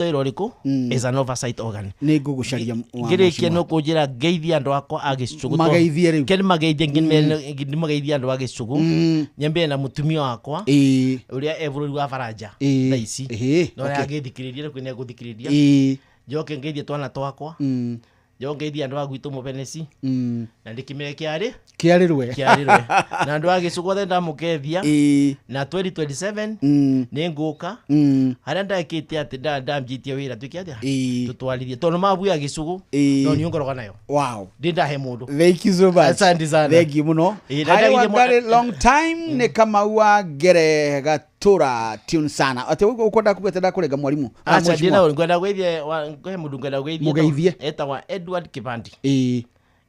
Wĩra ũrĩkũ is an oversight organ. Nĩ ngũgũcaria wa Ngĩrĩkia mheshimiwa. nĩ ũkũnjĩra ngeithie andũ akwa a Gĩcũgũ. Mageithie rĩu. Kĩrĩ mageithie nĩmageithie andũ a Gĩcũgũ. Nyambie na mũtumia wakwa ũrĩa e bũrũri wa Baranja thaa ici. Na ũrĩa angĩthikĩrĩria rĩu nĩ egũthikĩrĩria. Njoke ngeithie twana twakwa. Njoke ngeithie andũ a gwitũ Mũbeneci. Na ndĩkĩmere kĩarĩ Kĩarĩrwe. Kĩarĩrwe. Na andũ a Gĩcũgũ othe ndamũkethia. Na 2027 nĩ ngũka harĩa ndekĩte atĩ ndambĩtie wĩra twĩke atĩa? Tũtwarithie tondũ mabu ya Gĩcũgũ no niĩ ngoragwo nayo. Ndĩ ndahe mũndũ. Thank you so much. Asante sana. Thank you muno. Na Harĩ ndagithie Wangari long time nĩ Kamau wa Ngere Gatura tune sana. Atĩ ũguo ũkwenda kuga atĩ ndakũrenga mwarimũ. Ah, Aca mheshimiwa. ndina ngwenda gwĩthie he mũndũ ngwenda gwĩthie. Mũgeithie. Etagwa Edward Kibandi.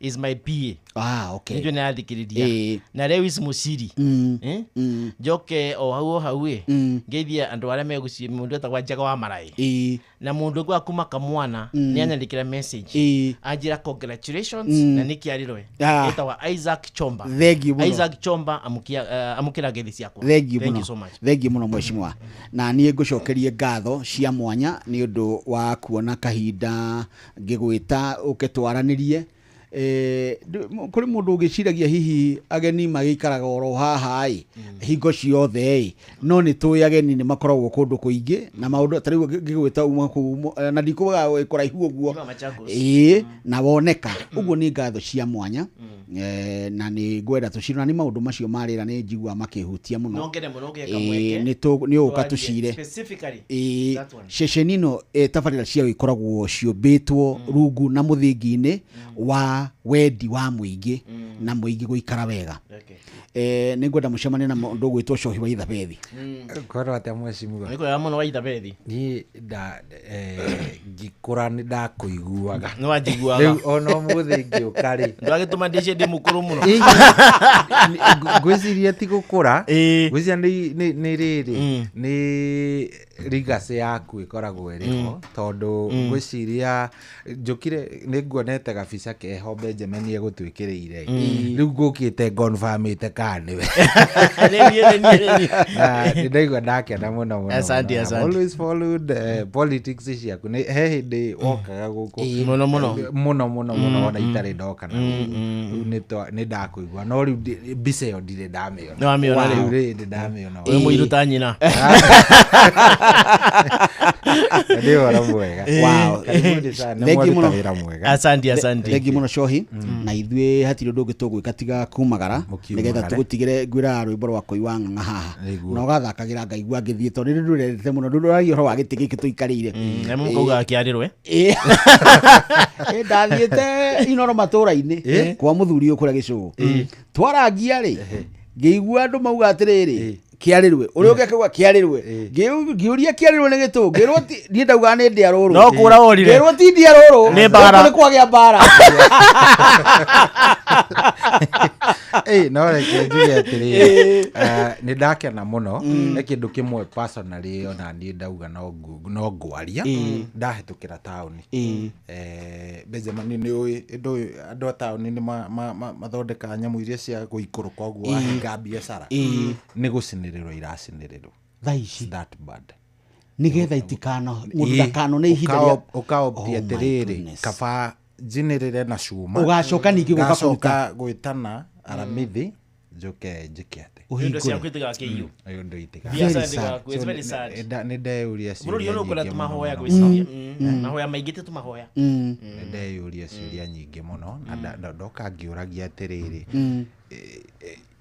Is my PA. Ah, okay. Nĩnjũĩ nĩarathikĩrĩria. Na Lewis Mũciri. Eh? Njoke o hau o hau ĩ ngeithie andũ arĩa megũciĩ mũndũ etagwa Njaga wa Maraĩ. Na mũndũ ũngĩ wa kuma Kamwana nĩ anyandĩkĩra message. Anjĩra congratulations na nĩ kĩarĩrwe. Ah. Etagwa Isaac Chomba. Thank you mũno. Isaac Chomba amũkia amũkĩra ngeithi ciakwa. Thank you Thank mũno. you so much. Thank you mũno mheshimiwa. Na niĩ ngũcokerie ngatho cia mwanya nĩ ũndũ wa kuona kahinda ngĩgwĩta ũke twaranĩrie. Kũrĩ mũndũ ũgĩciragia hihi ageni magĩikaraga oro haha ĩ hingo ciothe ĩ, no nĩ tũĩ ageni nĩ makoragwo kũndũ kũingĩ na maũndũ ta rĩu ngĩgwĩta uma kũu na ndikugaga wĩ kũraihu ũguo. Uma Machakos. Ĩĩ, na woneka ũguo nĩ ngatho cia mwanya. Na nĩ ngwenda tũcire na nĩ maũndũ macio ma rĩera nĩ njiguaga makĩhutia mũno. No ngene mũno ũgĩka mweke. Nĩ ũgũka Twarie tũcire. specifically that one. Ceceni ĩno tabarĩra ciayo ikoragwo ciũmbĩtwo rungu na mũthingi-inĩ wa wendi wa mũingĩ na mũingĩ gũikara wega. Nĩ ngwenda mũcemanie na mũndũ ũgwĩtwo Cohi wa Ithabethi. Kwĩrwo atĩa mheshimiwa? Nĩ kwega mũno wa Ithabethi. Niĩ ngĩkũra nĩ ndakũiguaga. Nĩ wanjiguaga. Rĩu ona ũmũthĩ ngĩũka rĩ. Ndwagĩtũma ndĩcie ndĩ mũkũrũ mũno. Ĩĩ, ngwĩciria ti gũkũra. Ngwĩciria nĩ rĩrĩ, nĩ legacy yaku ĩkoragwo ĩrĩ ho, tondũ ngwĩciria njũkire nĩ nguonete gabica keho Benjamin egũtwĩkĩrĩire. Rĩu ngũkĩte ngonfamĩte kana nĩwe. Nĩ niĩ, nĩ niĩ, nĩ niĩ. Na nĩ ndaigua ndakena mũno mũno Asante, mũno. I've asante. always followed politics ciaku. Nĩ he hĩndĩ wokaga gũkũ. Mũno, mũno. Mũno, mũno, mũno, ona itarĩ ndoka na gũkũ. Rĩu nĩ ndakũigua. No rĩu mbica ĩyo ndirĩ ndamĩona. Nĩ wamĩona rĩu. Rĩu rĩ, ndĩ ndamĩona. Wĩ mũirũ ta nyina. Nĩ ũhoro mwega. Wow. Karibuni sana. Thank you Nĩ mwaruta mũno. wĩra mwega. Asante, asante. Thank you mũno Cohi. Na ithuĩ hatirĩ ũndũ ũngĩ tũgwĩka tiga kumagara Mũkiumagare. nĩgetha tũgũtigĩre ngwĩraga rwĩmbo rwa kũigua ng'ang'a haha. Nĩguo. Na ũgathakagĩra ngaigua ngĩthiĩ tondũ nĩ ndũrendete mũno ndũragia ũhoro wa gĩtĩ gĩkĩ tũikarĩire. Na mũkaugaga kĩarĩrwe. Ĩ, ndathiĩte Inoro matũra-inĩ kwa mũthuri ũyũ kũrĩa Gĩcũgũ. Twarangia rĩ, ngĩigua andũ mauga atĩrĩrĩ, kĩarĩrwe. Ũrĩa ũngĩ akauga kĩarĩrwe. Ngĩũria kĩarĩrwe nĩ gĩtũ. Ngĩrwo ti, niĩ ndaugaga nĩ ndĩa rũrũ. No kũra worire. Ngĩrwo ti ndĩa rũrũ. Nĩ mbara. Gũkũ nĩ kwagĩa mbara. Ĩ, no reke njuge atĩrĩrĩ, nĩ ndakena mũno. He kĩndũ kĩmwe personally ona niĩ ndauga no ngwaria. Ndahĩtũkĩra taũni. Benjamin nĩ ũĩ, ndũĩ andũ a taũni nĩ mathondekaga nyamũ iria cia gũikũrũka ũguo wahinga biacara. Nĩ gũcinĩrĩrwo iracinĩrĩrwo. Thaa ici. It's that bad. Nĩgetha itikana, mũndũ ndakanone ihinda rĩa Ũkaopti Oh my atĩrĩrĩ, goodness. kaba njinĩrĩre na cuma. Ũgacoka ningĩ gũka kũruta. Ngacoka gwĩtana aramithi njoke njĩke atĩ. Indo Ũhingũre. ciaku itigakĩiywo. Indo itiga- Biacara Very sad. itigakuo. It's very sad. Nĩ ndeyũria Bũrũri ciũria ũyũ nĩ ũkwenda nyingĩ tũmahoya mũno. ngwĩciria. Mahoya maingĩ ti tũmahoya. Nĩ ndeyũria ciũria nyingĩ mũno na ndoka ngĩũragia atĩrĩrĩ,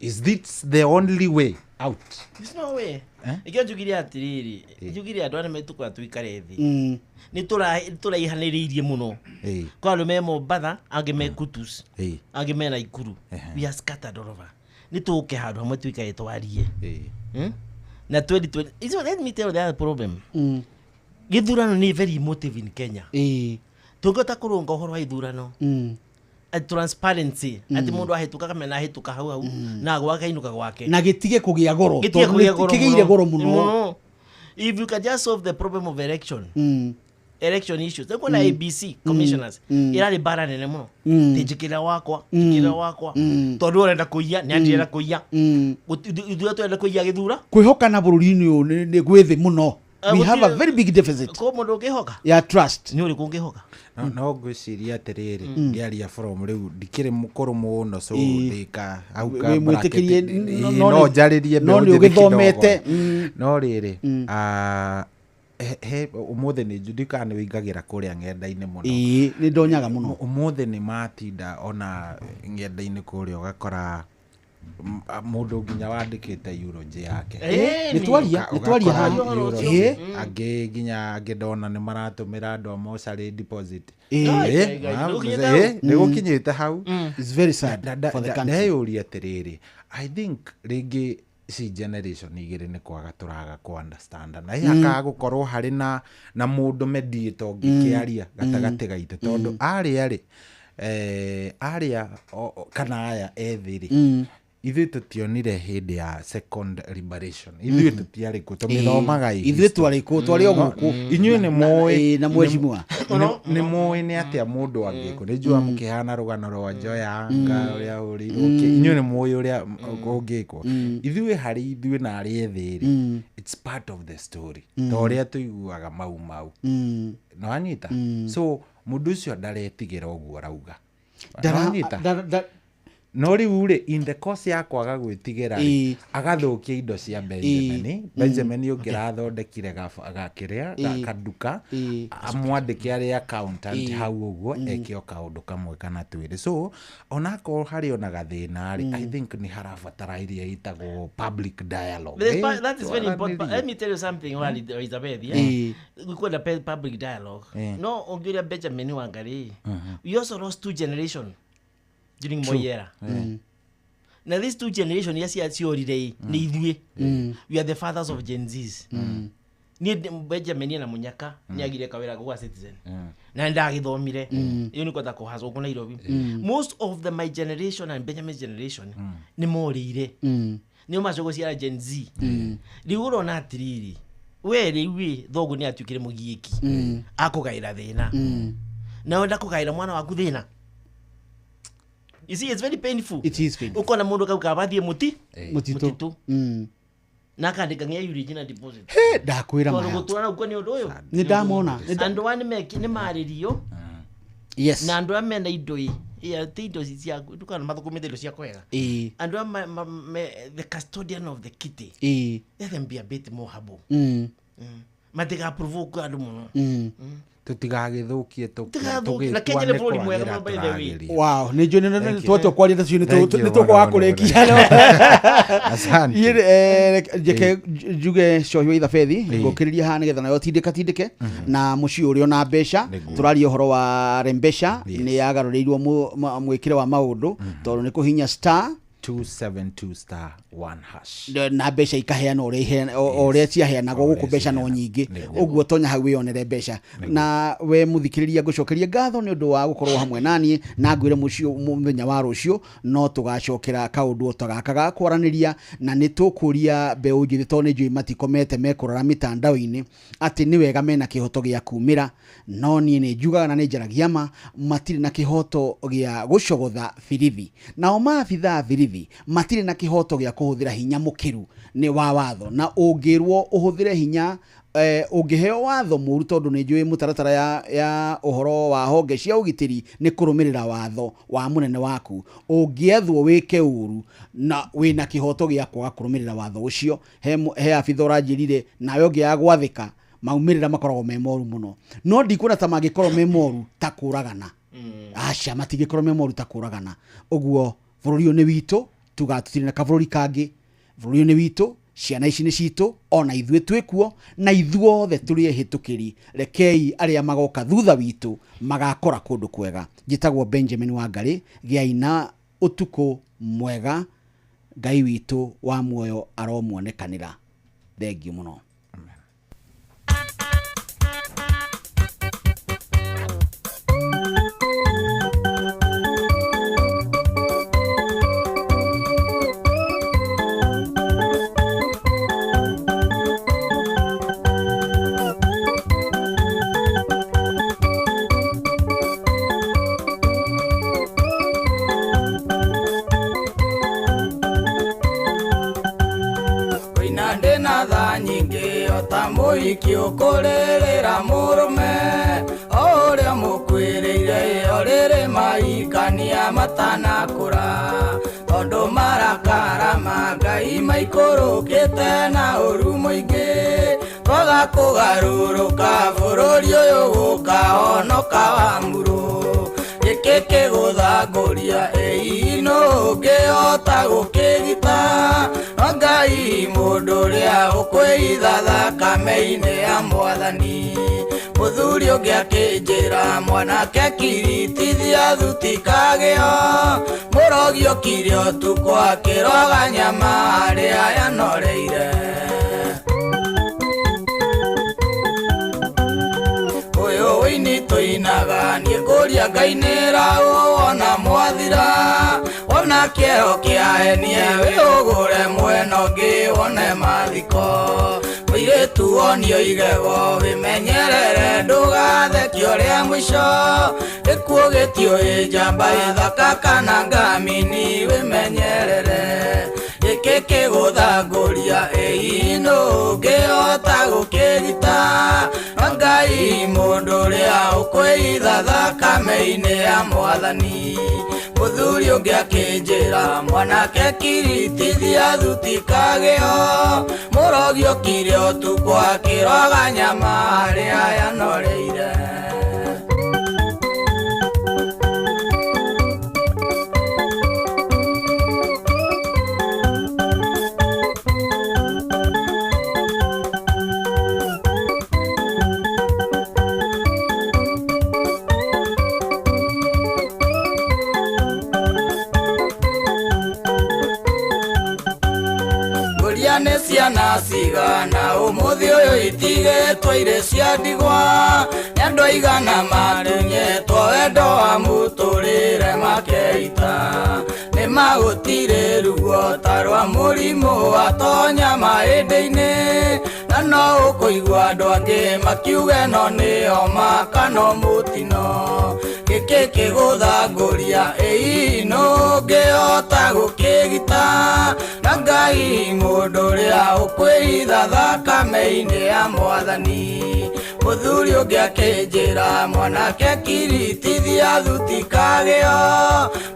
is this the only way out? There's no way. Ikĩo njugire atĩrĩrĩ, njugire andũ arĩa metũkũra tũikare thĩ. Nĩ tũraihanĩrĩirie mũno. Kwa andũ me Mombatha, angĩ me Kutus, angĩ me Naikuru. We are scattered all over. Nĩ tũke handũ hamwe tũikare twarie. Na 2020, so let me tell you the other problem. Gĩthurano nĩ very emotive in Kenya. Tũngĩhota kũrũnga ũhoro wa ithurano. A transparency. Atĩ mũndũ ahĩtũka kamena ahĩtũka hau hau, na gwake ainũka gwake. Na gĩtige kũgĩa goro, Gĩtige tondũ kũgĩa goro kĩgĩire mũno. goro mũno. Mũno. If you can just solve the problem of election, election issues. Nĩ kuona ABC commissioners ĩrarĩ mbara nene mũno. Ti njĩkĩra wakwa, njĩkĩra wakwa. Tondũ ũrenda kũiya, nĩ andirenda kũiya. Ithuĩ tũrenda kũiya gĩthura. Kwĩhokana bũrũri-inĩ ũyũ nĩ gwĩ thĩ mũno. We have a very big deficit Ko mũndũ ũngĩhoka ya trust. Nĩ ũrĩkũ ũngĩhoka? No ngwĩciria atĩrĩrĩ, ngĩaria from rĩu ndikĩrĩ mũkũrũ mũno, so ndĩka hau ka Wĩ mwĩtĩkĩrie, bracket, no no njarĩrie no mbeũ nĩ njĩthĩ ũgĩthomete. kidogo. No rĩrĩ, he ũmũthĩ nĩ ndikana nĩ wĩingagĩra kũrĩa ng'enda-inĩ mũno. Ĩĩ, nĩ ndonyaga mũno. Ũmũthĩ nĩ matinda ona ng'enda-inĩ kũrĩa ũgakora mũndũ nginya wandĩkĩte eulogy yake. Nĩ twaria, nĩ twaria Ũgakora haha. eulogy. Angĩ nginya angĩ ndona nĩ maratũmĩra andũ a mocarĩ deposit. Ngai, nĩ gũkinyĩte Nĩ gũkinyĩte hau. It's very sad for the country. Ndeyũria atĩrĩrĩ, I think rĩngĩ ci generation igĩrĩ nĩ kwaga tũraga kũ understand na hakaga gũkorwo harĩ na mũndũ mediator ũngĩkĩaria gatagatĩ gaitũ, tondũ arĩa rĩ, arĩa kana aya ethĩ rĩ, ithuĩ tũtionire hĩndĩ ya second liberation, ithuĩ tũtiarĩ kuo, tũmĩthomaga ĩ Ithuĩ history. twarĩ kũ? Twarĩ o gũkũ. Inyuĩ nĩ mũĩ. Na mheshimiwa. Nĩ mũĩ nĩ atĩa mũndũ angĩkwo nĩ njua mũkĩhana rũgano rwa Njoyanga ũrĩa ũrĩirwo inyuĩ nĩ mũĩ ũrĩa ũngĩkwo. Ithuĩ harĩ ithuĩ na arĩa ethĩ rĩ, it's part of the story, ta ũrĩa tũiguaga mau mau nĩwanyita. So mũndũ ũcio ndaretigĩra ũguo arauga. Nĩwanyita? No rĩu rĩ, in the course ya kwaga gwĩtigĩra rĩ, agathũkia indo cia Benjamin. Benjamin ũngĩrathondekire gakĩrĩa kaduka, amwandĩke arĩ accountant hau ũguo, eke o kaũndũ kamwe kana twĩrĩ. So onakorwo harĩ ona gathĩna rĩ, I think nĩ harabatara ĩrĩa ĩtagwo public dialogue. But that is very important. But let me tell you something, mm. Elizabeth. Yeah? We call the public dialogue. No, Ongiria Benjamin Wangari. We also lost two generation during Moi era. Now these two generation, yes, yes, nĩ ithuĩ. We are the fathers of Gen Zs. Niĩ Benjamin na Munyaka nĩ agire kawĩra gwa Citizen na nĩ ndagĩthomire ĩyo nĩ kwenda kũhaca gũkũ Nairobi. Most of the my generation and Benjamin's generation nĩ morĩire, nĩo macoka gũciara Gen Z. Rĩu ũrona atĩrĩrĩ, we rĩu ĩ thoguo nĩ atuĩkire mũgiĩki akũgaĩra thĩna, na wenda kũgaĩra mwana waku thĩna. You see, it's very painful. It is painful. Ũkona mũndũ kau kaba athiĩ mũti Mũtitũ. Mũtitũ na akandĩka ng'ĩa original deposit. He, ndakwĩra tondũ maya. Gũtũra nau nĩ ũndũ ũyũ. Nĩ ndamona. Andũ aya nĩ marĩrio na andũ aya mena indo ĩ ĩ, ti indo ici ciaku ndukana mathũkũmĩte indo cia kwega. Andũ aya the custodian of the kitty, let them be a bit more humble. Matiga provoke andũ mũno. Tũtigagĩthũkie. Tũtigathũkie. Na Kenya nĩ bũrũri mwega mũno, by the way. Wow, nĩ njũĩ. Thank you. Twatua kwaria tacio Thank you, nĩ tũkwaga mũno, kũrĩkia. Asante. Niĩ, njeke njuge cohi wa ithabethi ngũkĩrĩria haha nĩgetha nayo tindĩka tindĩke na mũciĩ ũrĩa ona mbeca. Nĩguo. Tũraria ũhoro wa Rembesha. Yes. Nĩ yagarũrĩirwo mwĩkĩre wa maũndũ tondũ nĩ kũhinya star 272 star 1 hash. Na mbeca ikaheana ũrĩa o ũrĩa ciaheanagwo O gũkũ ũrĩa mbeca no ciheanagwo. nyingĩ. Nĩguo. Ũguo tonya hau wĩyonere mbeca. Na we mũthikĩrĩria, ngũcokeria ngatho nĩ ũndũ wa gũkorwo hamwe naniĩ, na ngwĩre mũciĩ mũthenya wa rũciũ no tũgacokera kaũndũ o ta gaka ga kwaranĩria, na nĩ tũkũria mbeũ njĩthĩ, tondũ nĩ njũĩ matikomete mekũrora mĩtandao-inĩ atĩ nĩ wega mena kĩhoto gĩa kumĩra. No niĩ nĩ njugaga na nĩ njaragia ma, matirĩ na kĩhoto gĩa gũcogotha birithi, nao maabitha a birithi matirĩ na kĩhoto gĩa kũhũthĩra hinya mũkĩru nĩ wa watho. Na ũngĩrwo ũhũthĩre hinya, ũngĩheo watho mũru, tondũ nĩ njũĩ mũtaratara ya ũhoro wa honge cia ũgitĩri nĩ kũrũmĩrĩra watho wa mũnene waku, ũngĩethwo wĩke ũru na wĩna kĩhoto gĩa kwaga kũrũmĩrĩra watho ũcio. He abitha ũranjĩrire nawe ũngĩaga gwathĩka, maumĩrĩra makoragwo me moru mũno. No ndikuona ta mangĩkorwo me moru ta kũragana. Aca, matingĩkorwo me moru ta kũragana ũguo. Bũrũri ũyũ nĩ witũ, tugaga tũtirĩ na kabũrũri kangĩ. Bũrũri ũyũ nĩ witũ, ciana ici nĩ citũ, ona ithuĩ twĩkuo, na ithuothe tũrĩ ehĩtũkĩri. Rekei arĩa magoka thutha witũ magakora kũndũ kwega. Njĩtagwo Benjamin Wangarĩ. Gĩai na ũtukũ mwega. Ngai witũ wa muoyo aromuonekanĩra. Thengiũ mũno. Koina ndĩna tha nyingĩ. Mũhiki ũkũrĩrĩra mũrũme o ũrĩa mũkwĩrĩire ĩyo rĩrĩ maikania matanakũra tondũ marakara ma Ngai maikũrũkĩte na ũru mũingĩ twaga kũgarũrũka bũrũri ũyũ gũkahonoka wa murũ gĩkĩ kĩgũthangũria ĩi nũ ũngĩhota gũkĩgita no Ngai mũndũ ũrĩa ũkwĩitha thakame-inĩ ya mwathani mũthuri ũngĩ akĩnjĩra mwanake kiritithia thuti kagĩo mũrogi okire ũtukũ akĩroga nyama harĩa yanoreire ũyũ wĩini tũinaga niĩ ngũria Ngai nĩra wona mwathira wona kĩero kĩahenie wĩhũgũre mwena ũngĩ wone mathiko mũirĩtu wonio igego wĩmenyerere ndũgathekio rĩa mũico gĩkuũ gĩtiũĩ njamba ĩthaka kana ngamini wĩmenyerere gĩkĩ kĩgũthangũria ĩi nũ ũngĩhota gũkĩgita no Ngai mũndũ ũrĩa ũkwĩitha thakame-inĩ ya mwathani mũthuri ũngĩ akĩnjĩra mwanake kiritithia thuti kagĩo mũrogi okire ũtukũ akĩroga nyama harĩa yanoreire. Nĩ ciana cigana ũmũthĩ ũyũ itigĩtwo irĩ cia ndigwa nĩ andũ aigana matunyĩtwo wendo wa mũtũrĩre makeita nĩ magũtirĩ ruo ta rwa mũrimũ watonya mahĩndĩ-inĩ na no ũkũigua andũ angĩ makiuge no nĩ homa kana mũtino gĩkĩ kĩgũthangũria ĩi nũ ũngĩhota gũkĩgita na Ngai mũndũ ũrĩa ũkwĩitha thakame-inĩ ya mwathani mũthuri ũngĩ akĩnjĩra mwanake kiritithia thuti kagĩo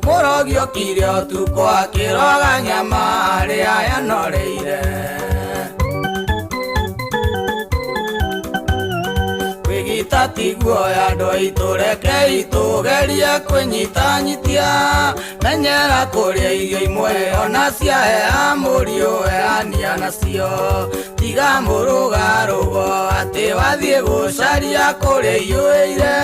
mũrogi okire ũtukũ akĩroga nyama harĩa yanoreire. Kwĩgita ti guoya andũ aitũ rekei tũgerie kwĩnyitanyitia menyera kũrĩa irio imwe ona ciahea mũriũ heania nacio tiga mũrũgarũgo atĩ wathiĩ gũcaria kũrĩa iyũire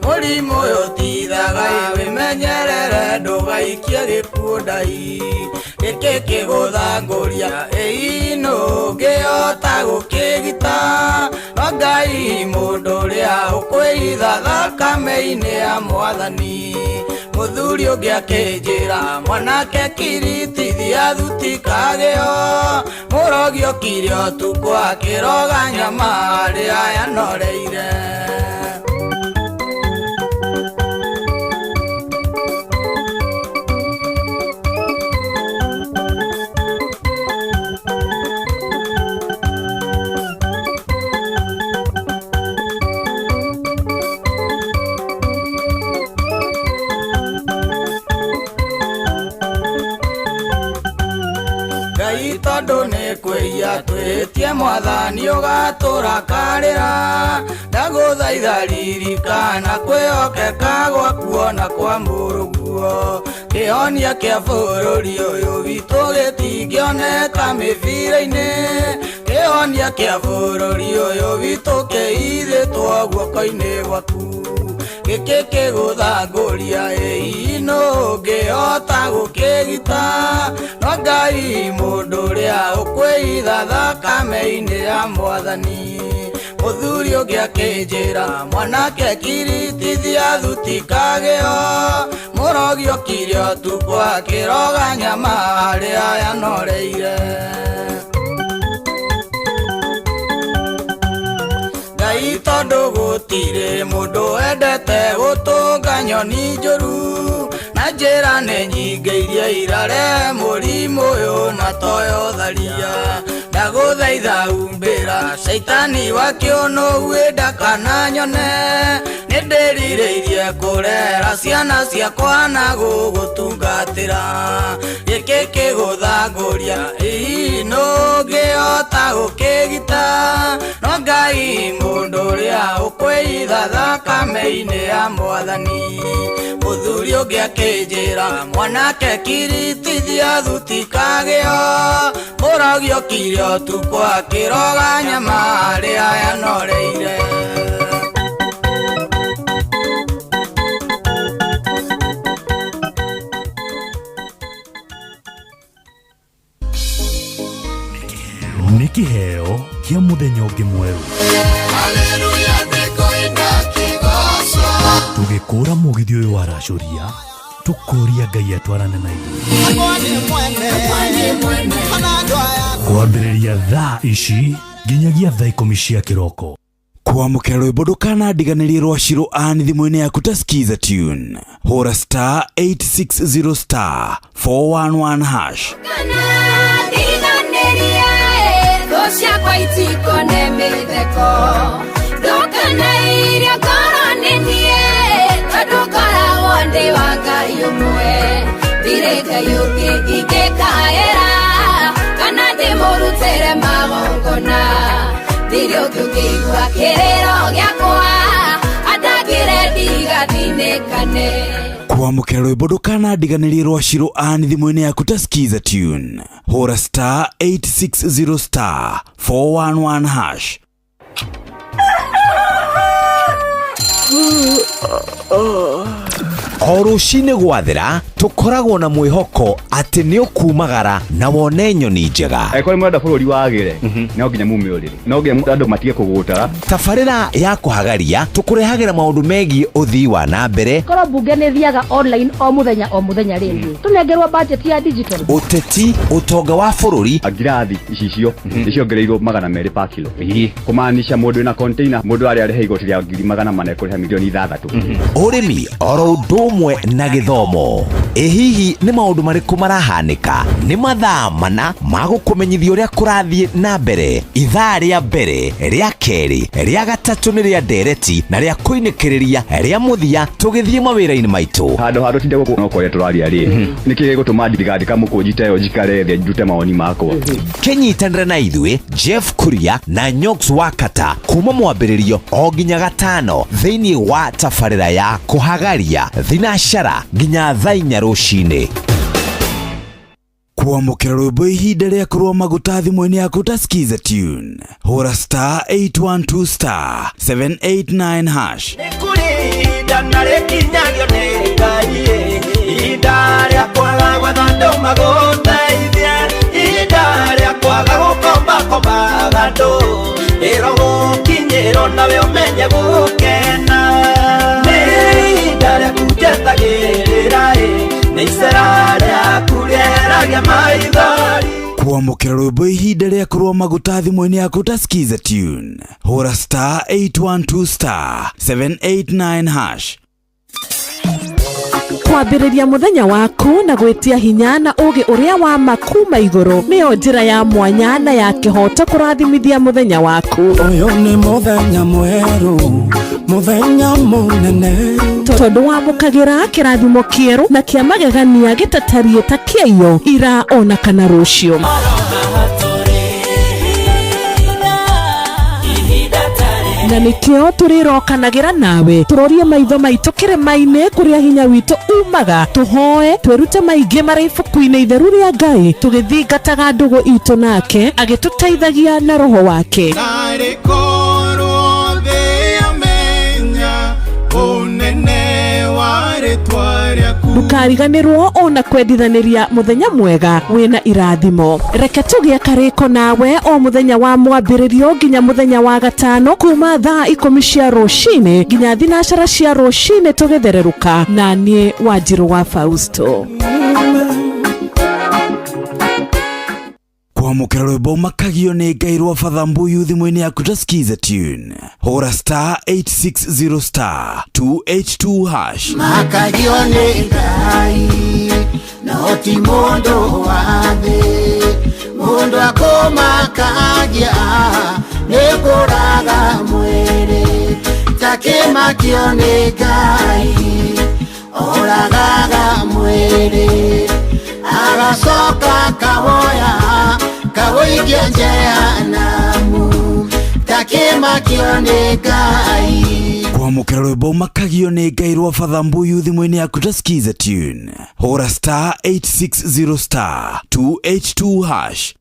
mũrimũ ũyũ tithaga wĩmenyerere ndũgaikie gĩkuũ ndai gĩkĩ kĩgũthangũria ĩi nũ ũngĩhota gũkĩgita no Ngai mũndũ ũrĩa ũkwĩitha thakame-inĩ ya mwathani mũthuri ũngĩ akĩnjĩra mwanake kiritithia thuti kagĩo mũrogi okire ũtukũ akĩroga nyama harĩa yanoreire. Ngai tondũ nĩ kwĩhia twĩhĩtie mwathani ũgatũrakarĩra ndagũthaitha ririkana kwĩhokeka gwaku ona kwa mũrũguo kĩhonia kĩa bũrũri ũyũ witũ gĩtingĩoneka mĩbira-inĩ kĩhonia kĩa bũrũri ũyũ witũ kĩithĩtwo guoko-inĩ gwaku gĩkĩ kĩgũthangũria ĩi nũ ũngĩhota gũkĩgita no Ngai mũndũ ũrĩa ũkwĩitha thakame-inĩ ya mwathani mũthuri ũngĩ akĩnjĩra mwanake kiritithia thuti kagĩo mũrogi okire ũtukũ akĩroga nyama harĩa yanoreire. Ngai tondũ gũtirĩ mũndũ wendete gũtũnga nyoni njũru na njĩra nĩ nyingĩ iria irarehe mũrimũ ũyũ na toyo tharia. Ndagũthaitha umbĩra caitani wa kĩũnũ ndakana nyone. Nĩndĩrirĩirie kũrera ciana ciakwa na gũgũtungatĩra. Gĩkĩ kĩgũthangũria ĩĩ nũngĩhota gũkĩgita. No Ngai mũndũ ũrĩa ũkwĩitha thakame-inĩ ya mwathani. Mũthuri ũngĩ akĩnjĩra mwanake kiritithia thuti kagĩo. Mũrogi okire ũtukũ akĩroga nyama harĩa yanoreire. Nĩ kĩheo kĩa mũthenya ũngĩ mwerũ. Tũgĩkũra mũgithi ũyũ waracũria, tũkũria Ngai atwarane na ithuĩ. Kwambĩrĩria thaa ici nginyagia thaa 10 cia kĩroko. Kwamũkĩra rwĩmbo ndũkanandiganĩrie rwa Shiro Ann thimũ-inĩ yaku ta Skiza Tune. Hũra star 860 star 411 hash. Ciakwa itikone mĩtheko. Ndũkanairie ngoro nĩ niĩ, tondũ ngoragwo ndĩ wa Ngai ũmwe. Ndirĩ Ngai ũngĩ ingĩkaĩra, kana ndĩmũrutĩre magongona. Ndirĩ ũngĩ ũngĩigua kĩrĩro gĩakwa, andangĩre ndigathinĩkane. Kwamũkĩra rwĩmbo ndũkanandiganĩrie rwa Shiro Ann thimũ-inĩ yaku ta Skiza Tune. Hũra star 860 star 411 hash. O rũcinĩ gwathera tũkoragwo na mwĩhoko atĩ nĩ ũkumagara na wone nyoni njega. Angĩkorwo nĩ mũrenda bũrũri wagĩre, no nginya mume ũrĩrĩ, no nginya andũ matige kũgũtara. Tabarĩra ya kũhagaria tũkũrehagĩra maũndũ megiĩ ũthii wa na mbere. Korwo mbunge nĩ thiaga online o mũthenya o mũthenya rĩ, tũnengerwo budget ya digital. Ũteti, ũtonga wa bũrũri. Ngirathi icicio nĩciongereirwo 200 per kilo. Kũmaanisha mũndũ wĩna container, mũndũ arĩa arĩha igoti rĩa 400,000 ekũrĩha milioni 6. Ũrĩmi oro ũndũ ũmwe na gĩthomo. Ĩ hihi nĩ maũndũ marĩkũ marahanĩka? Nĩ mathaa mana ma gũkũmenyithia ũrĩa kũrathiĩ na mbere. Ithaa rĩa mbere, rĩa kerĩ, rĩa gatatũ nĩ rĩa ndereti na rĩa kũinĩkĩrĩria rĩa mũthia tũgĩthiĩ mawĩra-inĩ maitũ. Handũ ha tũtinde gũkũ no kwaria tũraria rĩ, nĩkĩ gĩgũtũma ndigandĩka mũkũnji ta ĩyo njikare thĩ ndute mawoni makwa? Kĩnyitanĩre na ithuĩ Jeff Kuria na Nyox Wakata kuma mwambĩrĩrio o nginya gatano thĩinĩ wa tabarĩra ya kũhagaria thinacara nginya thaa 4 rũcinĩ. Kwamũkĩra rwĩmbo ihinda rĩa kũrũa maguta thimũ-inĩ yaku ta Skiza Tune. Hũra star 812 star 789 hash. Nĩ kũrĩ ihinda na rĩkinyagio nĩ Ngai, ihinda rĩa kwaga gwetha andũ magũteithie, ihinda rĩa kwaga gũkombakombaga andũ, ĩro gũkinyĩrwo nawe ũmenye gũkena. Nĩ ihinda rĩaku njetagĩrĩra, nĩ icera rĩaku rĩeragia maithori. Kwamũkĩra rwĩmbo ihinda rĩa kũrũa maguta thimũ-inĩ yaku ta Skiza Tune. Hũra star 812 star 789 hash. Kwambĩrĩria mũthenya waku na gwĩtia hinya na ũũgĩ ũrĩa wa ma kuma igũrũ nĩyo njĩra ya mwanya na ya kĩhooto kũrathimithia mũthenya waku. Ũyũ nĩ mũthenya mwerũ, mũthenya mũnene, tondũ wamũkagĩra kĩrathimo kĩerũ na kĩa magegania gĩtatariĩ ta kĩaiyo ira ona kana rũciũ. Na nĩkĩo tũrĩrokanagĩra nawe tũrorie maitho maitũ kĩrĩma-inĩ kũrĩa hinya witũ umaga, tũhoe twĩrute maingĩ marĩ ibuku-inĩ itheru rĩa Ngai tũgĩthingataga ndũgũ itũ nake agĩtũteithagia na roho wake. Narĩ korwo thĩ yamenya ũnene wa rĩtwa rĩaku. Ndũkariganĩrwo ona kwendithanĩria mũthenya mwega wĩna irathimo. Reke tũgĩe karĩko nawe o mũthenya wa mwambĩrĩrio nginya mũthenya wa gatano kuma thaa 10 cia rũcinĩ nginya 12 cia rũcinĩ tũgĩthererũka na niĩ Wanjirũ wa Fausto. Kwamũkĩra rwĩmbo makagio nĩ Ngai rwa Father Mbuyu thimũ-inĩ yaku ta Skiza Tune. Hũra star 860 star 282 hash. Makagio nĩ Ngai no ti mũndũ wa thĩ. Mundu akomakagia Nekuraga mwere Takimakio ni Ngai Oragaga mwere Agacoka kawoya Kawoikia jehanamu Takimakio ni Ngai. Kwamũkĩra rwĩmbo makagio nĩ Ngai rwa Father Mbuyu thimũ-inĩ yaku ta skiza tune. Hũra star 860 star 282 hash.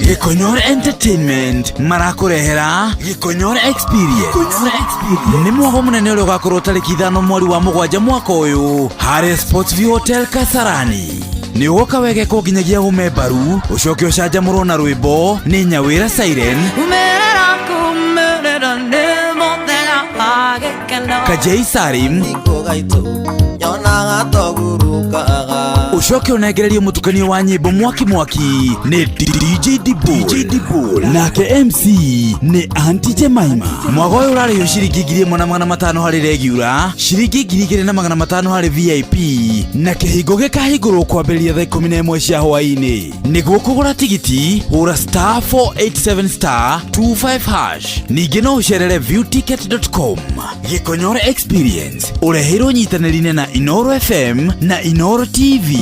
Gĩkonyore Entertainment marakũrehera Gĩkonyore Experience. Nĩ mwago mũnene ũrĩa ũgakorwo tarĩki 5 mweri wa 7 mwaka ũyũ harĩ Sports View Hotel Kasarani. Nĩ ũgoka wegekwo nginyagia ũme mbaru ũcoke ũcanjamũrwo na rwĩmbo nĩ Nyawĩra Siren, Kajei Sarim, ucoke ũnengererie mũtukanio wa nyĩmbo mwaki mwaki nĩ DJ Dibul, nake MC nĩ Aunty Jemima. Mwago ũyũ ũrarĩhio ciringi 1500 harĩ regular, ciringi 2500 harĩ VIP, na kĩhingo gĩkahingũrwo kwambĩrĩria thaa 11 cia hwaĩ-inĩ. Nĩguo kũgũra tigiti hũra star 487 star 25 hash. Ningĩ no ũcerere viewticket.com. Gĩkonyore Experience ũreheirwo nyitanĩri-inĩ na Inoro FM na Inoro TV.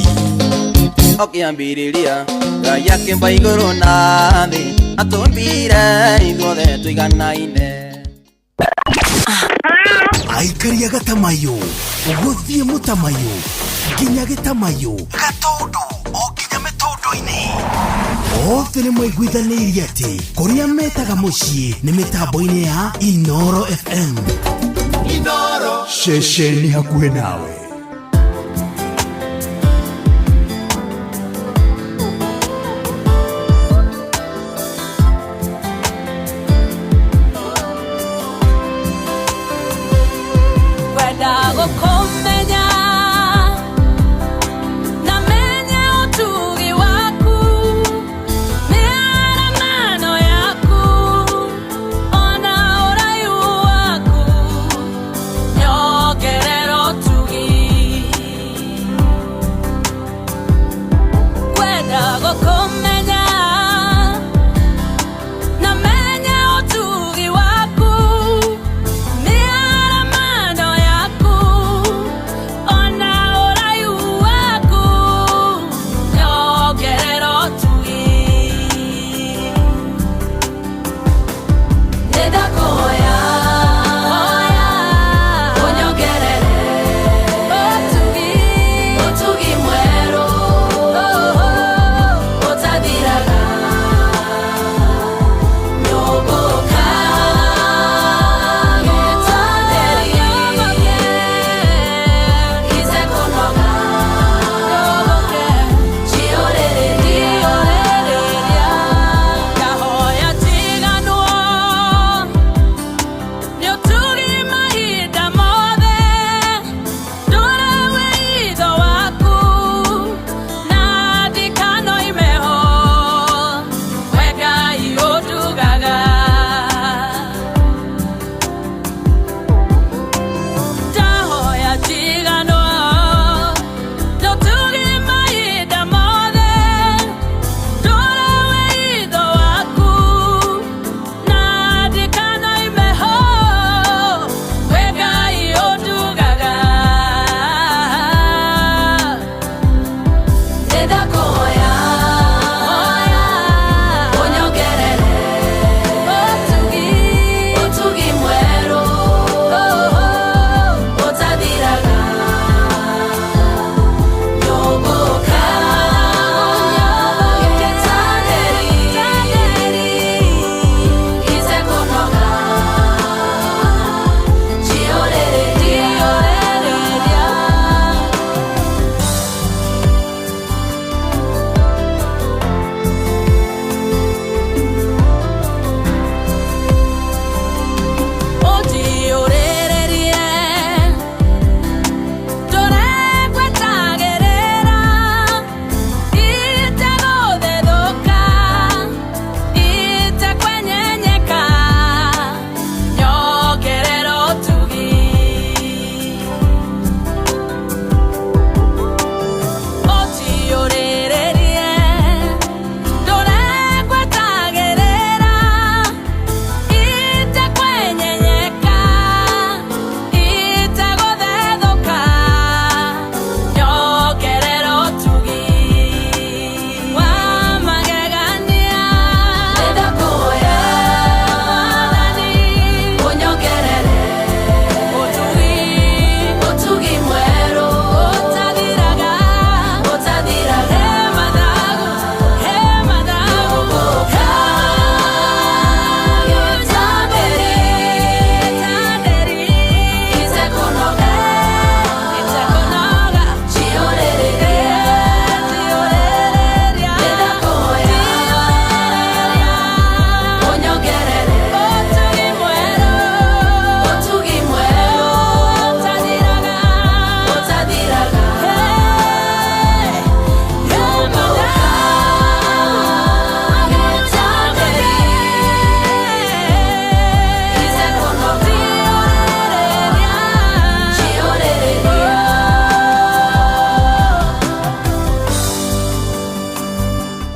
Okiambiriria Ngai akĩmba igũrũ na thĩ atũmbire ithuothe tũiganaine. Aikaria gatamayo gũthiĩ mũtamayo nginya gĩtamayo gatũndũ o nginya mĩtũndũ-inĩ othe nĩ maiguithanĩirie atĩ kũrĩa metaga mũciĩ nĩ mĩtambo-inĩ ya Inoro FM. Inoro ceceni hakuhĩ nawe. Nyongerera ũtugi.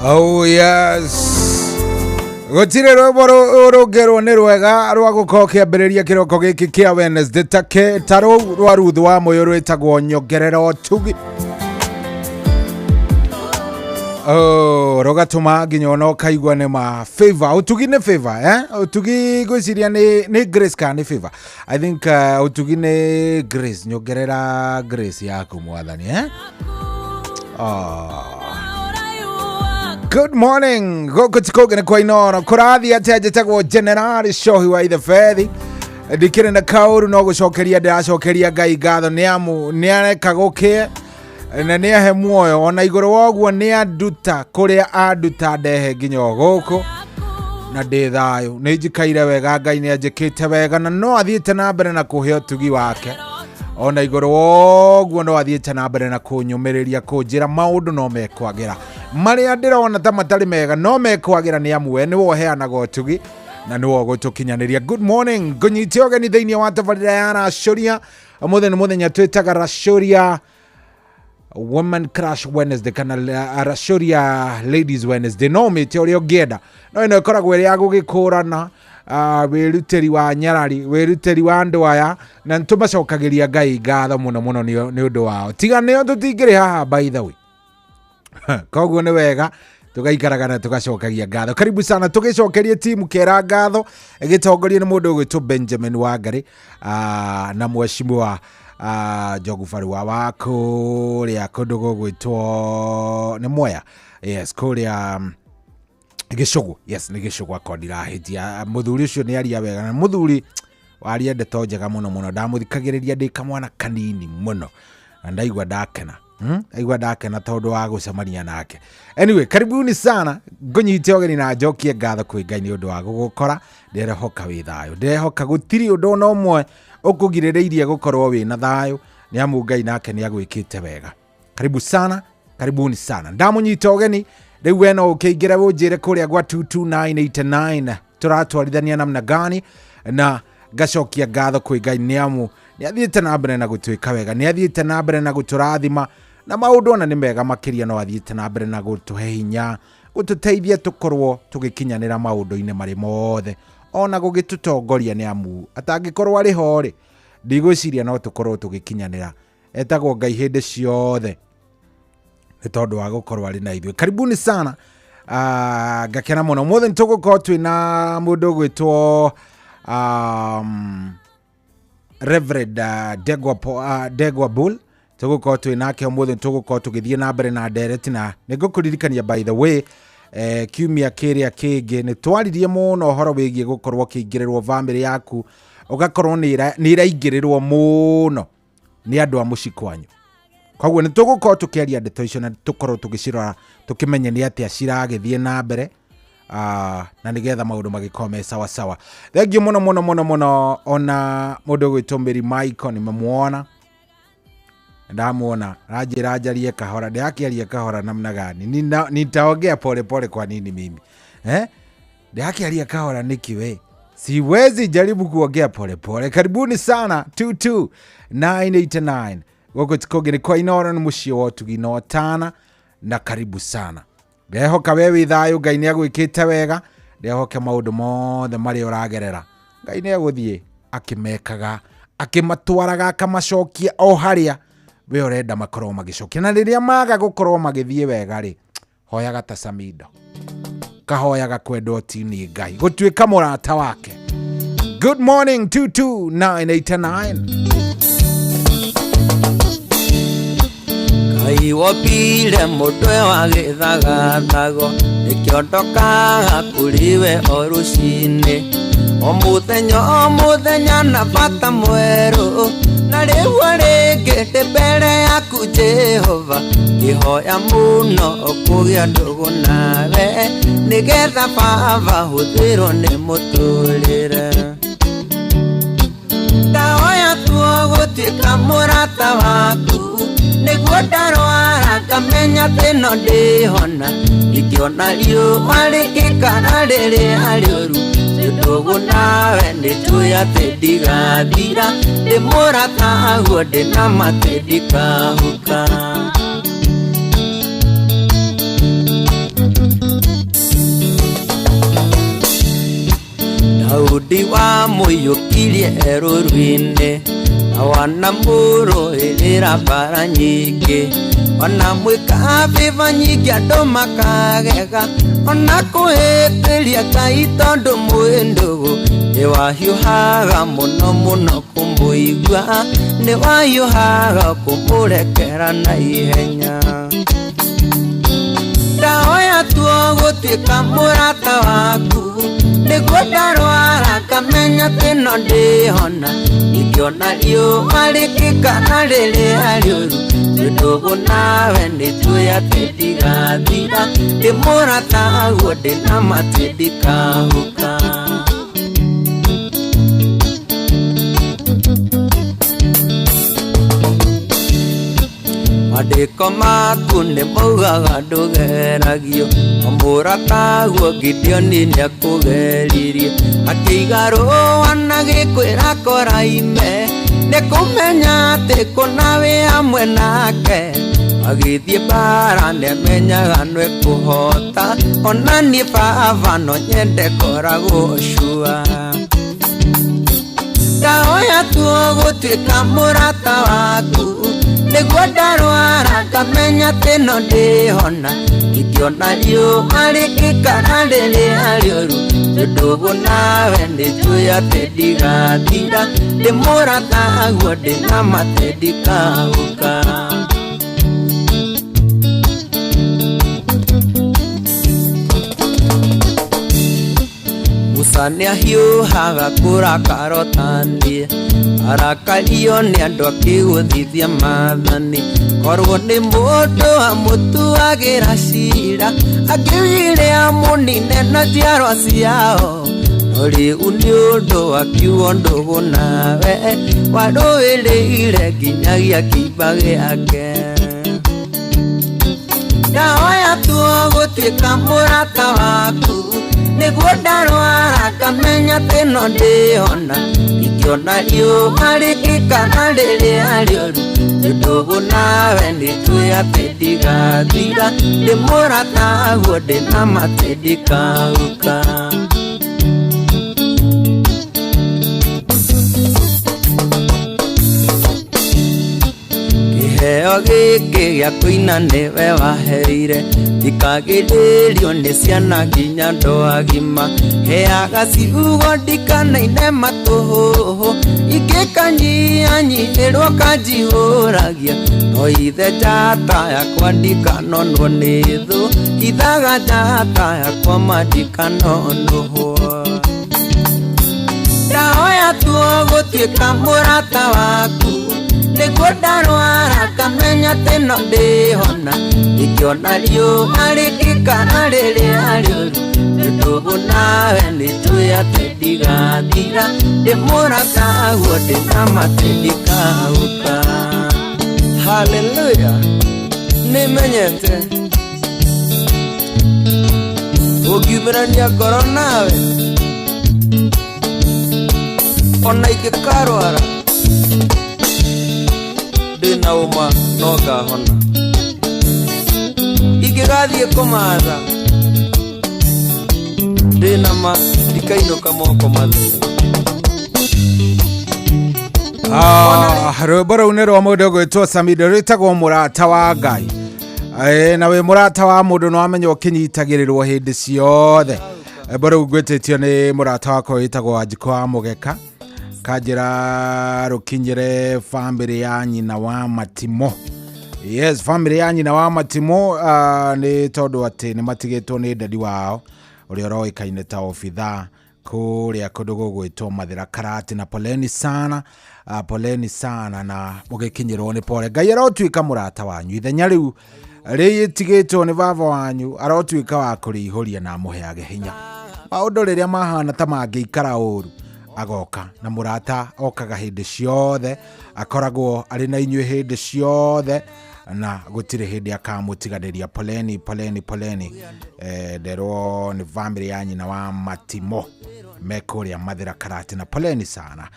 Oh yes. Gũtirĩ rwĩmbo rũngĩrwo nĩ rwega rwa gũkorwo kĩambĩrĩria kĩroko gĩkĩ kĩa Wednesday ta ta rũu rwa Ruth wa Mũyũ rwĩtagwo nyongerera ũtugi. Oh, rũgatũma nginya ona ũkaigua nĩ ma favor. Ũtugi nĩ favor, eh? Ũtugi ngwĩciria nĩ grace kana nĩ favor. I think ũtugi nĩ grace, nyongerera grace yaku mwathani, eh? Oh. Good morning. Gũkũ ti kũngĩ nĩ kwa Inooro. Kũrathiĩ atĩa? Njĩtagwo General Shohi wa Ithe Bethi. Ndikĩrĩ na kaũru no gũcokeria ndĩracokeria Ngai ngatho nĩ amu nĩ areka gũkĩe na nĩ ahe muoyo ona igũrũ wa ũguo nĩ anduta kũrĩa anduta ndehe nginya o gũkũ na ndĩ thayũ. Nĩ njikaire wega, Ngai nĩ anjĩkĩte wega na no athiĩte na mbere na kũhe ũtugi wake ona igũrũ wa ũguo no athiĩte na mbere na kũnyũmĩrĩria kũnjĩra maũndũ no mekwagĩra marĩa ndĩrona ta matarĩ mega no mekwagĩra nĩ amu we nĩwe ũheanaga ũtugi na nĩwe ũgũtũkinyanĩria. Good morning, ngũnyite ũgeni thĩinĩ wa tabarĩra ya Racũria. Ũmũthĩ nĩ mũthenya twĩtaga Racũria Women Crush Wednesday kana Racũria Ladies Wednesday, no ũmĩte ũrĩa ũngĩenda, no ĩno ĩkoragwo ĩrĩ ya gũgĩkũrana wĩrutĩri wa nyarari, wĩrutĩri wa andũ aya, na nĩtũmacokagĩria Ngai ngatho mũno mũno nĩ ũndũ wao. Tiga nĩo tũtingĩrĩ haha by the way. Koguo nĩ wega tugaikaraga na tugacokagia ngatho. Karibu sana, tũgĩcokerie timu kera ngatho ĩgĩtongorio nĩ mũndũ ũgwĩtwo Benjamin Wangari na mheshimiwa Njogu Barua wa kũrĩa kũndũ gũgwĩtwo nĩ Mwea, yes, kũrĩa Gĩcũgũ, yes, nĩ Gĩcũgũ akorwo ndirahĩtia. Mũthuri ũcio nĩ aria wega na mũthuri waria ndeto njega mũno mũno, ndamũthikagĩrĩria ndĩ kamwana kanini mũno na ndaigua ndakena. Ndaigua ndakena tondũ wa gũcemania nake. Anyway, karibuni sana, ngũnyite ũgeni na njokie ngatho kwĩ Ngai nĩ ũndũ wa gũgũkora. Ndĩrehoka wĩ thayũ, ndĩrehoka gũtirĩ ũndũ ona ũmwe ũkũgirĩrĩirie gũkorwo wĩ na thayũ, nĩ amu Ngai nake nĩ agwĩkĩte wega. Karibu sana, karibuni sana, ndamũnyita ũgeni. Rĩu we no ũkĩingĩre ũnjĩre kũrĩa gwa 22989 tũratwarithania namna gani, na ngacokia ngatho kwĩ Ngai nĩ amu nĩ athiĩte na mbere na gũtwĩka wega, nĩ athiĩte na mbere na gũtũrathima na maũndũ ona nĩ mega makĩria, no athiĩte na mbere na gũtũhe hinya, gũtũteithia tũkorwo tũgĩkinyanĩra maũndũ-inĩ marĩ mothe, ona gũgĩtũtongoria nĩ amu atangĩkorwo arĩ ho rĩ, ndigwĩciria no tũkorwo tũgĩkinyanĩra. Etagwo Ngai hĩndĩ ciothe nĩ tondũ wa gũkorwo arĩ na ithuĩ. Karibuni sana. Ngakena mũno ũmũthĩ nĩ tũgũkorwo twĩna mũndũ ũgwĩtwo Reverend Ndegwa Bull, tũgũkorwo twĩ nake ũmũthĩ, tũgũkorwo tũgĩthiĩ na mbere na ndereti, na nĩ ngũkũririkania by the way, kiumia kĩrĩa kĩngĩ nĩ twaririe mũno ũhoro wĩgiĩ gũkorwo ũkĩingĩrĩrwo bamĩrĩ yaku, ũgakorwo nĩ ĩraingĩrĩrwo mũno nĩ andũ a mũciĩ kwanyu. Koguo nĩ tũgũkorwo tũkĩaria ndeto icio na tũkorwo tũgĩcirora tũkĩmenye nĩ atĩa ciragĩthiĩ na mbere, na nĩgetha maũndũ magĩkorwo me sawa sawa. Thengiũ mũno mũno mũno mũno. Ona mũndũ ũgwĩtwo Mary Michael nĩmũmuona, ndamuona aranjĩra njarie kahora, ndĩrakĩaria kahora namna gani? Nitaongea pole pole kwa nini mimi, eh? Ndĩrakĩaria kahora nĩkĩ we? Siwezi jaribu kuongea pole pole. Karibuni sana 22989 gũkũ ti kũngĩ nĩ kwa Inooro, nĩ mũciĩ wa ũtugi na ũtana, na karibu sana. Ndehoka we wĩ thayũ, Ngai nĩ agwĩkĩte wega, ndehoke maũndũ mothe marĩa ũragerera Ngai nĩ agũthiĩ akĩmekaga, akĩmatwaraga, akamacokia o harĩa we ũrenda makorwo magĩcokia, na rĩrĩa maga gũkorwo magĩthiĩ wega rĩ, hoyaga ta Samido, kahoyaga kwendwo ti nĩ Ngai, gũtuĩka mũrata wake. Good morning 22989. Ngai wopire mũtwe wa gĩthagathago, nĩkĩo ndokaga kũrĩ we o rũcinĩ, o mũthenya o mũthenya na bata mwerũ, na rĩu rĩngĩ ndĩ mbere yaku Jehova, ngĩhoya mũno kũgĩa ndũgũ nawe, nĩgetha baba hũthĩrwo nĩ mũtũrĩre. Ndahoya tuo gũtuĩka mũrata waku, nĩguo ndarwara ngamenya atĩ no ndĩhona, ingĩona riũa rĩgĩkara rĩrĩa rĩũru, ndũgũ nawe nĩnjũĩ atĩ ndigathira, ndĩ mũrataguo ndĩ na ma atĩ ndikahuka. Daudi wamũiyũkirie erũrũ-inĩ na wanamũrũĩrĩra mbara nyingĩ ona mwĩka bĩba nyingĩ andũ makagega ona kũhĩtĩria Ngai tondũ mwĩ ndũgũ nĩwahiũhaga mũno mũno kũmũigua nĩwahiũhaga kũmũrekera na ihenya ndaoya tuo gũtuĩka mũrata waku nĩguo ndarwara ngamenya atĩ no ndĩhona ingĩona riũa rĩkĩkana rĩrĩa rĩũru ndũgũ nawe nĩnjũĩ atĩ ndigathira ndĩ mũrataguo ndĩna ma atĩ ndikahũka. Mandĩko maku nĩ maugaga ndũgeragio o mũrataguo Gideoni nĩakũgeririe akĩiga rũa na gĩkwĩra koraime nĩ kũmenya atĩ kũna wĩ hamwe nake agĩthiĩ mbara nĩamenyaga nĩekũhota ona niĩ baba no nyende koragwo cua ndaoya tuo gũtuĩka mũrata waku nĩguo ndarwara ngamenya atĩ no ndĩhona ingĩona riũa rĩkĩkana rĩrĩa rĩũru ndũgũ nawe nĩnjũĩ atĩ ndigathira ndĩ mũrataguo ndĩna ma atĩ ndikahũka. Musa nĩahiũhaga kũrakara ũtaniĩ arakario nĩ andũ akĩgũthithia maathani korwo nĩ mũndũ amũtuagĩra cira angĩugire amũnine na njiarwa ciao no rĩu nĩ ũndũ akiugo ndũgũ nawe warũĩrĩire nginyagia kĩimba gĩake ndaoya tuo gũtuĩka mũrata waku nĩguo ndarwara ngamenya atĩ no ndĩhona ingĩona riũa rĩkĩkana rĩrĩa rĩũru ndũgũ nawe nĩnjũĩ atĩ ndigathira ndĩ mũrataguo ndĩna ma atĩ ndikahũka. Kĩheo gĩkĩ gĩa kũina nĩwe waheire ndikagĩrĩrio nĩ ciana nginya andũ agima heaga ciugo ndikanaine matũhũhũ ingĩkanyihanyiihĩrwo kanjihũragia no ithe njata yakwa ndikanonwo nĩ thũ ithaga njata yakwa ma ndikanonũhwo ndaoya tuo gũtuĩka mũrata waku nĩguo ndarwara ngamenya atĩ no ndĩhona ingĩona riũa rĩkĩkana rĩrĩa rĩũru ndũgũ nawe nĩnjũĩ atĩ ndigathira ndĩ mũrataguo ndĩna ma atĩ ndikahũka. Haleluya nĩmenyete ũngiumĩrania ngoro nawe ona ingĩkarwara ndĩna ũma no ngahona ingĩgathiĩ kũmatha ndĩna ma ndikainũka moko matheri. Rwĩmbo rũu nĩ rwa mũndũ ũgwĩtwo Samido rwĩtagwo mũrata wa Ngai. Na wĩ mũrata wa mũndũ no wamenya ũkĩnyitagĩrĩrwo hĩndĩ ciothe. Rwĩmbo rũu ngwĩtĩtio nĩ mũrata wakwa wĩtagwo Wanjikũ wa Mũgeka kanjĩra rũkinyĩre bamĩrĩ ya nyina wa Matimo. Yes, bamĩrĩ ya nyina wa Matimo nĩ tondũ atĩ nĩ matigĩtwo nĩ dadi wao ũrĩa ũroĩkaine ta obithaa kũrĩa kũndũ gũgwĩtwo Mathĩra Karati na poleni sana poleni sana na mũgĩkinyĩrwo nĩ pole. Ngai arotuĩka mũrata wanyu ithenya rĩu rĩtigĩtwo nĩ baba wanyu arotuĩka wa kũrĩihũria na amũheage hinya. Maũndũ rĩrĩa mahana ta mangĩikara ũru agoka na mũrata okaga hĩndĩ ciothe akoragwo arĩ na inyuĩ hĩndĩ ciothe na gũtirĩ hĩndĩ akamũtiganĩria. Poleni poleni poleni. Nderwo nĩ bamĩrĩ ya nyina wa Matimo me kũrĩa Mathĩra Karati na poleni sana.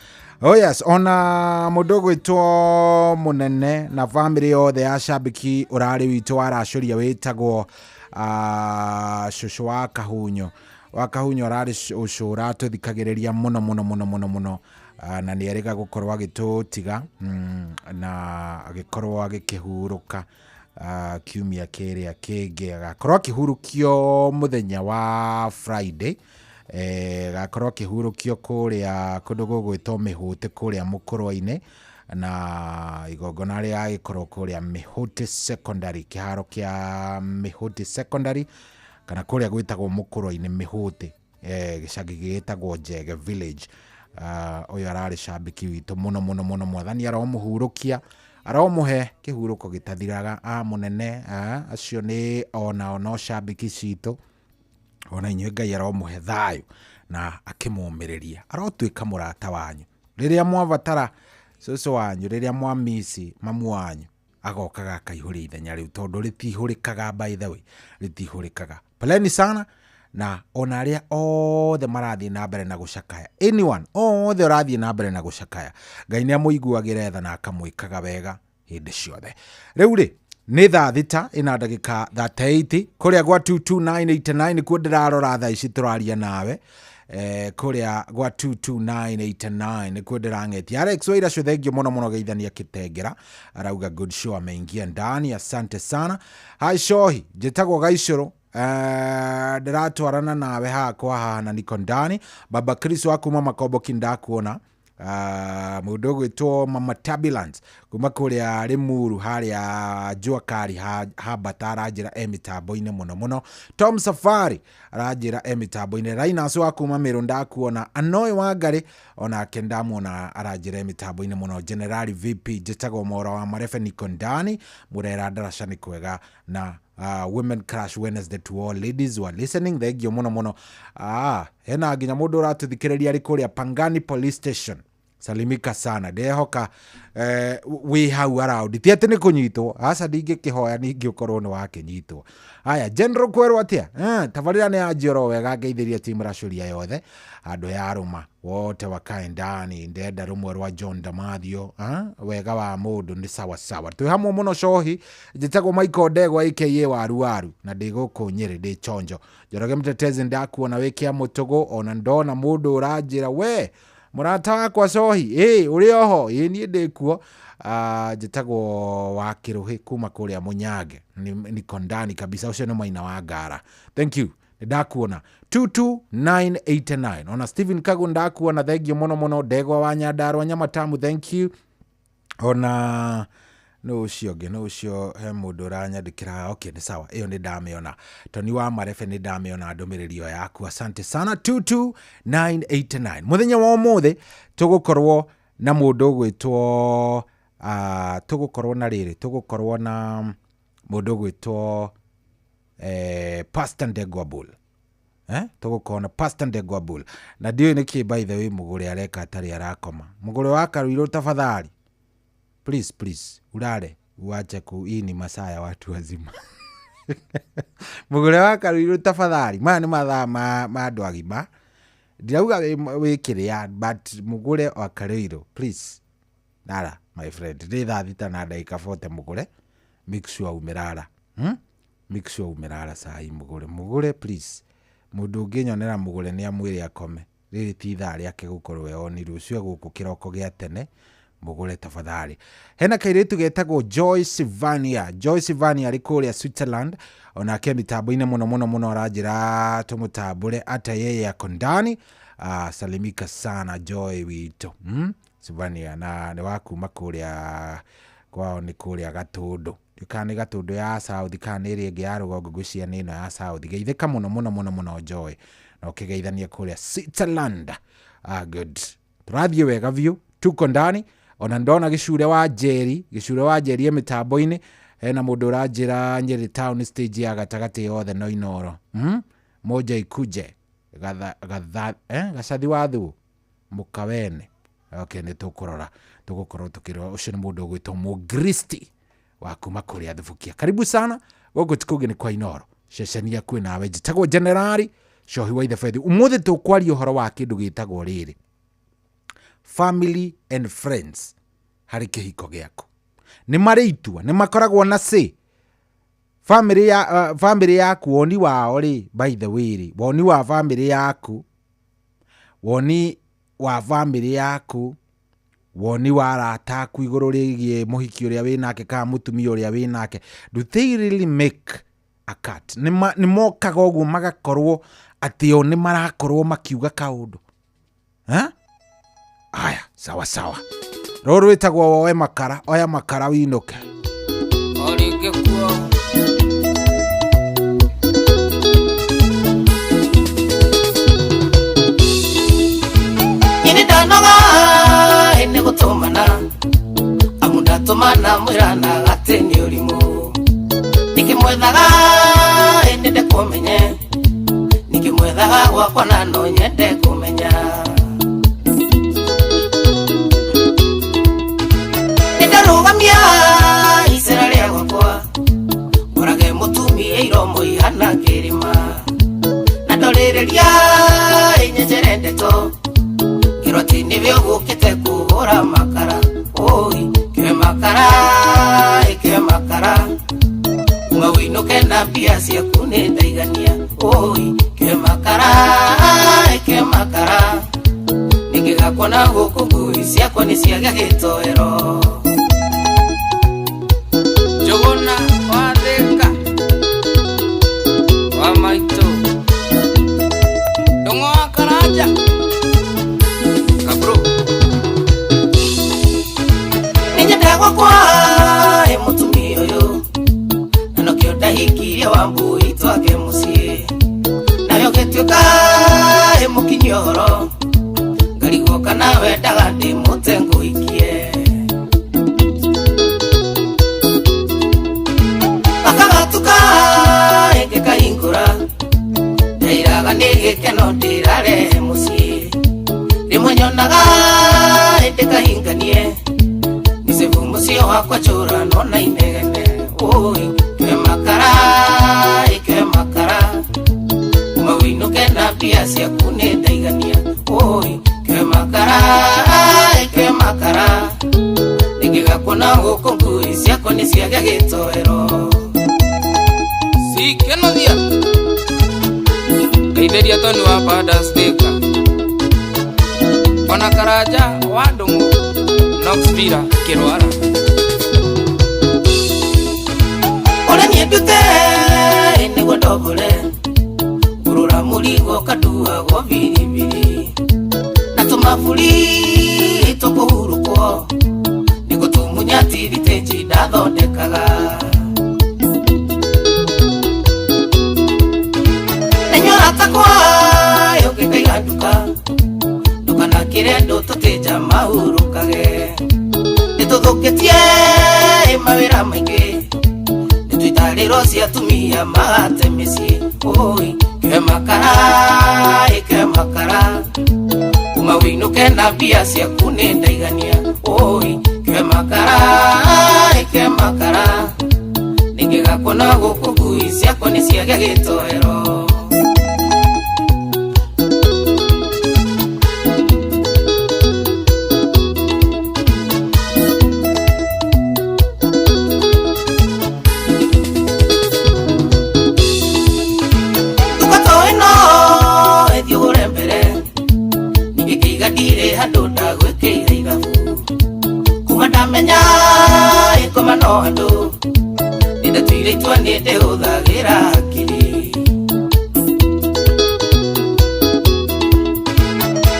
Oh yes, ona mũndũ ũgwĩtwo mũnene na bamĩrĩ yothe ya shabiki ũrarĩ witũ waracũria wĩtagwo cũcũ wa Kahunyo Wa Kahunyo ararĩ ũcũra tũthikagĩrĩria mũno mũno mũno mũno mũno. Na nĩ erĩga gũkorwo agĩtũtiga na agĩkorwo agĩkĩhurũka kiumia kĩrĩa kĩngĩ. Agakorwo akĩhurũkio mũthenya wa Friday, agakorwo akĩhurũkio kũrĩa kũndũ gũgwĩtwo Mĩhũtĩ kũrĩa Mũkũrwe-inĩ, na igongona rĩgagĩkorwo kũrĩa Mĩhũtĩ Secondary, kĩharo kĩa Mĩhũtĩ Secondary, kana kũrĩa gwĩtagwo Mũkũrwe-inĩ Mĩhũtĩ, gĩcagi gĩgĩtagwo Njege Village. Ũyũ ararĩ cambĩki witũ mũno mũno mũno. Mwathani aromũhurũkia, aromũhe kĩhurũko gĩtathiraga. Mũnene, acio nĩ onao no cambĩki citũ, ona inyuĩ Ngai aromũhe thayũ na akĩmũmĩrĩria, arotuĩka mũrata wanyu rĩrĩa mwabatara cũcũ wanyu, rĩrĩa mwamisi mamu wanyu, agokaga akaihũria ithenya rĩu, tondũ rĩtihũrĩkaga, by the way, rĩtihũrĩkaga. Poleni sana na ona arĩa othe marathiĩ na mbere na gũcakaya, anyone othe ũrathiĩ na mbere na gũcakaya, Ngai nĩ amũiguagĩra tha na akamwĩkaga wega hĩndĩ ciothe. Rĩu rĩ nĩ thaa 6 ĩna ndagĩka 38 kũrĩa gwa 22989 nĩkuo ndĩrarora thaa ici tũraria nawe. Kũrĩa gwa 22989 nĩkuo ndĩrang'etia. Alex Waira, thengio mũno mũno, geithania Kĩtengera, arauga good show, ameingia ndani, asante sana. Hi Shohi, njĩtagwo Gaicũrũ, ndĩratwarana nawe haha kwa haha na niko ndani. Baba Chris wa kuma Makomboki, ndakuona. Mũndũ ũgwĩtwo Mama Turbulence kuma kũrĩa Limuru harĩa jua kari hambata, aranjĩra e mĩtambo-inĩ mũno mũno. Tom Safari aranjĩra e mĩtambo-inĩ. Rainas wa kuma Meru, ndakuona. Anoy Wangari onake ndamuona, aranjĩra e mĩtambo-inĩ mũno. Generali VP, njĩtagwo Mora wa Marebe, niko ndani. Murera ndaraca nĩ kwega na Women Crush Wednesday to all ladies who are listening, thengio mũno mũno. Hena nginya mũndũ ũratũthikĩrĩria arĩ kũrĩa Pangani Police Station, salimika sana, ndehoka wĩ hau around, ti atĩ nĩ kũnyitwo, aca, ndingĩkĩhoya ningĩ ũkorwo nĩ wakĩnyitwo. Haya, General kwerwo atĩa? Tabarĩra nĩ yanjia oro wega, ngeithĩria timu racũria yothe handũ ya rũma wote wakae ndani, ndenda rũmwe rwa John Damathio, wega wa mũndũ nĩ sawa sawa, twĩ hamwe mũno. Cohi, njĩtagwo Michael Ndegwa aka Waru Waru, na ndĩ gũkũ Nyĩrĩ, ndĩ chonjo. Njoroge Mtetezi, ndakuona wĩ kĩa mũtũgũ, ona ndona mũndũ ũranjĩra we mũrata wakwa Cohi, ĩ ũrĩ oho? Ĩ niĩ ndĩ kuo. Njĩtagwo wa Kĩrũhĩ kuma kũrĩa Mũnyange, niko ndani kabisa. Ũcio nĩ maina wa Ngara, thank you, ndakuona 22989. Ona Stephen Kagu ndakuona, thengio mũno mũno. Ndegwa wa Nyandarua Nyamatamu, thank you. Ona nũ ũcio ũngĩ, nũ ũcio, he mũndũ ũranyandĩkĩra. Okay, nĩ sawa, ĩyo nĩ ndamĩona. Toni wa Marebe, nĩ ndamĩona ndũmĩrĩri ĩyo yaku, asante sana. 22989. Mũthenya wa ũmũthĩ tũgũkorwo na mũndũ ũgwĩtwo tũgũkorwo na rĩrĩ, tũgũkorwo na mũndũ ũgwĩtwo Pastor Ndegwa Bull, tũgũkorwo na Pastor Ndegwa Bull, na ndiũĩ nĩkĩ, by the way, mũgũre areka atarĩ arakoma. Mũgũre wa Karuirũ, tafadhali, please please, ulale uache ku, hii ni masaa ya watu wazima. Mũgũre wa Karuirũ, tafadhali, maya nĩ mathaa ma andũ agima, ndirauga wĩ kĩrĩa, but mũgũre wa Karuirũ, please, lala my friend. Nĩ thaa 6 na ndagĩka 40. Mũgũre, make sure umelala, Make sure umelala sai, mũgũre, mũgũre please. Mũndũ ũngĩnyonera mũgũre nĩ amwĩre akome, rĩrĩ ti ithaa rĩake gũkorwo e oni, rũciũ egũkũ kĩroko gĩa tene. Mũgũre tafadhali. Hena kairĩtu getagwo Joy Sivania, Joy Sivania arĩ kũrĩa Switzerland, onake mĩtambo-inĩ mũno mũno mũno, aranjĩra tũmũtambũre ata yeye ako ndani. Salimika sana Joy witũ, Sivania, na nĩ wa kuma kũrĩa kwao nĩ kũrĩa Gatũndũ, kana nĩ Gatũndũ ya South kana nĩ ĩrĩa ĩngĩ ya rũgongo, ngwĩciria nĩ ĩno ya South. Geithĩka mũno mũno mũno mũno Joy, na ũkĩgeithania kũrĩa Switzerland. Good, tũrathiĩ wega biũ, tuko ndani. Ona ndona gĩcure wa Njeri, gĩcure wa Njeri e mĩtambo-inĩ. Hena mũndũ ũranjĩra Nyĩrĩ town stage ya gatagatĩ yothe no Inoro, Moja ikuje gatha, gatha, gacathi wa thu mũkawene. Okay, nĩ tũkũrora, tũgũkorwo tũkĩrora. Ũcio nĩ mũndũ ũgwĩtwo Mũgristi wa kuma kũrĩa Thubukia. Karibu sana, gũkũ ti kũngĩ nĩ kwa Inoro, ceceni yaku nawe. Njĩtagwo Generali Cohi wa Ithebethi. Ũmũthĩ tũkwaria ũhoro wa kĩndũ gĩtagwo rĩrĩ, family and friends harĩ kĩhiko gĩaku. Nĩ marĩ itua, nĩ makoragwo na say? Family ya family yaku woni wao rĩ, by the way rĩ, woni wa family yaku, woni wa family yaku, woni wa arata aku igũrũ rĩgiĩ mũhiki ũrĩa wĩnake kana mũtumia ũrĩa wĩnake, do they really make a cut? Nĩ mokaga ũguo magakorwo atĩ o nĩ marakorwo makiuga kaũndũ. Aya, sawa sawa. Rũrũ rwĩtagwo woe makara, oya makara winũke. Ini ndanoga ene gũtũmana amu ndatũmana mwĩrana atĩ nĩ ũrimũ nikĩmwethaga ene ndekũmenye nikĩmwethaga gwakwa na no nyende kũmenya nĩndarũgamia icera rĩa gwakwa ngorage mũtumia iromo ihana kĩrĩma na ndorĩrĩria ĩnyenjere ndeto ngĩrwo atĩ nĩwe ũgũkĩte kũhũra makara oi kĩwe makara ĩkĩwe makara uma wĩinũke na mbia ciaku nĩ ndaigania oi kĩwe makara ĩkĩwe makara nĩngĩgakuona gũkũ ngui ciakwa nĩ ciagĩa gĩtoero. Njũgũna wa Thĩka wa maitũ Ndũng'ũ wa Karanja Kabro Nĩnyendaga gwakwa ĩ mũtumia ũyũ na nokĩo ndahikirie Wambui twake mũciĩ nawe ũgĩtuĩka ĩ mũkinyia ũhoro ngarigwo kana wendaga ndĩmũte ngũhikie akagatuka ĩngĩkahingũra ndairaga nĩ gĩkeno ndĩrarehe mũciĩ rĩmwe nyonaga ĩndĩkahinganie nĩcibu mũciĩ wakwa njũra nona inegene oi kĩwe makara ĩkĩwe makara uma wĩinũke na mbia ciaku nĩ ndaigania oi kĩwe makara ĩkĩwe makara nĩngĩgakuona gũkũ ngui ciakwa nĩ ciagĩa gĩtoero. Sikenothia Ngeithĩria Toni wa Badas Thĩka ona Karanja wa Ndũng'ũ Knox Villa Kĩrwara. Ũrĩa niĩ ndute nĩguo ndombore ngũrũra mũrigo kanduagwo biribiri na tũmaburi tũkũhurũkwo nĩgũtumunya tirithĩnji ndathondekaga takwa yũkĩkaiga nduka ndũkanakĩre andũ tũtĩnja mahurũkage nĩtũthũkĩtie mawĩra maingĩ nĩtũitarĩrwo cia atumia magate mĩciĩ oi kĩwe makara ĩkĩwe makara uma wĩinũke na mbia ciaku nĩ ndaigania oi kĩwe makara ĩkĩwe makara nĩngĩgakuona gũkũ ngui ciakwa nĩ ciagĩa gĩtoero. Ĩkoma no andũ nĩndatuire itua nĩndĩhũthagĩra hakiri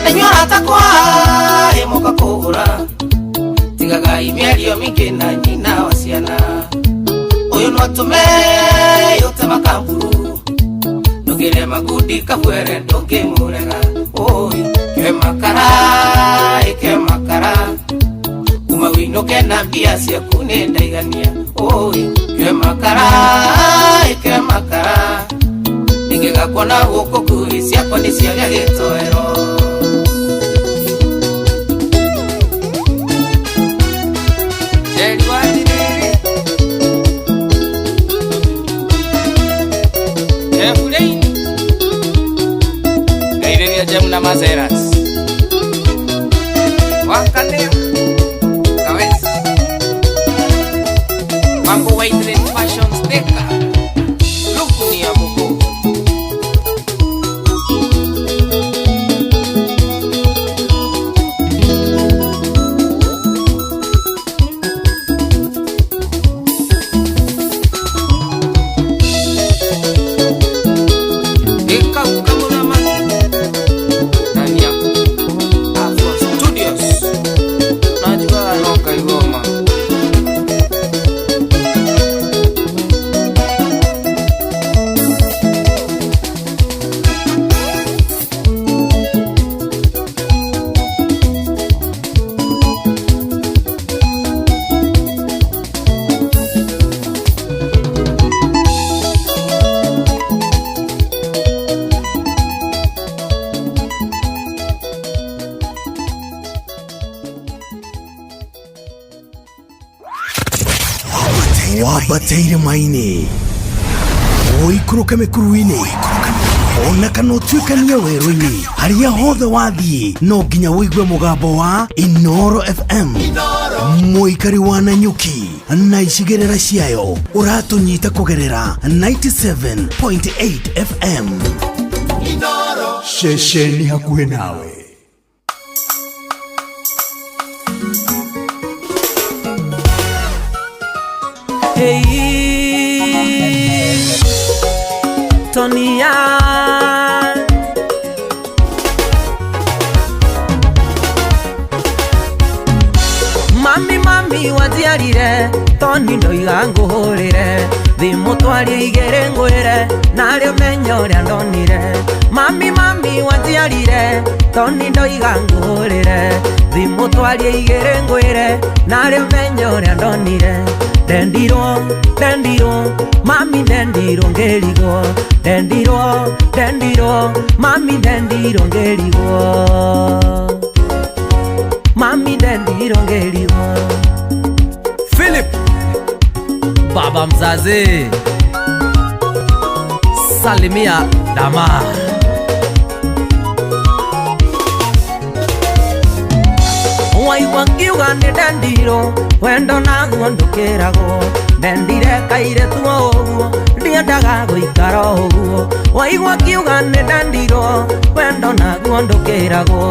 na inyuĩ arata akwa ĩ mũka kũgũra tigagai mĩario mĩingĩ na nyina wa ciana ũyũ no atũme ũte makamburu ndũngĩre magundi kabwere ndũngĩmũrega oi kĩwe makara ĩkĩwe makara uma wĩinũke na mbia ciaku nĩ ndaigania oi kĩwe makara ĩkĩwe makara nĩngĩgakuona gũkũ ngui ciakwa nĩ ciagĩa gĩtoero. Njeri wa Ndiriri Jeff Lane Ngeithĩria Jemu na Mazeras Wakanĩa Mambo White Fashion Sticker. Wambate irĩma-inĩ, ũikũrũke mĩkuru-inĩ, ona kana ũtuĩkanie werũ-inĩ, harĩa hothe wathiĩ no nginya ũigue mũgambo wa Inoro FM. Mũikari wa Nanyuki na icigĩrĩra ciayo ũratũnyita kũgerera 97.8 FM. Ceceni hakuhĩ nawe. Hey, Tonia. Mami, mami wanjiarire Toni ndoiga nguhurire thimũ twarie igĩrĩ ngwĩre narĩo menya ũrĩa ndonire. Mami, mami wanjiarire Toni ndoiga nguhurire thimũ twarie igĩrĩ ngwĩre narĩo menya ũrĩa ndonire. Ndendirwo, ndendirwo, mami ndendirwo ngĩrigwo. Ndendirwo, ndendirwo, mami ndendirwo ngĩrigwo. Mami ndendirwo ngĩrigwo. Philip baba mzazi, salimia dama. Waigua ngiuga nĩ ndendirwo wendo naguo ndũkĩragwo. Ndendire kairĩtu o ũguo ndiendaga gũikara o ũguo. Waigua ngiuga nĩ ndendirwo wendo naguo ndũkĩragwo.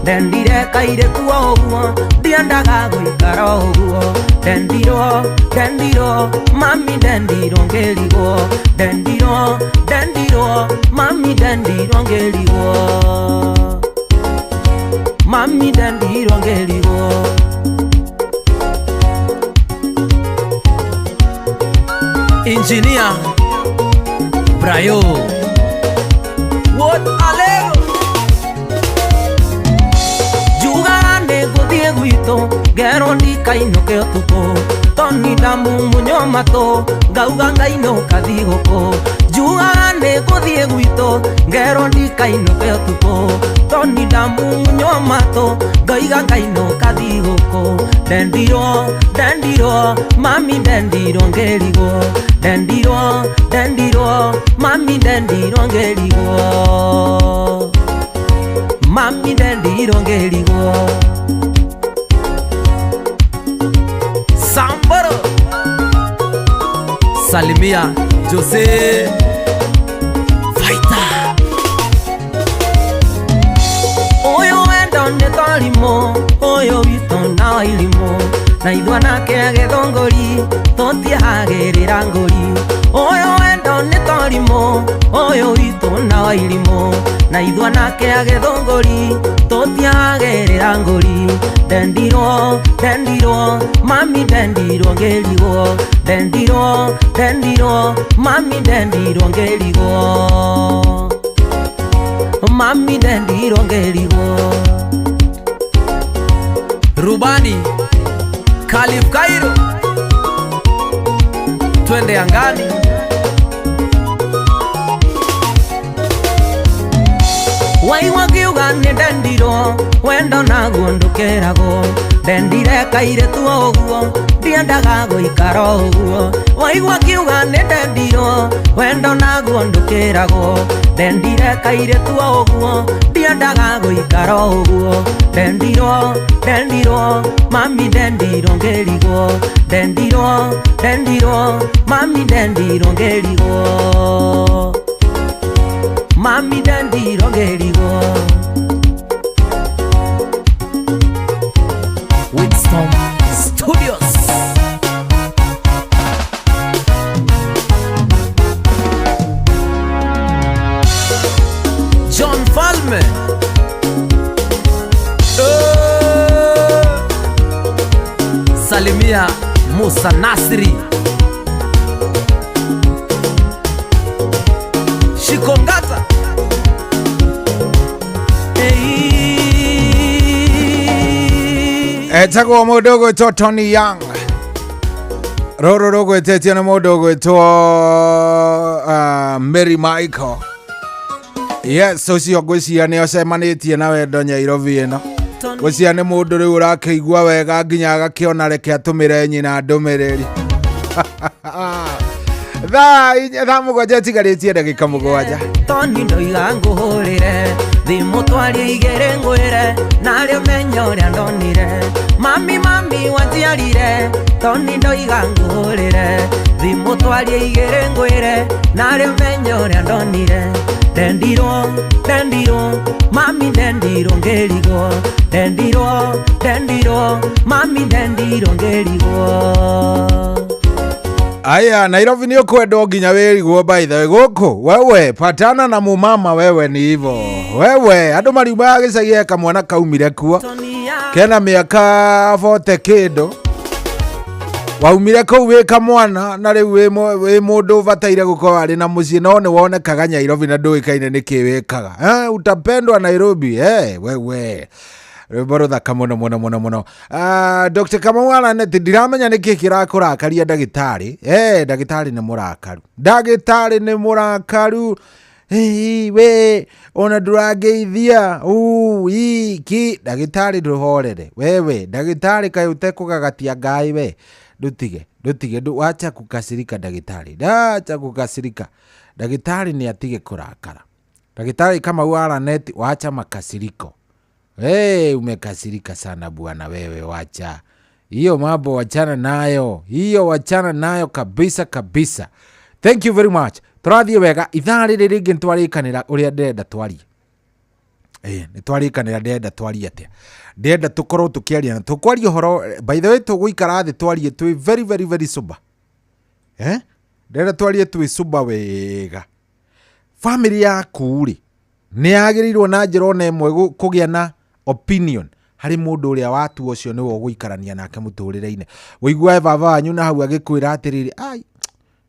Ndendire kairĩtu o ũguo ndiendaga gũikara o ũguo. Ndendirwo, ndendirwo, mami ndendirwo ngĩrigwo. Ndendirwo, ndendirwo, mami ndendirwo ngĩrigwo. Mami ndendirwo ngĩrigwo. Engineer Brayo What alego Njugaga nĩ ngũthiĩ gwitũ ngerwo ndikainũke ũtukũ. Toni ndamumunywo matũ ngauga ngainũka thigũkũ. Njugaga nĩ ngũthiĩ gwitũ ngerwo ndikainũke ũtukũ. Toni ndamumunywo matũ ngaiga ngainũka thigũkũ. Ndendirwo, ndendirwo, mami ndendirwo ngĩrigwo. Ndendirwo, ndendirwo, mami ndendirwo ngĩrigwo. Mami ndendirwo ngĩrigwo. Samboro salimia Jose Fighter. Ũyũ wendo nĩ torimũ, ũyũ witũ na wa irimũ. Na ithuĩ anake a gĩthũngũri tũtiehagĩrĩra ngũri. Ũyũ wendo nĩ torimũ, ũyũ witũ na wa irimũ. Na ithuĩ anake a gĩthũngũri tũtiehagĩrĩra ngũri. Ndendirwo, ndendirwo, mami ndendirwo ngĩrigwo. Ndendirwo, ndendirwo, mami ndendirwo ngĩrigwo. Mami ndendirwo ngĩrigwo. Rubani Khalif Cairo, twende angani. Waigua ngiuga nĩ ndendirwo wendo naguo ndũkĩragwo. Ndendire kairĩtu o ũguo ndiendaga gũikara o ũguo. Waigua ngiuga nĩ ndendirwo wendo naguo ndũkĩragwo. Ndendire kairĩtu o ũguo ndiendaga gũikara o ũguo. Ndendirwo, ndendirwo, mami ndendirwo ngĩrigwo. Ndendirwo, ndendirwo, mami ndendirwo ngĩrigwo. Mami ndendirwo ngĩrigwo. Winston Studios. John Falme. Salimia Musa Nasri. Shikongata. Etagwo mũndũ ũgwĩtwo Tony Young. Rũrũ rũgwĩtĩtio nĩ mũndũ ũgwĩtwo Mary Michael. Yes, ũcio ngwĩciria nĩ ũcemanĩtie na wendo Nyairobi ĩno. Ngwĩciria nĩ mũndũ rĩu ũrakĩigua wega nginya agakĩona reke atũmĩre nyina ndũmĩrĩri. Thaa inya thaa mũgwanja itigarĩtie ndagĩka mũgwanja. Toni ndoiga ngũhũrĩre thimũ twarie igĩrĩ ngwĩre narĩo menya ũrĩa ndonire mami mami wanjiarire Toni ndoiga ngũhũrĩre thimũ twarie igĩrĩ ngwĩre narĩo menya ũrĩa ndonire ndendirwo ndendirwo mami ndendirwo ngĩrigwo ndendirwo ndendirwo mami ndendirwo ngĩrigwo. Aya, Nairobi ni ukwendwo nginya wĩrigwo by the way. Gũkũ wewe patana na mumama wewe ni hivyo. Wewe andũ mariuma gĩcagi kamwana kaumire kuo kena mĩaka 40 kĩndũ waumire kũu wĩ kamwana na rĩu wĩ mũndũ ũbataire gũkorwo arĩ na mũciĩ no nĩ wonekaga Nairobi na ndũĩkaine nĩkĩ wĩkaga. Utapendwa Nairobi wewe. Rwĩmbo rũthaka mũno mũno mũno mũno. Dr. Kamau Araneti ndiramenya nĩkĩ kĩrakũrakaria ndagĩtarĩ. Ndagĩtarĩ nĩ mũrakaru. Ndagĩtarĩ nĩ mũrakaru. We ona ndũrangeithia. Ki ndagĩtarĩ ndũhorere. Wewe ndagĩtarĩ kaĩ ũtekũgagatia Ngai we. Ndũtige ndũtige wacha kukasirika ndagĩtarĩ. Ndacha kukasirika. Ndagĩtarĩ nĩ atige kũrakara. Ndagĩtarĩ Kamau Araneti wacha makasiriko. Hey, umekasirika sana bwana wewe, wacha hiyo mambo, wachana nayo hiyo, wachana nayo kabisa kabisa. Thank you very much. Tũrathiĩ wega ithaa rĩrĩ rĩngĩ nĩtwarĩkanĩra ũrĩa ndĩrenda twarie. Nĩtwarĩkanĩra ndĩrenda twarie atĩa. Ndĩrenda tũkorwo tũkĩaria na tũkwaria ũhoro by the way tũgũikara thĩ twarie twĩ very very very sober. Ndĩrenda twarie twĩ sober wega. Family yaku rĩ nĩ yagĩrĩirwo na njĩra ona ĩmwe kũgĩa na opinion harĩ mũndũ ũrĩa watua ũcio nĩwe ũgũikarania nake mũtũrĩre-inĩ. Ũiguae baba wanyu na hau agĩkwĩra atĩrĩrĩ, ai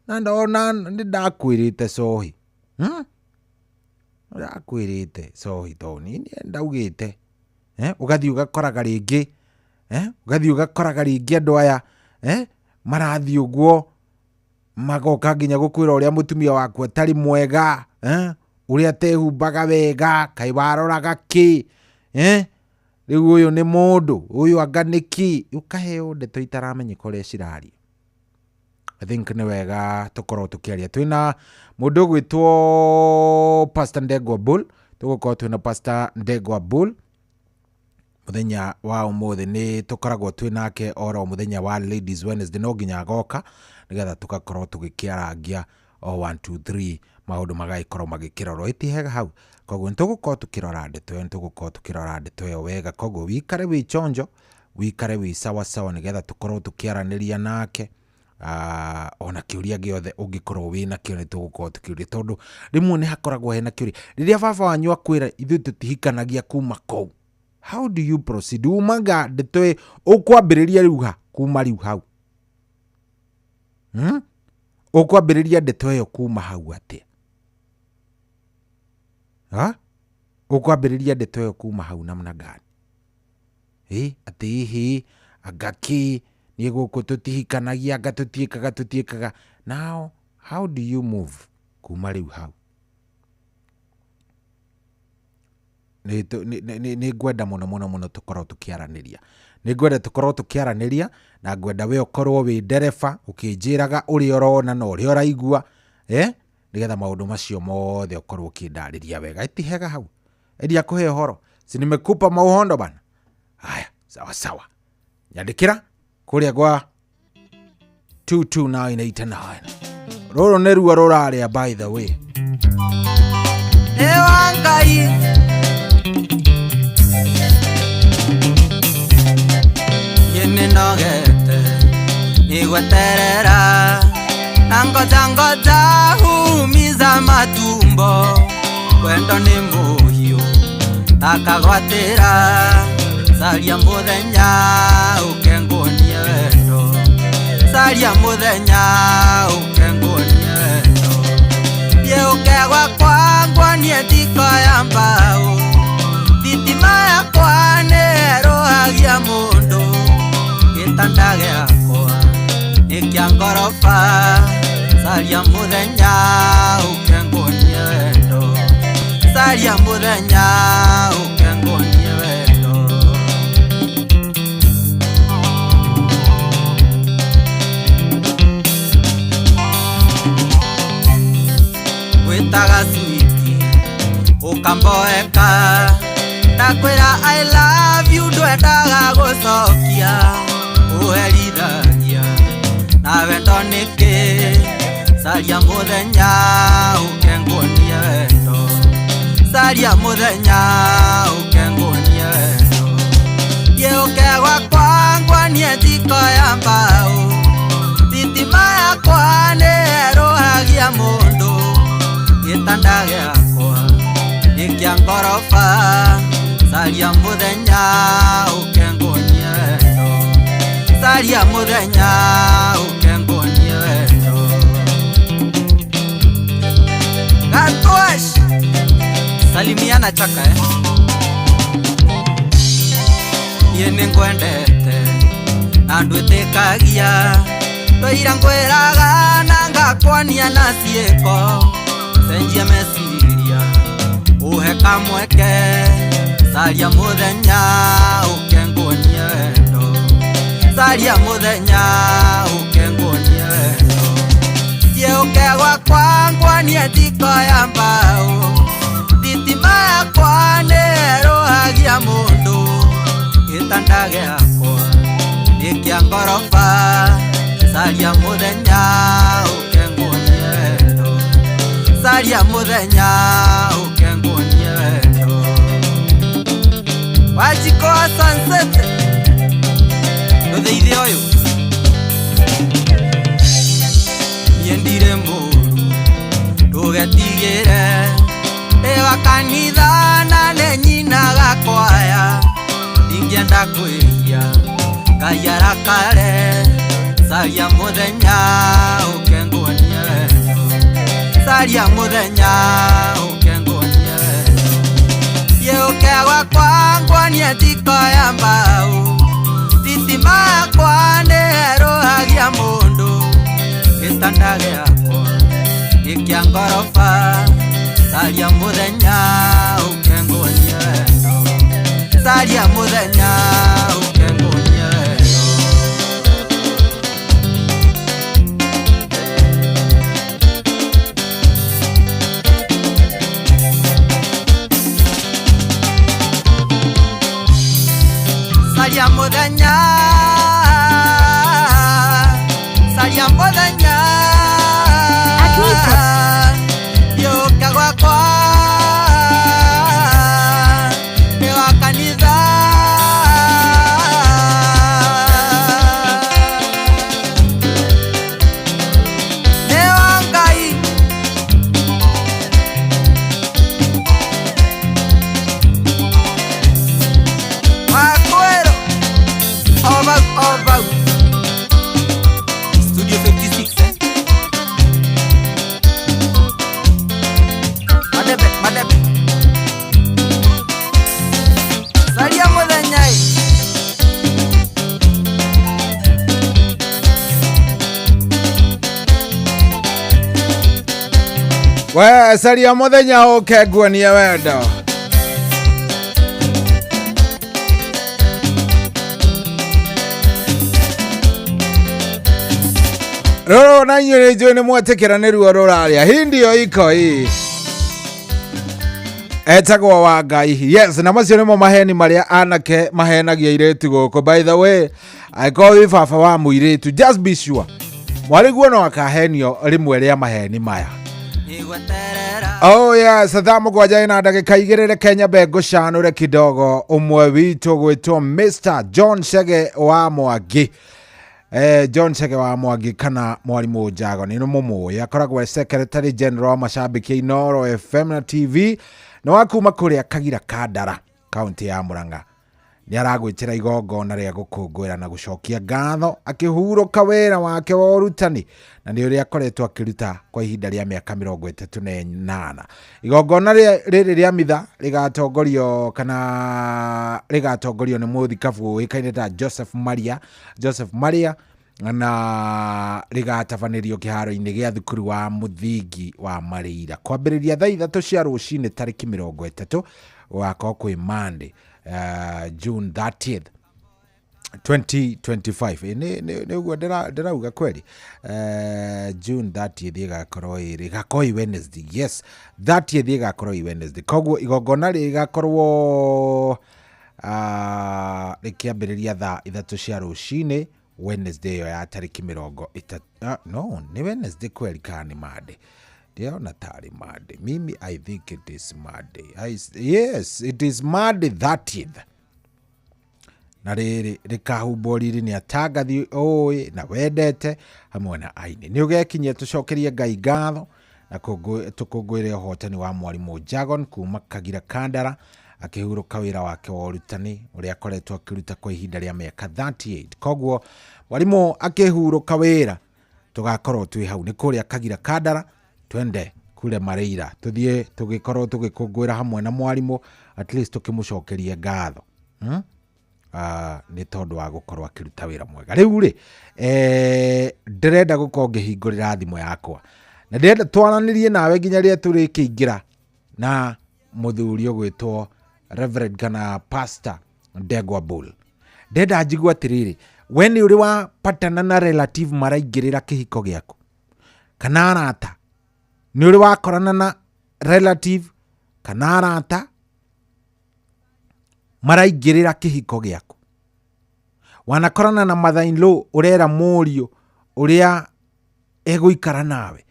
na ndona nĩ ndakwĩrĩte cohi. Ndakwĩrĩte cohi tondũ niĩ ndaugĩte. Ũgathiĩ ũgakoraga rĩngĩ. Ũgathiĩ ũgakoraga rĩngĩ andũ aya marathiĩ ũguo magoka nginya gũkwĩra ũrĩa mũtumia waku atarĩ mwega. Ũrĩa atehumbaga wega kaĩ waroraga kĩ. Rĩu ũyũ nĩ mũndũ ũyũ anga nĩkĩ ũkaheo ndeto itaramenyeka ũrĩa ciraria. I think nĩ wega tũkorwo tũkĩaria twĩna mũndũ ũgwĩtwo Pastor Ndegwa Bull. Tũgũkorwo twĩna Pastor Ndegwa Bull mũthenya wa ũmũthĩ. Nĩ tũkoragwo twĩnake oro mũthenya wa Ladies Wednesday no nginya agoka nĩgetha tũgakorwo tũgĩkĩarangia o 1 2 3 maũndũ magagĩkorwo magĩkĩrorwo ĩti hega hau. Koguo nĩtũgũkorwo tũkĩrora ndeto ĩyo, nĩtũgũkorwo tũkĩrora ndeto ĩyo wega. Koguo wikare wĩ chonjo, wikare wĩ sawa sawa nĩgetha tũkorwo tũkĩaranĩria nake. Ona kĩũria gĩothe ũngĩkorwo wĩna kĩo nĩtũgũkorwo tũkĩũria tondũ rĩmwe nĩ hakoragwo hena kĩũria rĩrĩa baba wanyu akwĩra ithuĩ tũtihikanagia kuma kũu. How do you proceed? Umaga ndeto ĩ ũkwambĩrĩria rĩu ha kuma rĩu hau. Ũkwambĩrĩria ndeto ĩyo kuma hau atĩa? Ũkwambĩrĩria ndeto ĩyo kuma hau namna gani? Atĩ hihi anga kĩ niĩ gũkũ tũtihikanagia anga tũtiĩkaga tũtiĩkaga. Now how do you move kuma rĩu hau? Nĩ ngwenda mũno mũno mũno tũkorwo tũkĩaranĩria. Nĩ ngwenda tũkorwo tũkĩaranĩria na ngwenda we ũkorwo wĩ ndereba ũkĩnjĩraga ũrĩa ũrona na ũrĩa ũraigua nĩgetha maũndũ macio mothe ũkorwo ũkĩndarĩria wega. Ĩti hega hau endi akũhe ũhoro si nimekupa mauhondo bana. Haya, sawa sawa, nyandĩkĩra kũrĩa gwa 22989. Rũrũ nĩ ruo rũrarĩa by the way. Ewa Ngai nĩnogete nĩgweterera na ngoja ngoja humiza matumbo wendo nĩ mũhiũ takagwatĩra caria mũthenya ũke nguonie wendo caria mũthenya ũke nguonie wendo thiĩ ũke gwakwa nguonie thiko ya mbaũ thitima yakwa nĩĩrũhagia mũndũ gĩtanda gĩakwa nĩ kĩa ngoroba caria mũthenya ũke nguonie wendo caria mũthenya ũke nguonie wendo. Nĩngũcokia ũherithagia na wendo nĩkĩ caria mũthenya ũke nguonie wendo caria mũthenya ũke nguonie wendo thiĩ ũke gwakwa nguonie njiko ya mbaũ thitima yakwa nĩerũhagia mũndũ gĩtanda gĩakwa nĩ kĩa ngoroba caria mũthenya ũke nguonie wendo caria mũthenya ũke nguonie wendo Gatwash salimiana chaka niĩ nĩngwendete na ndwĩtĩkagia twaira ngwĩraga na ngakwania na ciĩko cenjia meciria ũhe kamweke caria mũthenya ũke nguonie wendo caria mũthenya ũke nguonie wendo thiĩ ũke gwakwa nguonie njiko ya mbaũ thitima yakwa nĩerũhagia mũndũ gĩtanda gĩakwa nĩ kĩa ngoroba caria mũthenya ũke nguonie wendo caria mũthenya ũke nguonie wendo Wajiko wa sunset ndũthĩithie ũyũ niĩ ndirĩ mũru ndũgetigĩre ndĩ wa kanitha na nĩ nyinaga kwaya ndingĩenda kwĩhia Ngai arakare caria mũthenya ũke nguonie wendo caria mũthenya ũke nguonie wendo thiĩ ũke gwakwa nguonie njiko ya mbaũ thitima yakwa nĩerũhagia mũndũ gĩtanda gĩakwa nĩ kĩa ngoroba caria mũthenya ũke nguonie wendo caria mũthenya ũke nguonie wendo caria mũthenya caria mũthenya thiĩ ũke gwakwa nĩ wa kanitha nĩ wa Ngai Wakwero Over, over. Studio 56, eh? Madebe, madebe. Salia mũthenya ĩ. We caria mũthenya ũke nguonie wendo rũrũ na inyuĩ nĩ njũĩ nĩ mwetĩkĩra nĩ ruo rũrarĩa hii ndio iko hii etagwo wa Ngai yes na macio nĩmo maheni marĩa anake mahenagia airĩtu gũkũ by the way angĩkorwo wĩ baba wa mũirĩtu just be sure mwarĩguo no akahenio rĩmwe rĩa maheni maya Oh yes, thaa mũgwanja ina ndagĩka igĩrĩ reke nyambe ngũcanũre kidogo ũmwe witũ gwĩtwo Mr John Chege wa Mwangi John Chege wa Mwangi kana mwarimũ Njago nĩ mũmũĩ akoragwo e secretary general wa macambĩki a Inooro FM na TV nĩ wa kuma kũrĩa Kagira Kandara kaunti ya Murang'a nĩ aragwĩtĩra igongona rĩa gũkũngũĩra na gũcokia ngatho akĩhurũka wĩra wake wa ũrutani na nĩ ũrĩa akoretwo akĩruta kwa ihinda rĩa mĩaka 38 igongona rĩrĩ rĩa mitha rĩgatongorio kana rĩgatongorio nĩ mũthikabu ũĩkaine ta Joseph Maria na rĩgatabanĩrio kĩharo-inĩ gĩa thukuru wa mũthingi wa Marĩira kwambĩrĩria thaa 3 cia rũcinĩ tarĩki 30 gũgakorwo kwĩ Monday June 30th 2025 nĩ ũguo ndĩrauga kweri June 30th ĩgakorwo ĩrĩ ĩgakorwo ĩ Wednesday yes 30th ĩgakorwo ĩ Wednesday koguo igongona rĩgakorwo Rĩkĩambĩrĩria thaa 3 cia rũcinĩ Wednesday ĩyo ya tarĩki 30. No nĩ Wednesday kweli kana nĩ Monday? Ndĩrona tarĩ Monday. Mimi I think it is Monday. Yes, it is Monday 30th. Na rĩrĩ rĩkahumbwo riri nĩ atangathi ũĩ na wendete hamwe na aini. Nĩ ũgekinyia tũcokerie Ngai ngatho na tũkũngũĩre ũhotani wa mwarimũ Jagon kuma Kagira Kandara akĩhurũka wĩra wake wa ũrutani ũrĩa akoretwo akĩruta kwa ihinda rĩa mĩaka 38. Koguo mwarimũ akĩhurũka wĩra tũgakorwo twĩ hau nĩ kũrĩa Kagira Kandara, twende kule Mareira tuthiĩ tũgĩkorwo tũgĩkũngũĩra hamwe na mwarimũ, at least tũkĩmũcokerie ngatho nĩ tondũ wa gũkorwo akĩruta wĩra mwega. Rĩu rĩ ndĩrenda gũkorwo ngĩhingũrĩra thimũ yakwa na ndĩrenda twaranĩrie nawe nginya rĩrĩa tũrĩkĩingĩra na mũthuri ũgwĩtwo Reverend kana Pastor Ndegwa Bull. Ndĩrenda njigue atĩrĩrĩ, we nĩ ũrĩ wapatana na relative maraingĩrĩra kĩhiko gĩaku kana arata? Nĩ ũrĩ wakorana na relative kana arata maraingĩrĩra kĩhiko gĩaku? Wanakorana na mother in law ũrera mũriũ ũrĩa egũikara nawe?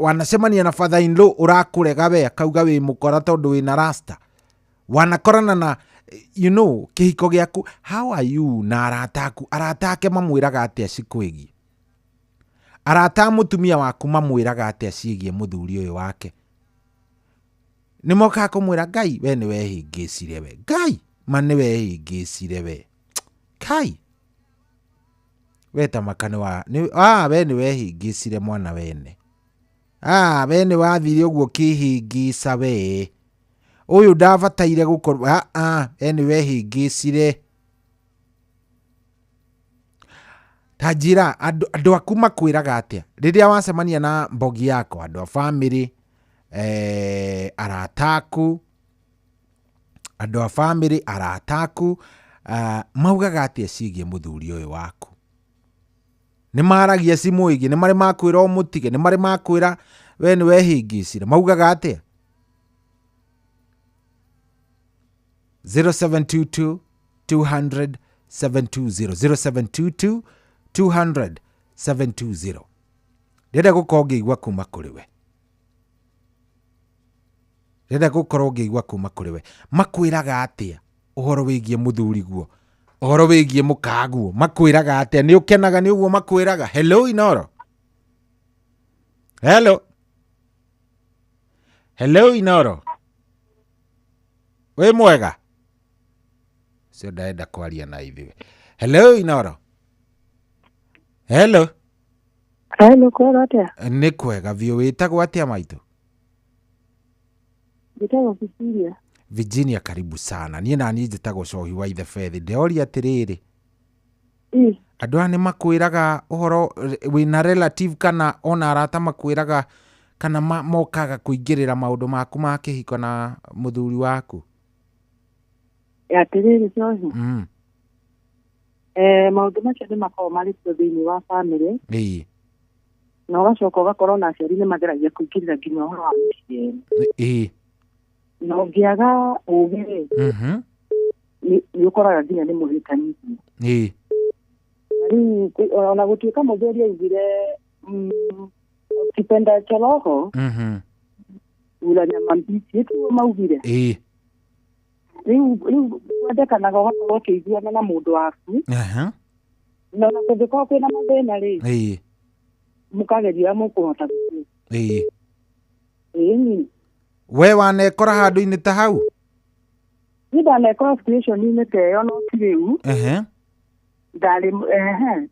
Wanacemania na father in law ũrakũrega we akauga wĩ mũkora tondũ wĩna rasta? Wanakorana na you know kĩhiko gĩaku, how are you na arata aku? Arata ake mamwĩraga atĩa cikwĩgiĩ? Arata a mũtumia waku mamwĩraga atĩa ciĩgiĩ mũthuri ũyũ wake? Nĩ mokaga kũmwĩra Ngai we nĩ wehĩngĩcire we, Ngai ma nĩ wehĩngĩcire we, Kai we ta maka nĩ wa we nĩ wehĩngĩcire mwana wene, we nĩ wathire ũguo kĩhĩngĩca we, ũyũ ndabataire gũkorwo we nĩ wehĩngĩcire. Ta njĩra andũ aku makwĩraga atĩa rĩrĩa wacemania na mbogi yako, andũ a family, arata aku, andũ a family, arata aku, maugaga atĩa ciĩgiĩ mũthuri ũyũ waku? Nĩ maragia cimwĩgiĩ? Nĩ marĩ makwĩra ũmũtige? Nĩ marĩ makwĩra we nĩ wehĩngĩcire? Maugaga atĩa? 0722 200 720, 0722 200 720. Ndĩrenda gũkorwo ngĩigua kuma kũrĩ we, ndĩrenda gũkorwo ngĩigua kuma kũrĩ we. Makwĩraga atĩa ũhoro wĩgiĩ mũthuri guo, ũhoro wĩgiĩ mũkaguo? Makwĩraga atĩa? Nĩ ũkenaga nĩ ũguo makwĩraga? Hello Inoro. Hello. Hello Inoro. Wĩ mwega? Cio ndaenda kwaria na ithuĩ. Hello Inoro. Hello. Hello, kwega atĩa? Nĩ kwega biũ. Wĩtagwo atĩa maitũ? Njĩtagwo Virginia. Virginia, karibu sana. Niĩ na niĩ njĩtagwo Cohi wa Ithe Bethi. Ndĩroria atĩrĩrĩ, andũ aya nĩ makwĩraga ũhoro wĩna relative kana ona arata makwĩraga kana mokaga kũingĩrĩra maũndũ maku ma kĩhiko na mũthuri waku? Atĩrĩrĩ Cohi, maũndũ macio nĩ makoragwo marĩ kuo thĩinĩ wa family. Na ũgacoka ũgakorwo na aciari nĩ mageragia kũingĩrĩra nginya ũhoro wa mĩciĩ. Na ũngĩaga ũgĩ rĩ, nĩ ũkoraga nginya nĩ mũhĩtanĩtie. Rĩu ona gũtuĩka mũthuri augire ukipenda cha roho ula nyama mbichi, tiguo maugire. Rĩu kwendekanaga ũgakorwo ũkĩiguana na mũndũ waku. Na ona kũngĩkorwo kwĩna mathĩna rĩ, mũkageria ũrĩa mũkũhota gũthiĩ. Ĩni. We wanekora handũ-inĩ ta hau? Niĩ ndanekora situation-inĩ ta ĩyo no ti rĩu. Ndarĩ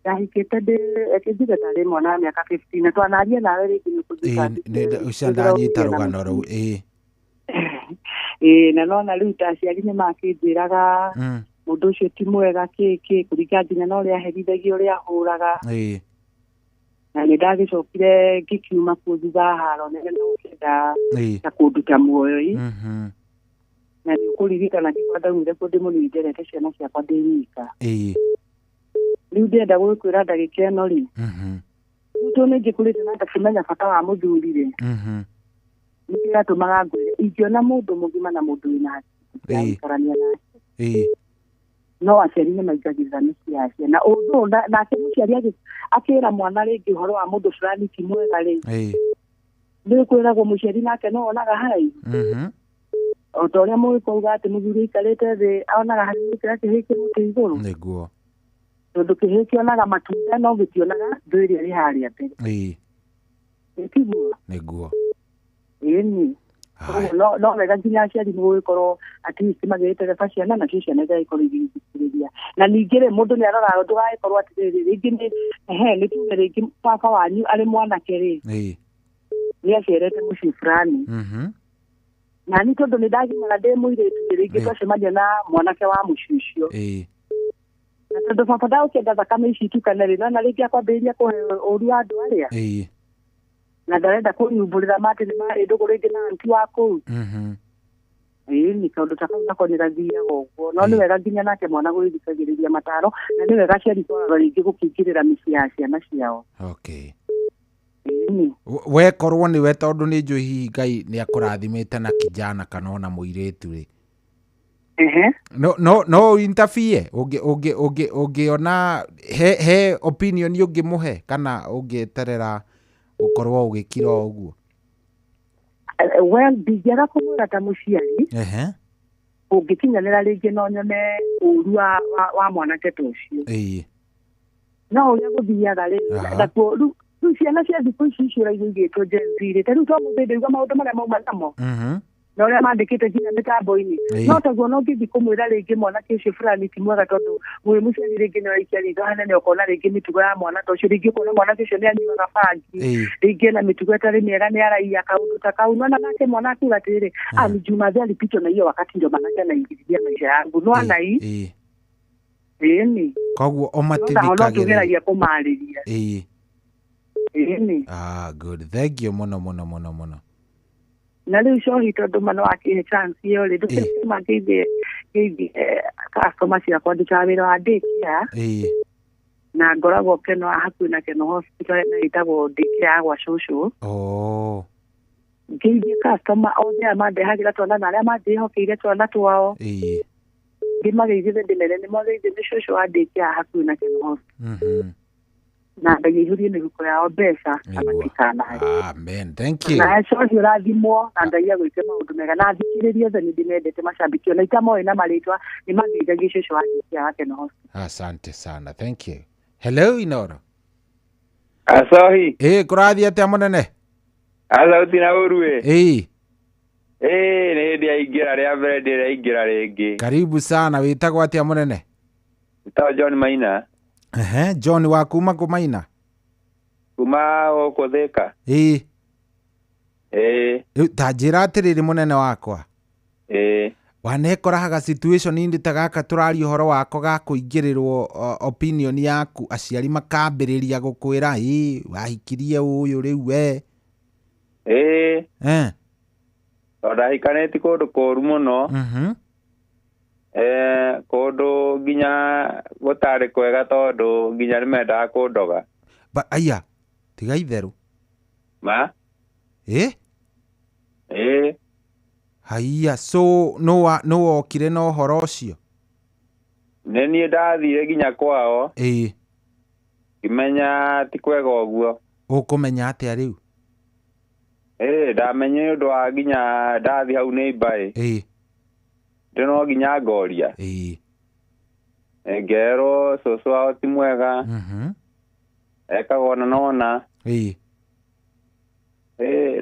ndahikĩte ndĩ reke njuge ndarĩ mwana wa mĩaka 15 na twanaria nawe rĩngĩ nĩ kũnjĩta. Ũcio ndanyita rũgano rũu. Na nona rĩu ta aciari nĩ makĩnjĩraga mũndũ ũcio ti mwega kĩ kũringana nginya na ũrĩa aherithagia ũrĩa ahũraga. Na nĩ ndagĩcokire ngĩkiuma kuo thutha haro nene na ũkĩenda ta kũnduta muoyo ĩ. Na nĩ ũkũririkana ngĩkorwo ndaumire kuo ndĩ mũnini nderete ciana ciakwa ndĩ wika. Rĩu ndĩrenda gũgĩkwĩra ndagĩka ĩno rĩ, rĩu tondũ nĩ njĩkũrĩte na ngakĩmenya bata wa mũthuri rĩ, nĩkĩo gĩatũmaga ngwĩre ingĩona mũndũ mũgima na mũndũ wĩna hakiri ndingĩikarania nake. No aciari nĩ maingagĩrĩra mĩciĩ ya ciana. Ũndũ nake mũciari akĩra mwana rĩngĩ ũhoro wa mũndũ fulani ti mwega rĩ. Nĩ kwĩragwo mũciari nake no onaga haraihu. O ta ũrĩa mũgĩkauga atĩ mũthuri aikarĩte thĩ onaga haraihu gũkĩra kĩhĩĩ kĩ mũtĩ igũrũ. Nĩguo. Tondũ kĩhĩĩ kĩonaga matunda no gĩtionaga thũ ĩrĩa ĩrĩ harĩa mbere. Tiguo? Nĩguo. Ĩni. No wega nginya aciari mũgĩkorwo at least magĩtereba ciana nacio ciana igagĩkorwo igĩthikĩrĩria. Na ningĩ rĩ mũndũ nĩ aroraga ndũgagĩkorwo atĩrĩrĩ rĩngĩ nĩ nĩ tuge rĩngĩ baba wanyu arĩ mwanake rĩ. Nĩ acerete mũciĩ fulani. Na ni tondũ nĩ ndagimara ndĩ mũirĩtu rĩngĩ twacemania na mwanake wa mũciĩ ũcio. Na tondũ baba ndagũkĩenda thakame ici itukane rĩ, nona rĩngĩ akwambĩrĩria kũhe ũru wa andũ arĩa. Na ndarenda kũnyumbũrĩra matĩ nĩ marĩ ndũgũ rĩngĩ na anti wa kũu. Ĩĩ kaũndũ ta kau nako nĩ gathiaga ũguo. No nĩ wega nginya nake mwana gwĩthikagĩrĩria mataro, na nĩ wega aciari kwaga rĩngĩ gũkĩingĩrĩra mĩciĩ ya ciana ciao. Okay. We korwo nĩwe tondũ nĩ njũĩ hihi Ngai nĩ akũrathimĩte na kijana kana ona mũirĩtu rĩ. No interfere ũngĩona he opinion ũngĩmũhe kana ũngĩeterera ũkorwo ũgĩkira o ũguo? Well, ndingĩaga kũmwĩra ta mũciari. Ũngĩkinyanĩra rĩngĩ no nyone ũru wa mwanake ta ũcio. No ũrĩa gũthiaga rĩ, nakuo rĩu ciana cia thikũ ici ciũraigua igĩtwo Gen Z rĩ, ta rĩu to mũthĩ ndaigua maũndũ marĩa mauma namo. Na ũrĩa mandĩkĩte nginya mĩtambo-inĩ. No taguo no ũngĩthiĩ kũmwĩra rĩngĩ mwanake ũcio fulani ti mwega tondũ wĩ mũciari rĩngĩ nĩ ũraikia ritho hanene ũkona rĩngĩ mĩtugo ya mwana ta ũcio, rĩngĩ ũkona mwanake ũcio nĩ anyuaga bangi, rĩngĩ ena mĩtugo ĩtarĩ mĩega nĩ araiya kaũndũ ta kau. Nona nake mwana akiuga atĩrĩrĩ, ni Jumathe alipitwa na hiyo wakati ndio manake anaingililia maisha yangu. No anai. Ĩni. Koguo o matithikagĩrĩria. No tũgeragia kũmarĩria. Ĩni. Ah, good. Thank you mũno mũno mũno mũno. Na rĩu cohi tondũ mano akĩhe chance ĩyo rĩ, ndũkĩma ngeithie customer ciakwa ndutaga wĩra wa daycare. Na ngoragwo Keno hakuhĩ na Keno Hospital na ĩtagwo daycare ya gwa cũcũ. Ngeithie customer othe arĩa mandehagĩra twana na arĩa manjĩhokeire twana twao. Ndĩmageithie ndĩmere nĩ mwageithie nĩ cũcũ wa daycare hakuhĩ na Keno Hospital. Na Ngai aihũrie mĩhuko yao mbeca na matikanae. Amen. Thank you. Na cohi ũrathimwo na Ngai agwĩke maũndũ mega na athikĩrĩrie othe nĩ ndĩmendete macambĩki ona itamoĩ na marĩtwa nĩ mangeithagia cũcũ wa daycare wa Keno Hospital. Asante sana. Thank you. Hello Inoro. Asohi. Kũrathiĩ atĩa mũnene? Athauti na ũru ĩ. Nĩ hĩndĩ aingĩra rĩa mbere ndĩraingĩra rĩngĩ. Karibu sana. Wĩtagwo atĩa mũnene? Wĩtagwo John Maina. John wa kuma kũmaina? Kuma gũkũ Thĩka. Ta njĩra atĩrĩrĩ mũnene wakwa. Wanekoraga situation indi ta gaka tũraria ũhoro wako ga kũingĩrĩrwo opinion yaku aciari makambĩrĩria gũkwĩra wahikirie ũyũ rĩu we. Tondũ ndahikanĩtie kũndũ kũũru mũno. Kũndũ nginya gũtarĩ kwega tondũ nginya nĩmendaga kũndoga. Aya, tiga itherũ. Ma? Haiya, so no wokire na ũhoro ũcio? Nĩ niĩ ndathire nginya kwao. Ngĩmenya ti kwega ũguo. Ũkũmenya atĩa rĩu? Ndamenya nĩ ũndũ wa nginya ndathiĩ hau nĩ mbaĩ. Ndĩno nginya ngoria. Ngerwo cũcũ wao ti mwega. Ekaga ona nona.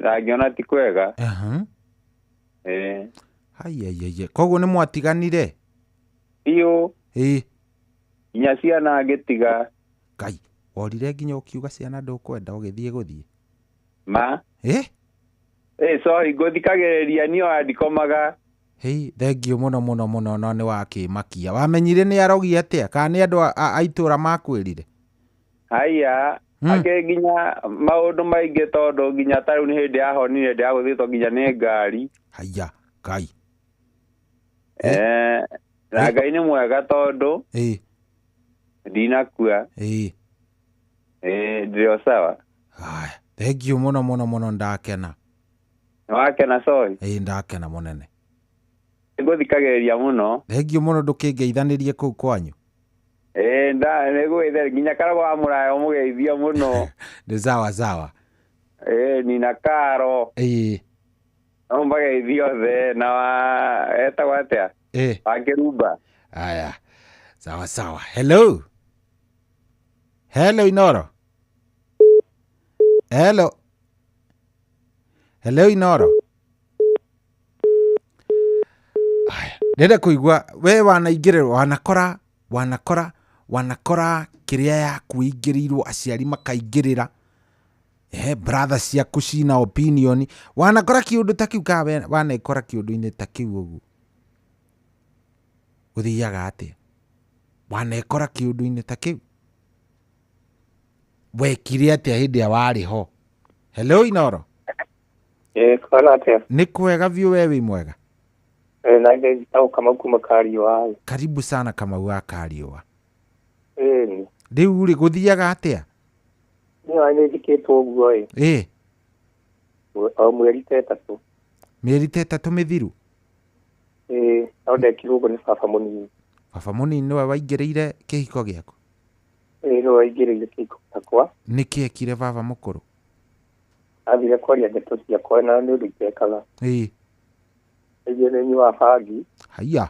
Na ngĩona ti kwega. Haiya. Koguo nĩ mwatiganire? Biũ. Nginya ciana ngĩtiga. Ngai, worire nginya ũkiuga ciana ndũkwenda ũgĩthiĩ gũthiĩ? Ma? Sorry, ngũthikagĩrĩria niĩ ona ndikomaga. Hei, thank you mũno mũno mũno no nĩ wakĩmakia. Wamenyire nĩ arogi atĩa kana nĩ andũ a itũra makwĩrire? Haiya, akĩ nginya maũndũ maingĩ tondũ nginya ta rĩu nĩ hĩndĩ yahonire ndĩragũthĩtwo nginya nĩ ngari. Haiya, Ngai. Na Ngai nĩ mwega tondũ ndinakua. Ndĩ o sawa. Haya, thank you mũno mũno mũno ndakena. Nĩ wakena sorry? Ndakena mũnene. Ngũthikagĩrĩria mũno. Thengiũ mũno ndũkĩngeithanĩrie kũu kwanyu. Nda nĩgwĩthe nginya Karagũ wa Mũraya ũmũgeithie mũno. Nĩ sawa sawa. Nina Karo. No mbageithie othe na wa etagwo atĩa? Wa Kĩrumba. Aya. Sawa sawa. Hello. Hello Inoro. Hello. Hello Inoro. Aya, ndĩrenda kũigua we wanaingĩrĩrwo wanakora kĩrĩa yaku ĩingĩrĩirwo aciari makaingĩrĩra. Brother ciaku cina opinion. Wanakora kĩũndũ ta kĩu ka wanekora kĩũndũ-inĩ ta kĩu ũguo. Gũthiaga atĩa? Wanekora kĩũndũ-inĩ ta kĩu. Wekire atĩa hĩndĩ ĩrĩa warĩ ho? Hello Inoro. Kwana atĩa? Nĩ kwega biũ, we wĩ mwega? Na njĩtagwo Kamau kuma Kariũa. Karibu sana Kamau wa Kariũa. Rĩu rĩ gũthiaga atĩa? Niĩ nĩ njĩkĩtwo ũguo ĩ. O mweri ta ĩtatũ. Mĩeri ta ĩtatũ mĩthiru? No ndekirwo ũguo nĩ baba mũnini. Baba mũnini nĩwe waingĩrĩire kĩhiko gĩaku? Nĩwe waingĩrĩire kĩhiko gĩakwa. Nĩkĩ ekire baba mũkũrũ? Athire kwaria ndeto ciakwa na nĩ ũndũ itekaga. Nĩguo nĩ nyuaga bangi. Haiya.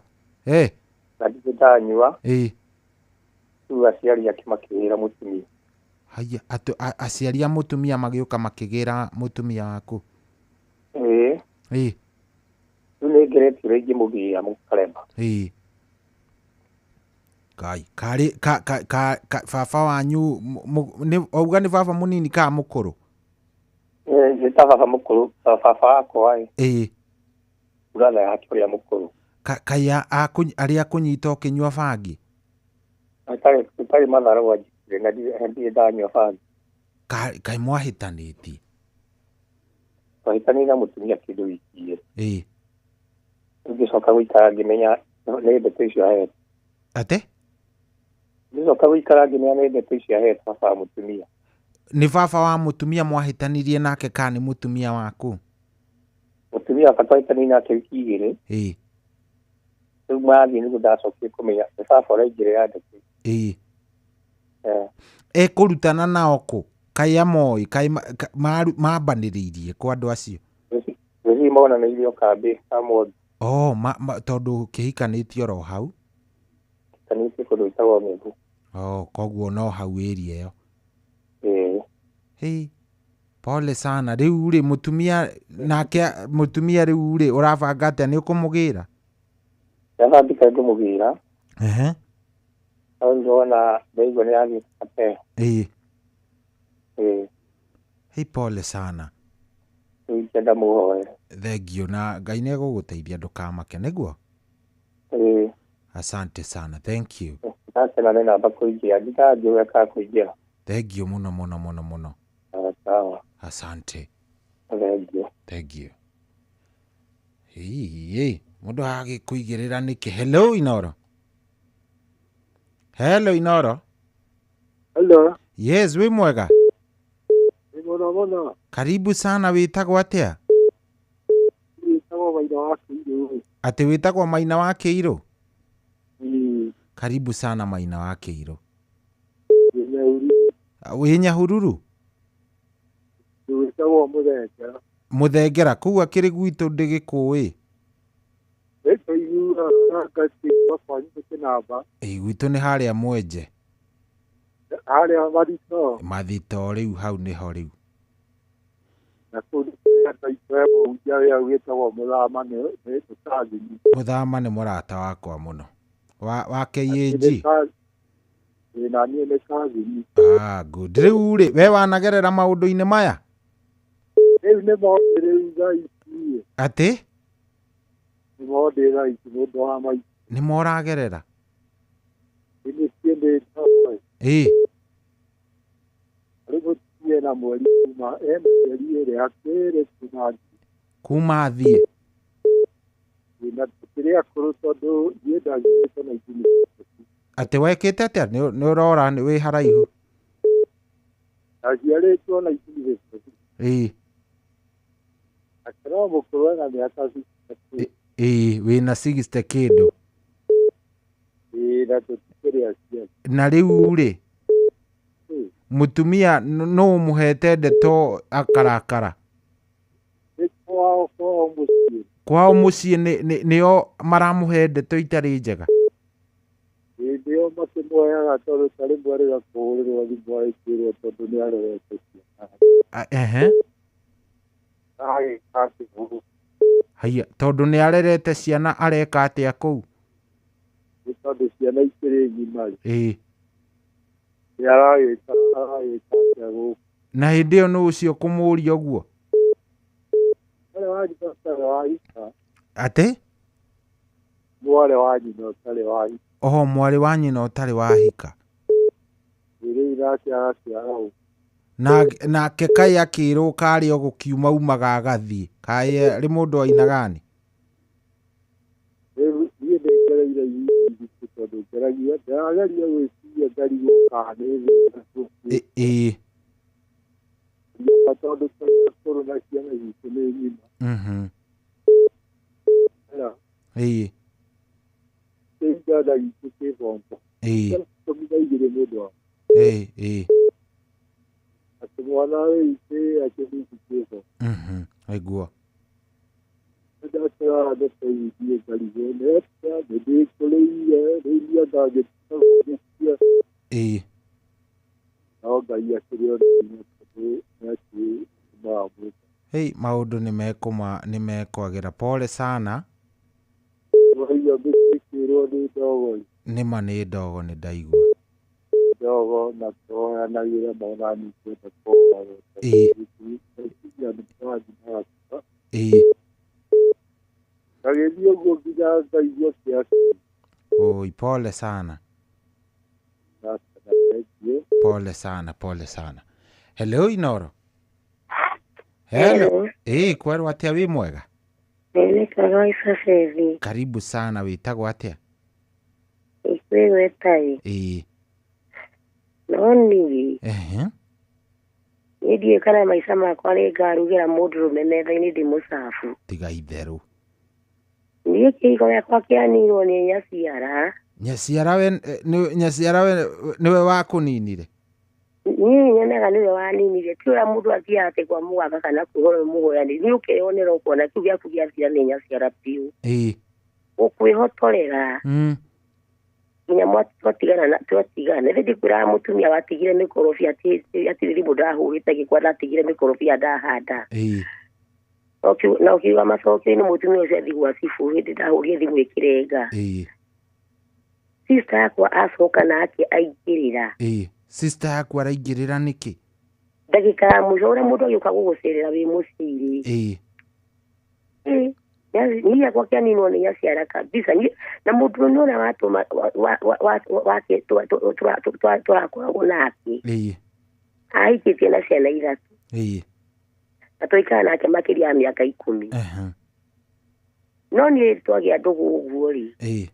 Na ndirĩ ndanyua. Rĩu aciari ake makĩgĩra mũtumia. Haiya, aciari a mũtumia magĩũka makĩgĩra mũtumia waku? Rĩu nĩ ngeretie ũrĩa ingĩmũgĩra mũkarema. Kai, karĩ ka baba wanyu auga nĩ baba mũnini ka mũkũrũ? Nĩ ta baba mũkũrũ, baba wakwa ĩ. Brother yake ũrĩa mũkũrũ. Kai arĩa akũnyita ũkĩnyua bangi? Atarĩ matharũ anjĩkire na ndirĩ ndanyua bangi. Kaĩ mwahĩtanĩtie? Twahĩtanĩtie na mũtumia kĩndũ wiki igĩrĩ. Rĩu ngĩcoka gũikara ngĩmenya nĩ ndeto icio ahetwo. Atĩ? Ngĩcoka gũikara ngĩmenya nĩ ndeto icio ahetwo baba wa mũtumia. Nĩ baba wa mũtumia mwahĩtanirie nake kana nĩ mũtumia waku? Mũtumia wakwa twahĩtanirie nake wiki igĩrĩ. Rĩu mathiĩ nĩguo ndacokire kũmenya nĩ baba ũraingĩrĩra ndeto. Ekũrutana nao kũ? Kaĩ amoĩ? Kaĩ mambanĩrĩirie kwa andũ acio? Ngwĩciria monanĩirio kambĩ ya Mwangi. Tondũ kĩhikanĩtie oro hau? Kĩhikanĩtie kũndũ gwĩtagwo Mĩgũ. Koguo no hau area ĩyo. Hĩ, pole sana. Rĩu rĩ mũtumia nake mũtumia rĩu rĩ ũrabanga atĩa, nĩ ũkũmũgĩra? Ndabangĩte ngũmũgĩra. No ndĩrona ndaigua nĩ athiĩ kabere. Hĩ, pole sana. Rĩu ingĩenda mũhoere. Thengiũ na Ngai nĩ egũgũteithia ndũkamake, nĩguo? Asante sana. Thank you. Ndakena nĩ namba kũingĩra, ndingĩũria kana kũingĩra. Thengiũ mũno mũno mũno mũno. Sawa. Asante. Thengiũ. Thengiũ. Hĩ, mũndũ agĩkũigĩrĩra nĩkĩ? Hello Inoro. Hello Inoro. Hello. Yes, wĩ mwega? Nĩ mũno mũno. Karibu sana, wĩtagwo atĩa? Wĩtagwo Maina wa Kĩirũ. Atĩ wĩtagwo Maina wa Kĩirũ? Karibu sana Maina wa Kĩirũ. Wĩ Nyahururu? Wĩtagwo Mũthengera. Mũthengera kũu akĩrĩ gwitũ ndĩgĩkũĩ? Gwitũ nĩ harĩa Mwenje. Harĩa Mathito. Mathito rĩu hau nĩho rĩu. Na kũu nĩ kũrĩ andũ aitũ he mũhunjia wĩ hau wĩtagwo Mũthama nĩ cousin. Mũthama nĩ mũrata wakwa mũno. Wa KAG? Na niĩ nĩ cousin. Good. Rĩu rĩ, we wanagerera maũndũ-inĩ maya? Rĩu nĩ mo rĩu thaa ici. Atĩ? Nĩ mo ndĩ thaa ici nĩ ũndũ wa maitũ. Nĩ mo ũragerera? Nĩ niĩ ndĩ. Rĩu mũtumia ena mweri kuma, ena mĩeri ĩrĩ hakuhĩ kuma Kuma athiĩ? Na tũkĩrĩ akũrũ tondũ niĩ ndaciarĩtwo 1962. Atĩ wekĩte atĩa? Nĩ ũrora wĩ haraihu? Ndaciarĩtwo 1962. Akĩrwo mũkũrũ ena mĩaka 62. Ĩĩ, wĩna 60 kĩndũ. Ĩĩ, na tũtikĩrĩ aciari. Na rĩu rĩ, mũtumia nũ ũmũhete ndeto akarakara? Nĩ kwao, kwao mũciĩ. Kwao mũciĩ nĩo maramũhe ndeto itarĩ njega? Ĩĩ, nĩo makĩmũheaga tondũ ta rĩmwe arĩga kũhũrĩrwo thimũ agĩkĩrwo tondũ nĩ arerete ciana. Ehe. Agĩka atĩ Haiya, tondũ nĩ arerete ciana areka atĩa kũu? Nĩ tondũ ciana ikĩrĩ ng'ima rĩ. Ĩĩ. Nĩ aragĩka atĩa gũkũ? Na hĩndĩ ĩyo nũ ũcio kũmũũria ũguo? Mwarĩ wa nyina ũtarĩ wa hika. Atĩ? Mwarĩ wa nyina ũtarĩ wa hika. Oho, mwarĩ wa nyina ũtarĩ wa hika. Rĩu nake agakĩaga ũguo. Nake kaĩ akĩrwo karĩ o gũkiuma umaga agathiĩ. Kaĩ arĩ mũndũ wa inagani? Rĩu niĩ nĩ ngereire ihinda tondũ ngeragia, ndĩrageria gwĩciria ngarigwo kana nĩ thĩna. Ĩĩ. Tondũ tũrĩ akũrũ na ciana citũ nĩ ng'ima. Ĩĩ. Kĩigana gitũ kĩ bombo. Ĩĩ. 12 mũndũ wa. Ĩĩ, ĩĩ. Atĩ mwana wĩ akĩmisi kĩ bombo. Aigua. Ndakĩrara ndeto ici ngarigwo nĩ atĩa, nĩ ndĩkũrĩire, rĩu niĩ ndangĩtiga gũgĩtia. Ĩĩ. No Ngai akĩrĩ o na hinya tondũ nĩ akĩtũmaga mũndũ. Hei, maũndũ nĩ mekwagĩra. Pole sana. Waigua mĩkĩrwo nĩ ndogo. Nĩma nĩ ndogo nĩ ndaigua. Ndogo na tũhoyanagĩra mona ningĩenda kũhoya. Ĩĩ. Ĩĩ. Ngagĩthiĩ ũguo nginya ngaigua kĩasi. Oi, pole sana. Pole sana, pole sana. Hello Inoro. Hello. Ĩĩ, kwerwo atĩa wĩ mwega? Nĩ Isabethi. Karibu sana, wĩtagwo atĩa? Ikwĩgweta-ĩ. Ĩĩ. No niĩ. Ehe. Niĩ ndiũĩ kana maica makwa nĩ ngarugĩra mũndũrũme metha-inĩ ndĩ mũcabu. Tiga itherũ. Niĩ kĩhiko gĩakwa kĩanirwo nĩ nyaciara. Nyaciara we nĩwe wakũninire? Niĩ nyonaga nĩwe waninire. Ti ũrĩa mũndũ athiaga atĩ kwa mũganga kana kwĩhora mũhoyani. Niĩ ũkeyonera ũkona kĩu gĩaku gĩathira nĩ nyaciara biũ. Ĩĩ. Ũkwĩhotorera. Nginya twatigana twatigana. Nĩ ndikwĩraga mũtumia watigire mĩkorobia atĩ thimũ ndahũrĩte gĩkwa ndatigire mĩkorobia ndahanda. Ĩĩ. Na ũkiuga macokio-inĩ mũtumia ũcio athiĩ gwa cibũ hĩndĩ ndahũrire thimũ ĩkĩrenga. Ĩĩ. Sister yakwa acoka nake aingĩrĩra. Ĩĩ. Sister yaku araingĩrĩra nĩkĩ? Ndagĩka ya mũico ũrĩa mũndũ agĩũka gũgũcerera wĩ mũciĩ-rĩ. Ĩĩ. Niĩ yakwa kĩaninwo nĩ nyaciara kabisa. Na mũndũ ũrĩa ũrĩa watũma wake tũrakoragwo nake. Ĩĩ. Ahikĩtie na ciana 3. Ĩĩ. Na twaikara nake makĩria ya mĩaka 10. No niĩ twagĩa ndũgũ ũguo rĩ. Ĩĩ.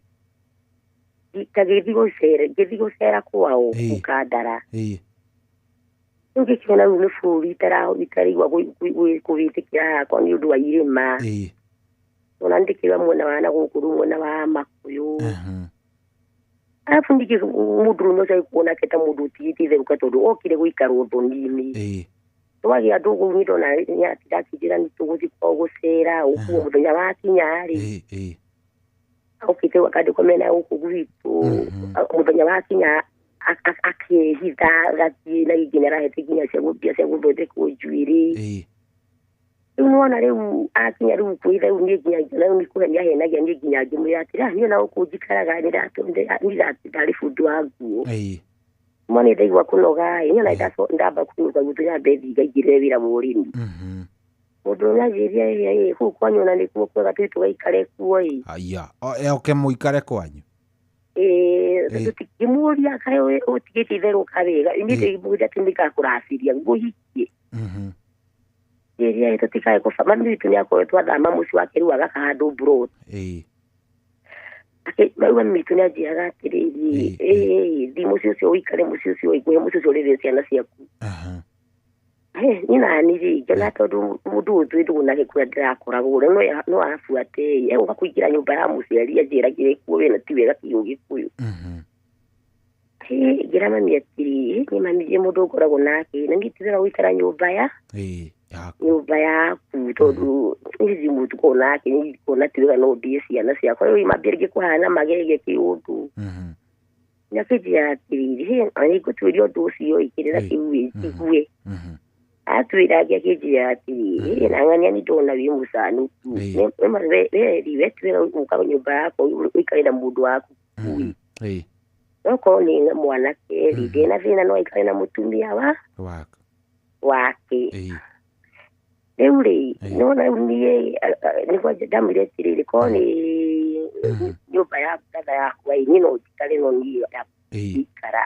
Ngagĩthiĩ gũcera, ngĩthiĩ gũcera kwao Ũkandara. Ĩĩ. Rĩu ngĩkĩona rĩu nĩ bũrũri itaraigua kũwĩtĩkĩra hakwa nĩ ũndũ wa irĩma. Ĩĩ. Ona ndĩkĩrĩa mwena wa na gũkũ rĩu mwena wa Makũyũ. Arabu ningĩ mũndũrũme ũcio agĩkuona ta mũndũ ũtigĩte itherũka tondũ okire gũikara ũthoni-inĩ. Ĩĩ. Twagĩa ndũgũ niĩ ndona nĩakĩnjĩra nĩ tũgũthiĩ kwao gũcera ũguo mũthenya wakinya rĩ. Ĩĩ. Okĩte akandĩkwo mena gũkũ gwitũ mũthenya wakinya akĩhitha agathiĩ na nginya arahete nginya mbia cia gũthondekwo njuĩrĩ. Ĩĩ. Rĩu nĩwona rĩu akinya rĩu kwĩhitha rĩu niĩ nginya rĩu nĩ kũhenia ahenagia niĩ nginya ngĩmwĩra atĩrĩ niĩ ona gũkũ njikaraga ndarĩ bundi wa nguo. Ĩĩ. Mwana nĩ ndaigua kũnoga ĩ niĩ ona ndamba kũinũka gwitũ nyambe thiĩ ngaingĩrĩre wĩra wa ũrĩmi. Mũndũ ũrĩa anjĩrire ĩ kũu kwanyu ona nĩkuo kwega tũthiĩ tũgaikare kuo ĩ. Aya, oke mũikare kwanyu. Ĩĩ, ngĩmũria kaĩ ũtigĩte itherũka wega. Niĩ ndĩmũria atĩ nĩngakũraciria ngũhikie. Ĩrĩa tũtikae kũba mami witũ nĩakoretwo athama mũciĩ wake rĩu agaka handũ mburoti. Ĩĩ. Rĩu mami witũ nĩanjĩraga atĩrĩrĩ, ĩĩ thiĩ mũciĩ ũcio ũikare mũciĩ ũcio ũikuhe mũciĩ ũcio ũrĩrĩre ciana ciaku. Niĩ nani rĩ ngĩona tondũ mũndũ ũyũ twĩ ndũgũ nake kũrĩa ndĩrakoragwo rĩ no abuate egũka kũingĩra nyũmba ya mũciari anjĩragĩre kuo wĩna ti wega ti Ũgĩkũyũ. Ngĩra mami atĩrĩ, niĩ mami ndirĩ mũndũ ngoragwo nake na niĩ ti wega gũikara nyũmba ya nyũmba yaku tondũ niĩ ndirĩ mũndũ ngoragwo nake, niĩ ndikuona ti wega no ndie ciana ciakwa rĩu mambia rĩngĩ kũhana magege kĩũndũ. Na akĩnjĩra atĩrĩrĩ, ona nĩ ngũtuĩria ũndũ ũcio ĩ, kĩrĩra kĩu ĩ njigue. Atwĩra angĩ akĩnjĩra atĩrĩrĩ, na ng'ania nĩ ndona wĩ mũcanũku, we we ti wega gũka nyũmba yakwa ũikare na mũndũ waku. Okorwo nĩ mwanake rĩ, ndĩna thĩna no aikare na mũtumia wa wake. Rĩu rĩ, nĩwona rĩu niĩ nĩguo ndamwĩre atĩrĩrĩ, korwo nĩ nyũmba ya brother yakwa ĩ, niĩ no njikare no niĩ ikara.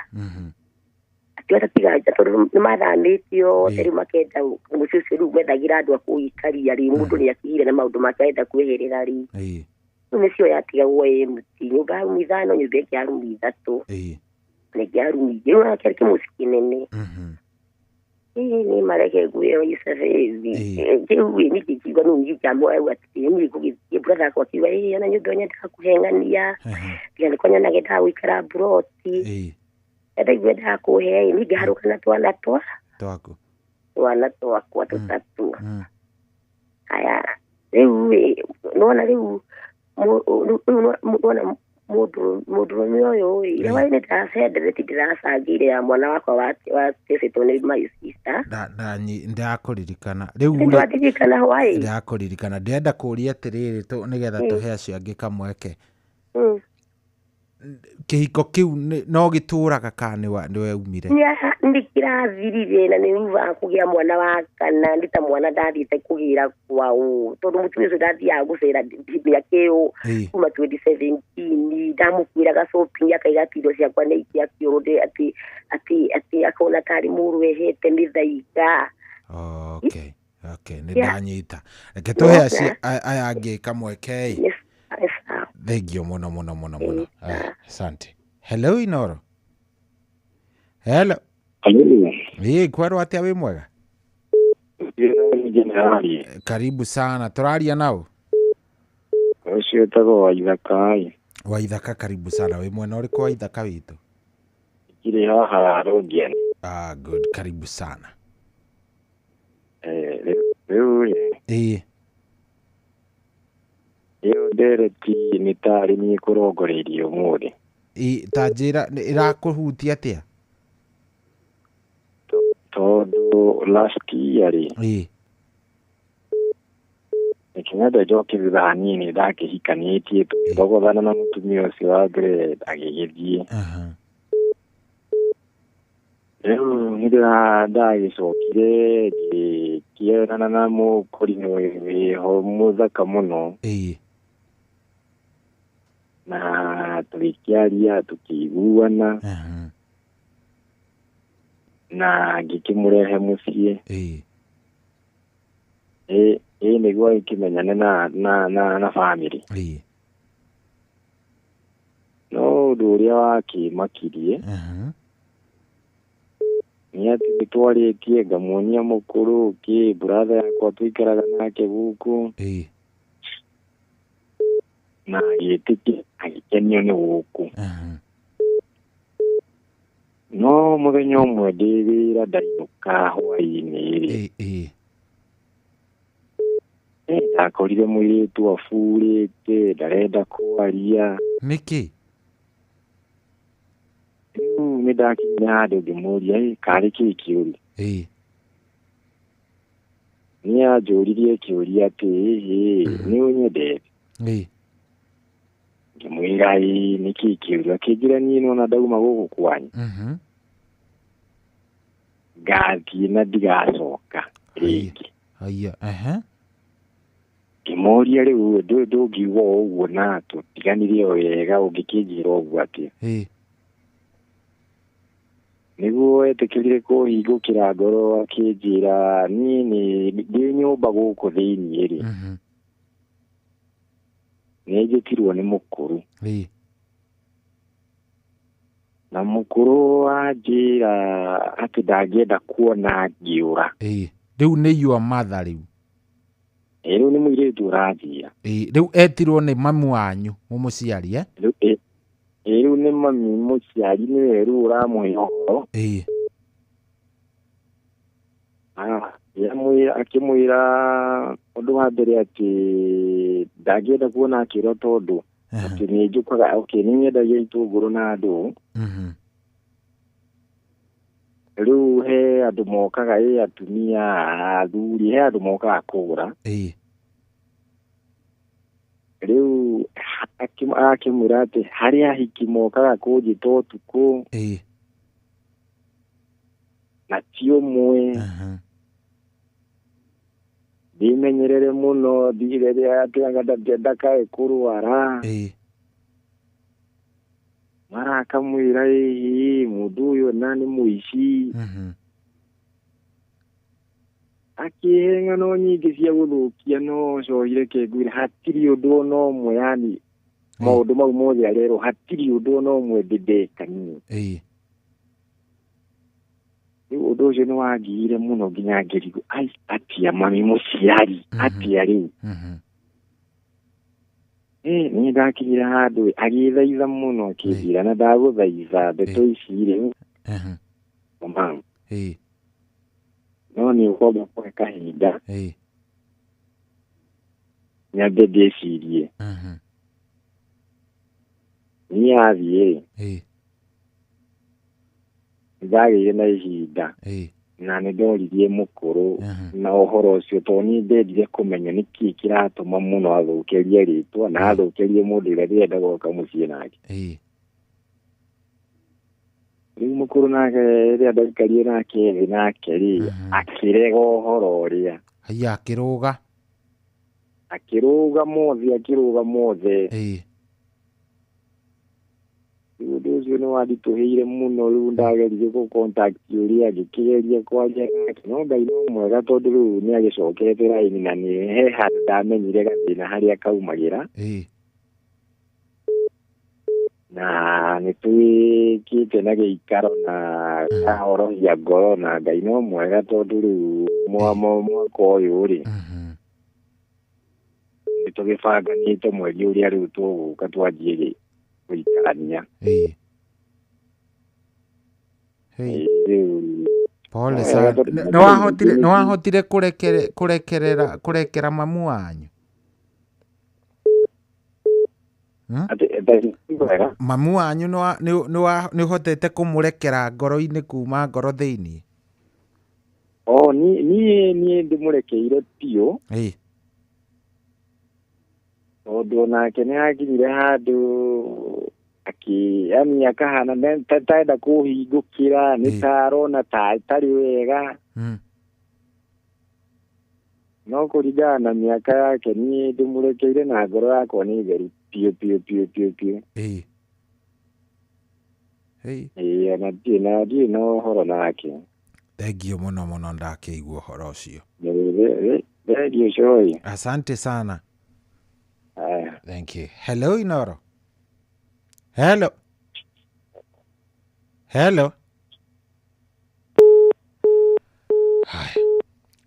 Akiuga tiga tondũ nĩ mathamĩte othe rĩu makenda mũciĩ ũcio rĩu methagĩra andũ a kũũikaria rĩ, mũndũ nĩ akĩgire na maũndũ make arenda kweherera rĩ. Rĩu mĩciĩ ĩyo yatigagwo ĩ mũti, nyũmba ya rumu 5, nyũmba ĩngĩ ya rumu 3, na ĩngĩ ya rumu 2, rĩu kĩarĩ kĩmũciĩ kĩnene. Nĩ mareke ngwĩre Isabeli, rĩu ĩ niĩ ngĩigua nĩ niĩ ngĩamũra rĩu atĩ niĩ ngũgĩthiĩ brother akwa akiuga ĩ ona nyũmba ĩyo nyendaga kũheng'ania, tiga nĩkwo nyonaga endaga gũikara mburoti. Ndaigua endaga kũhe ĩ, niĩ ngĩharũka na twana twa twaku, twana twakwa tũtatũ. Aya rĩu ĩ, nĩwona rĩu nĩwona mũndũrũme ũyũ ĩ, ira warĩ nĩ ndĩracangĩire ya mwana wakwa watecetwo nĩ my sister. Ndakũririkana rĩu nĩndwaririkana hwaĩ, ndakũririkana. Ndĩrenda kũũria atĩrĩrĩ nĩgetha tũhe acio angĩ kamweke. Kĩhiko kĩu no gĩtũraga kana nĩ weumire? Nĩ kĩrathirire na nĩ thutha wa kũgĩa mwana wa kana, nĩ ta mwana ndathiĩte kũgĩra kwao tondũ mũtumia ũcio ndathiaga gũcera mĩaka ĩyo kuma 2017, ndamũkuĩraga shopping akaiga atĩ indo ciakwa nĩ ikia kĩoro atĩ atĩ atĩ akona tarĩ mũrũ ehete mĩthaiga. Okay, okay, nĩ ndanyita. Reke tũhe acio aya angĩ kamweke ĩ. Thank you mũno mũno mũno mũno. Asante. Hello Inoro. Hello. Hello. Ĩ kwerwo atĩa wĩ mwega? Karibu sana. Tũraria nao? Ũcio wĩtagwo Waithaka. Waithaka karibu sana. Wĩ mwena ũrĩkũ Waithaka witũ? Kiri haha Rũngian. Ah, good. Karibu sana. Rĩu rĩ. Ĩ. Ĩyo ndereti nĩ tarĩ niĩ kũrongoreirio ũmũthĩ. Ĩ ta njĩra ĩrakũhutia atĩa? Tondũ last year rĩ, nĩkĩnyenda njoke thutha hanini, ndakĩhikanĩtie tũgĩthogothana na mũtumia ũcio wa mbere agĩgĩthiĩ. Rĩu nĩ ndagĩcokire ngĩkĩonana na mũkũrinũ wĩho mũthaka mũno. Na tũgĩkĩaria tũkĩiguana na ngĩkĩmũrehe mũciĩ. Ĩ nĩguo agĩkĩmenyane na family. No ũndũ ũrĩa wakĩmakirie nĩ atĩ nĩtwarĩtie ngamuonia mũkũrũ kĩ brother yakwa tũikaraga nake gũkũ, na agĩtĩkia agĩkenio nĩ gũkũ. No mũthenya ũmwe ndĩ wĩra ndainũka hwaĩ-inĩ rĩ, ndakorire mũirĩtu aburĩte ndarenda kwaria. Nĩkĩ? Rĩu nĩ ndakinyire handũ ngĩmũria karĩ kĩĩ kĩũru. Nĩ anjũririe kĩũria atĩ nĩ ũnyendete? Ngĩmwĩra ĩ nĩ kĩĩ kĩũru. Akĩnjĩra niĩ nĩwona ndauma gũkũ kwanyu ngathiĩ na ndigacoka rĩngĩ. Ngĩmũria rĩu ndũngiuga ũguo na tũtiganire o wega ũngĩkĩnjĩra ũguo atĩa? Nĩguo etĩkĩrire kũhingũkĩra ngoro akĩnjĩra niĩ nĩ ndĩ nyũmba gũkũ thĩiniĩ rĩ, nĩ njĩtirwo nĩ mũkũrũ. Na mũkũrũ anjĩra atĩ ndangĩenda kuona ngĩũra. Rĩu nĩ your mother rĩu. Rĩu nĩ mũirĩtu ũranjĩra. Rĩu etirwo nĩ mamu wanyu mũmũciari eh? Rĩu nĩ mami mũciari nĩwe rĩu ũramũhe ũhoro. Akĩmwĩra ũndũ wa mbere atĩ ndangĩenda kuona akĩũra tondũ atĩ nĩ njũkaga okay nĩ nyendagia itũngũrũ na andũ. Rĩu he andũ mokaga atumia athuri he andũ mokaga kũgũra. Rĩu akĩmwĩra atĩ harĩ ahiki mokaga kũnjĩta ũtukũ na ti ũmwe. Ndĩmenyerere mũno ndigire atĩ anga ndakae kũrwara. Mara akamwĩra ĩĩ mũndũ ũyũ na nĩ mũici. Akĩhe ng'ano nyingĩ cia gũthũkia no cohire kĩngwĩre hatirĩ ũndũ ona ũmwe yani maũndũ mau mothe arerwo hatirĩ ũndũ ona ũmwe ndĩndeka niĩ. Rĩu ũndũ ũcio nĩ wangiire mũno nginya ngĩrigwo ai atia mami mũciari atia rĩu. Niĩ ndakinyire handũ agĩthaitha mũno akĩnjĩra na ndagũthaitha ndeto ici rĩ mama. No nĩ ũkwamba kũhe kahinda nyambe ndĩcirie. Niĩ athiĩ rĩ ndagĩire na ihinda na nĩ ndoririe mũkũrũ na ũhoro ũcio tondũ niĩ ndendire kũmenya nĩkĩĩ kĩratũma mũno athũkĩrie rĩtwa na athũkĩrie mũndũ ũrĩa ndĩrenda goka mũciĩ nake. Rĩu mũkũrũ nake rĩrĩa ndaikarire nake thĩ nake rĩ akĩrega ũhoro ũrĩa. Haiya akĩrũga. Akĩrũga mothe akĩrũga mothe. Rĩu ũndũ ũcio nĩ wanditũhĩire mũno rĩu ndageririe gũ contact ũrĩa ngĩkĩgeria kwaria nake no Ngai no mwega tondũ rĩu nĩ agĩcokete raini na nĩ he handũ ndamenyire gathĩna harĩa kaumagĩra. Na nĩ twĩkĩte na gĩikaro na kahorohia ngoro na Ngai no mwega tondũ rĩu mwaka ũyũ rĩ nĩ tũgĩbanganĩte mweri ũrĩa rĩu tũgũka twanjie gũikarania. Pole sana. Nĩ wahotire kũrekera mamu wanyu? Mamu wanyu nĩ ũhotete kũmũrekera ngoro-inĩ kuma ngoro thĩinĩ? Niĩ ndĩmũrekeire biũ. Tondũ nake nĩ akinyire handũ yani akahana taenda kũhingũkĩra nĩ ta arona ta ĩtarĩ wega. No kũringana na mĩaka yake niĩ ndĩmũrekeire na ngoro yakwa nĩ theru biũ biũ biũ biũ biũ. Na ndirĩ na ũhoro nake. Thengiũ mũno mũno ndakĩigua ũhoro ũcio. Thengiũ Coĩ. Asante sana. Thank you. Hello Inoro. Hello. Hello. Haya.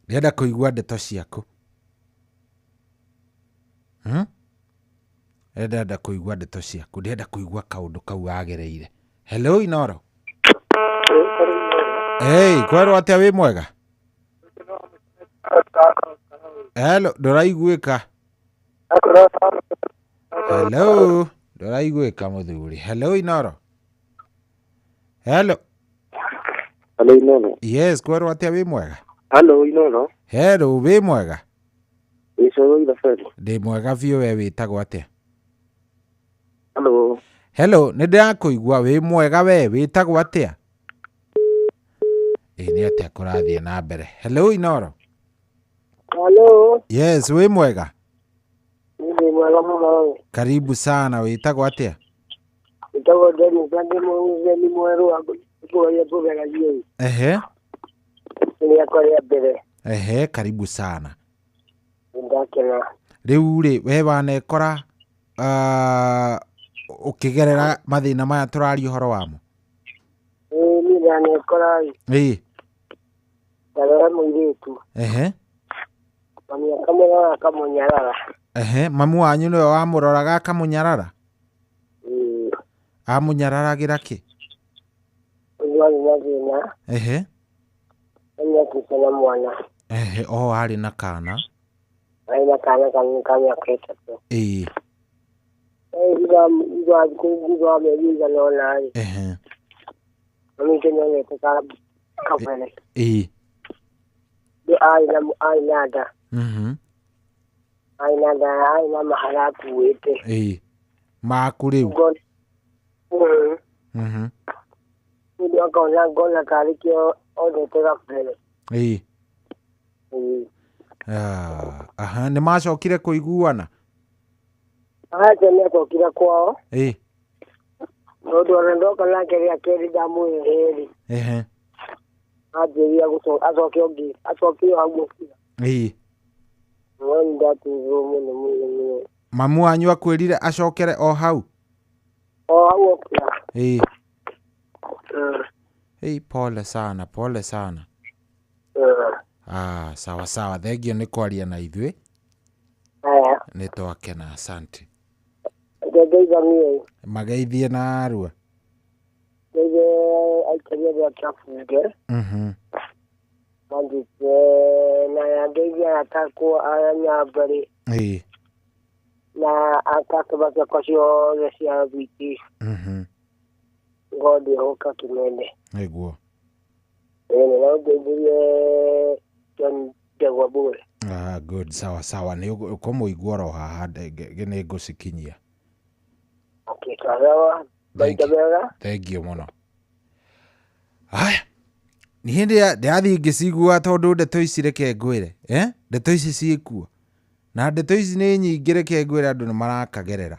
Ndĩrenda kũigua ndeto ciaku. Ndĩrenda kũigua ndeto ciaku. Ndĩrenda kũigua kaũndũ kau wagereire. Hello Inoro. Hey, kwerwo atĩa wĩ mwega? Hello, ndũraiguĩka. Hello, ndũraiguĩka mũthuri. Hello Inoro. Hello. Hello Inoro. Yes, kwerwo atĩa wĩ mwega? Hello Inoro. Hello, wĩ mwega? Ĩcoro ithaberi. Ndĩ mwega biũ we wĩtagwo atĩa? Hello. Hello, nĩ ndĩrakũigua wĩ mwega we wĩtagwo atĩa? Ĩ nĩ atĩa kũrathiĩ na mbere? Hello Inoro. Hello. Yes, wĩ mwega? Nĩ mwega mũno. Karibu sana, wĩtagwo atĩa? Wĩtagwo Dennis na ndĩ mũgeni mwerũ wa kũrĩa tũgeragie. Ehe. Nĩ rĩakwa rĩa mbere. Ehe, karibu sana. Nĩndakena. Rĩu rĩ, we wanekora ũkĩgerera mathĩna maya tũraria ũhoro wamo? Ndanekora-ĩ, Ĩĩ. ndarora mũirĩtu. Ehe. Mami akamũrora akamũnyarara. Ehe, mamu wanyu nĩwe wamũroraga akamũnyarara? Ĩĩ. Amũnyararagĩra kĩ? Ũguo arĩ na thĩna. Ehe. Nĩakuĩte na mwana. Ehe, o arĩ na kana. Arĩ na kana kanini ka mĩaka 3. Ĩĩ. Thutha wa mĩeri ĩigana ũna-rĩ, Ehe. mami witũ nĩonete kabere. Ĩĩ. Arĩ na nda. Arĩ na nda, arĩ na mahara akuĩte. Ĩĩ. Maku rĩu? Mũndũ akona ngona tarĩ kĩo onete kabere. Ĩĩ. Ĩĩ. Aha, nĩ macokire kũiguana? Aca nĩacokire kwao. Ĩĩ. Tondũ ona ndoka nake rĩa kerĩ ndamwĩrire rĩ. Ehe. Anjĩrire acoke ũngĩ, acoke o hau mũciĩ. Ĩĩ. No nĩndaturirwo mũno mũno mũno. Mamu wanyu akwĩrire acokere o hau? O hau okĩra. Ĩĩ. Ĩĩ, pole sana, pole sana. Ah, sawa sawa, thengio nĩ kwaria na ithuĩ. Aya. Nĩ twakena, asante. Ngeithanie. Mageithie na arua. Ngeithie aikari othe a Kiabunge. Manjĩte na ngeithie arata akwa a Nyambarĩ. Ĩĩ. Na customer ciakwa ciothe cia wiki. Ngorwo ndĩhoka Kĩmende. Nĩguo. Ĩĩ, no ngeithie John Ndegwa Mbũre. Ah, good, sawa sawa, nĩ ũkũmũigua oro haha, nĩ ngũcikinyia. Okay, sawa. Maita mega. Thank you mũno. Aya, niĩ ndĩrathiĩ ngĩcigua tondũ ndeto ici reke ngwĩre, eh? Ndeto ici ciĩkuo. Na ndeto ici nĩ nyingĩ reke ngwĩre andũ nĩ marakagerera.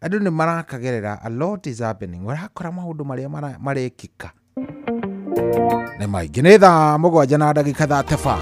Andũ nĩ marakagerera, a lot is happening. Ũrakora maũndũ marĩa marekĩka. Nĩ maingĩ. Nĩ thaa 7 na ndagĩka 35.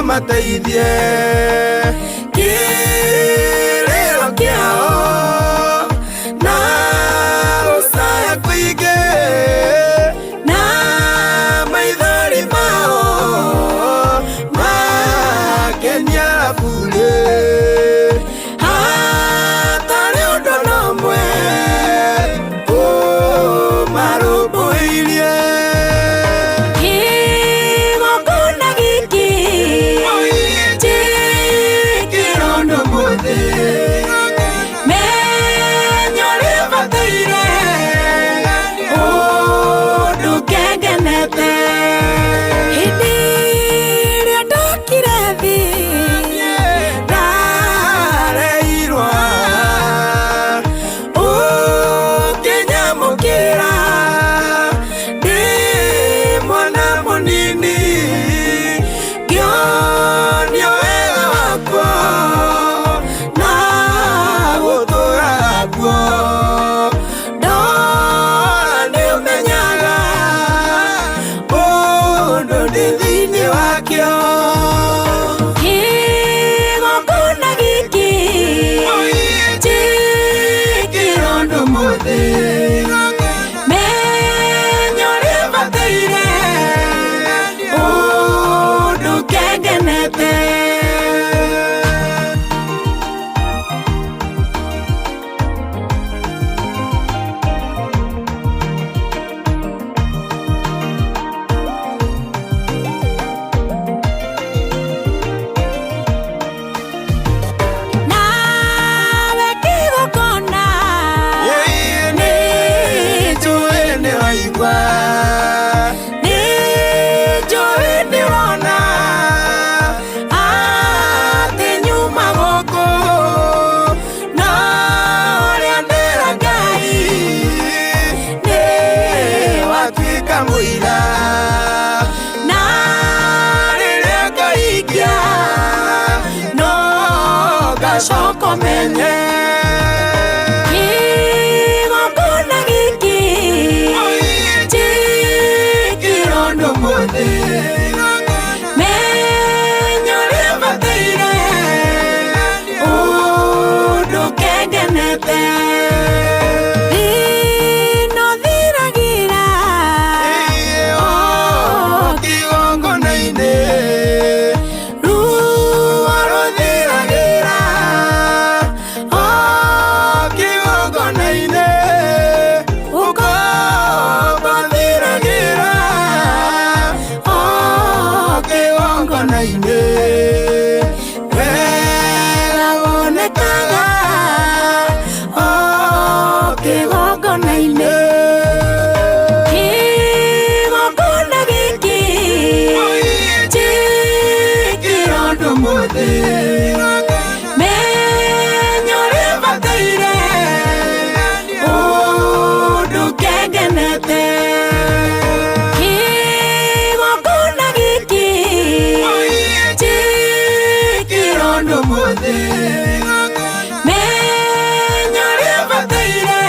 Mateithie kĩrĩro kĩao na gũcaya kũingĩ na maithori mao makenia burĩ hatarĩ ũndũ na ũmwe ũmarũmbũirie. Tondũ ndĩ thĩinĩ wakĩo. Kĩgongona gĩkĩ njĩkĩrwo mũthĩ. Menya ũrĩa bataire ũndũ kengenete. Nawe kĩgongona Nĩnjũĩ nĩwaigua, nĩnjũĩ nĩũrona atĩ nyuma gũkũ no ũrĩa ndĩra Ngai nĩwatuĩka mũira. Na Rĩrĩa ngaikia no ngacoka menye. Kĩgongona gĩkĩ njĩkĩrwo mũthĩ. Menya ũrĩa bataire ũndũ kengenete. Thĩna ũthiragĩra O kĩgongona-inĩ, ruo rũthiragĩra o kĩgongona-inĩ, ũkombo ũthiragĩra o kĩgongona-inĩ. Wega wonekaga o kĩgongona-inĩ. Kĩgongona gĩkĩ njĩkĩrwo mũthĩ. Menya ũrĩa bataire ũndũ kengenete. Kĩgongona gĩkĩ njĩkĩrwo mũthĩ. Menya ũrĩa bataire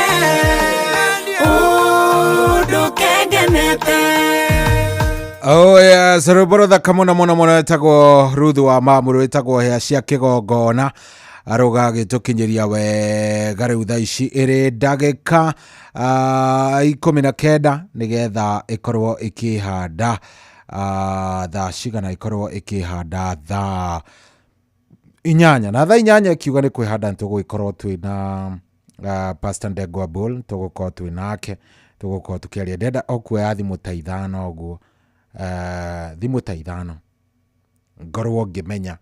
ũndũ kengenete. Oh yes, rwĩmbo rũthaka mũno mũno mũno ĩtagwo Ruth wa Mamũrũ, ĩtagwo hĩa cia kĩgongona, rũgagĩtũkinyĩria wega rĩu thaa ici ĩrĩ ndagĩka 19 nĩgetha ĩkorwo ĩkĩhanda thaa cigana, ĩkorwo ĩkĩhanda thaa 8 na thaa 8 ĩkiuga nĩ kwĩhanda nĩtũgũgĩkorwo twĩna Pastor Ndegwa Bull, tũgũkorwo twĩ nake, tũgũkorwo tũkĩaria. Ndĩrenda o kuoya thimũ ta 5 ũguo, thimũ ta 5 ngorwo ngĩmenya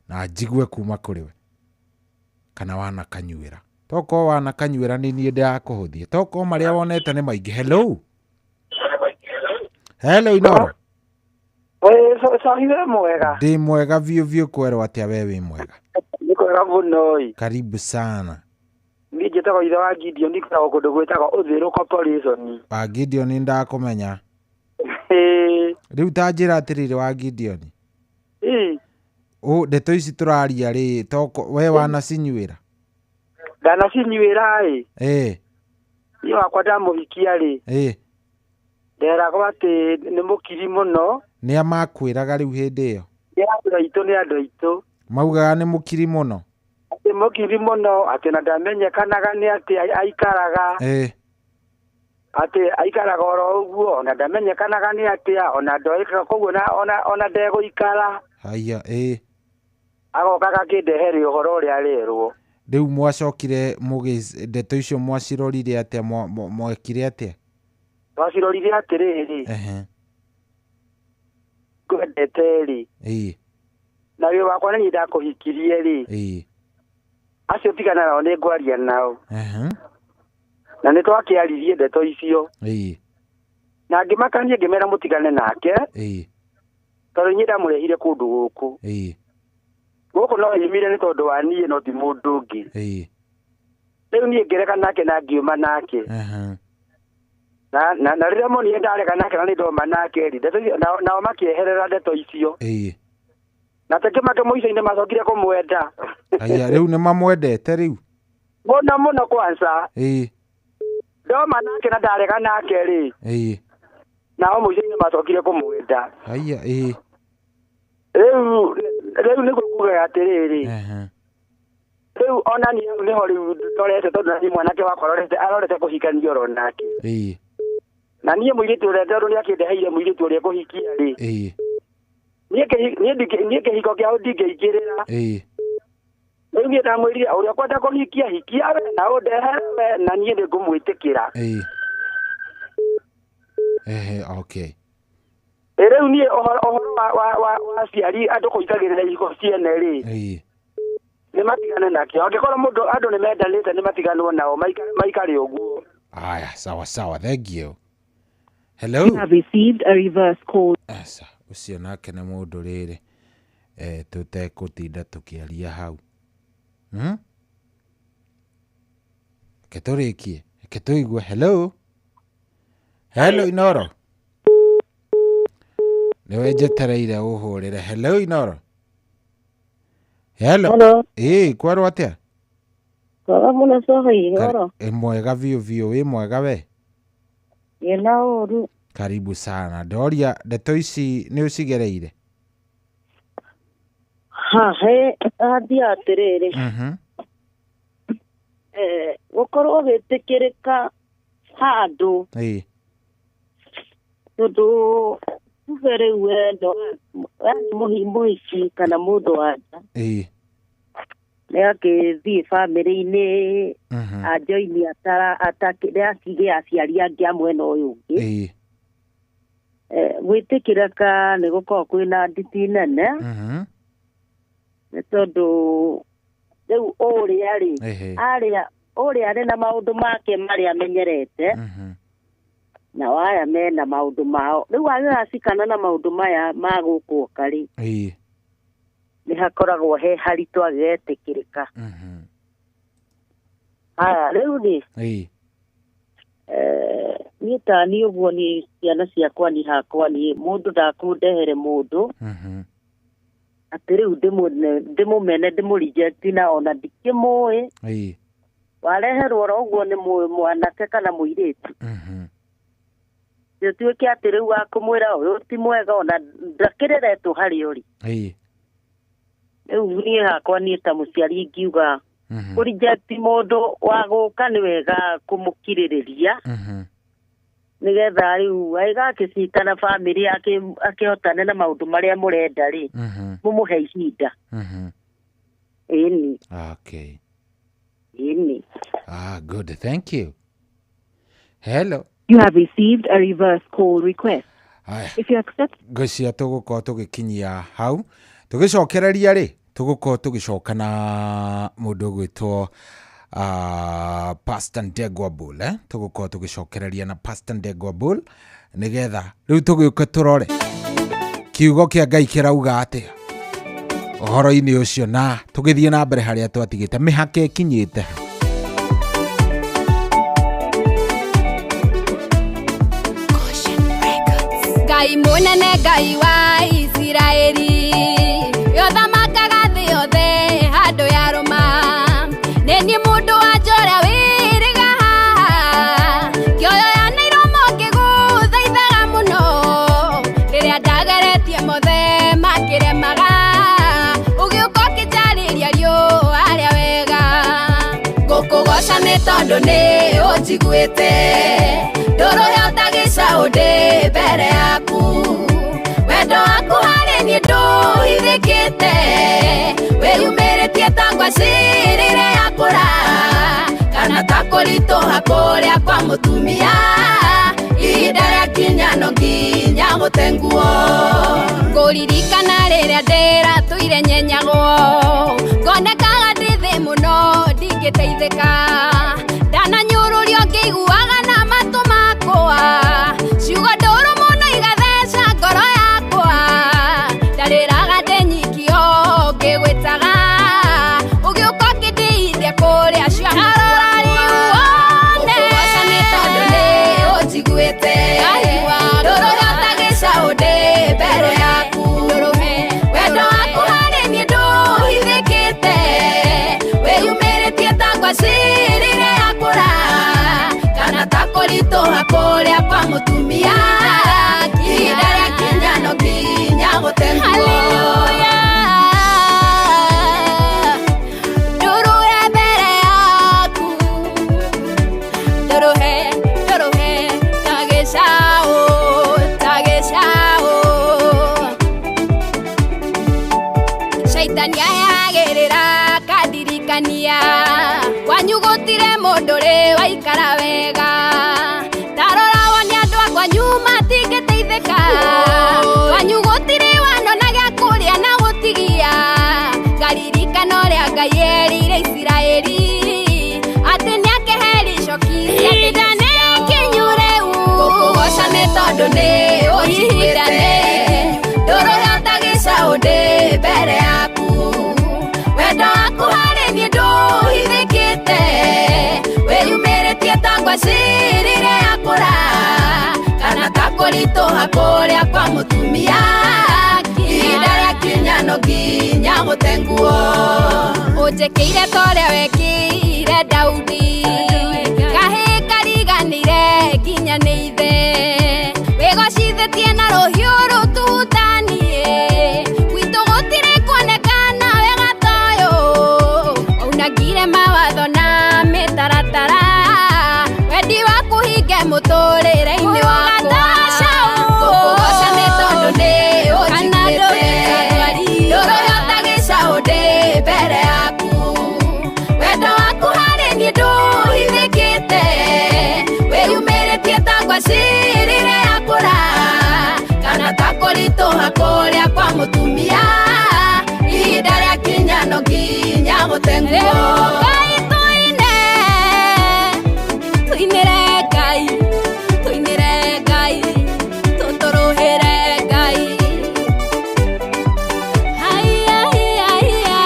na njigue kuma kũrĩ we kana wanakanyuĩra. Tokorwo wanakanyuĩra nĩ niĩ ndĩrakũhũthia, tokorwo marĩa wonete nĩ maingĩ. Hello, hello Inoro. Cohi we mwega? Ndĩ mwega biũ biũ, kwerwo atĩa we wĩ mwega? Nĩ kwega mũno ĩ. Karibu sana. Niĩ njĩtagwo ithe wa Gideon, ngoragwo kũndũ gwĩtagwo Ũthĩrũ Corporation. Wa Gideon nĩndakũmenya. Ĩĩ. Rĩu ta njĩra atĩrĩrĩ wa Gideon. Ĩĩ. Ndeto ici tũraria rĩ, toko we wanacinyuĩra? Ndanacinyuĩra ĩ. Ĩĩ. Niĩ wakwa ndamũhikia rĩ. Ĩĩ. Nderagwo atĩ nĩ mũkiri mũno. Nĩa makwĩraga rĩu hĩndĩ ĩyo? Nĩ andũ aitũ, nĩ andũ aitũ. Maugaga nĩ mũkiri mũno? Atĩ mũkiri mũno, atĩ na ndamenyekanaga nĩ atĩ aikaraga. Ĩĩ. Atĩ aikaraga oro ũguo, ona ndamenyekanaga nĩ atĩa, ona ndoĩkaga, koguo ona ndegũikara. Haiya, ĩĩ. Agoka agakĩndehere ũhoro ũrĩa arerwo. Rĩu mwacokire ndeto icio mwacirorire atĩa, mwekire atĩa? Twacirorire atĩrĩrĩ. Ehe. Ngwendete rĩ. Ĩĩ. Na wĩ wakwa nĩ niĩ ndakũhikirie rĩ. Ĩĩ. Acio tigana nao nĩ ngwaria nao. Ehe. Na nĩ twakĩaririe ndeto icio. Ĩĩ. Na ngĩmakania ngĩmera mũtigane nake. Ĩĩ. Tondũ niĩ ndamũrehire kũndũ gũkũ. Ĩĩ. Gũkũ no nyumire nĩ tondũ wa niĩ no ti mũndũ ũngĩ. Ĩĩ. Rĩu niĩ ngĩrega nake na ngiuma nake. Ehe. Na rĩrĩa monire ndarega nake na nĩ ndoma nake rĩ, ndeto icio nao makĩeherera ndeto icio. Ĩĩ. Na tekĩmake mũico-inĩ macokire kũmwenda. Aya, rĩu nĩ mamwendete rĩu? Mũno mũno kwanza. Ĩĩ. Ndoma nake na ndarega nake rĩ. Ĩĩ. Nao mũico-inĩ macokire kũmwenda. Haya ĩĩ. Rĩu nĩguo kugaga atĩrĩrĩ. Rĩu ona niĩ hau nĩho rĩu ndorete tondũ na niĩ mwanake wakwa arorete kũhikania oro nake. Ĩĩ. Na niĩ mũirĩtu ũrĩa tondũ nĩakĩndeheire mũirĩtu ũrĩa kũhikia rĩ. Ĩĩ. Niĩ kĩhiko kĩao ndingĩingĩrĩra. Ĩĩ. Rĩu niĩ ndamwĩrire ũrĩa ũkwenda kũhikia hikia we na ũndehere we na niĩ nĩngũmwĩtĩkĩra. Ĩĩ. Ehe, okay. Rĩu niĩ ũhoro wa aciari andũ kũingagĩrĩra ihiko ciene rĩ. Ĩĩ. Nĩ matigane nakĩo. Angĩkorwo mũndũ andũ nĩ mendanĩte nĩ matiganwo nao maikare ũguo. Aya, sawa sawa, thank you. Hello. You have received a reverse call. Asa, ũcio nake nĩ mũndũ rĩrĩ tũtekũtinda tũkĩaria hau. Reke tũrĩkie, reke tũigue. Hello. Hello Inoro. Nĩwe njetereire ũhũrĩre. Hello Inoro. Hello. Hello. Ĩĩ, kwerwo atĩa? Kwega mũno Sohei, ũhoro? Ĩ mwega biũ biũ, wĩ mwega we? Ĩ na ũru. Karibu sana. Ndoria ndeto ici nĩ ũcigereire? Ha, he, athiĩ atĩrĩrĩ. Gũkorwo ũgĩtĩkĩrĩka handũ. Ĩĩ. Tondũ tuge rĩu wendo yaani mũhiki kana mũndũ wa nja. Ĩĩ. Nĩ akĩthiĩ bamĩrĩ-inĩ anjoini nĩ aciari angĩ a mwena ũyũ ũngĩ. Ĩĩ. Gwĩtĩkĩrĩka nĩ gũkoragwo kwĩna nditi nene. Nĩ tondũ rĩu ũrĩa rĩ arĩa ũrĩa arĩ na maũndũ make marĩa amenyerete na aya mena maũndũ mao. Rĩu agĩgacikana na maũndũ maya ma gũkũ oka rĩ. Ĩĩ. Nĩ hakoragwo he haritũ agĩetĩkĩrĩka. Haya rĩu rĩ. Ĩĩ. Niĩ ta niĩ ũguo niĩ ciana ciakwa niĩ hakwa niĩ mũndũ ndakũndehere mũndũ. Atĩ rĩu ndĩmũmene ndĩmũreject na ona ndikĩmũĩ. Ĩĩ. Wareherwo oro ũguo nĩ mwanake kana mũirĩtu. Gĩtuĩke atĩ rĩu wakũmwĩra ũyũ ti mwega ona ndakĩreretwo harĩa ũrĩ. Ĩĩ. Rĩu niĩ hakwa niĩ ta mũciari ingiuga kũreject mũndũ wa gũka nĩ wega kũmũkirĩrĩria. Nĩgetha rĩu agagĩcitana bamĩrĩ akĩhotane na maũndũ marĩa mũrenda rĩ. Mũmũhe ihinda. Ĩni. Okay. Ĩni. Ah, good. Thank you. Hello. You have received a reverse call request. Aya. If you accept ngwĩciria tũgũkorwo tũgĩkinyia hau tũgĩcokereria rĩ tũgũkorwo tũgĩcoka na mũndũ ũgwĩtwo Pastor Ndegwa Bull tũgũkorwo tũgĩcokereria na Pastor Ndegwa Bull nĩgetha rĩu tũgĩũke tũrore kiugo kĩa Ngai kĩrauga atĩa ũhoro-inĩ ũcio na tũgĩthiĩ na mbere harĩa twatigĩte mĩhaka ĩkinyĩte ha. Ngai mũnene Ngai wa Isiraeli yothamakaga thĩ yothe handũ ya rũma nĩ niĩ mũndũ wa njora wĩrĩga haha kĩoyo ya Nairomo ngĩgũthaithaga mũno rĩrĩa ndageretie mothe makĩremaga ũgĩũka ũkĩnjarĩria riũa rĩa wega ngũkũgoca nĩ tondũ nĩ ũnjiguĩte ndũrũhe ũtagĩcaũ ndĩ mbere yaku wendo waku harĩ niĩ ndũhithĩkĩte wĩyumĩrĩtie ta ngwacĩ rĩrĩa yakũra kana ta kũritũha kũrĩa kwa mũtumia ihinda rĩakinya no nginya gũte nguo ngũririkana rĩrĩa ndĩratũire nyenyagwo ngonekaga ndĩ thĩ mũno ndingĩteithĩka ndananyũrũrio ngĩiguaga na matũ makwa ciugo ndũrũ mũno igatheca ngoro yakwa ndarĩraga ndĩ nyiki o ngĩgwĩtaga ũgĩũka ũkĩndĩithia kũrĩa ciarora rĩu wone ngũkũgoca nĩ tondũ nĩ ũnjiguĩte ndũrũhe ũtagĩcaũ ndĩ mbere yaku wendo waku harĩ niĩ ndũhithĩkĩte wĩyumĩrĩtie ta ngwacĩ rĩrĩa yakũra kana ta kũritũha kũrĩa kwa mũtumia Mahinda nĩahagĩrĩra kandirikania kwanyu gũtirĩ mũndũ rĩ waikara wega tarora wone andũ a kwanyu matingĩteithĩka kwanyu gũtirĩ wanona gĩa kũrĩa na gũtigia ngaririkana ũrĩa Ngai erire Isiraeli atĩ nĩakeheri icoki cia ihinda nĩ ikinyu rĩu ngũkũgoca nĩ tondũ nĩ ũnjiguĩte ndũrũhĩa ta gĩcaũ ndĩ mbere yaku wendo waku harĩ niĩ ndũhithĩkĩte wĩyumĩrĩtie ta ngwacĩ rĩrĩa yakũra kana ta kũritũha kũrĩa kwa mũtumia ihinda rĩakinya no nginya mũte nguo ũnjĩkĩire ta ũrĩa wekĩire Daudi kahĩĩ kariganĩire nginya nĩ ithe wĩgocithĩtie na rũhiũ rũtutanie gwitũ gũtirĩ kuonekana wega ta ũyũ waunangire mawatho na mĩtaratara wendi waku hinge mũtũrĩre-inĩ wakwa ngũkũgoca nĩ tondũ nĩ ũnjiguĩte ndũrũhĩa ta gĩcaũ ndĩ mbere yaku wendo waku harĩ niĩ ndũhithĩkĩte wĩyumĩrĩtie ta ngwacĩ rĩrĩa yakũra kana ta kũritũha kũrĩa kwa mũtumia ihinda rĩakinya no nginya mũte nguo Ngai tũine tũinĩre Ngai tũinĩre Ngai tũtũrũhĩre Ngai haiya haiya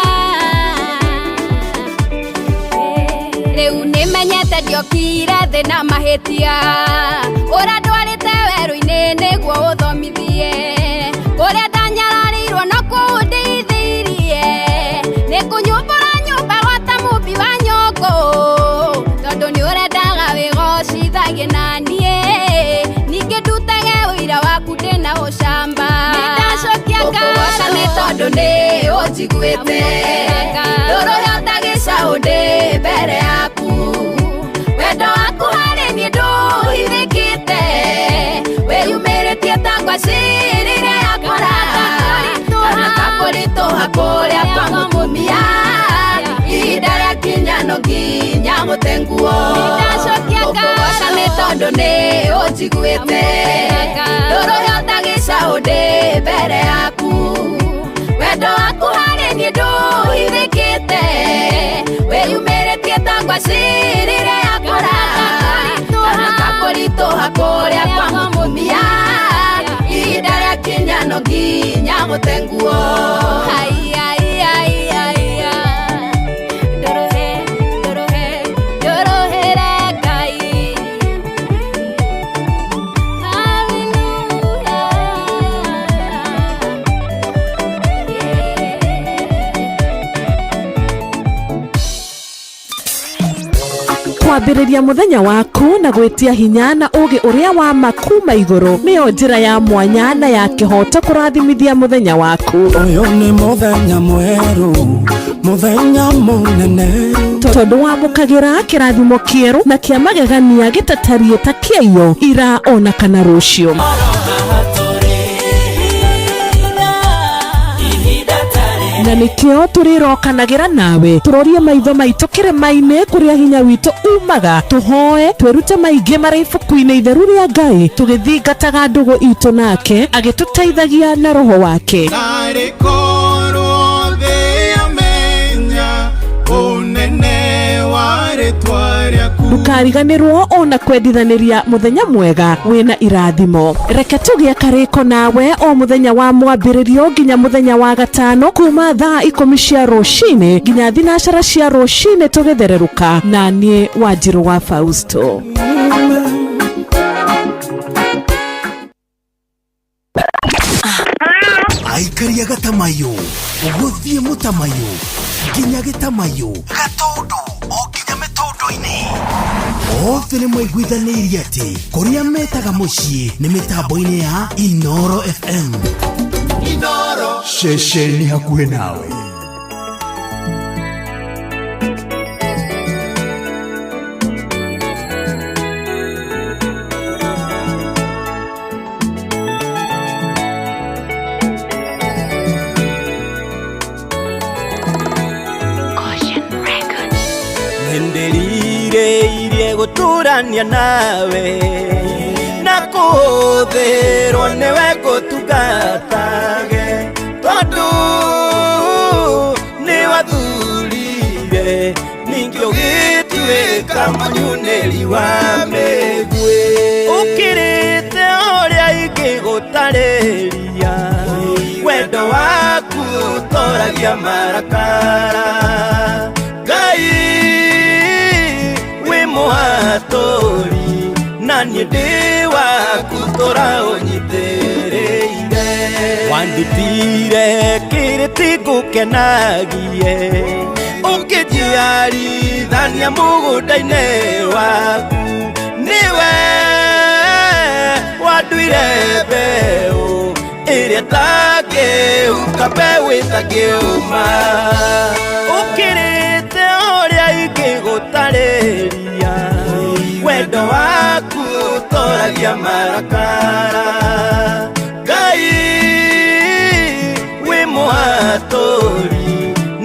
rĩu nĩmenyete ndiokire thĩ na mahĩtia ũrĩa ndwarĩte werũ-inĩ nĩguo ũthomithie kũrĩa ndanyararĩirwo no kũu ndĩithĩirie nĩ kũnyumbũra nyũmba gwata mũmbi wa nyũngũ tondũ nĩ ũrendaga wĩgocithagie na niĩ ningĩ ndutage ũira waku ndĩna ũcamba nĩndacokia ngũkũgoca nĩ tondũ nĩ ũnjiguĩte ndũrũhĩa ta gĩcaũ ndĩ mbere yaku wendo waku harĩ niĩ ndũhithĩkĩte wĩyumĩrĩtie ta ngwacĩ rĩrĩa yakũra kana ta kũritũha kũrĩa kwa mũtumia ihinda rĩakinya no nginya mũte nguo ngũkũgoca nĩ tondũ nĩ ũnjiguĩte ndũrũhĩa ta gĩcaũ ndĩ mbere yaku wendo waku harĩ niĩ ndũhithĩkĩte wĩyumĩrĩtie ta ngwacĩ rĩrĩa yakũra kana ta kũritũha kũrĩa kwa mũtumia ihinda rĩakinya no nginya mũte nguo haiya haiya ndũrũhe ndũrũhe ndũrũhĩre Ngai haleluya Kwambĩrĩria mũthenya waku na gwĩtia hinya na ũũgĩ ũrĩa wa ma kuma igũrũ nĩyo njĩra ya mwanya na ya kĩhooto kũrathimithia mũthenya waku. Ũyũ nĩ mũthenya mwerũ, mũthenya mũnene tondũ wamũkagĩra kĩrathimo kĩerũ na kĩa magegania gĩtatariĩ ta kĩaiyo ira ona kana rũciũ. Na nĩkĩo tũrĩrokanagĩra nawe tũrorie maitho maitũ kĩrĩma-inĩ kũrĩa hinya witũ umaga tũhoe twĩrute maingĩ marĩ ibuku-inĩ itheru rĩa Ngai tũgĩthingataga ndũgũ itũ nake agĩtũteithagia na roho wake. Narĩ korwo thĩ yamenya ũnene wa rĩtwa rĩaku. Ndũkariganĩrwo ona kwendithanĩria mũthenya mwega wĩna irathimo. Reke tũgĩe karĩko nawe o mũthenya wa mwambĩrĩrio nginya mũthenya wa gatano kuma thaa 10 cia rũcinĩ nginya 9 cia rũcinĩ tũgĩthererũka na niĩ Wanjirũ wa Fausto. Aikaria gatamayo gũthiĩ mũtamayo nginya gĩtamayo gatũndũ o nginya mĩtũndũ-inĩ othe nĩ maiguithanĩirie atĩ kũrĩa metaga mũciĩ nĩ mĩtambo-inĩ ya Inoro FM. Inoro ceceni hakuhĩ nawe. Gũtũrania nawe na kũhũthĩrwo nĩwe ngũtungatage tondũ nĩ wathurire ningĩ ũgĩtuĩka mũnyunĩri wa mĩguĩ. Ũkĩrĩte ũrĩa ingĩgũtarĩria wendo waku ũtoragia marakara. Ngai wĩ mũhatũri na niĩ ndĩ waku tũra ũnyitĩrĩire. Wandutire kĩrĩti ngũkenagie ũkĩnjiarithania mũgũnda-inĩ waku. Nĩwe wanduire mbeũ ĩrĩa ĩtangĩhuka mbeũ ĩtangĩũma. Ũkĩrĩte ũrĩa ingĩgũtarĩria wendo waku ũtoragia marakara. Ngai wĩ mũhatũri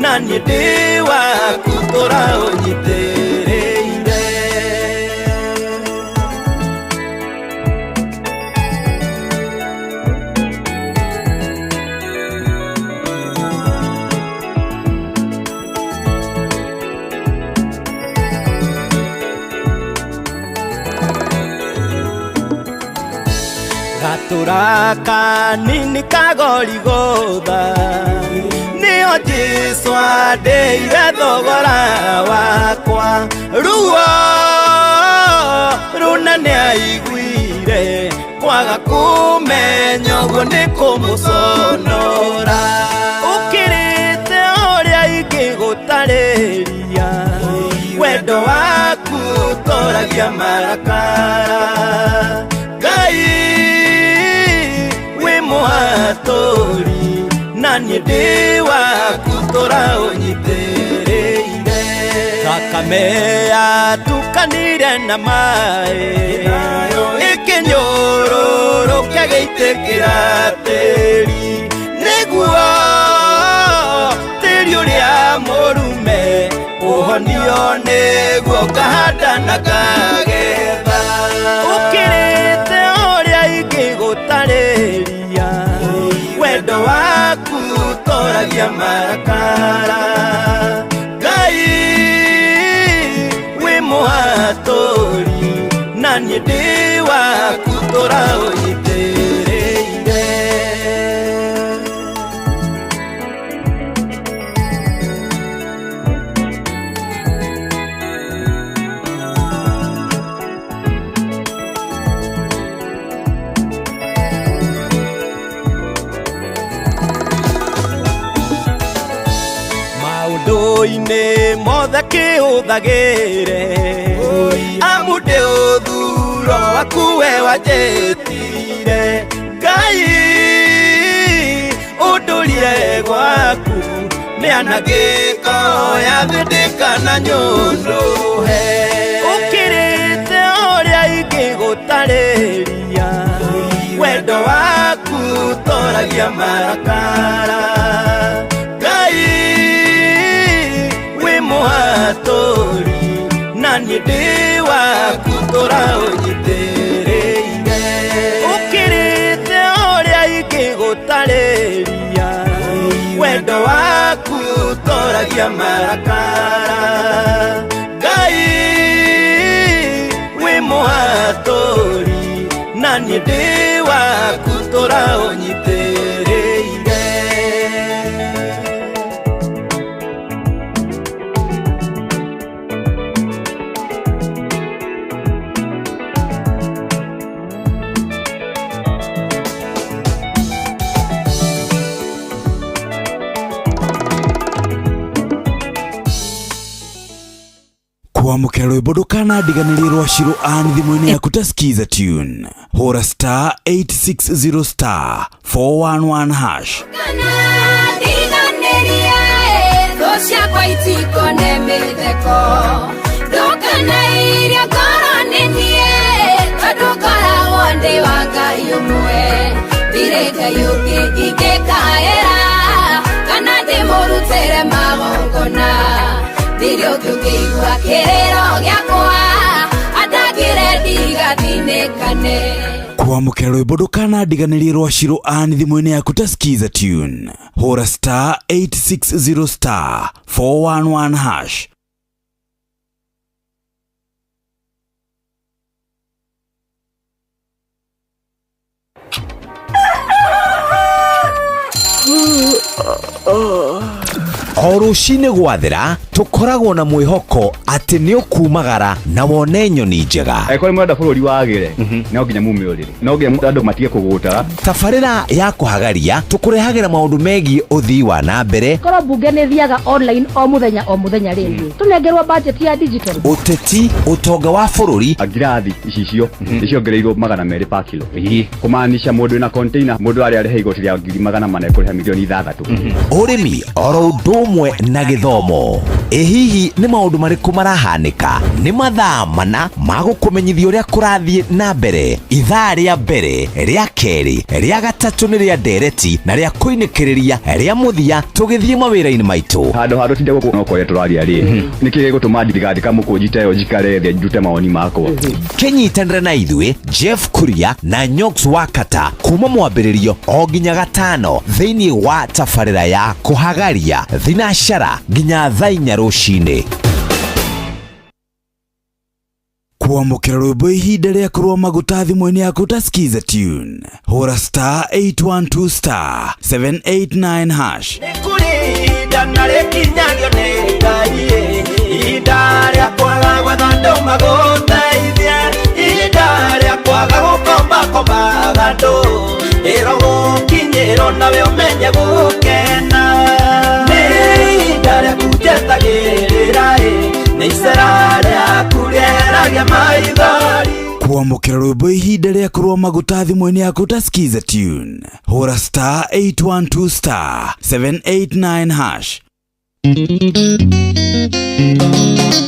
na niĩ ndĩ waku tũra ũnyitĩrĩire. Gatũra kanini ka Gorigotha nĩho Jesũ andĩire thogora wakwa. Ruo rũnene aiguire kwaga kũmenya ũguo nĩ kũmũconora. Ũkĩrĩte ũrĩa ingĩgũtarĩria wendo waku ũtoragia marakara. Ngai wĩ mũhatũri na niĩ ndĩ waku tũra ũnyitĩrĩire. Thakame yatukanire na maĩ ĩkĩnyũrũrũka gĩitĩkĩra tĩri nĩguo tĩri ũrĩa mũrume ũhonio nĩguo ngahanda na ngagetha. Ũkĩrĩte ũrĩa ingĩgũtarĩria wendo waku ũtoragia marakara. Ngai wĩ mũhatũri na niĩ ndĩ waku tũra ũnyitĩrĩire. Maũndũ-inĩ mothe kĩhũthagĩre amu ndĩ ũthuro waku we wanjĩtire. Ngai ũndũrire gwaku mĩanangĩko ya thĩ ndĩkana nyũnũhe. Ũkĩrĩte ũrĩa ingĩgũtarĩria wendo waku ũtoragia marakara. Ngai wĩ mũhatũri na niĩ ndĩ waku tũra ũnyitĩrĩire. Ũkĩrĩte ũrĩa ingĩgũtarĩria wendo waku ũtoragia marakara. Ngai wĩ mũhatũri na niĩ ndĩ waku tũra ũnyitĩrĩire. Kwamũkĩra rwĩmbo ndũkanandiganĩrie rwa Shiro Ann thimũ-inĩ yaku ta Skiza Tune. Hũra star 860 star 411 hash. Ndiganĩrie thũ ciakwa itikone mĩtheko ndũkanairie ngoro nĩ niĩ tondũ ngoragwo ndĩ wa Ngai ũmwe ndirĩ Ngai ũngĩ ingĩkaĩra kana ndĩmũrutĩre magongona ndirĩ ũngĩ ũngĩigua kĩrĩro gĩakwa. Kwamũkĩra rwĩmbo ndũkanandiganĩrie rwa Shiro Ann thimũ-inĩ yaku ta Skiza tune. Hũra star 860 star 411 hash. O rũcinĩ gwathera tũkoragwo na mwĩhoko atĩ nĩ ũkumagara na wone nyoni njega. Angĩkorwo nĩ mũrenda bũrũri wagĩre, no nginya mume ũrĩrĩ, no nginya andũ matige kũgũtara. Tabarĩra ya kũhagaria tũkũrehagĩra maũndũ megiĩ ũthii wa na mbere, Korwo mbunge nĩ thiaga online o mũthenya o mũthenya rĩngĩ tũnengerwo budget ya digital. Ũteti, ũtonga wa bũrũri. Ngirathi icicio nĩciongereirwo 200 per kilo, kũmaanisha mũndũ wĩna container, mũndũ arĩa arĩha igoti rĩa 400,000 ekũrĩha 6 million. Ũrĩmi oro ũndũ ũmwe na gĩthomo. Ĩ hihi nĩ maũndũ marĩkũ marahanĩka? Nĩ mathaa mana ma gũkũmenyithia ũrĩa kũrathiĩ na mbere. Ithaa rĩa mbere, rĩa kerĩ, rĩa gatatũ nĩ rĩa ndereti na rĩa kũinĩkĩrĩria rĩa mũthia tũgĩthiĩ mawĩra-inĩ maitũ. Handũ ha tũtinde gũkũ no kwaria tũraria rĩ, nĩkĩ gĩgũtũma ndigathika mũkũnji ta ĩyo njikare thĩ ndute mawoni makwa? Kĩnyitanĩre na ithuĩ Jeff Kuria na Nyox Wakata kuma mwambĩrĩrio o nginya gatano thĩinĩ wa tabarĩra ya kũhagaria thinacara nginya thaa 4 rũcinĩ. Kwamũkĩra rwĩmbo ihinda rĩa kũrũa maguta thimũ-inĩ yaku ta Skiza tune. Hũra star 812 star 789 hash. Nĩ ihinda na rĩkinyagio nĩ Ngai, ihinda rĩa kwaga gwetha andũ magũteithie, ihinda rĩa kwaga gũkombakombaga andũ, ĩro gũkinyĩrwo nawe ũmenye gũkena. Nĩ ihinda rĩaku njetagĩrĩra ĩ, nĩ icera rĩaku rĩeragia maithori. Kwamũkĩra rwĩmbo ihinda rĩa kũrũa maguta thimũ-inĩ yaku ta Skiza tune. Hũra star 812 star 789 hash.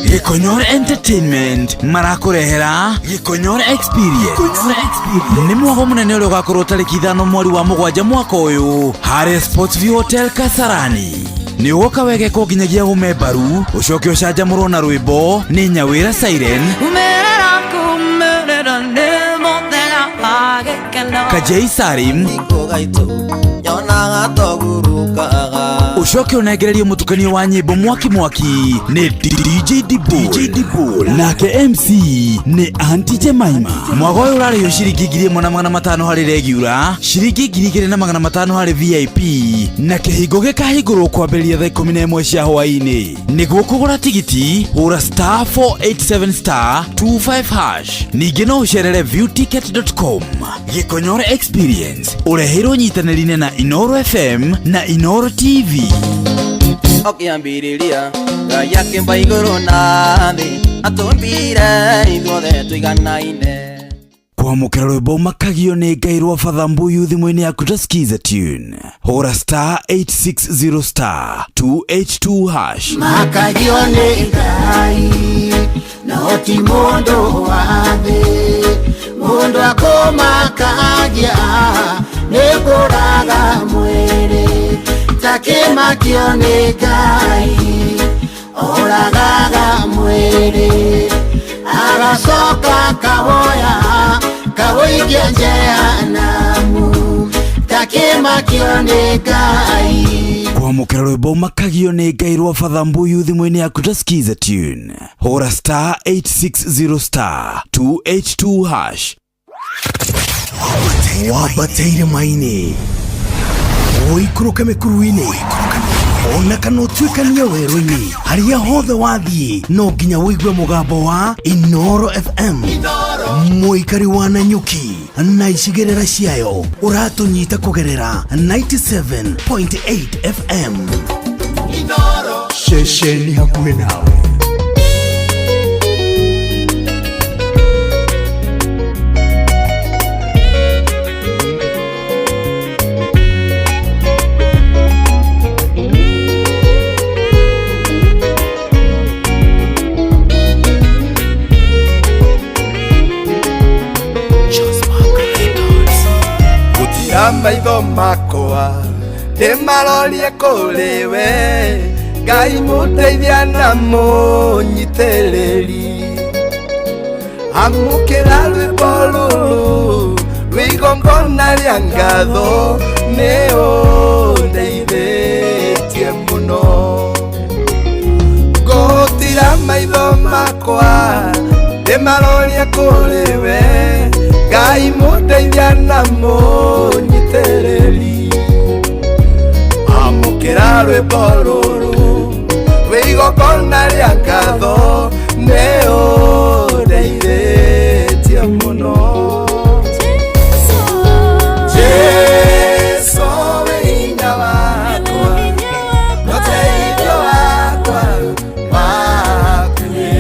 Gĩkonyore Entertainment marakũrehera Gĩkonyore Experience. Nĩ mwago mũnene ũrĩa ũgakorwo tarĩki 5 mweri wa 7 mwaka ũyũ harĩa Sports View Hotel Kasarani. Nĩ ũgoka wegekwo nginyagia ũme mbaru, ũcoke ũcanjamũrwo na rwĩmbo nĩ Nyawĩra Siren, Umerera kumerera nĩ mũthenya wa gĩkeno. Kajei Sarim, nyonaga togurukaga. Ũcoke ũnengererio mũtukanio wa nyĩmbo mwaki mwaki nĩ DJ Dibul, nake MC nĩ Aunty Jemima. Mwago ũyũ ũrarĩhio ciringi 1,500 harĩ regular, ciringi 2,500 harĩ VIP, na kĩhingo gĩkahingũrwo kwambĩrĩria thaa 11 cia hwaĩ-inĩ. Nĩguo kũgũra tigiti hũra star 487 star 25 hash. Ningĩ no ũcerere viewticket.com. Gĩkonyore Experience ũreheirwo nyitanĩri-inĩ na Inoro FM na Inoro TV. Ũkĩambĩrĩria Ngai akĩmba igũrũ na thĩ, atũmbire ithuothe tũiganaine. Kwamũkĩra rwĩmbo makagio nĩ Ngai rwa Father Mbuyu thimũ-inĩ yaku ta Skiza tune. Hũra star 860 star 282 hash. Makagio nĩ Ngai no ti mũndũ wa thĩ, mũndũ akũmakagia nĩ kũraga mwĩrĩ, takĩmakio nĩ Ngai oragaga mwĩrĩ, agacoka kawoya kawũikia Jehanamu, takĩmakio nĩ Ngai. Kwamũkĩra rwĩmbo makagio nĩ Ngai rwa Father Mbuyu thimũ-inĩ yaku ta Skiza tune. Hũra star 860 star 282 hash. Wambatĩire maĩ-inĩ, ũikũrũke mĩkuru-inĩ, ona kana ũtuĩkanie werũ-inĩ, harĩa hothe wathiĩ no nginya ũigue mũgambo wa Inoro FM. Mũikari wa Nanyuki na icigĩrĩra ciayo ũratũnyita kũgerera 97.8 FM. Ceceni hakuhĩ nawe. Gũtira maitho makwa ndĩmarorie kũrĩ we, Ngai mũteithia na mũnyitĩrĩri, amũkĩra rwĩmbo rũrũ Rwĩ igongona rĩa ngatho nĩ ũndeithĩtie mũno. Ngũtira maitho makwa ndĩmarorie kũrĩ we, Ngai mũndeithia na mũnyitĩrĩri. Amũkĩra rwĩmbo rũrũ rwĩ igongona rĩa ngatho nĩ ũndeithĩtie mũno. Jesu wĩ hinya wakwa, ũteithio wakwa wakuhĩ.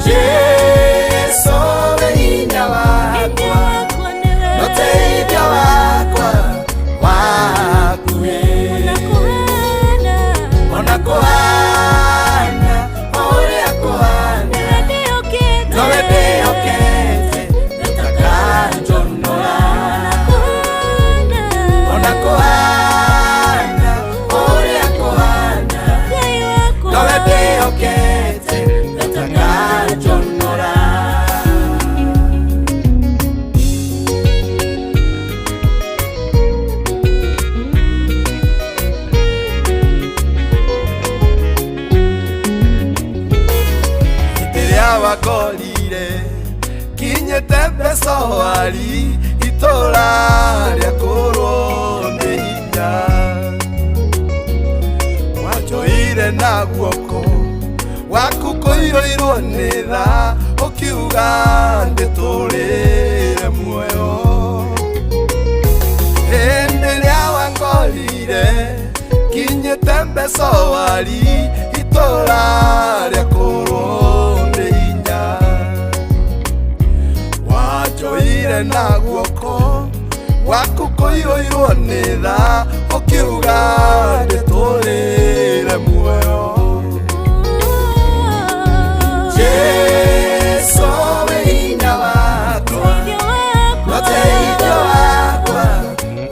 Jesu wĩ hinya wakwa, ũteithio wakwa wakuhĩ. Ona kũhana ũrĩa kũhana, nowe ndĩhokete ndũtakanjonora. Ona kũhana ũrĩa kũhana, nowe ndĩhokete ndũtakanjonora. Hĩndĩ ĩrĩa wakorire kinyĩte mbeca wari itũra rĩakũrwo nĩ hinya, wanjoire na guoko waku kũiyũirwo nĩ tha, ũkiuga ndĩtũrĩre muoyo. Hĩndĩ ĩrĩa wangorire kinyĩte mbeca wari itũra rĩakũrwo nĩ hinya, wanjoire na guoko waku kũiyũirwo nĩ tha, ũkiuga ndĩtũrĩre muoyo. Jesu wĩ hinya wakwa, ũteithio wakwa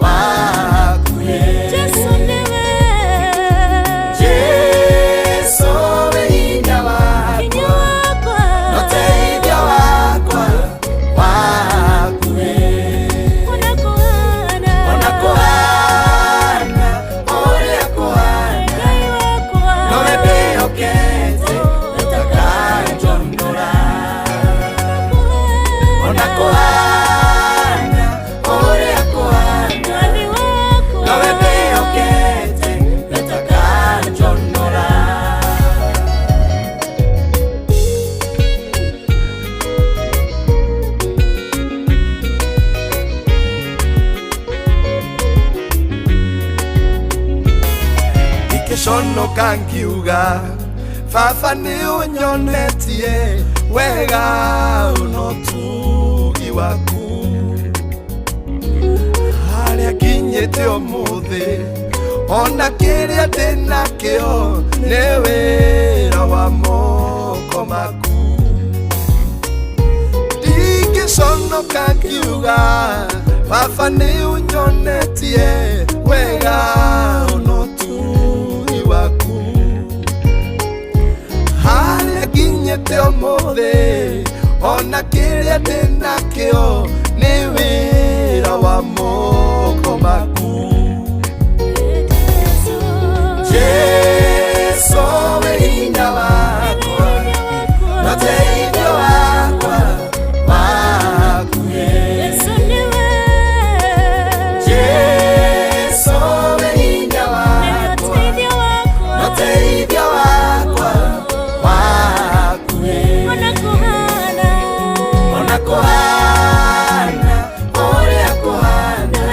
wakuhĩ. Jesu wĩ hinya wakwa, ũteithio wakwa wakuhĩ. Ona kũhana ũrĩa kũhana, nowe ndĩhokete ndũtakanjonora. Ona kũhana ũrĩa kũhana, nowe ndĩhokete ndũtakanjonora. Ngĩconoka ngiuga baba nĩ ũnyonetie wega ũno ũtugi waku, harĩa nginyĩte ũmũthĩ ona kĩrĩa ndĩnakĩo nĩ wĩra wa moko maku. Ndingĩconoka ngiuga baba nĩ ũnyonetie wega ũno ũtugi waku, harĩa nginyĩte ũmũthĩ ona kĩrĩa ndĩnakĩo nĩ wĩra wa moko maku. Jesu wĩ hinya wakwa, ũteithio wakwa wakuhĩ. Jesu wĩ hinya wakwa, ũteithio wakwa wakuhĩ. Ona kũhana ũrĩa kũhana,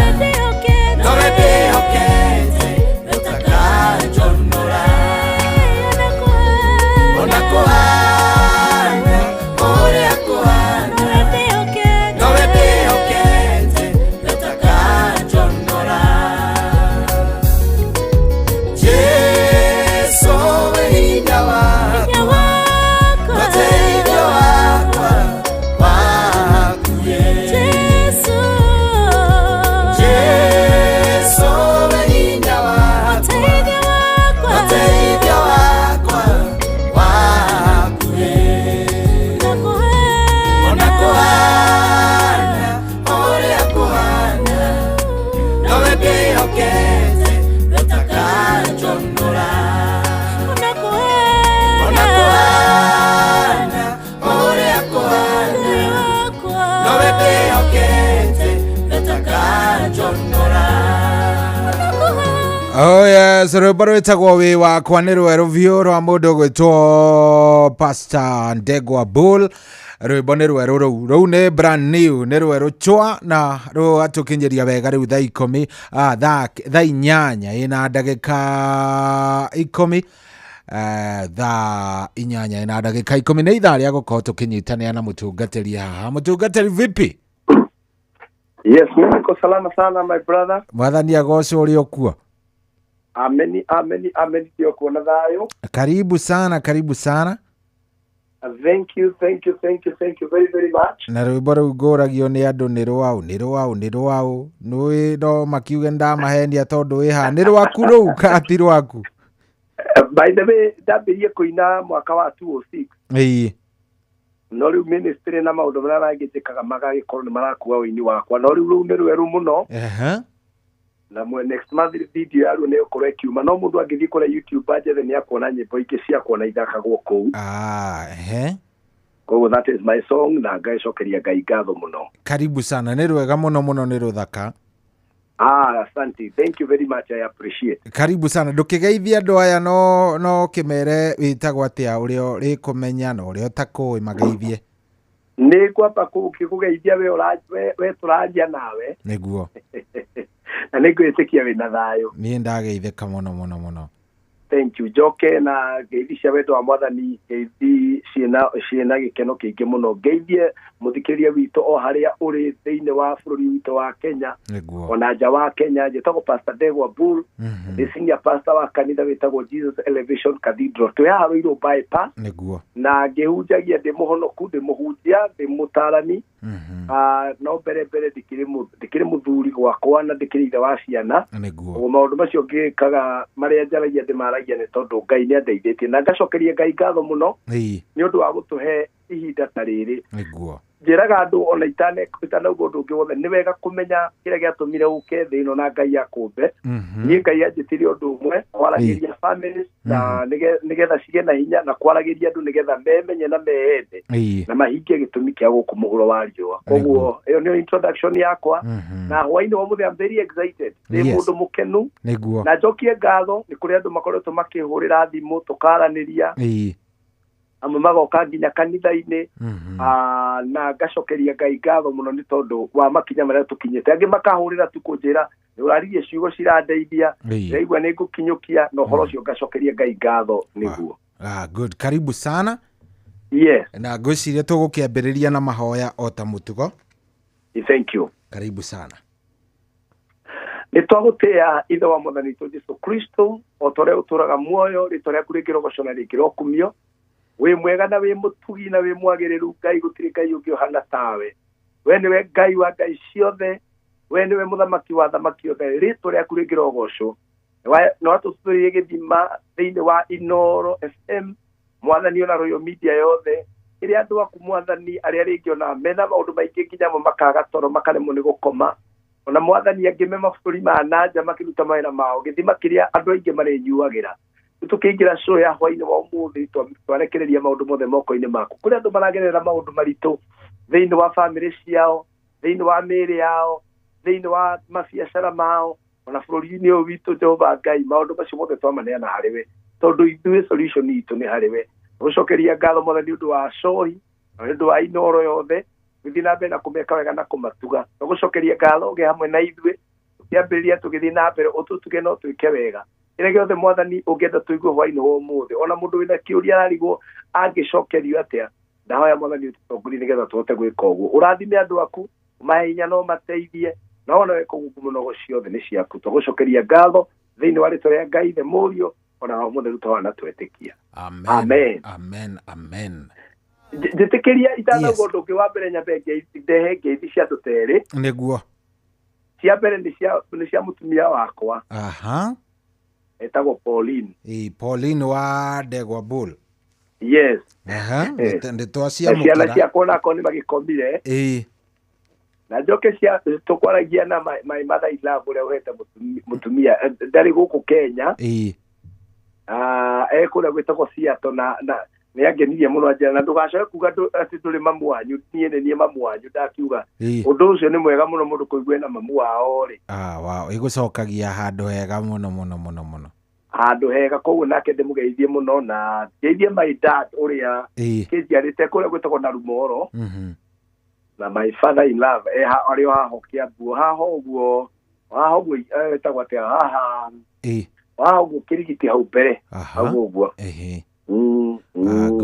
Oh yes, rwĩmbo rwĩtagwo wĩ wakwa nĩ rwerũ biũ rwa mũndũ ũgwĩtwo Pastor Ndegwa Bull. Rwĩmbo nĩ rwerũ rũu, rũu nĩ brand new, nĩ rwerũ chwa na rũgatũkinyĩria wega rĩu thaa ikũmi, thaa inyanya ĩna ndagĩka 10. Thaa 8 ĩna ndagĩka 10 nĩ ithaa rĩa gũkorwo tũkĩnyitanĩra na mũtungatĩri haha. Mũtungatĩri vipi? Yes, mimi niko salama sana my brother. Mwathani agocwo ũrĩ okuo. Ameni, ameni, ameni ndio kuona thayo. Karibu sana, karibu sana. Thank you, thank you, thank you, thank you very very much. Na rwĩmbo rũu ngũragio nĩ andũ nĩ rwaũ, nĩ rwaũ, nĩ rwaũ. Nĩũĩ no makiuge ndamahenia tondũ wĩ haha. Nĩ rwaku rũu kana ti rwaku? By the way, ndambirie kũina mwaka wa 2006. Ĩĩ. No rĩu ministry na maũndũ marĩa mangĩ njĩkaga magagĩkorwo nĩ marakua ũini wakwa. No rĩu rũu nĩ rwerũ mũno. Na next month video yaruo nĩ ĩgũkorwo ĩkiuma. No mũndũ angĩthiĩ kũrĩa YouTube anjethe nĩ akuona nyĩmbo ingĩ ciakwa na ithakagwo kũu. Koguo that is my song na ngaicokeria Ngai ngatho mũno. Karibu sana, nĩ rwega mũno mũno, nĩ rũthaka. Asante. Thank you very much. I appreciate. Karibu sana. Ndũkĩgeithie andũ aya no kĩmere wĩtagwo atĩa ũrĩa ũrĩkũmenya na ũrĩa ũtakũĩ mageithie. Nĩ ngwamba kũgeithia we tũraria nawe. Nĩguo. Na nĩ ngwĩtĩkia wĩna thayũ. Niĩ ndageithĩka mũno mũno mũno. Thank you. Njoke na ngeithi cia wendo wa Mwathani, ngeithi ciĩna gĩkeno kĩingĩ mũno. Ngeithie mũthikĩrĩria witũ o harĩa ũrĩ thĩinĩ wa bũrũri witũ wa Kenya. Nĩguo. Ona nja wa Kenya. Njĩtagwo Pastor Ndegwa Bull. Nĩ senior pastor wa kanitha wĩtagwo Jesus Elevation Cathedral. Twĩ haha Ruiru bypass. Nĩguo. Na ngĩhunjagia ndĩ mũhonoku, ndĩ mũhunjia, ndĩ mũtaarani. No mbere mbere ndikĩrĩ mũthuri gwakwa na ndikĩrĩ ithe wa ciana. Nĩguo. Ũguo maũndũ macio ngĩkaga marĩa njaragia ndĩmaragia nĩ tondũ Ngai nĩ andeithĩtie. Na ngacokeria Ngai ngatho mũno nĩ ũndũ wa gũtũhe ihinda ta rĩrĩ. Nĩguo. Njĩraga andũ ona itanauga ũndũ ũngĩ wothe, nĩ wega kũmenya kĩrĩa gĩatũmire ũke thĩ ĩno na Ngai akũmbe. Niĩ Ngai anjĩtire ũndũ ũmwe, kwaragĩria families na nĩgetha cigĩe na hinya, na kwaragĩria andũ nĩgetha memenye na meende na mahingie gĩtũmi kĩa gũkũ mũhuro wa riũa. Koguo ĩyo nĩyo introduction yakwa. Na hwaĩ-inĩ wa ũmũthĩ I'm very excited. Ndĩ mũndũ mũkenu. Nĩguo. Na njokie ngatho nĩ kũrĩ andũ makoretwo makĩhũrĩra thimũ tũkaranĩria. Amwe magoka nginya kanitha-inĩ. Na ngacokeria Ngai ngatho mũno nĩ tondũ wa makinya marĩa tũkinyĩte. Angĩ makahũrĩra tu kũnjĩra nĩ ũraririe ciugo cirandeithia, ndĩraigua nĩ ngũkinyũkia, na ũhoro ũcio ngacokeria Ngai ngatho nĩguo. Good. Karibu sana. Yes. Na ngwĩciria tũgũkĩambĩrĩria na mahoya o ta mũtugo. Thank you. Karibu sana. Nĩ twagũtĩĩa Ithe wa Mwathani witũ Jesũ Kristo, o ta ũrĩa ũtũũraga muoyo, rĩtwa rĩaku rĩngĩrogocwo na rĩngĩrokumio. Wĩ mwega na wĩ mũtugi na wĩ mwagĩrĩru Ngai, gũtirĩ Ngai ũngĩ ũhana tawe. We nĩwe Ngai wa ngai ciothe, we nĩwe mũthamaki wa thamaki othe, rĩtwa rĩaku rĩngĩrogocwo. Nĩ watũtũrĩrie gĩthima thĩinĩ wa Inooro FM, Mwathani, ona Royal Media yothe, ĩrĩa andũ aku Mwathani arĩa rĩngĩ ona mena maũndũ maingĩ nginya amwe makaga toro makaremwo nĩ gũkoma. Ona Mwathani angĩ me mabũrũri ma nanja makĩruta mawĩra mao, gĩthima kĩrĩa andũ aingĩ marĩnyuagĩra. Tũkĩingĩra show ya hwaĩ-inĩ wa ũmũthĩ twarekereria maũndũ mothe moko-inĩ maku. Kũrĩ andũ maragerera maũndũ maritũ thĩinĩ wa famĩlĩ ciao, thĩinĩ wa mĩĩrĩ yao, thĩinĩ wa mabiacara mao, ona bũrũri-inĩ ũyũ witũ. Jehova Ngai, maũndũ macio mothe twamaneana harĩ we, tondũ ithuĩ solution itũ nĩ harĩ we. Gũcokeria ngatho Mwathani nĩ ũndũ wa cohi na nĩ ũndũ wa Inooro yothe, gũthiĩ na mbere na kũmeka wega na kũmatuga. Tũgũcokeria ngatho ũgĩe hamwe na ithuĩ, tũkĩambĩrĩria tũgĩthiĩ na mbere, ũtũtuge no twĩke wega. Kĩrĩa gĩothe Mwathani ũngĩenda tũigue hwaĩ-inĩ wa ũmũthĩ, ona mũndũ wĩna kĩũria ararigwo angĩcokerio atĩa, ndahoya Mwathani ũtũtongorie nĩgetha tũhote gwĩka ũguo. Ũrathime andũ aku, ũmahe hinya na ũmateithie, na wona weka ũguo ngumo na ũgo ciothe nĩ ciaku. Tũgũcokeria ngatho thĩinĩ wa rĩtwa rĩa Ngai Ithe, Mũriũ, ona Roho Mũtheru, twana twetĩkia. Amen. Amen. Amen. Amen. Njĩtĩkĩria itanauga ũndũ ũngĩ wa mbere, nyambe ndehe ngeithi cia andũ terĩ. Nĩguo. Cia mbere nĩ cia mũtumia wakwa. Etagwo Pauline. Pauline wa Ndegwa Bull. Yes. Nĩ twaciamũkĩra. Ciana ciakwa onako nĩ magĩkomire. Na njoke cia tũkwaragia na my mother in law ũrĩa ũhete mũtumia ndarĩ gũkũ Kenya. Kũrĩa gwĩtagwo Seattle na Nĩ angenirie mũno anjĩra na ndũgacoke kuga atĩ ndũrĩ mamu wanyu, niĩ nĩ niĩ mamu wanyu. Ndakiuga ũndũ ũcio nĩ mwega mũno mũndũ kũigua ena mamu wao rĩ. Ah, wow, ĩgũcokagia handũ hega mũno mũno mũno mũno. Handũ hega. Koguo nake ndĩmũgeithie mũno na ngeithie my dad ũrĩa kĩnjiarĩte kũrĩa gwĩtagwo na Rumoro, na my father in love arĩ o haha Kiambu, haha ũguo, haha ũguo, ĩtagwo atĩa haha, haha ũguo Kĩrigiti hau mbere hau ũguo.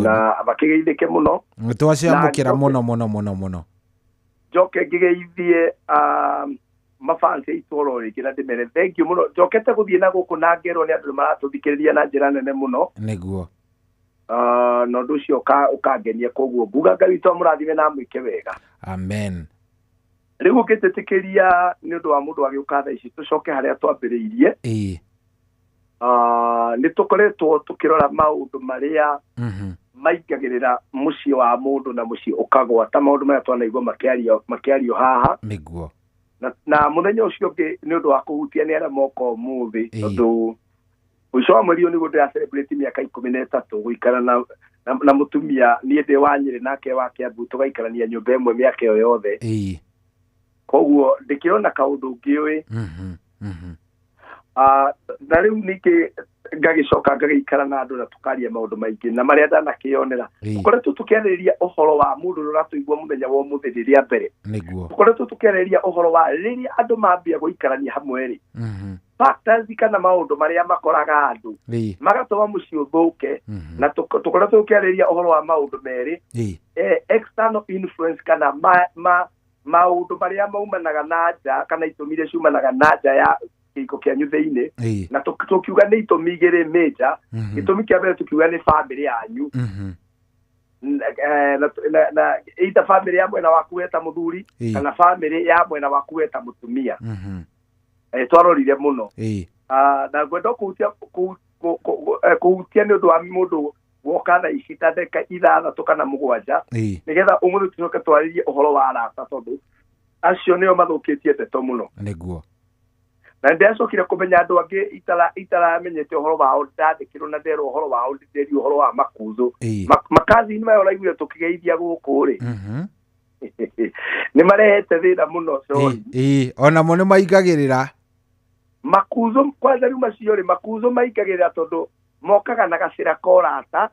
Na makĩgeithĩke mũno. Twacamũkĩra mũno mũno mũno mũno. Njoke ngĩgeithie mafansi aitũ oro rĩngĩ na ndĩmere thank you mũno. Njokete gũthiĩ na gũkũ na ngerwo nĩ andũ nĩ maratũthikĩrĩria na njĩra nene mũno. Nĩguo. Na ũndũ ũcio ũkangenia, koguo nguga Ngai witũ amũrathime na amwĩke wega. Amen. Rĩu ũngĩtĩtĩkĩria nĩ ũndũ wa mũndũ agĩũka thaa ici, tũcoke harĩa twambĩrĩirie. Nĩ tũkoretwo tũkĩrora maũndũ marĩa maingagĩrĩra mũciĩ wa mũndũ na mũciĩ ũkagwa, ta maũndũ marĩa twanaigua makĩario haha. Nĩguo. Na mũthenya ũcio ũngĩ nĩ ũndũ wa kũhutia nĩ arĩa moka ũmũthĩ, tondũ mũico wa mweri ũyũ nĩguo ndĩra celebrate mĩaka 13 gũikara na mũtumia, niĩ ndĩ wa Nyĩrĩ nake wa Kiambu, tũgaikarania nyũmba ĩmwe mĩaka ĩyo yothe. Koguo ndĩkĩona kaũndũ ngĩũĩ. Na rĩu ningĩ ngagĩcoka ngagĩikara na andũ na tũkaria maũndũ maingĩ na marĩa ndanakĩonera. Tũkoretwo tũkĩarĩrĩria ũhoro wa mũndũ ũrĩa ũratũigua mũthenya wa ũmũthĩ rĩrĩa mbere. Nĩguo. Tũkoretwo tũkĩarĩrĩria ũhoro wa rĩrĩa andũ mambia gũikarania hamwe rĩ, factors kana maũndũ marĩa makoraga andũ magatũma mũciĩ ũthũke. Na tũkoretwo tũkĩarĩrĩria ũhoro wa maũndũ merĩ, external influence kana maũndũ marĩa maumanaga na nja kana itũmi iria ciumanaga na nja ya kĩhiko kĩanyu thĩinĩ. Na tũkiuga nĩ itũmi igĩrĩ major. Gĩtũmi kĩa mbere tũkiuga nĩ famĩlĩ yanyu, na either famĩlĩ ya mwena waku we ta mũthuri kana famĩlĩ ya mwena waku we ta mũtumia. Twarorire mũno. Na ngwenda kũhutia nĩ ũndũ wa mũndũ woka thaa ici ta ndagĩka 6 kana 7, nĩgetha ũmũthĩ tũcoke twarĩrie ũhoro wa arata, tondũ acio nĩo mathũkĩtie ndeto mũno. Nĩguo. Na ndĩracokire kũmenya andũ angĩ itaramenyete ũhoro wao, ndathĩkĩrwo na nderwo ũhoro wao, nderio ũhoro wa makuzo. Makathini maya ũraiguire tũkĩgeithia gũkũ rĩ, nĩ marehete thĩna mũno. Onamo nĩ maingagĩrĩra makuzo. Kwanza rĩu macio rĩ, makuzo maingagĩrĩra tondũ mokaga na gacĩra ka ũrata.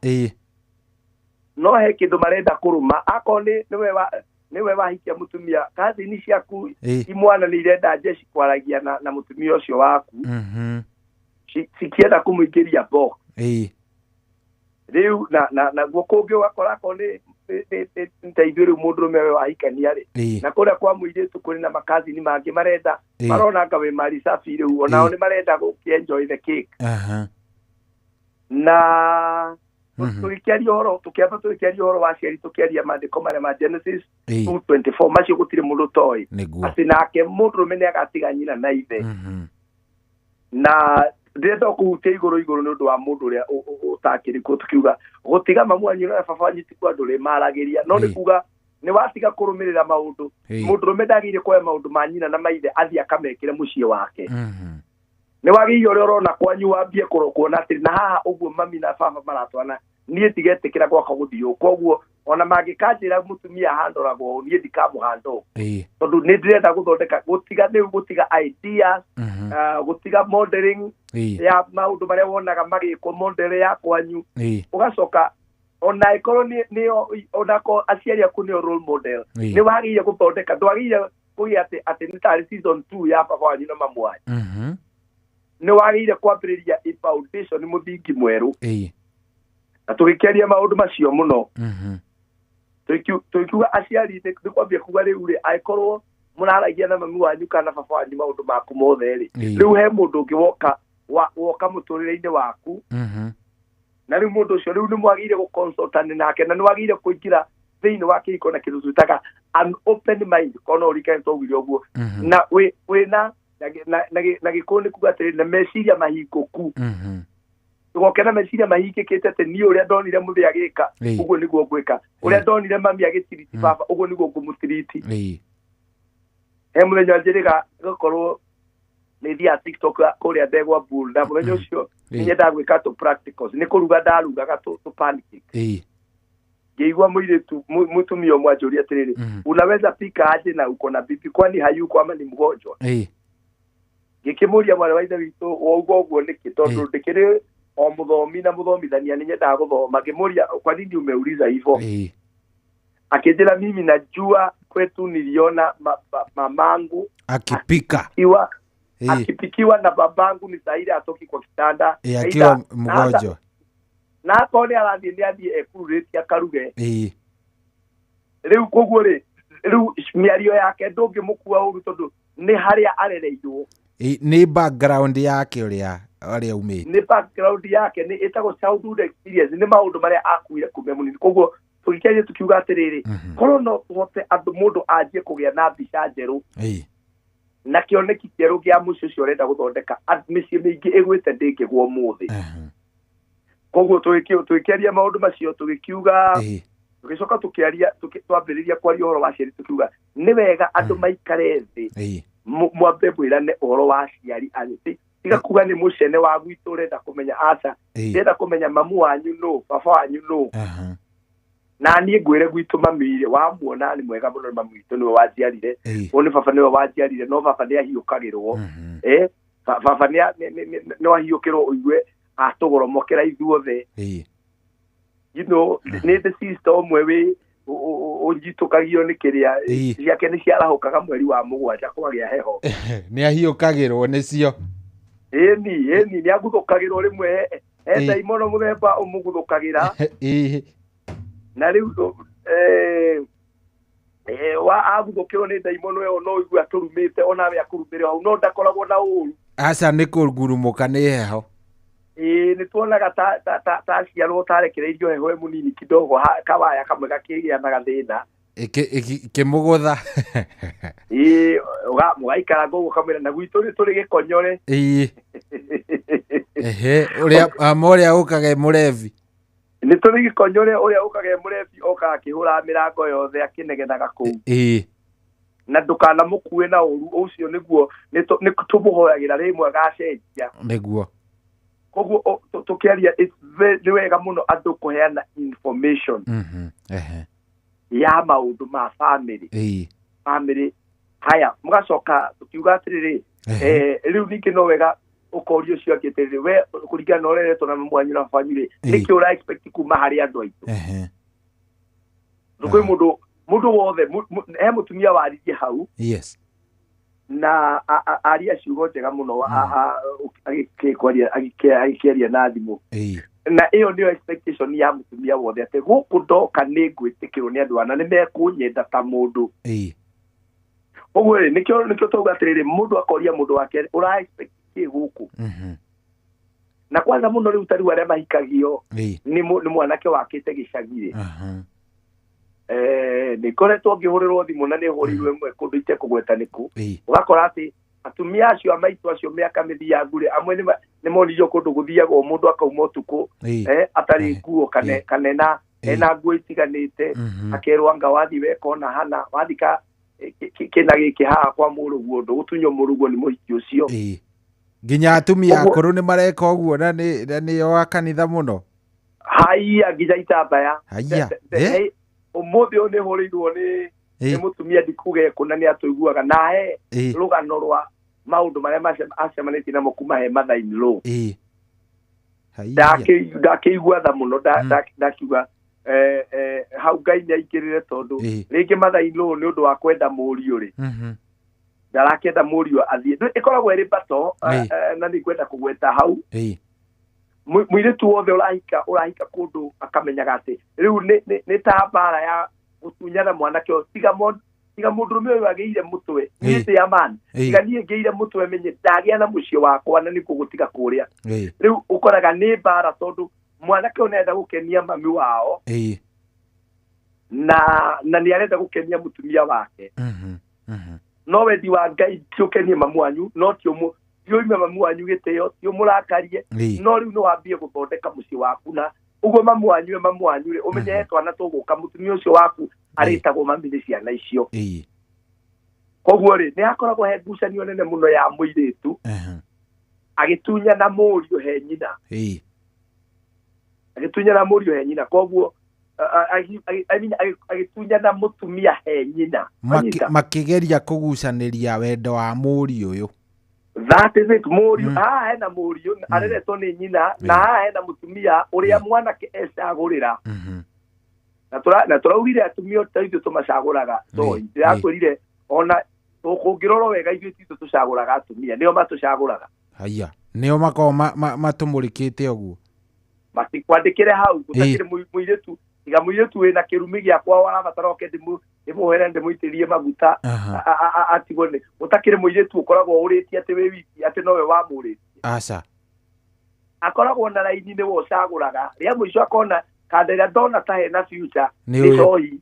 No he kĩndũ marenda kũrũma. Akorwo nĩwe wahikia mũtumia, kathini ciaku imwana nĩ irenda njeci kwaragia na mũtumia ũcio waku, cikĩenda kũmũingĩria box. Rĩu naguo kũngĩ ũgakora akorwo nĩ ta ithuĩ rĩu mũndũrũme we wahikania rĩ, na kũrĩa kwa mũirĩtu kũrĩ na makathini mangĩ marenda, marona anga wĩ mari safi rĩu onao nĩ marenda gũkĩ enjoy the cake. Na tũgĩkĩaria ũhoro, tũkĩamba tũgĩkĩaria ũhoro wa aciari, tũkĩaria maandĩko marĩa ma Genesis 2:24, macio gũtirĩ mũndũ ũtoĩ atĩ nake mũndũrũme nĩ agatiga nyina na ithe. Na ndĩrenda kũhutia igũrũ igũrũ nĩ ũndũ wa mũndũ ũrĩa ũtakĩrĩ kuo, tũkiuga gũtiga mamu wanyu na baba wanyu ti kwa andũ rĩ maragĩria, no nĩ kuga nĩ watiga kũrũmĩrĩra maũndũ. Mũndũrũme ndagĩrĩire kuoya maũndũ ma nyina na maithe athiĩ akamekĩre mũciĩ wake. Nĩ wagĩrĩire ũrĩa ũrona kwanyu wambie kuona atĩ na haha ũguo mami na baba maratwana, niĩ ndigetĩkĩra gwakwa gũthiĩ ũũ. Koguo ona mangĩkanjĩra mũtumia handoragwo ũũ, niĩ ndikamũhanda ũũ, tondũ nĩ ndĩrenda gũthondeka gũtiga rĩu gũtiga ideas, gũtiga modeling ya maũndũ marĩa wonaga magĩkwo, model ya kwanyu. Ũgacoka ona ĩkorwo nĩo onako aciari aku nĩo role model, nĩ wagĩrĩire gũthondeka, ndwagĩrĩire kũgĩa atĩ nĩ tarĩ season 2 ya baba wanyu na mamu wanyu. Nĩ wagĩrĩire kwambĩrĩria a foundation, mũthingi mwerũ. Na tũgĩkĩaria maũndũ macio mũno. Tũkiuga aciari nĩ kwambia kuga rĩu rĩ, angĩkorwo mũraragia na mami wanyu kana baba wanyu maũndũ maku mothe rĩ, rĩu he mũndũ ũngĩ woka mũtũrĩre-inĩ waku. Na rĩu mũndũ ũcio rĩu nĩ mwagĩrĩire gũconsultana nake, na nĩ wagĩrĩire kũingĩra thĩinĩ wa kĩhiko na kĩndũ twĩtaga an open mind, kono ũrikane twaugire ũguo. Na wĩna na gĩkũyũ nĩ kuga atĩrĩ, na meciria mahingũku. Ndũgoke na meciria mahingĩkĩte atĩ niĩ ũrĩa ndonire mũthĩ agĩka ũguo nĩguo ngwĩka, ũrĩa ndonire mami agĩtiriti baba ũguo nĩguo ngũmũtiriti. He mũthenya njĩrĩga gũkorwo nĩ Nĩ thiaga TikTok kũrĩa Ndegwa Bull, na mũthenya ũcio nĩ nyendaga gwĩka tũ practicals, nĩ kũruga ndarugaga tũ pancake. Ngĩigua mũirĩtu mũtumia ũmwe anjũria atĩrĩrĩ, "Unaweza pika aje na uko na bibi? Kwani hayuko ama ni mgonjwa?" Ngĩkĩmũria, "Mwarĩ wa ithe witũ, wauga ũguo nĩkĩ?" Tondũ ndĩkĩrĩ o mũthomi na mũthomithania, nĩ nyendaga gũthoma. Ngĩmũria, "Kwa nini umeuliza hivyo?" Akĩnjĩra, "Mimi najua kwetu niliona mamangu akipika iwa akipikiwa na babangu ni saa ile atoki kwa kitanda." Akiwa mgonjwa. Na akorwo nĩ arathiĩ, nĩ athiĩ ekururĩtie akaruge. Rĩu koguo rĩ, rĩu mĩario yake ndũngĩmũkua ũru, tondũ nĩ harĩa arereirwo. Nĩ background yake, ũrĩa umĩte. Nĩ background yake, nĩ ĩtagwo childhood experience, nĩ maũndũ marĩa akuire kuma e mũnini. Koguo tũgĩkĩaria tukiuga atĩrĩrĩ, korwo no tũhote andũ, mũndũ anjie kũgĩa na mbica njerũ na kĩoneki kĩerũ kĩa mũciĩ ũcio ũrenda gũthondeka, mĩciĩ mĩingĩ ĩgwĩte ndĩngĩgwo ũmũthĩ. Koguo tũgĩkĩaria maũndũ macio, tũgĩkiuga, tũgĩcoka tũkĩaria, twambĩrĩria kwaria ũhoro wa aciari, tũkiuga nĩ wega andũ maikare thĩ, mwambe mwĩrane ũhoro wa aciari anyu. Tiga kuga nĩ mũcene wa gwitũ ũrenda kũmenya, aca. Ndĩrenda kũmenya mamu wanyu nũ, baba wanyu nũ. Na niĩ ngwĩre gwitũ mami rĩ, wamuona nĩ mwega mũno, mami witũ nĩwe wanjiarire. Ũyũ nĩ baba, nĩwe wanjiarire, no baba nĩ ahiũkagĩrwo. Baba no ahiũkĩrwo, ũigue atũgoromokera ithuothe. Nĩ ndĩ sister ũmwe wĩ ũnyitũkagio nĩ kĩrĩa ciake nĩ ciarahũkaga mweri wa 7 kwagĩa heho. Nĩ ahiũkagĩrwo nĩcio. Ĩni nĩ aguthũkagĩrwo rĩmwe, he ndaimono mũthemba ũmũguthũkagĩra. Na rĩu wa aguthũkĩrwo nĩ ndaimono ĩyo, no ũigue atũrumĩte, onawe akũrumĩre hau, no ndakoragwo na ũru. Aca, nĩ kũngurumũka nĩ heho. Ĩĩ, nĩ tuonaga ta aciarwo tarekereirio heho ĩ mũnini kidogo, kawaya kamwe gakĩgĩa na gathĩna. Ĩkĩmũgũtha. Ĩĩ, mũgaikara ũguo kamwĩra na gwitũ nĩ tũrĩ gĩkonyore. Ĩĩ, ehe, ũrĩa ama ũrĩa ũkaga e mũrebi. Nĩ tũrĩ gĩkonyore, ũrĩa ũkaga e mũrebi, okaga akĩhũraga mĩrango yothe akĩnegenaga kũu. Na ndũkanamũkue na ũru ũcio, nĩguo nĩ tũmũhoyagĩra rĩmwe agacenjia. Koguo tũkĩaria, nĩ wega mũno andũ kũheana information Ehe. ya maũndũ ma family. Family haya, mũgacoka tukiuga atĩrĩrĩ, rĩu ningĩ no wega ũkoria ũcio angĩ atĩrĩrĩ, "We kũringana na ũreretwo na mamu wanyu na baba wanyu rĩ, nĩkĩ ũra expect kuma harĩ andũ aitũ?" Kwĩ mũndũ wothe, he mũtumia waririe hau na aria ciugo njega mũno, agĩkĩaria na thimũ. Na ĩyo nĩyo expectation ya mũtumia wothe, atĩ gũkũ ndoka nĩ ngwĩtĩkĩrwo nĩ andũ ana, nĩ mekũnyenda ta mũndũ. Ũguo rĩ, nĩkĩo twauga atĩrĩrĩ, mũndũ akoria mũndũ wake, "Ũra expect kĩ gũkũ?" Na kwanza mũno rĩu ta rĩu arĩa mahikagio nĩ mwanake wakĩte gĩcagi rĩ, nĩ ngoretwo ngĩhũrĩrwo thimũ, na nĩ hũrĩirwo ĩmwe kũndũ itekũgweta nĩkũ. Ũgakora atĩ atumia acio a maitũ acio mĩaka mĩthiangu rĩ, amwe nĩ monirio kũndũ gũthiagwo mũndũ akauma ũtukũ atarĩ nguo, kana ena nguo itiganĩte. Akerwo, "Anga wathiĩ weka ona hana wathiĩ ka kĩna gĩkĩ haha kwa mũrũguo, ndũgũtunywo mũrũguo nĩ mũhiki ũcio." Nginya atumia Ũguo akũrũ nĩ mareka ũguo, na nĩ o a kanitha mũno. Haiya, nginya itambaya. Haiya, Ũmũthĩ ũyũ nĩ hũrĩirwo nĩ mũtumia, ndikuga ekũ, na nĩ atũiguaga na he rũgano rwa maũndũ marĩa acemanĩtie namo kuma he mother in law. Haiya. Ndakĩigua tha mũno, ndakiuga hau Ngai nĩ aingĩrĩre, tondũ rĩngĩ mother in law nĩ ũndũ wa kwenda mũriũ rĩ, ndarakĩenda mũriũ athiĩ. Ĩkoragwo ĩrĩ bato, na nĩ ngwenda kũgweta hau, mũirĩtu wothe ũrahika kũndũ akamenyaga atĩ rĩu nĩ ta mbara ya gũtunyana mwanake ũyũ. Tiga mũndũrũme ũyũ agĩire mũtwe, niĩ ndĩ a man, tiga niĩ ngĩire mũtwe, menye ndagĩa na mũciĩ wakwa na nĩkuo gũtiga kũrĩa. Rĩu ũkoraga nĩ mbara, tondũ mwanake ũyũ nĩarenda gũkenia mami wao na nĩ arenda gũkenia mũtumia wake. No wendi wa Ngai ti ũkenie mamu wanyu, no ti ũime mamu wanyu gĩtĩo, ti ũmũrakarie. No rĩu nĩ wambie gũthondeka mũciĩ waku, na ũguo mamu wanyu e mamu wanyu rĩ, ũmenye he twana tũgũka, mũtumia ũcio waku arĩtagwo mami nĩ ciana icio. Koguo rĩ, nĩ hakoragwo he ngucanio nene mũno ya mũirĩtu agĩtunyana mũriũ he nyina. Agĩtunyana mũriũ he nyina, koguo I mean, agĩtunyana mũtumia he nyina. Wanyita? Makĩgeria kũgucanĩria wendo wa mũriũ ũyũ. That is it. Mũriũ haha hena mũriũ areretwo nĩ nyina, na haha hena mũtumia ũrĩa mwanake ecagũrĩra. Na tũraugire atumia ta ithuĩ tũmacagũraga. So ndĩrakwĩrire ona kũngĩrorwo wega, ithuĩ titũ tũcagũraga atumia, nĩo matũcagũraga. Haya, nĩo makoragwo matũmũrĩkĩte ũguo. Matikwandĩkĩre hau gũtakĩrĩ mũirĩtu, tiga mũirĩtu wĩna kĩrumi gĩakwa warabatara oke ndĩmũhere, ndĩmũitĩrie maguta. Atigwo nĩ gũtakĩrĩ mũirĩtu ũkoragwo ũrĩtie atĩ wĩ wiki, atĩ nowe wamũrĩtie. Aca. Akoragwo na raini, nĩwe ũcagũraga rĩa mũico, akona kanda ĩrĩa ndona ta hena future. Nĩ nĩ ũyũ. Cohi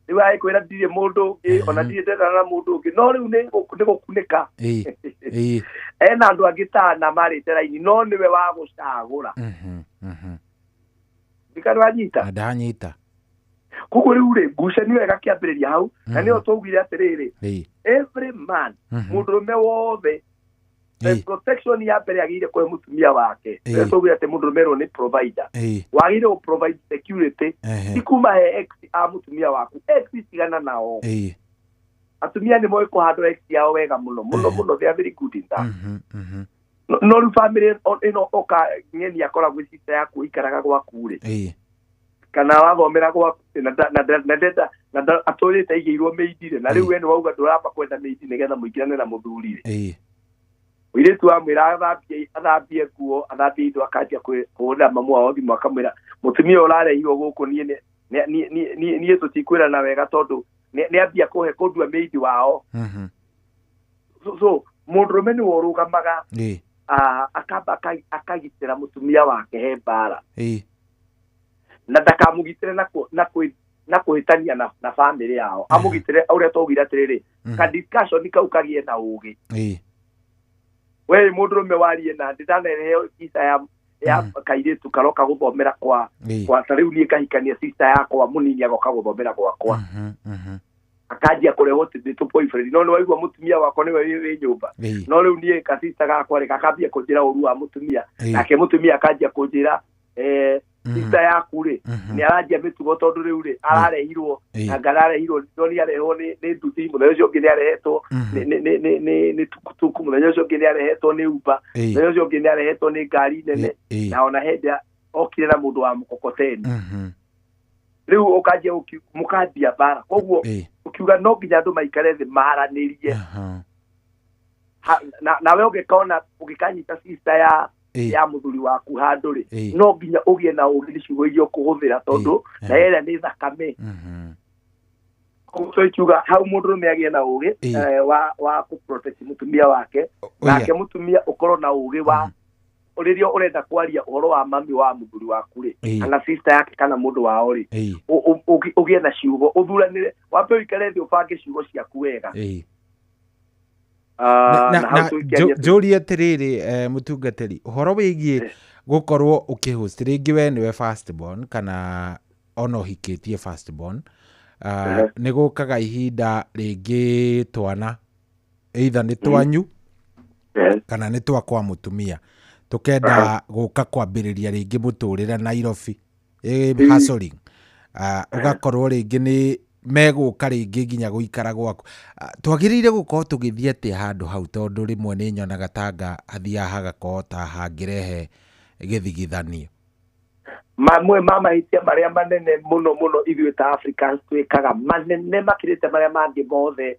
rĩu agĩkwĩra ndirĩ mũndũ ũngĩ, ona ndirĩ ndendana na mũndũ ũngĩ, no rĩu nĩ gũkunĩka. ĩĩ ĩĩ Ena andũ angĩ tana marĩte raini, no nĩwe wa gũcagũra. Ndikana wanyita? Na ndanyita. Koguo rĩu rĩ, ngucanio ĩgakĩambĩrĩria hau, na nĩyo twaugire atĩrĩrĩ, every man, mũndũrũme wothe, protection ya mbere agĩrĩire kũhe mũtumia wake. Nĩyo twaugire atĩ mũndũrũme erwo nĩ provider, wagĩrĩire gũ provide security, ti kuma he ex a mũtumia waku. Ex tigana nao. Atumia nĩ moĩ kũhandwo ex yao wega mũno mũno mũno. They are very good in that. No rĩu family ĩno oka ng'eni akoragwo sister yaku ikaraga gwaku rĩ, kana wathomera gwaku rĩ, na ndenda na atũrĩte aigĩirwo mĩindi rĩ, na rĩu we nĩ wauga ndũramba kwenda mĩindi nĩgetha mũingĩrane na mũthuri rĩ, mũirĩtu amwĩra athambie nguo, athambie indo, akanjia kũhũrĩra mamu wao thimũ, akamwĩra mũtumia ũyũ ũrarehirwo gũkũ, niĩ niĩ tũtikwĩrana wega, tondũ nĩ ambia kũhe kũndua mĩindi wao. So mũndũrũme nĩwe ũrũgamaga, akamba akagitĩra mũtumia wake he mbara, na ndakamũgitĩre na kũhĩtania na famĩlĩ yao, amũgitĩre ũrĩa twaugire atĩrĩrĩ, ka discussion kau kagĩe na ũgĩ. We mũndũrũme warie na ndĩ ndanareheo sister ya kairĩtu karoka gũthomera kwa kwa ta rĩu niĩ ngahikania sister yakwa mũnini agoka gũthomera gwakwa, akanjia kũrehwo atĩ ndĩ tũ boyfriend, no nĩ waigua mũtumia wakwa nĩwe wĩ nyũmba. No rĩu niĩ kasista gakwa rĩ, gakambia kũnjĩra ũru wa mũtumia, nake mũtumia akanjia kũnjĩra, sister yaku rĩ, nĩ aranjia mĩtugo, tondũ rĩu rĩ ararehirwo, anga ararehirwo, no nĩ arehwo nĩ nduthi, mũthenya ũcio ũngĩ nĩ arehetwo nĩ tukutuku, mũthenya ũcio ũngĩ nĩ arehetwo nĩ Uber, mũthenya ũcio ũngĩ nĩ arehetwo nĩ ngari nene, na ona hĩndĩ okire na mũndũ wa mũkokoteni. Rĩu ũkanjia mũkanjia mbara, koguo ũkiuga no nginya andũ maikare thĩ maranĩrie. Nawe ũngĩkona ũngĩkanyita sister ya mũthuri waku handũ rĩ, no nginya ũgĩe na ũgĩ nĩ ciugo iria ũkũhũthĩra, tondũ na ĩrĩa nĩ thakame. Koguo ikiuga hau mũndũrũme agĩe na ũgĩ wa kũ protect mũtumia wake, nake mũtumia ũkorwo na ũgĩ wa rĩrĩa ũrenda kwaria ũhoro wa mami wa mũthuri waku rĩ, kana sister yake, kana mũndũ wao rĩ, ũgĩe na ciugo, ũthuranĩre, wambe ũikare thĩ ũbange ciugo ciaku wega. Na na hau na tũikĩaria. Njũrie atĩrĩrĩ, mũtungatĩri, ũhoro wĩgiĩ gũkorwo ũkĩhost rĩngĩ, we nĩwe first born kana ona ũhikĩtie first born, nĩ gũkaga ihinda rĩngĩ twana either nĩ twanyu kana nĩ twa kwa mũtumia tũkenda gũka kwambĩrĩria rĩngĩ mũtũrĩre Nairobi, hustling, ũgakorwo rĩngĩ nĩ megũka rĩngĩ nginya gũikara gwaku. Twagĩrĩire gũkorwo tũgĩthiĩ atĩa handũ hau? Tondũ rĩmwe nĩ nyonaga tanga hathiaga hagakorwo ta hangĩrehe gĩthigithanio. Mamwe ma mahĩtia marĩa manene mũno mũno ithuĩ ta Africans twĩkaga, manene makĩrĩte marĩa mangĩ mothe,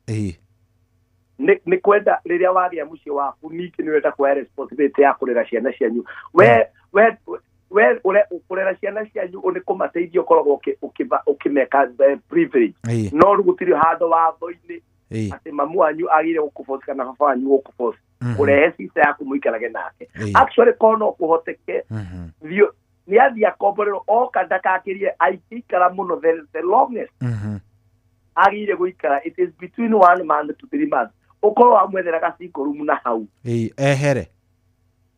nĩ kwenda rĩrĩa wagĩa mũciĩ waku, ningĩ nĩ ũrenda kuoya responsibility ya kũrera ciana cianyu. We kũrera ciana cianyu nĩ kũmateithia, ũkoragwo ũkĩmeka privilege. No rĩu gũtirĩ handũ watho-inĩ atĩ mamu wanyu agĩrĩire gũkũforce kana baba wanyu gũkũforce kũrehe sister yaku mũikarage nake. Actually, korwo no kũhoteke, thiĩ nĩ athiĩ akomborerwo, oka ndakakĩrie aingĩikara mũno, the longest agĩrĩire gũikara, it is between 1 month to 3 months, ũkorwo wamwethera gacingo room na hau. Ehere.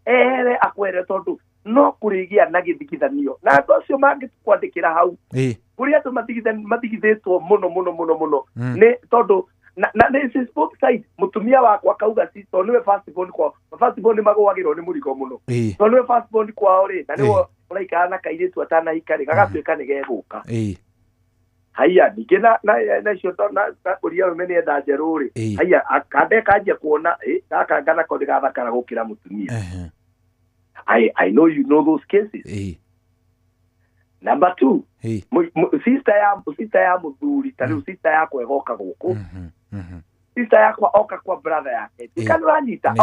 Ehere, akwere, tondũ no kũrĩgĩa na gĩthigithanio na andũ acio mangĩkwandĩkĩra hau. Kũrĩ andũ mathigithĩtwo mũno mũno mũno mũno, nĩ tondũ Na this is both side. Mutumia wakwa akauga si tondũ nĩwe first born kwao. First born nĩ magũagĩrwo nĩ mũrigo mũno. Tondũ nĩwe first born kwao rĩ, na nĩwe ũraikara na kairĩtu atanahika rĩ, gagatuĩka nĩ gegũka. Haiya ningĩ na icio na kũria ũme nĩ enda njerũ rĩ, haiya kande kanjia kuona gaka nganako nĩ gathakara gũkĩra mũtumia. I know you know those cases. Number 2, sister ya mũthuri ta rĩu sister yakwa ĩgoka gũkũ. Sister yakwa oka kwa brother yake. Ndikana ũranyita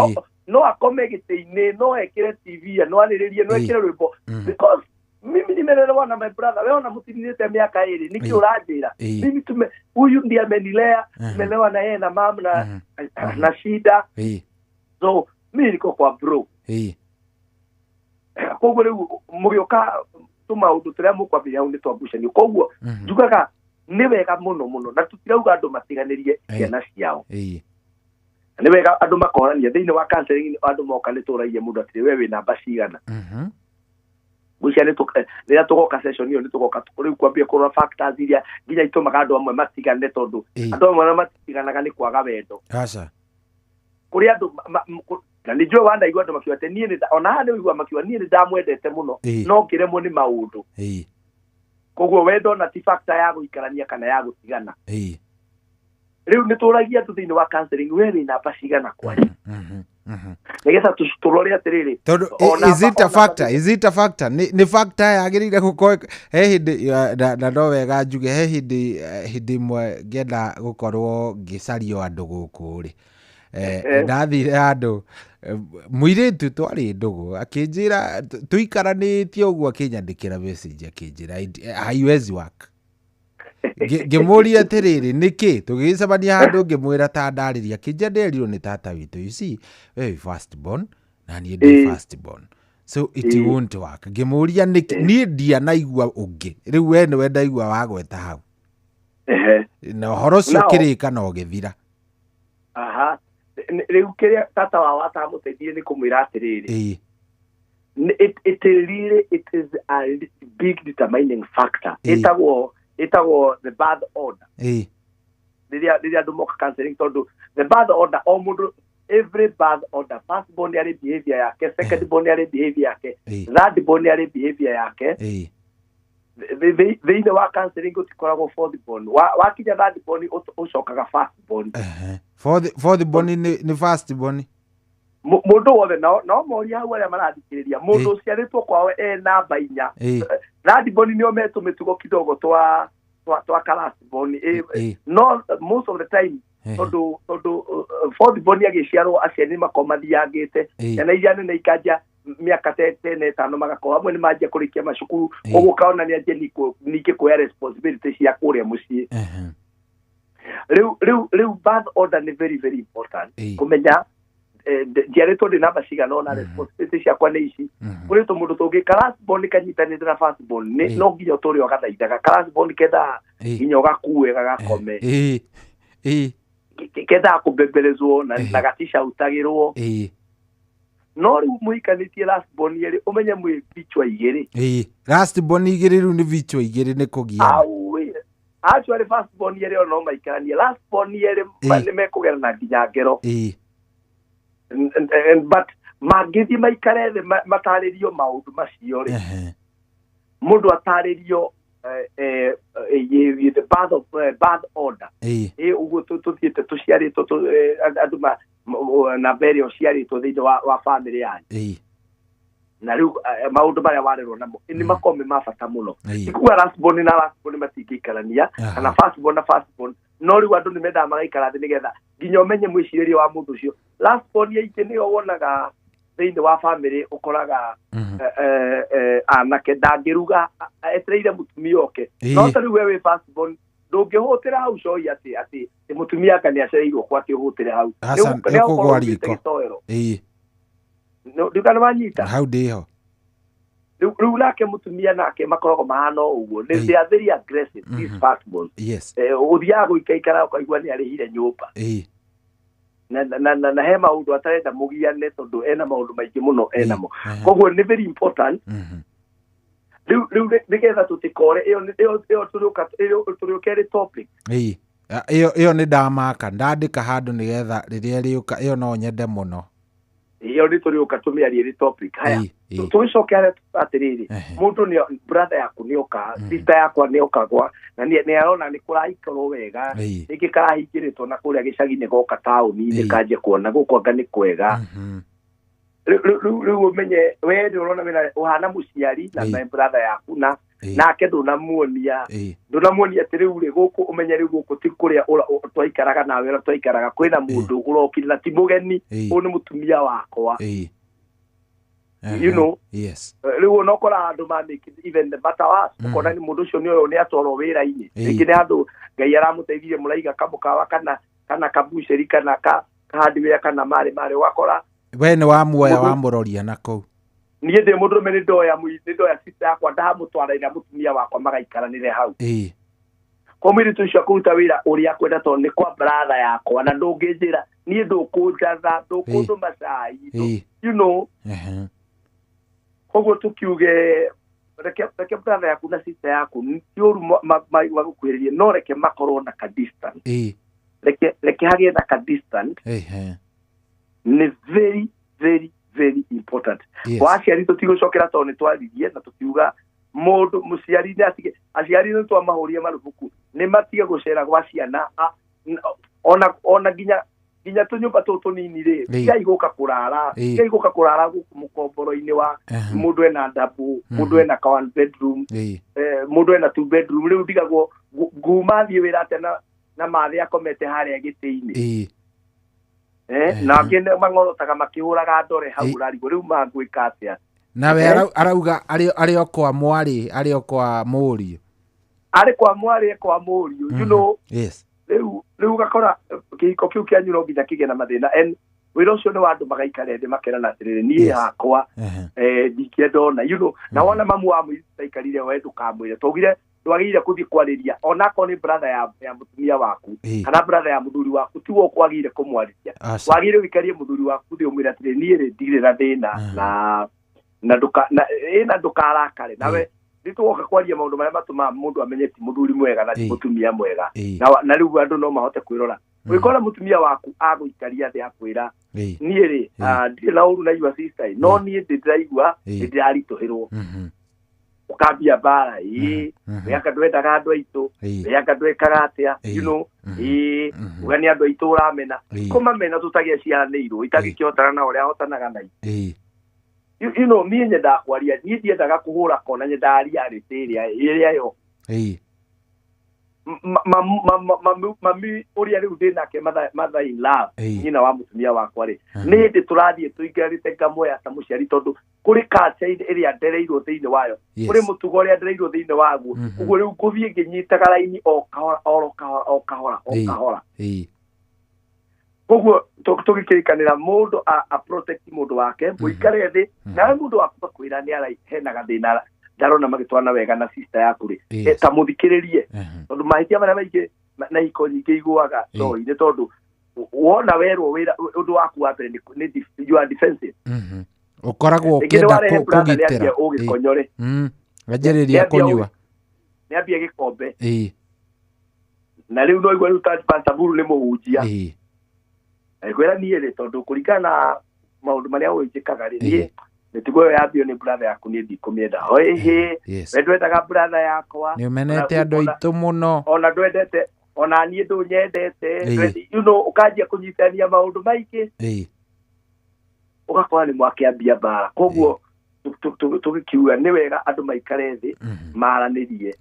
no akome gĩtĩ-inĩ, no ekĩre TV, no arĩrĩrie, no ekĩre rwĩmbo, because mimi nimelelewa na my brother. Wewe unamutinite miaka 2 niki uranjira mimi tume huyu ndiye amenilea, nimelewa na yeye na mama na shida. So mimi niko kwa bro. Koguo riu mugioka tumaundu turia mukwambia hau ni twagucanio. Koguo njugaga ni wega muno muno, na tutirauga andu matiganirie ciana ciao. Ni wega andu makorania thiini wa counseling, andu moka ni turagia mundu atiri we wi namba cigana. Gucia ni rĩrĩa tũgoka session ĩyo nĩ tũgoka rĩu kwambia kũrora factors iria nginya itũmaga andũ amwe matigane, tondũ andũ amwe matiganaga nĩ kwaga wendo. Aca kũrĩ andũ na nĩ njũĩ wanaigua andũ makiuga atĩ niĩ nĩ ona haha nĩ ũigua makiuga niĩ nĩ ndamwendete mũno no ngĩremwo nĩ maũndũ. Koguo wendo na ti factor ya gũikarania kana ya gũtigana. Rĩu nĩ tũragia andũ thĩinĩ wa counseling, we wĩ namba cigana kwanyu, nĩgetha tũrore atĩrĩrĩ, tondũ is it a factor? Is it a factor? Nĩ factor yagĩrĩire gũkorwo he hĩndĩ, na no wega njuge he hĩndĩ ĩmwe ngĩenda gũkorwo ngĩcario andũ gũkũ rĩ, ndathire handũ mũirĩtu twarĩ ndũgũ akĩnjĩra tũikaranĩtie ũguo, akĩnyandĩkĩra message akĩnjĩra haiwezi work. Ngĩmũria atĩrĩrĩ nĩkĩ, tũgĩcemania handũ ngĩmwĩra ta ndarĩria, akĩnjĩra nderirwo nĩ tata witũ, you see we wĩ first born na niĩ ndĩ first born, so it won't work. Ngĩmũria nĩkĩ, niĩ ndianaigua ũngĩ, rĩu we nĩwe ndaigua wagweta hau, na ũhoro ũcio ũkĩrĩka na ũgĩthira. Aha, rĩu kĩrĩa tata wao atamũteithie nĩ kũmwĩra atĩrĩrĩ, it really it is a big determining factor. Ĩtagwo the birth order. Rĩrĩa andũ moka counseling, tondũ the birth order o mũndũ, every birth order, first born arĩ behavior yake, second born arĩ behavior yake, third born arĩ behavior yake. Thĩinĩ wa counseling gũtikoragwo fourth born. Wakinya third born ũcokaga first born. Fourth born nĩ first born. Mũndũ wothe no moria hau arĩa marathikĩrĩria, mũndũ ũciarĩtwo kwao e namba 4, third born nĩo metũ mĩtugo kidogo twa class born. No most of the time tondũ fourth born agĩciarwo aciari makorwo mathiangĩte, ciana iria nene ikanjia mĩaka 10 5 magakorwo amwe nĩ manjia kũrĩkia macukuru, koguo ũkaona nĩ anjia ningĩ kuoya responsibility cia kũrĩa mũciĩ. Rĩu birth order nĩ very very important kũmenya njiarĩtwo ndĩ namba cigana ona responsibility ciakwa nĩ ici. Kũrĩ tũmũndũ tũngĩ class born kanyitanĩte na first born, no nginya ũtũre ũgathaithaga. Class born kendaga nginya ũgakue gagakome, kendaga kũbembelezwo na gaticautagĩrwo. No rĩu mũhikanĩtie last born yerĩ, ũmenye mwĩ vichwa igĩrĩ. Last born igĩrĩ rĩu nĩ vichwa igĩrĩ nĩ kũgiana. Actually first born yerĩ no maikaranie, last born yerĩ nĩ mekũgerana nginya ngero. But mangĩthiĩ maikare thĩ matarĩrio maũndũ macio rĩ, mũndũ atarĩrio the birth of birth order, ũguo tũthiĩte tũciarĩtwo andũ namba ĩrĩa ũciarĩtwo thĩinĩ wa family yanyu, na rĩu maũndũ marĩa warerwo namo nĩ makorwo me ma bata mũno. Ti kuga last born na last born matingĩikarania, kana first born na first born, no rĩu andũ nĩ mendaga magaikara thĩ nĩgetha nginya ũmenye mwĩcirĩrie wa mũndũ ũcio. Last born aingĩ nĩo wonaga thĩinĩ wa family, ũkoraga anake ndangĩruga etereire mũtumia oke. No ta rĩu we wĩ first born ndũngĩhũtĩra hau coi atĩ mũtumia anga nĩ acereirwo gwake ũhũtĩre hau, nĩũkũgwa riko. Nduka nĩ wanyita hau ndĩho. Rĩu nake mũtumia nake makoragwo mahana o ũguo, they are very aggressive, these first born. Ũthiaga gũikaikara ũkaigua nĩ arĩhire nyũmba, na he maũndũ atarenda mũgiane tondũ ena maũndũ maingĩ mũno enamo. Koguo nĩ very important rĩu nĩgetha tũtikore ĩyo tũrĩũka ĩrĩ topic. Ĩyo nĩ ndamaka ndandĩka handũ nĩgetha rĩrĩa rĩũka ĩyo no nyende mũno. Ĩyo nĩ tũrĩũka tũmĩarie ĩrĩ topic. Haya, tũgĩcoke harĩa atĩrĩrĩ, mũndũ nĩ brother yaku nĩoka, sister yakwa nĩoka gwa na nĩ arona nĩ kũraikarwo wega, rĩngĩ karahingĩrĩtwo na kũrĩa gĩcagi-inĩ goka taũni-inĩ kanjia kuona gũkũ anga nĩ kwega. Rĩu ũmenye we nĩ ũrona wĩna ũhana mũciari na my brother yaku na nake ndũnamuonia atĩ rĩu rĩ gũkũ ũmenye rĩu gũkũ ti kũrĩa twaikaraga nawe ũrĩa twaikaraga kwĩna mũndũ ũrokire na ti mũgeni, ũyũ nĩ mũtumia wakwa. You know, yes. Rĩu ona ũkora andũ ma make it even better worse, ũkona nĩ mũndũ ũcio nĩ ũyũ nĩ atwarwo wĩra-inĩ, rĩngĩ nĩ handũ Ngai aramũteithirie mũraiga kamũkawa kana kabuceri kana ka hardware kana marĩ ũgakora we nĩ wamuoya wamũroria na kũu. Niĩ ndĩ mũndũrũme nĩ ndoya sister yakwa ndamũtwara na mũtumia wakwa magaikaranĩre hau. Kwa mũirĩtu ũcio akũruta wĩra ũrĩa akwenda tondũ nĩ kwa brother yakwa na ndũngĩnjĩra niĩ ndũkũnjatha ndũkũndũma cai, you know. Koguo tũkiuge reke brother yaku na sister yaku ti ũru magũkuhĩrĩrie, no reke makorwo na ka distance. Reke hagĩe na ka distance. Nĩ very very very important. Kwa aciari tũtigũcokera tondũ nĩ twaririe na tũkiuga mũndũ mũciari nĩ atige, aciari nĩ twamahũrire marubuku nĩ matige gũcera gwa ciana ona nginya tũnyũmba tũtũ tũnini rĩ, tigai gũka kũrara, tigai gũka kũrara gũkũ mũkomboro-inĩ wa mũndũ ena double, mũndũ ena ka one bedroom, mũndũ ena two bedroom. Rĩu ndigagwo nguma thiĩ wĩra atĩa na mathĩ akomete harĩa gĩtĩ-inĩ. Na angĩ mang'orotaga makĩhũraga ndore hau ũrarigwo rĩu mangwĩka atĩa. Nawe arauga arĩ o kwa mwarĩ, arĩ o kwa mũriũ. Arĩ kwa mwarĩ kwa mũriũ, you know. Yes. Rĩu ũgakora kĩhiko kĩu kĩanyu no nginya kĩgĩe na mathĩna, and wĩra ũcio nĩ wa andũ magaikara thĩ makerana atĩrĩrĩ, niĩ hakwa ndingĩenda ona, you know. Na wona mamu wa mũirĩtu aikarire we ndũkamwĩre, twaugire ndwagĩrĩire kũthiĩ kwarĩria onakorwo nĩ brother ya mũtumia waku kana brother ya mũthuri waku, tiwe ũkwagĩrĩire kũmwarĩria. Wagĩrĩire ũikarie mũthuri waku thĩ ũmwĩre atĩrĩrĩ, niĩ rĩ ndirĩ na thĩna na ndũkarakare nawe. Nĩ tũgoka kwaria maũndũ marĩa matũmaga mũndũ amenye ti mũthuri mwega na ti mũtumia mwega, na rĩu andũ no mahote kwĩrora. Ũngĩkora mũtumia waku agũikaria thĩ akwĩra niĩ rĩ ndirĩ na ũru na your sister, no niĩ ndĩraigua nĩndĩraritũhĩrwo, ũkambia mbara, we anga ndwendaga andũ aitũ, we anga ndwekaga atĩa, you know, uga nĩ andũ aitũ ũramena, kũmamena tũtagĩciaranĩirwo itangĩkĩhotana na ũrĩa ahotanaga na ithuĩ. You know, niĩ nyendaga kwaria, niĩ ndiendaga kũhũra kona, nyendaga reality ĩrĩa yo. Mami ũrĩa rĩu ndĩ nake mother in love, nyina wa mũtumia wakwa rĩ, nĩ hĩndĩ tũrathiĩ tũikarĩte ngamuoya ta mũciari, tondũ kũrĩ culture ĩrĩa ndereirwo thĩinĩ wayo, kũrĩ mũtugo ũrĩa ndereirwo thĩinĩ waguo, ũguo rĩu ngũthiĩ ngĩnyitaga raini o kahora o kahora o kahora o kahora. Koguo tũgĩkĩrĩkanĩra mũndũ a protect mũndũ wake, mũikare thĩ nawe mũndũ waku akwĩra nĩ hena gathĩna ndarona magĩtwarana wega na sister yaku rĩ, ta mũthikĩrĩrie, tondũ mahĩtia marĩa maingĩ na iko nyingĩ igũaga ndohi-inĩ, tondũ wona werwo wĩra ũndũ waku wa mbere nĩ you are defensive. Ũkoragwo ũkĩenda kũgitĩra, ũgĩkonyore, anjĩrĩria kũnyua, nĩambie gĩkombe, na rĩu no igua rĩu ta Pastor Buru nĩ mũhunjia, kwĩra niĩ rĩ, tondũ kũringana na maũndũ marĩa ũnjĩkaga rĩ, niĩ mĩtugo ĩyo yambio nĩ brother yaku niĩ ndikũmĩenda. Ĩhĩ, we ndwendaga brother yakwa, nĩ ũmenete andũ aitũ mũno, ona ndwendete, ona niĩ ndũnyendete, you know, ũkanjia kũnyitania maũndũ maingĩ, ũgakora nĩ mwakĩambia mbara. Koguo tũgĩkiuga nĩ wega andũ maikare thĩ maranĩrie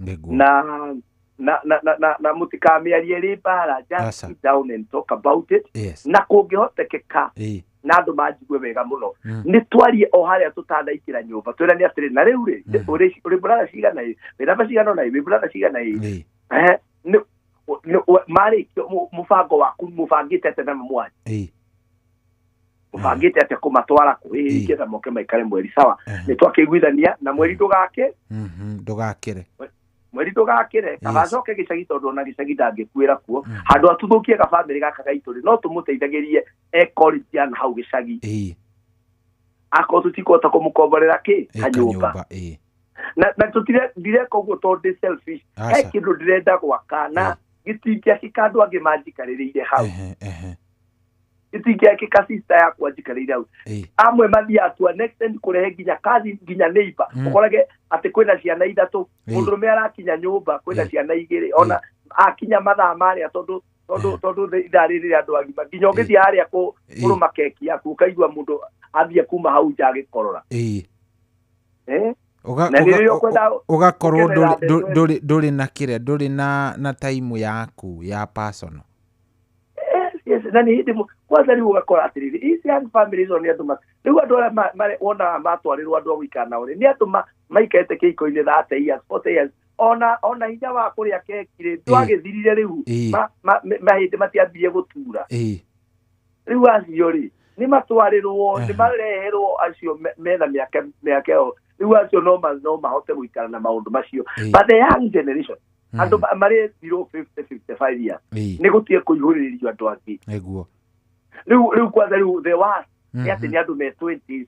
na mũtikamĩarie rĩ mbara, just sit down and talk about it. Na kũngĩhotekeka na andũ manjigue wega mũno, nĩ twarie o harĩa tũtanaingĩra nyũmba, twĩrane atĩrĩ, na rĩu rĩ ũrĩ brother cigana ĩ, wĩ namba cigana ũna ĩ, wĩ brother cigana ĩ, marĩkio mũbango waku mũbangĩte atĩa na mwanyu, mũbangĩte atĩa kũmatwara kũ, nĩgetha moke maikare mweri sawa, nĩ twakĩiguithania na mweri ndũgake, ndũgakĩre, mweri ndũgakĩre, kaba acoke gĩcagi, tondũ ona gĩcagi ndangĩkuĩra kuo, handũ atũthũkie gabamĩrĩ gaka gaitũ rĩ, no tũmũteithagĩrie e college na hau gĩcagi, akorwo tũtikũhota kũmũkomborera kĩ kanyũmba, na ndireka ũguo tondũ ndĩ selfish, he kĩndũ ndĩrenda gwaka, na Gĩtingĩakĩka andũ angĩ manjikarĩrĩire hau. Gĩtingĩakĩka sister yakwa njikarĩire hau. Amwe mathiaga to an extent kũrehe nginya cousin, nginya neighbor. Ũkorage atĩ kwĩna ciana ithatũ, mũndũrũme arakinya nyũmba kwĩna ciana igĩrĩ, ona akinya mathaa marĩa tondũ ithaa rĩrĩ rĩa andũ agima, nginya ũngĩthiĩ harĩa kũrũma keki yaku ũkaigua mũndũ athiĩ kuma hau nja agĩkorora. Na rĩrĩa ũkwenda Ũgakorwo gũkenerera mbeca. Ndũrĩ na kĩrĩa, ndũrĩ na time yaku ya personal. Yes, na nĩ hĩndĩ kwanza rĩu ũgakora atĩrĩrĩ, ici young families nĩ andũ rĩu andũ arĩa wonaga matwarĩrwo andũ a gũikara nao rĩ, nĩ andũ maikarĩte kĩhiko-inĩ 30 years, 40 years, ona hinya wa kũrĩa keki rĩ, ndwagĩthirire rĩu, mahĩndĩ matiambirie gũtura. Rĩu acio rĩ, nĩ matwarĩrwo, nĩ mareherwo acio mena mĩaka ĩyo, rĩu acio no mahote gũikara na maũndũ macio. But the young generation, andũ marĩ 0, 50, 55 years, nĩ gũtige kũihũrĩrĩrio andũ angĩ. Nĩguo. Rĩu kwanza rĩu the worst nĩ atĩ nĩ andũ me 20s,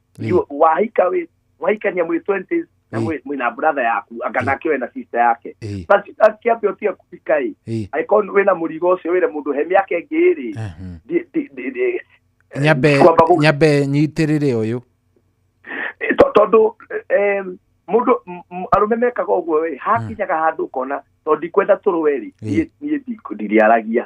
wahika wahikania mwĩ 20s na mwĩna brother yaku, anga nake wĩna sister yake. But akĩambia ũtige kũhika ĩ, angĩkorwo wĩna mũrigo ũcio wĩre mũndũ he mĩaka ĩngĩ ĩrĩ, nyambe nyitĩrĩre ũyũ. Tondũ mũndũ arũme mekaga ũguo ĩ, hakinyaga handũ ũkona tondũ ndikwenda tũrũe rĩ, niĩ ndiriaragia.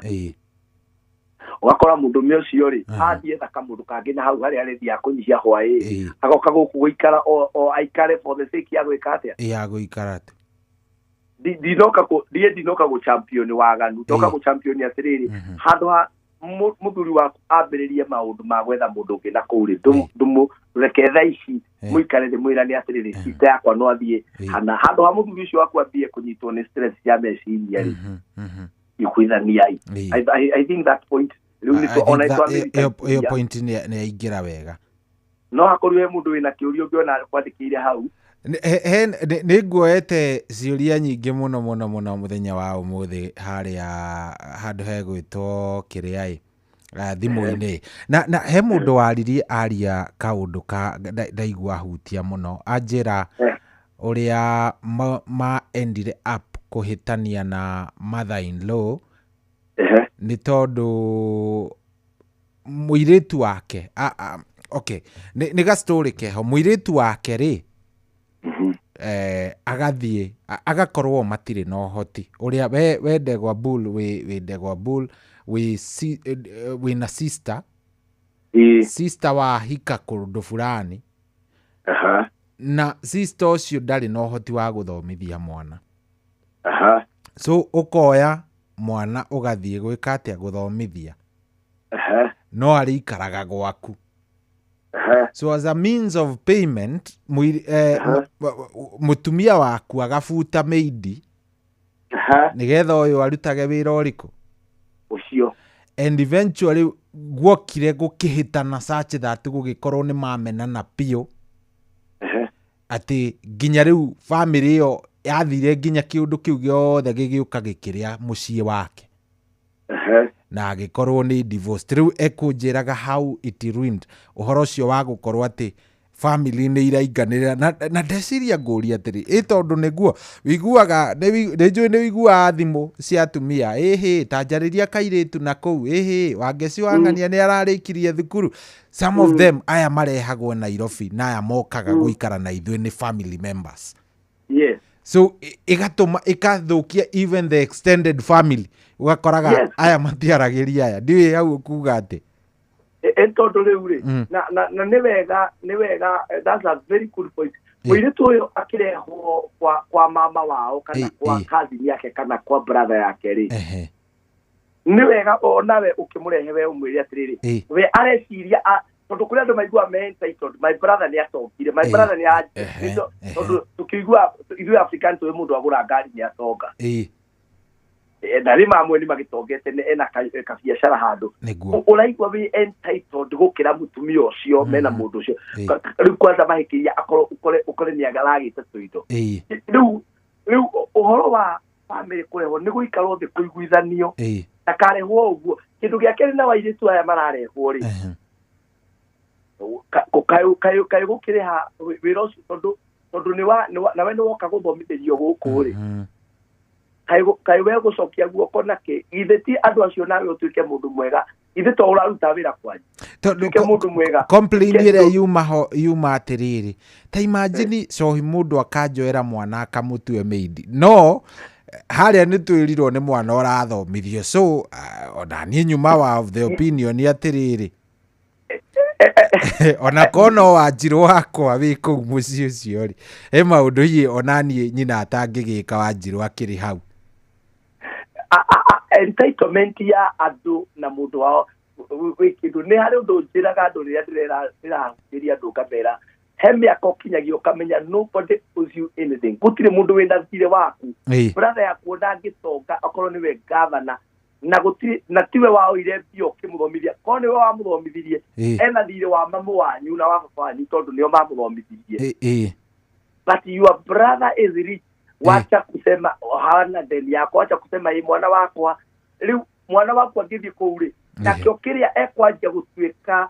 Ũgakora mũndũme ũcio rĩ, athiĩ etha kamũndũ kangĩ na hau harĩa arĩthiaga kũnyihia hwaĩ, agoka gũkũ gũikara o aikare for the sake ya gwĩka atĩa? Ya gũikara tu. Ndinoka ndinoka gũ champion waganu, ndoka gũ champion atĩrĩrĩ, handũ ha mũthuri waku ambĩrĩrie maũndũ ma gwetha mũndũ ũngĩ na kũu rĩ, ndũmũreke thaa ici mũikare ndĩmwĩrane atĩrĩrĩ, sister yakwa no athiĩ hana, handũ ha mũthuri ũcio waku ambie kũnyitwo nĩ stress ya meciria rĩ, iguithaniai. I think that point rĩu nĩ ona ĩyo point nĩ yaingĩra wega. No hakorwo he mũndũ wĩna kĩũria ũngĩona kwandĩkĩire hau. Nĩ nguoete ciũria nyingĩ mũno mũno mũno mũthenya wa ũmũthĩ harĩa handũ hegwĩtwo kĩrĩa ĩ thimũ-inĩ. Na he mũndũ waririe aria kaũndũ ka ndaigua hutia mũno, anjĩra ũrĩa ma endire up kũhĩtania na mother in law nĩ tondũ mũirĩtu wake okay, nĩ ga story keho, mũirĩtu wake rĩ, agathiĩ agakorwo matirĩ na ũhoti ũrĩa we Ndegwa Bull, wĩ Ndegwa Bull, wĩna sister, sister wa hika kũndũ fulani, na sister ũcio ndarĩ na ũhoti wa gũthomithia mwana. So ũkoya mwana ũgathiĩ gwĩka atĩa, gũthomithia, no arĩikaraga gwaku. So as a means of payment, mũtumia waku agabuta maid nĩgetha ũyũ arutage wĩra ũrĩkũ ũcio. And eventually guokire gũkĩhĩtana such that gũgĩkorwo nĩ mamenana biũ, atĩ nginya rĩu family ĩyo yathire nginya kĩũndũ kĩu gĩothe gĩgĩũka gĩkĩrĩa mũciĩ wake, na agĩkorwo nĩ divorced. Rĩu ekũnjĩraga how it ruined ũhoro ũcio wa gũkorwo atĩ family nĩ irainganĩrĩra, na ndeciria ngũria atĩrĩ, ĩ tondũ nĩguo wĩiguaga, nĩ njũĩ nĩ wĩiguaga thimũ cia atumia, ĩhĩ ta njarĩria kairĩtu na kũu, ĩhĩ Wangeci wa ng'ania nĩ ararĩkirie thukuru. Some of them aya marehagwo Nairobi na aya mokaga gũikara na ithuĩ nĩ family members. Yes. So ĩgatũma ĩkathũkia even the extended family, ũgakoraga aya matiaragĩria aya, ndiũĩ hau ũkuga atĩ tondũ rĩu rĩ, na nĩ wega, that's a very good point. Mũirĩtu ũyũ akĩrehwo kwa mama wao kana kwa cousin yake kana kwa brother yake rĩ, nĩ wega onawe ũkĩmũrehe we ũmwĩre atĩrĩrĩ, we areciria tondũ kũrĩ andũ maiguaga me entitled, my brother nĩ atongire, my brother nĩ tondũ tũkĩigua ithuĩ African tũĩ mũndũ agũra ngari nĩ atonga, na rĩ mamwe nĩ magĩtongete ena kabiacara handũ, ũraigua wĩ entitled gũkĩra mũtumia ũcio mena mũndũ ũcio. Rĩu kwanza mahĩkĩria akorwo ũkore nĩ aragĩte tũindo. Rĩu ũhoro wa family kũrehwo nĩ gũikarwo thĩ kũiguithanio, ndakarehwo ũguo. Kĩndũ gĩa kerĩ na airĩtu aya mararehwo rĩ, kaĩ gũkĩrĩha wĩra ũcio, tondũ nawe nĩ woka gũthomithĩrio gũkũ rĩ, Kaĩ we gũcokia guoko nakĩ? Githĩ ti andũ acio nawe ũtuĩke mũndũ mwega? Githĩ to ũraruta wĩra kwanyu? Tondũ Tuĩke mũndũ mwega. Complain Tuĩke ĩrĩa yuma ho yuma atĩrĩrĩ, ta imagine cohi mũndũ akanjoera mwana akamũtue maid, no harĩa nĩ twĩrirwo nĩ mwana ũrathomithio, so ona niĩ nyuma wa of the opinion atĩrĩrĩ, ona korwo no Wanjirũ wakwa wĩ kũu mũciĩ ũcio rĩ, he maũndũ hihi ona niĩ nyina atangĩgĩka Wanjirũ akĩrĩ hau. Entitlement ya andũ na mũndũ wao wĩ kĩndũ. Nĩ harĩ ũndũ njĩraga andũ rĩrĩa ndĩrahunjĩria andũ, ngamera he mĩaka ũkinyagia ũkamenya nobody owes you anything. Gũtirĩ mũndũ wĩna thirĩ waku. Brother yaku ona angĩtonga, akorwo nĩwe gavana na gũtirĩ na tiwe waoire mbia ũkĩmũthomithia, korwo nĩwe wamũthomithirie, ena thirĩ wa mamu wanyu na wa baba wanyu tondũ nĩo mamũthomithirie. But your brother is rich, wacha kusema hana deni yako, wacha kusema ĩ mwana wakwa. Rĩu mwana waku angĩthiĩ kũu rĩ, nakĩo kĩrĩa ekwanjia gũtuĩka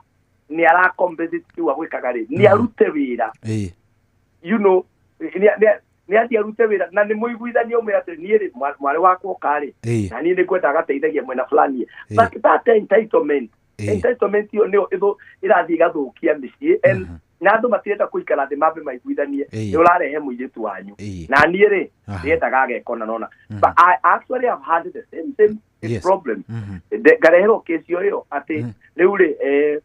nĩ ara compensate kĩu agwĩkaga rĩ, nĩ arute wĩra. Nĩ athiĩ arute wĩra na nĩ mũiguithanie, ũmwĩre atĩ niĩ rĩ, mwarĩ wakwa ũka rĩ, na niĩ nĩ ngwenda agateithagia mwena fulani. But that entitlement ĩyo nĩyo ĩrathiĩ ĩgathũkia mĩciĩ, and na andũ matirenda kũikara thĩ mambe maiguithanie. Nĩ ũrarehe mũirĩtu wanyu na niĩ rĩ, ndĩrendaga ageka nona. But I actually have had the same problem. Ngareherwo kesi ĩyo atĩ rĩu rĩ,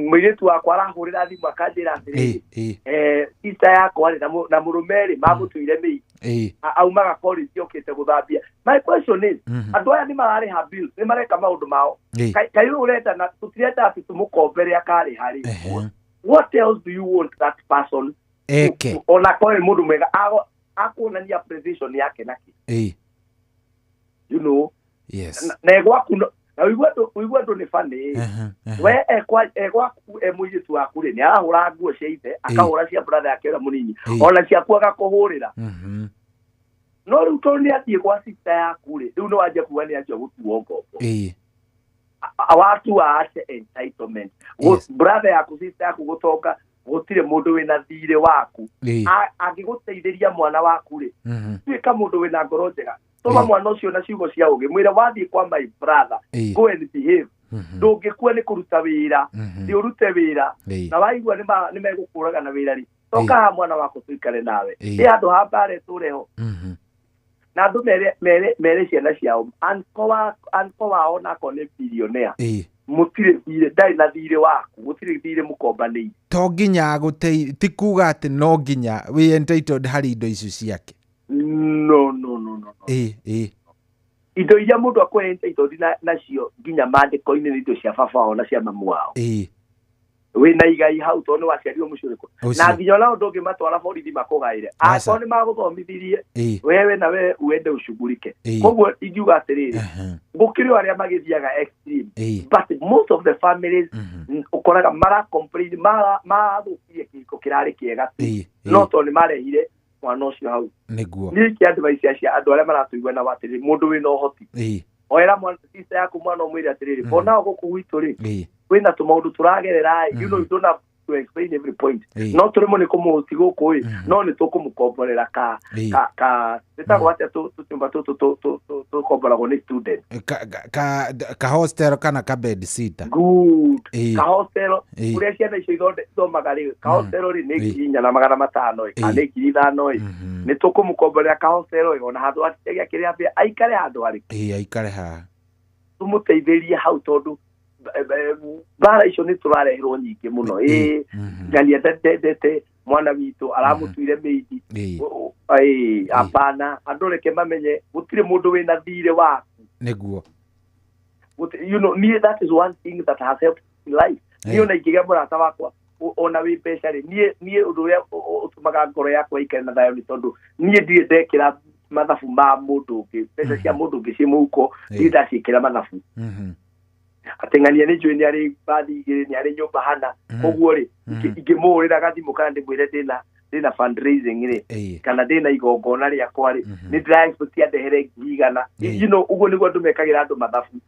mũirĩtu wakwa arahũrĩra thimũ akanjĩra atĩrĩrĩ, sister yakwa rĩ na mũrũme rĩ mamũtuire mĩi, aumaga college okĩte gũthambia. My question is, andũ aya nĩ mararĩha bills, nĩ mareka maũndũ mao. Kaĩ ũyũ ũrenda na tũtirenda atĩ tũmũkombere akarĩha rĩ, what else do you want that person eke? Ona korwo nĩ mũndũ mwega, akuonania appreciation yake naki? Na egwaku na ũigue andũ nĩ funny. We egwaku e mũirĩtu waku rĩ, nĩ arahũra nguo cia ithe, akahũra cia brother yake ũrĩa mũnini, ona ciaku agakũhũrĩra. No rĩu tondũ nĩ athiĩ gwa sister yaku rĩ, rĩu nĩ wanjia kuga nĩ anjia gũtuo ngombo. Watu waache entitlement. Brother yaku, sister yaku gũtonga, gũtirĩ mũndũ wĩna thirĩ waku. Angĩgũteithĩria mwana waku rĩ, tuĩka mũndũ wĩna ngoro njega, tũma mwana ũcio na ciugo cia ũgĩ, mwĩre wathiĩ kwa my brother, go and behave. Ndũngĩkua nĩ kũruta wĩra, thiĩ ũrute wĩra, na waigua nĩ megũkũraga na wĩra rĩ, toka haha mwana wakwa tũikare nawe. Nĩ handũ ha mbara ĩtũre ho. Na andũ mere ciana ciao anko wao nako nĩ billionaire, mũtirĩ thirĩ, ndarĩ na thirĩ waku, gũtirĩ thirĩ mũkombanĩire. To nginya agũtei, ti kuga atĩ no nginya wĩ entitled harĩ indo icio ciake. No, no, no, no, no. Indo iria mũndũ akorwo entitled nacio nginya maandĩko-inĩ nĩ indo cia baba wao na cia mamu wao. Wĩna igai hau tondũ nĩ waciarirwo mũciĩ ũrĩkũ. Ũcio. Na nginya ona ũndũ ũngĩmatwara borithi makũgaĩre. Angĩkorwo nĩ magũthomithirie, wewe na we uende ucugurike. Koguo ingiuga atĩrĩrĩ, gũkĩrĩ o arĩa magĩthiaga extreme, but most of the families ũkoraga mara complain, marathũkirie kĩhiko kĩrarĩ kĩega tu, no tondũ nĩ marehire mwana ũcio hau. Niĩ ingĩ advice cia andũ arĩa maratũigua na atĩrĩrĩ, mũndũ wĩna ũhoti, oera mwana sister yaku mwana ũmwĩre atĩrĩrĩ, for now gũkũ gwitũ rĩ, kwĩna tũmaũndũ tũragerera, you don't have to explain every point. No tũrĩmwo nĩ kũmũhoti gũkũ ĩ, no nĩ tũkũmũkomborera ka ĩtagwo atĩa tũnyũmba tũtũ tũkomboragwo nĩ student. Ka hostel kana ka bed sitter. Good. Ka hostel, kũrĩa ciana icio ithomaga rĩ, ka hostel rĩ nĩ 4,500 ĩ, kana nĩ 5,000 ĩ. Nĩ tũkũmũkomborera ka hostel ĩ, ona handũ hatigĩa kĩrĩa mbia, aikare handũ harĩkũ. Aikare haha. Tũmũteithĩrie hau tondũ mbara icio nĩ tũrareherwo nyingĩ mũno. Ngania ndendete mwana witũ aramũtuire mĩindi. Hapana, andũ reke mamenye gũtirĩ mũndũ wĩna thirĩ waku. Nĩguo. Niĩ that is one thing that has helped in life. Niĩ ona ingĩgĩa mũrata wakwa ona wĩ mbeca rĩ, niĩ ũndũ ũrĩa ũtũmaga ngoro yakwa ĩikare na thayũ nĩ tondũ niĩ ndirĩ ndekĩra mathabu ma mũndũ ũngĩ, mbeca cia mũndũ ũngĩ ciĩ mũhuko, ndirĩ ndaciĩkĩra mathabu. Atĩ ng'ania nĩ njũĩ nĩ arĩ bathi igĩrĩ, nĩ arĩ nyũmba hana. Koguo rĩ, ingĩmũhũrĩra gathimũ kana ndĩmwĩre ndĩna fundraising rĩ, kana ndĩna igongona rĩakwa rĩ, nĩ ndĩra expect andehere 100,000. Ũguo nĩguo andũ mekagĩra andũ mathabu.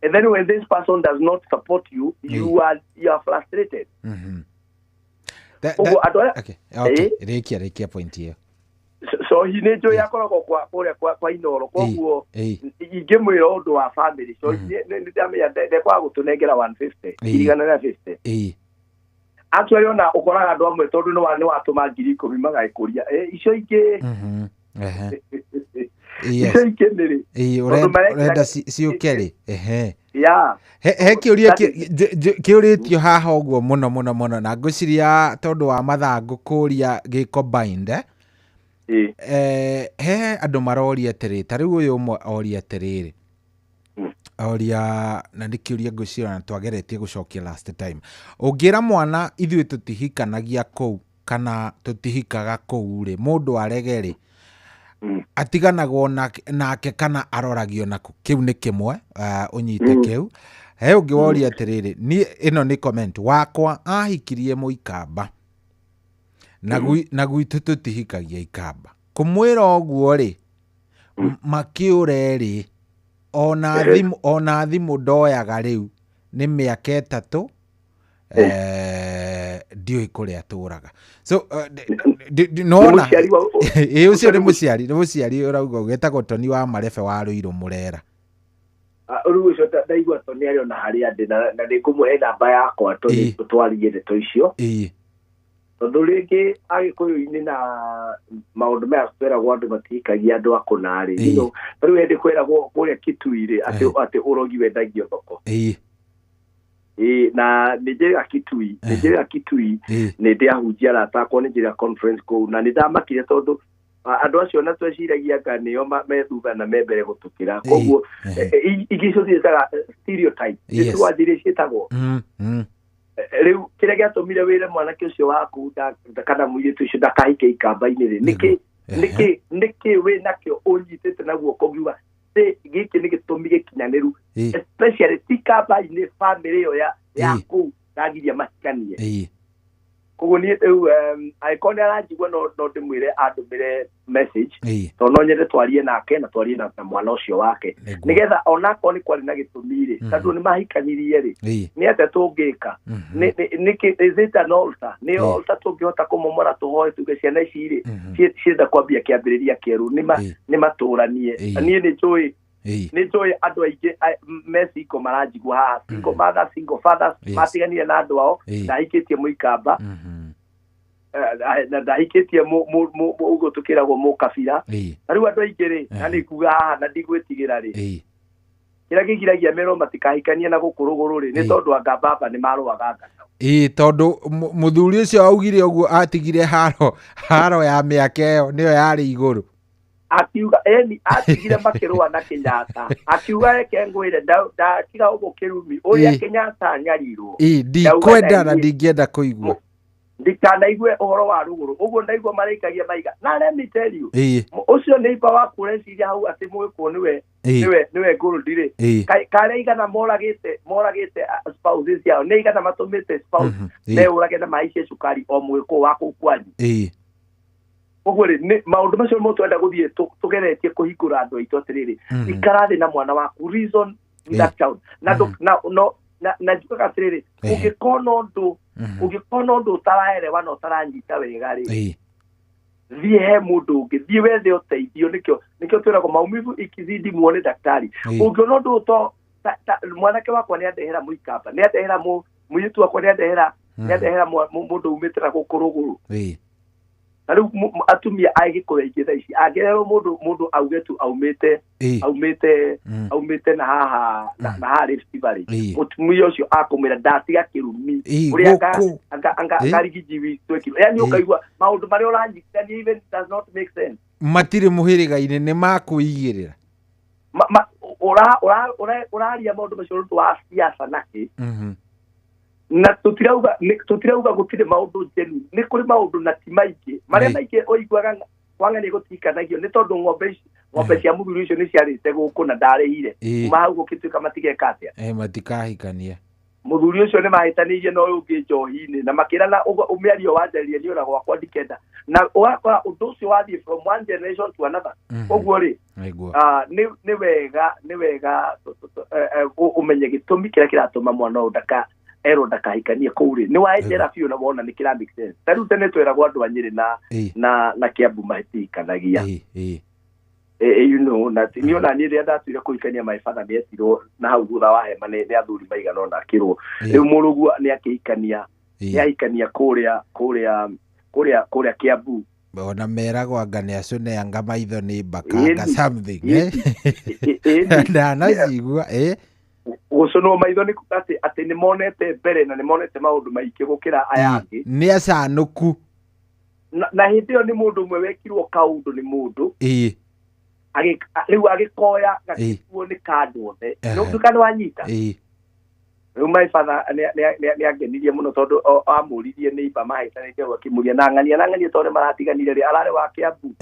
And then when this person does not support you, you are frustrated. Ũguo andũ arĩa Okay, okay. Rĩkia point ĩyo. Cohi nĩ njũĩ akoragwo kwa kũrĩa kwa Inoro, koguo ingĩmwĩra ũndũ wa family Cohi nĩ ndamenya ndekwaga gũtũnengera 150, 150. Actually ona ũkoraga andũ amwe tondũ nĩ watũma 10,000 magagĩkũria icio ingĩ. Icio ingĩ nĩ rĩ? Ũrenda ciũke rĩ? Ehe. Yeah. He kĩũria kĩũrĩtio haha ũguo mũno mũno mũno, na ngwĩciria tondũ wa mathaa ngũkũria gĩ combined. He andũ maroria atĩrĩ, ta rĩu ũyũ ũmwe oria atĩrĩrĩ, oria na nĩ kĩũria ngwĩciria na twageretie gũcokia last time. Ũngĩra mwana ithuĩ tũtihikanagia kũu kana tũtihikaga kũu rĩ, mũndũ arege rĩ, atiganagwo nake kana aroragio naku? Kĩu nĩ kĩmwe, ũnyite kĩu. He ũngĩ woria atĩrĩrĩ, niĩ ĩno nĩ comment wakwa, ahikirie mũikamba na gwitũ tũtihikagia ikamba, kũmwĩra ũguo rĩ, makĩũre rĩ, ona thimũ ndoyaga rĩu nĩ mĩaka 3, ndiũĩ kũrĩa atũraga. So nona ĩ ũcio nĩ mũciari, nĩ mũciari ũrauga ũgetagwo Toni wa Marebe wa Rũirũ Mũrera. Rĩu ũcio ndaigua Toni arĩ ona harĩa ndĩ, na nĩ ngũmũhe namba yakwa Toni tũtwarie ndeto icio. Tondũ rĩngĩ Agĩkũyũ-inĩ na maũndũ maya tweragwo andũ matihikagia andũ a kũna rĩ, rĩu hĩndĩ kwĩragwo kũrĩa Kitui rĩ, atĩ ũrogi wendagio thoko. Na nĩ njĩrĩga Kitui, nĩ njĩrĩga Kitui, nĩ ndĩ ahunjia arata akwa, nĩ njĩrĩga conference kũu, na nĩ ndamakire tondũ andũ acio na tweciragia anga nĩo me thutha na me mbere gũtũkĩra. Koguo ingĩ icio ciĩtaga stereotype, nĩ twanjirie ciĩtagwo. Rĩu kĩrĩa gĩatũmire wĩre mwanake ũcio waku kana mũirĩtu ũcio ndakahike ikamba-inĩ rĩ, nĩkĩ wĩ nakĩo ũnyitĩte na guoko ngiuga gĩkĩ nĩ gĩtũmi gĩkinyanĩru, especially ti kamba-inĩ family ĩyo ya kũu ndagiria mahikanie. Koguo niĩ rĩu angĩkorwo nĩ aranjigua no ndĩmwĩre andũmĩre message, tondũ no nyende twarie nake na twarie na mwana ũcio wake, nĩgetha onakorwo nĩ kwarĩ na gĩtũmi rĩ, tondũ nĩ mahikanirie rĩ, nĩ atĩa tũngĩka? Nĩkĩ is it an altar? Nĩ altar tũngĩhota kũmomora tũhoe tuge ciana ici rĩ cienda kwambia kĩambĩrĩria kĩerũ, nĩ matũranie. Niĩ nĩ njũĩ andũ aingĩ me single maranjigua haha, single mothers, single fathers, matiganire na andũ ao, ndahikĩtie mũikamba, na ndahikĩtie ũguo tũkĩragwo mũkabira. Na rĩu andũ aingĩ rĩ, na nĩ nguga haha na ndigwĩtigĩra rĩ, kĩrĩa kĩgiragia merwo matikahikanie na gũkũ rũgũrũ rĩ, nĩ tondũ anga baba nĩ marũaga ngano. Tondũ mũthuri ũcio augire ũguo atigire haro ya mĩaka ĩyo nĩyo yarĩ igũrũ. Akiuga eni atigire makĩrũa na Kenyatta, akiuga reke ngwĩre ndatiga ũguo kĩrumi ũrĩa Kenyatta anyarirwo, ndikwenda na ndingĩenda kũigua, ndikanaigue ũhoro wa rũgũrũ ũguo ndaigua marĩikagia maiga. Na let me tell you, ũcio nĩ iba waku ũreciria hau atĩ mũgĩkũyũ nĩwe gold rĩ, karĩa igana moragĩte spouses ciao, nĩ igana matũmĩte spouse meũrage na mahaicie cukari o mũgĩkũyũ wa kũu kwanyu. Koguo rĩ, maũndũ macio nĩmo twenda gũthiĩ tũgeretie kũhingũra andũ aitũ atĩrĩrĩ, ikara thĩ na mwana waku, reason with that child. Na njugaga atĩrĩrĩ, ũngĩkona ũndũ ũtaraerewa na ũtaranyita wega rĩ, thiĩ he mũndũ ũngĩ, thiĩ wethe ũteithio. Nĩkĩo twĩragwo maumivu ikizidi muone daktari. Ũngĩona ũndũ ũto mwanake wakwa nĩ andehera mũikamba, nĩ andehera mũirĩtu wakwa, nĩ andehera mũndũ umĩte na gũkũ rũgũrũ. Na rĩu atumia a Gĩkũyũ aingĩ thaa ici angĩrerwo mũndũ auge tu aumĩte na haha na haha Rift Valley, mũtumia ũcio akũmwĩra ndatiga kĩrumi ũrĩa anga rigiji witũ ekirwo. Yani ũkaigua maũndũ marĩa ũranyitithania even does not make sense, matirĩ mũhĩrĩga-inĩ, nĩ makũigĩrĩra. Ũraria maũndũ macio ũndũ wa siasa nakĩ, na tũtirauga gũtirĩ maũndũ genuine, nĩ kũrĩ maũndũ na ti maingĩ marĩa maingĩ ũiguaga kwang'ania gũtihikanagio nĩ tondũ ng'ombe cia mũthuri ũcio nĩ ciarĩte gũkũ na ndarĩhire, kuma hau gũgĩtuĩka matigeka atĩa, matikahikania. Mũthuri ũcio nĩ mahĩtanĩirie na ũyũ ũngĩ njohi-inĩ na makĩrana mĩario wanjaririe niĩ ona gwakwa ndikenda, na ũgakora ũndũ ũcio wathiĩ from one generation to another. Koguo rĩ, nĩ wega ũmenye gĩtũmi kĩrĩa kĩratũma mwana ũyũ Erwo ndakahikanie kũu rĩ, nĩ waenjera biũ na wona nĩ kĩra make sense. Ta rĩu tene tweragwo andũ a Nyĩrĩ na Kiambu mahĩtikanagia. You know, na niĩ ona niĩ rĩrĩa ndatuire kũhikania, my father nĩ etirwo na hau thutha wa hema nĩ athuri maigana ũna akĩrwo rĩu mũrũguo nĩ akĩhikania, nĩ ahikania kũrĩa Kiambu. Ona meragwo anga nĩ acũneanga maitho nĩ mbakanga something, eh? Ndanacigua, ĩ. Gũcũnwo maitho nĩ kuga atĩ nĩ monete mbere na nĩ monete maũndũ maingĩ gũkĩra aya angĩ. Nĩ acanũku. Na hĩndĩ ĩyo nĩ mũndũ ũmwe wekirwo kaũndũ nĩ mũndũ, rĩu agĩkoya gagĩkuo nĩ kandũ othe. Nĩ nĩ wanyita. Rĩu my father nĩ angenirie mũno tondũ amũririe nĩ imba mahĩtanĩtie hau, akĩmũria na ng'ania na ng'ania tondũ maratiganire rĩ, ararĩ wa Kiambu.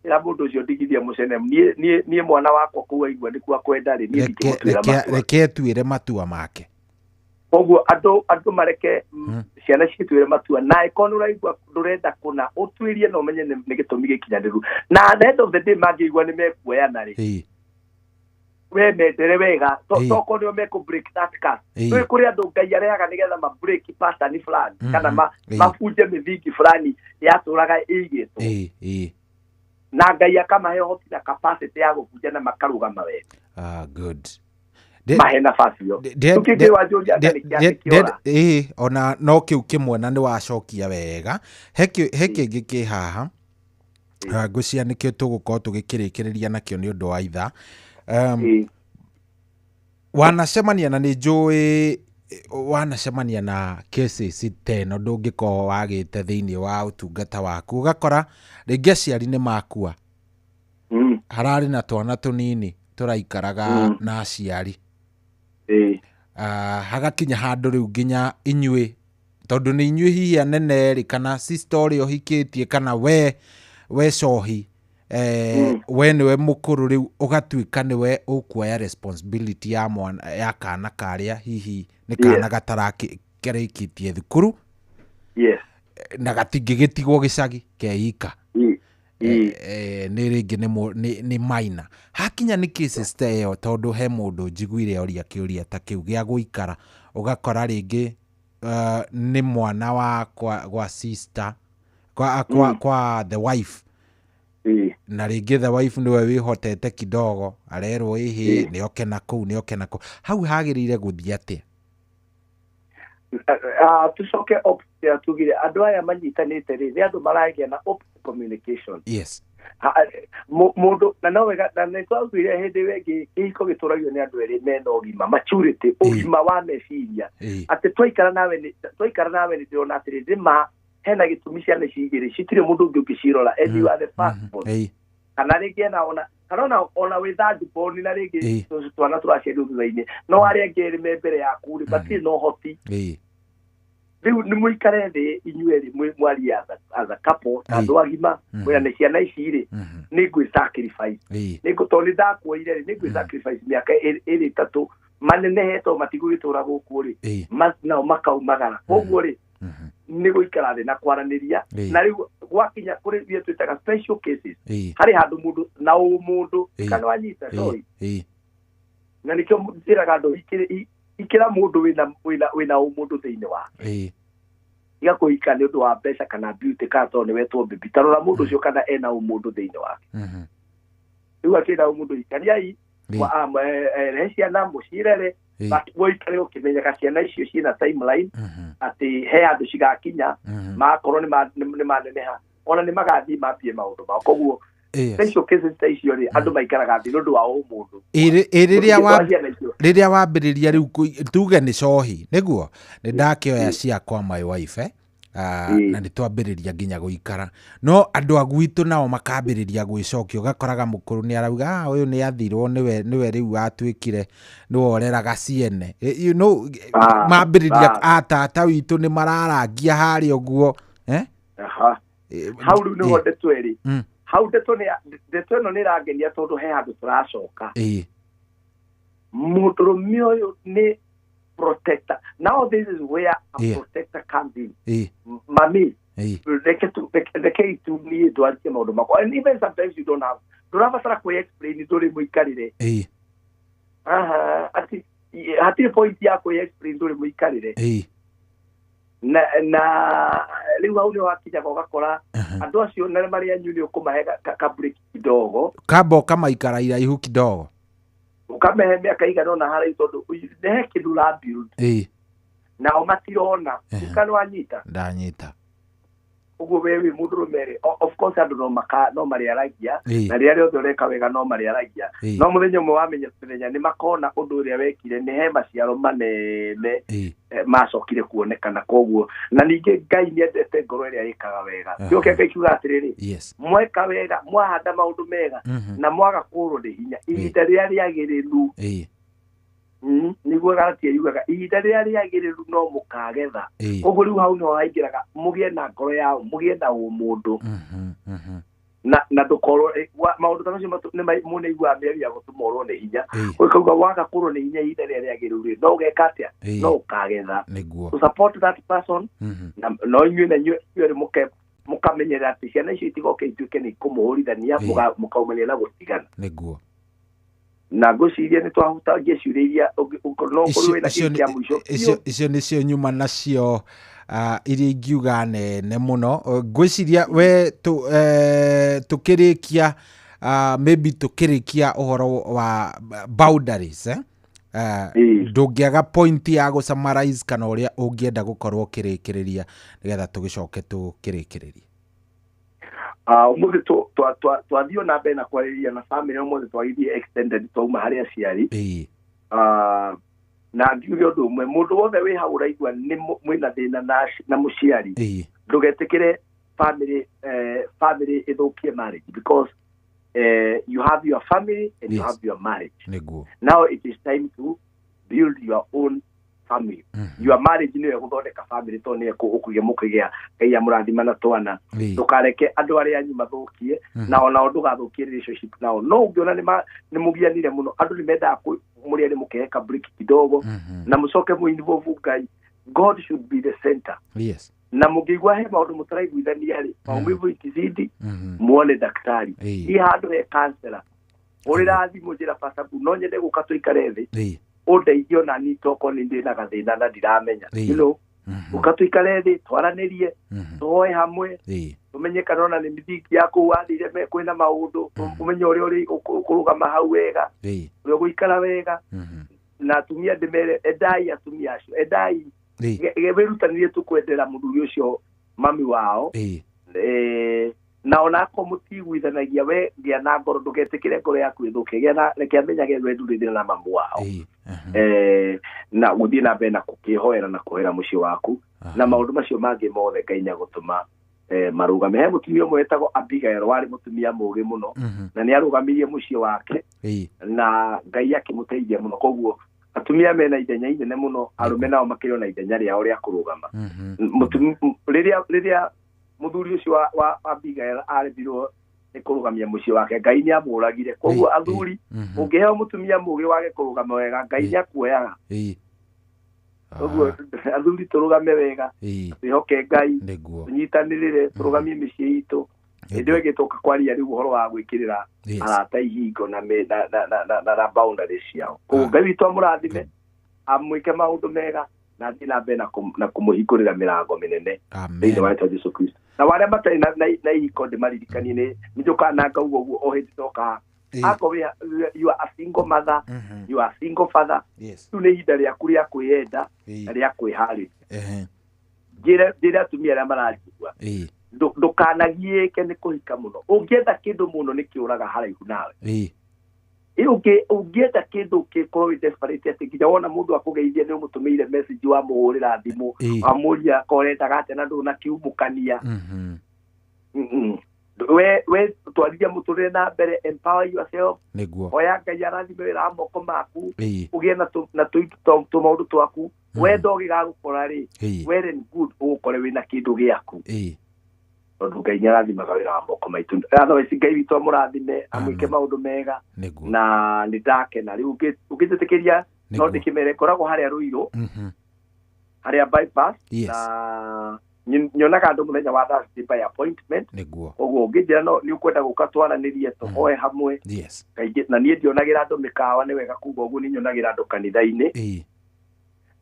Ĩra mũndũ ũcio ndigithia mũcene, niĩ mwana wakwa kũu aigua nĩkuo akwenda rĩ, niĩ ndingĩmũtuĩra matua. Reke etuĩre matua make. Koguo andũ mareke ciana cituĩre matua, na ĩkorwo nĩ ũraigua ndũrenda kũna, ũtuĩrie na ũmenye nĩ gĩtũmi gĩkinyanĩru, na at the end of the day mangĩigua nĩ mekuoyana rĩ, we mendere wega, tokorwo nĩo mekũ break that curse. Nĩ kũrĩ andũ Ngai arehaga nĩgetha ma break pattern fulani kana mabunje mĩthingi fulani yatũraga ĩigĩtwo, na Ngai akamahe ũhoti na capacity ya gũbunja na makarũgama wega. Ah, good. Mahe nafasi ĩyo. Rĩu kĩngĩ wanjũria anga nĩ kĩa kĩora. Ĩĩ, ona no kĩu kĩmwe na nĩ wacokia wega. He kĩngĩ kĩ haha. Ngwĩciria nĩkĩo tũgũkorwo tũgĩkĩrĩkĩrĩria nakĩo nĩ ũndũ wa ithaa. Wanacemania na nĩ njũĩ wanacemania na cases ta ĩno, ndũngĩkorwo wagĩte thĩinĩ wa ũtungata waku, ũgakora rĩngĩ aciari nĩ makua, hararĩ na twana tũnini tũraikaraga na aciari, hagakinya handũ rĩu nginya inyuĩ, tondũ nĩ inyuĩ hihi anene rĩ, kana sister ũrĩa ũhikĩtie, kana we cohi, we nĩwe mũkũrũ rĩu, ũgatuĩka nĩwe ũkuoya responsibility ya mwana, ya kana karĩa hihi nĩ kana gatarakĩrĩkĩtie thukuru, na gatingĩgĩtigwo gĩcagi keika, nĩ rĩngĩ nĩ minor. Hakinya nĩ cases ta ĩyo, tondũ he mũndũ njiguire oria kĩũria ta kĩu gĩa gũikara, ũgakora rĩngĩ nĩ mwana wa kwa sister, kwa the wife, na rĩngĩ the wife nĩwe wĩhotete kidogo, arerwo ĩhĩ nĩ oke na kũu, nĩ oke na kũu. Hau hagĩrĩire gũthiĩ atĩa? Tucoke opposite, tugire andũ aya manyitanĩte rĩ, nĩ andũ maragĩa na open communication. Mũndũ na no wega, na nĩ twaugire hĩndĩ ĩyo ĩngĩ, kĩhiko gĩtũragio nĩ andũ erĩ mena ũgima, maturity, ũgima wa meciria, atĩ twaikara nawe nĩ ndĩrona atĩrĩ, nĩma hena gĩtũmi ciana ici igĩrĩ citirĩ mũndũ ũngĩ ũngĩcirora, and you are the first born, kana rĩngĩ ena ona kana ona wĩ third born, na rĩngĩ twana tũraciarirwo thutha-inĩ, no arĩa angĩ erĩ me mbere yaku rĩ, matirĩ na ũhoti. Rĩu nĩ mũikare thĩ inyuĩ erĩ mwarie as a couple, andũ agima, mwĩra nĩ ciana ici rĩ, nĩ ngwĩ sacrifice, nĩ tondũ nĩ ndakuoire rĩ, nĩ ngwĩ sacrifice mĩaka ĩrĩ ĩtatũ manenehe, tondũ matigũgĩtũra gũkũ rĩ, nao makaumagara. Koguo rĩ, nĩ gũikara thĩ na kwaranĩria, na rĩu gwakinya kũrĩ iria twĩtaga special cases, harĩ handũ mũndũ na ũmũndũ kana wanyita, sorry, na nĩkĩo njĩraga andũ ikĩra mũndũ wĩna ũmũndũ thĩinĩ wake, tiga kũhika nĩ ũndũ wa mbeca kana beauty kana tondũ nĩ wetwo baby, ta rora mũndũ ũcio kana ena ũmũndũ thĩinĩ wake. Rĩu akĩna ũmũndũ, ikaniai, rehe ciana mũcirere, but ũikare ũkĩmenyaga ciana icio ciĩna timeline, atĩ he handũ cigakinya makorwo nĩ maneneha, ona nĩ magathiĩ mambie maũndũ mao. Koguo special cases ta icio rĩ, andũ maikaraga thĩ nĩ ũndũ wa ũmũndũ. Rĩrĩa wambĩrĩria rĩu tuge nĩ cohi, nĩguo nĩ ndakĩoya ciakwa my wife, na nĩ twambĩrĩria nginya gũikara, no andũ a gwitũ nao makambĩrĩria gwĩcokia, ũgakoraga mũkũrũ nĩ arauga ũyũ nĩ athirwo, nĩwe rĩu atuĩkire nĩwe ũreraga ciene, you know, mambĩrĩria atata witũ nĩ mararangia harĩa ũguo. Hau rĩu nĩho ndeto ĩrĩ, hau ndeto ĩno nĩ ĩrangenia tondũ he handũ tũracoka. Mũndũrũme ũyũ nĩ protector. Now this is where a protector comes in. Mami, reke tu niĩ ndwarie maũndũ makwa. And even sometimes you don't have, ndũrabatara kwĩ explain ndũrĩ mũikarĩre. Ati Hatirĩ point ya kwĩ explain ndũrĩ mũikarĩre. Na rĩu hau nĩho hakinyaga ũgakora andũ acio na marĩ anyu nĩ ũkũmahe ka break kidogo, kamba ũkamaikara iraihu kidogo, ũkamehe mĩaka igana ũna haraihu, tondũ nĩ he kĩndũ ũra build nao matirona. Kana wanyita? Ndanyita. Ũguo we wĩ mũndũrũme rĩ, of course andũ no marĩaragia, na rĩrĩa rĩothe ũreka wega no marĩaragia, no mũthenya ũmwe wamenya mũthenya nĩ makona ũndũ ũrĩa wekire nĩ he maciaro manene macokire kuonekana. Koguo na ningĩ Ngai nĩ endete ngoro ĩrĩa ĩkaga wega. Kĩo kĩa Ngai kiuga atĩrĩrĩ, mweka wega, mwahanda maũndũ mega na mwaga kũũrwo nĩ hinya ihinda rĩrĩa rĩagĩrĩru, nĩguo Galatia yugaga ihinda rĩrĩa rĩagĩrĩru no mũkagetha. Koguo rĩu hau nĩho haingĩraga mũgĩe na ngoro yao, mũgĩe na ũmũndũ, na ndũkorwo maũndũ ta macio mũnĩiguaga mĩario ya gũtũma ũrwo nĩ hinya. Ũkauga waga kũrwo nĩ hinya ihinda rĩrĩa rĩagĩrĩru rĩ, no ũgeka atĩa? No ũkagetha. To support that person, na no inyuĩ na inyuĩ erĩ mũkamenyerera atĩ ciana icio itigoke ituĩke nĩ ikũmũhũrithania, mũkaumania na gũtigana. Nĩguo. Na ngwĩciria nĩ twahutagia ciũria iria no ũkorwo wĩna kĩndũ kĩa mũico. Icio nĩcio nyuma nacio iria ingiuga nene mũno. Ngwĩciria we tũkĩrĩkia, maybe tũkĩrĩkia ũhoro wa boundaries, ndũngĩaga point ya gũ summarize kana ũrĩa ũngĩenda gũkorwo ũkĩrĩkĩrĩria nĩgetha tũgĩcoke tũkĩrĩkĩrĩrie. Ũmũthĩ twathiĩ na mbere na kwarĩrĩria na family, ũmũthĩ twagĩthiĩ extended twauma harĩ aciari. Na ngiuge ũndũ ũmwe, mũndũ wothe wĩ hau ũraigua nĩ mwĩna thĩna na mũciari, ndũgetĩkĩre family family ĩthũkie marriage, because you have your family and you have your marriage. Nĩguo. Now it is time to build your own family. Your marriage nĩyo ĩgũthondeka family, tondũ nĩyo ũkũgĩa mũkĩgĩa Ngai amũrathima na twana. Ndũkareke andũ arĩa anyu mathũkie, na onao ndũgathũkie relationship nao. No ũngĩona nĩ mũgianire mũno, andũ nĩ mendaga mũrĩa nĩ mũkehe ka break kidogo, na mũcoke mũ involve Ngai. God should be the center. Yes. Na mũngĩigua he maũndũ mũtaraiguithania rĩ, maumivu ikizidi, muone daktari. Hi handũ he counselor. Ũrĩra thimũ njĩra Pastor Bu, no nyende gũka tũikare thĩ, ũndeithie ona niĩ tokorwo nĩ ndĩ na gathĩna na ndiramenya. You know, ũka tũikare thĩ, twaranĩrie, tũhoe hamwe, tũmenye kana ona nĩ mĩthingi ya kũu wathire kwĩna maũndũ, ũmenye ũrĩa ũrĩ ũkũrũgama hau wega, ũrĩa ũgũikara wega. Na atumia ndĩmere, endai atumia acio, endai, wĩrutanĩrie tũkwendera mũthuri ũcio mami wao. Na ona akorwo mũtiguithanagia, we gĩa na ngoro, ndũgetĩkĩre ngoro yaku ĩthũke, gĩa na reke amenyage we ndũrĩ thĩna na mamu wao. Na gũthiĩ na mbere na gũkĩhoera na kũhoera mũciĩ waku, na maũndũ macio mangĩ mothe Ngai nĩagũtũma marũgame. He mũtumia ũmwe wetagwo Abigail, warĩ mũtumia mũũgĩ mũno, na nĩ arũgamirie mũciĩ wake, na Ngai akĩmũteithia mũno. Koguo atumia mena ithenya inene mũno, arũme nao makĩrĩ ona ithenya rĩao rĩa kũrũgama. Rĩrĩa mũthuri ũcio wa Abigail aremirwo nĩ kũrũgamia mũciĩ wake, Ngai nĩ amũragire. Koguo athuri, ũngĩheo mũtumia mũũgĩ wage kũrũgama wega, Ngai nĩ akuoyaga. Koguo athuri tũrũgame wega, twĩhoke Ngai, tũnyitanĩrĩre, tũrũgamie mĩciĩ itũ. Hĩndĩ ĩyo ĩngĩ tũka kwaria rĩu ũhoro wa gwĩkĩrĩra arata ihingo na na boundaries ciao. Koguo Ngai witũ amũrathime, amwĩke maũndũ mega, na athiĩ na mbere na kũmũhingũrĩra mĩrango mĩnene thĩinĩ wa rĩĩtwa Jesũ Kristo. Na arĩa matarĩ na ihiko ndĩmaririkanie nĩ njũkaga na ngauga ũguo o hĩndĩ ndoka. Akorwo you are a single mother, you are a single father, rĩu nĩ ihinda rĩaku rĩa kwĩyenda na rĩa kwĩharĩria. Njĩre atumia arĩa maranjigua, ndũkanagiĩke nĩ kũhika mũno. Ũngĩenda kĩndũ mũno nĩ kĩũraga haraihu nawe. Ũngĩenda kĩndũ kĩkorwo wĩ desperate atĩ nginya wona mũndũ akũgeithia nĩ ũmũtũmĩire message, wamũhũrĩra thimũ, wamũria korwo ũrendaga atĩa na ndũnakiumũkania. We twarithia mũtũrĩre na mbere, empower yourself. Nĩguo. Oya Ngai arathime wĩra wa moko maku, ũgĩe na tũmaũndũ twaku. Wenda ũgĩgagũkora rĩ, well and good, ũgũkore wĩna kĩndũ gĩaku. Tondũ Ngai nĩ arathimaga wĩra wa moko maitũ. Otherwise Ngai witũ amũrathime, amwĩke maũndũ mega. Na nĩ ndakena. Rĩu ũngĩnjĩtĩkĩria, no ndĩkĩmere, ngoragwo harĩa Ruiru, harĩa bypass, na Nyonaga andũ mũthenya wa Thursday by appointment. Nĩguo. Ũguo ũngĩnjĩra no nĩ ũkwenda gũka twaranĩrie tũhoe hamwe. Yes. Kaingĩ na niĩ ndionagĩra andũ mĩkawa, nĩ wega kuga ũguo, nĩ nyonagĩra andũ kanitha-inĩ.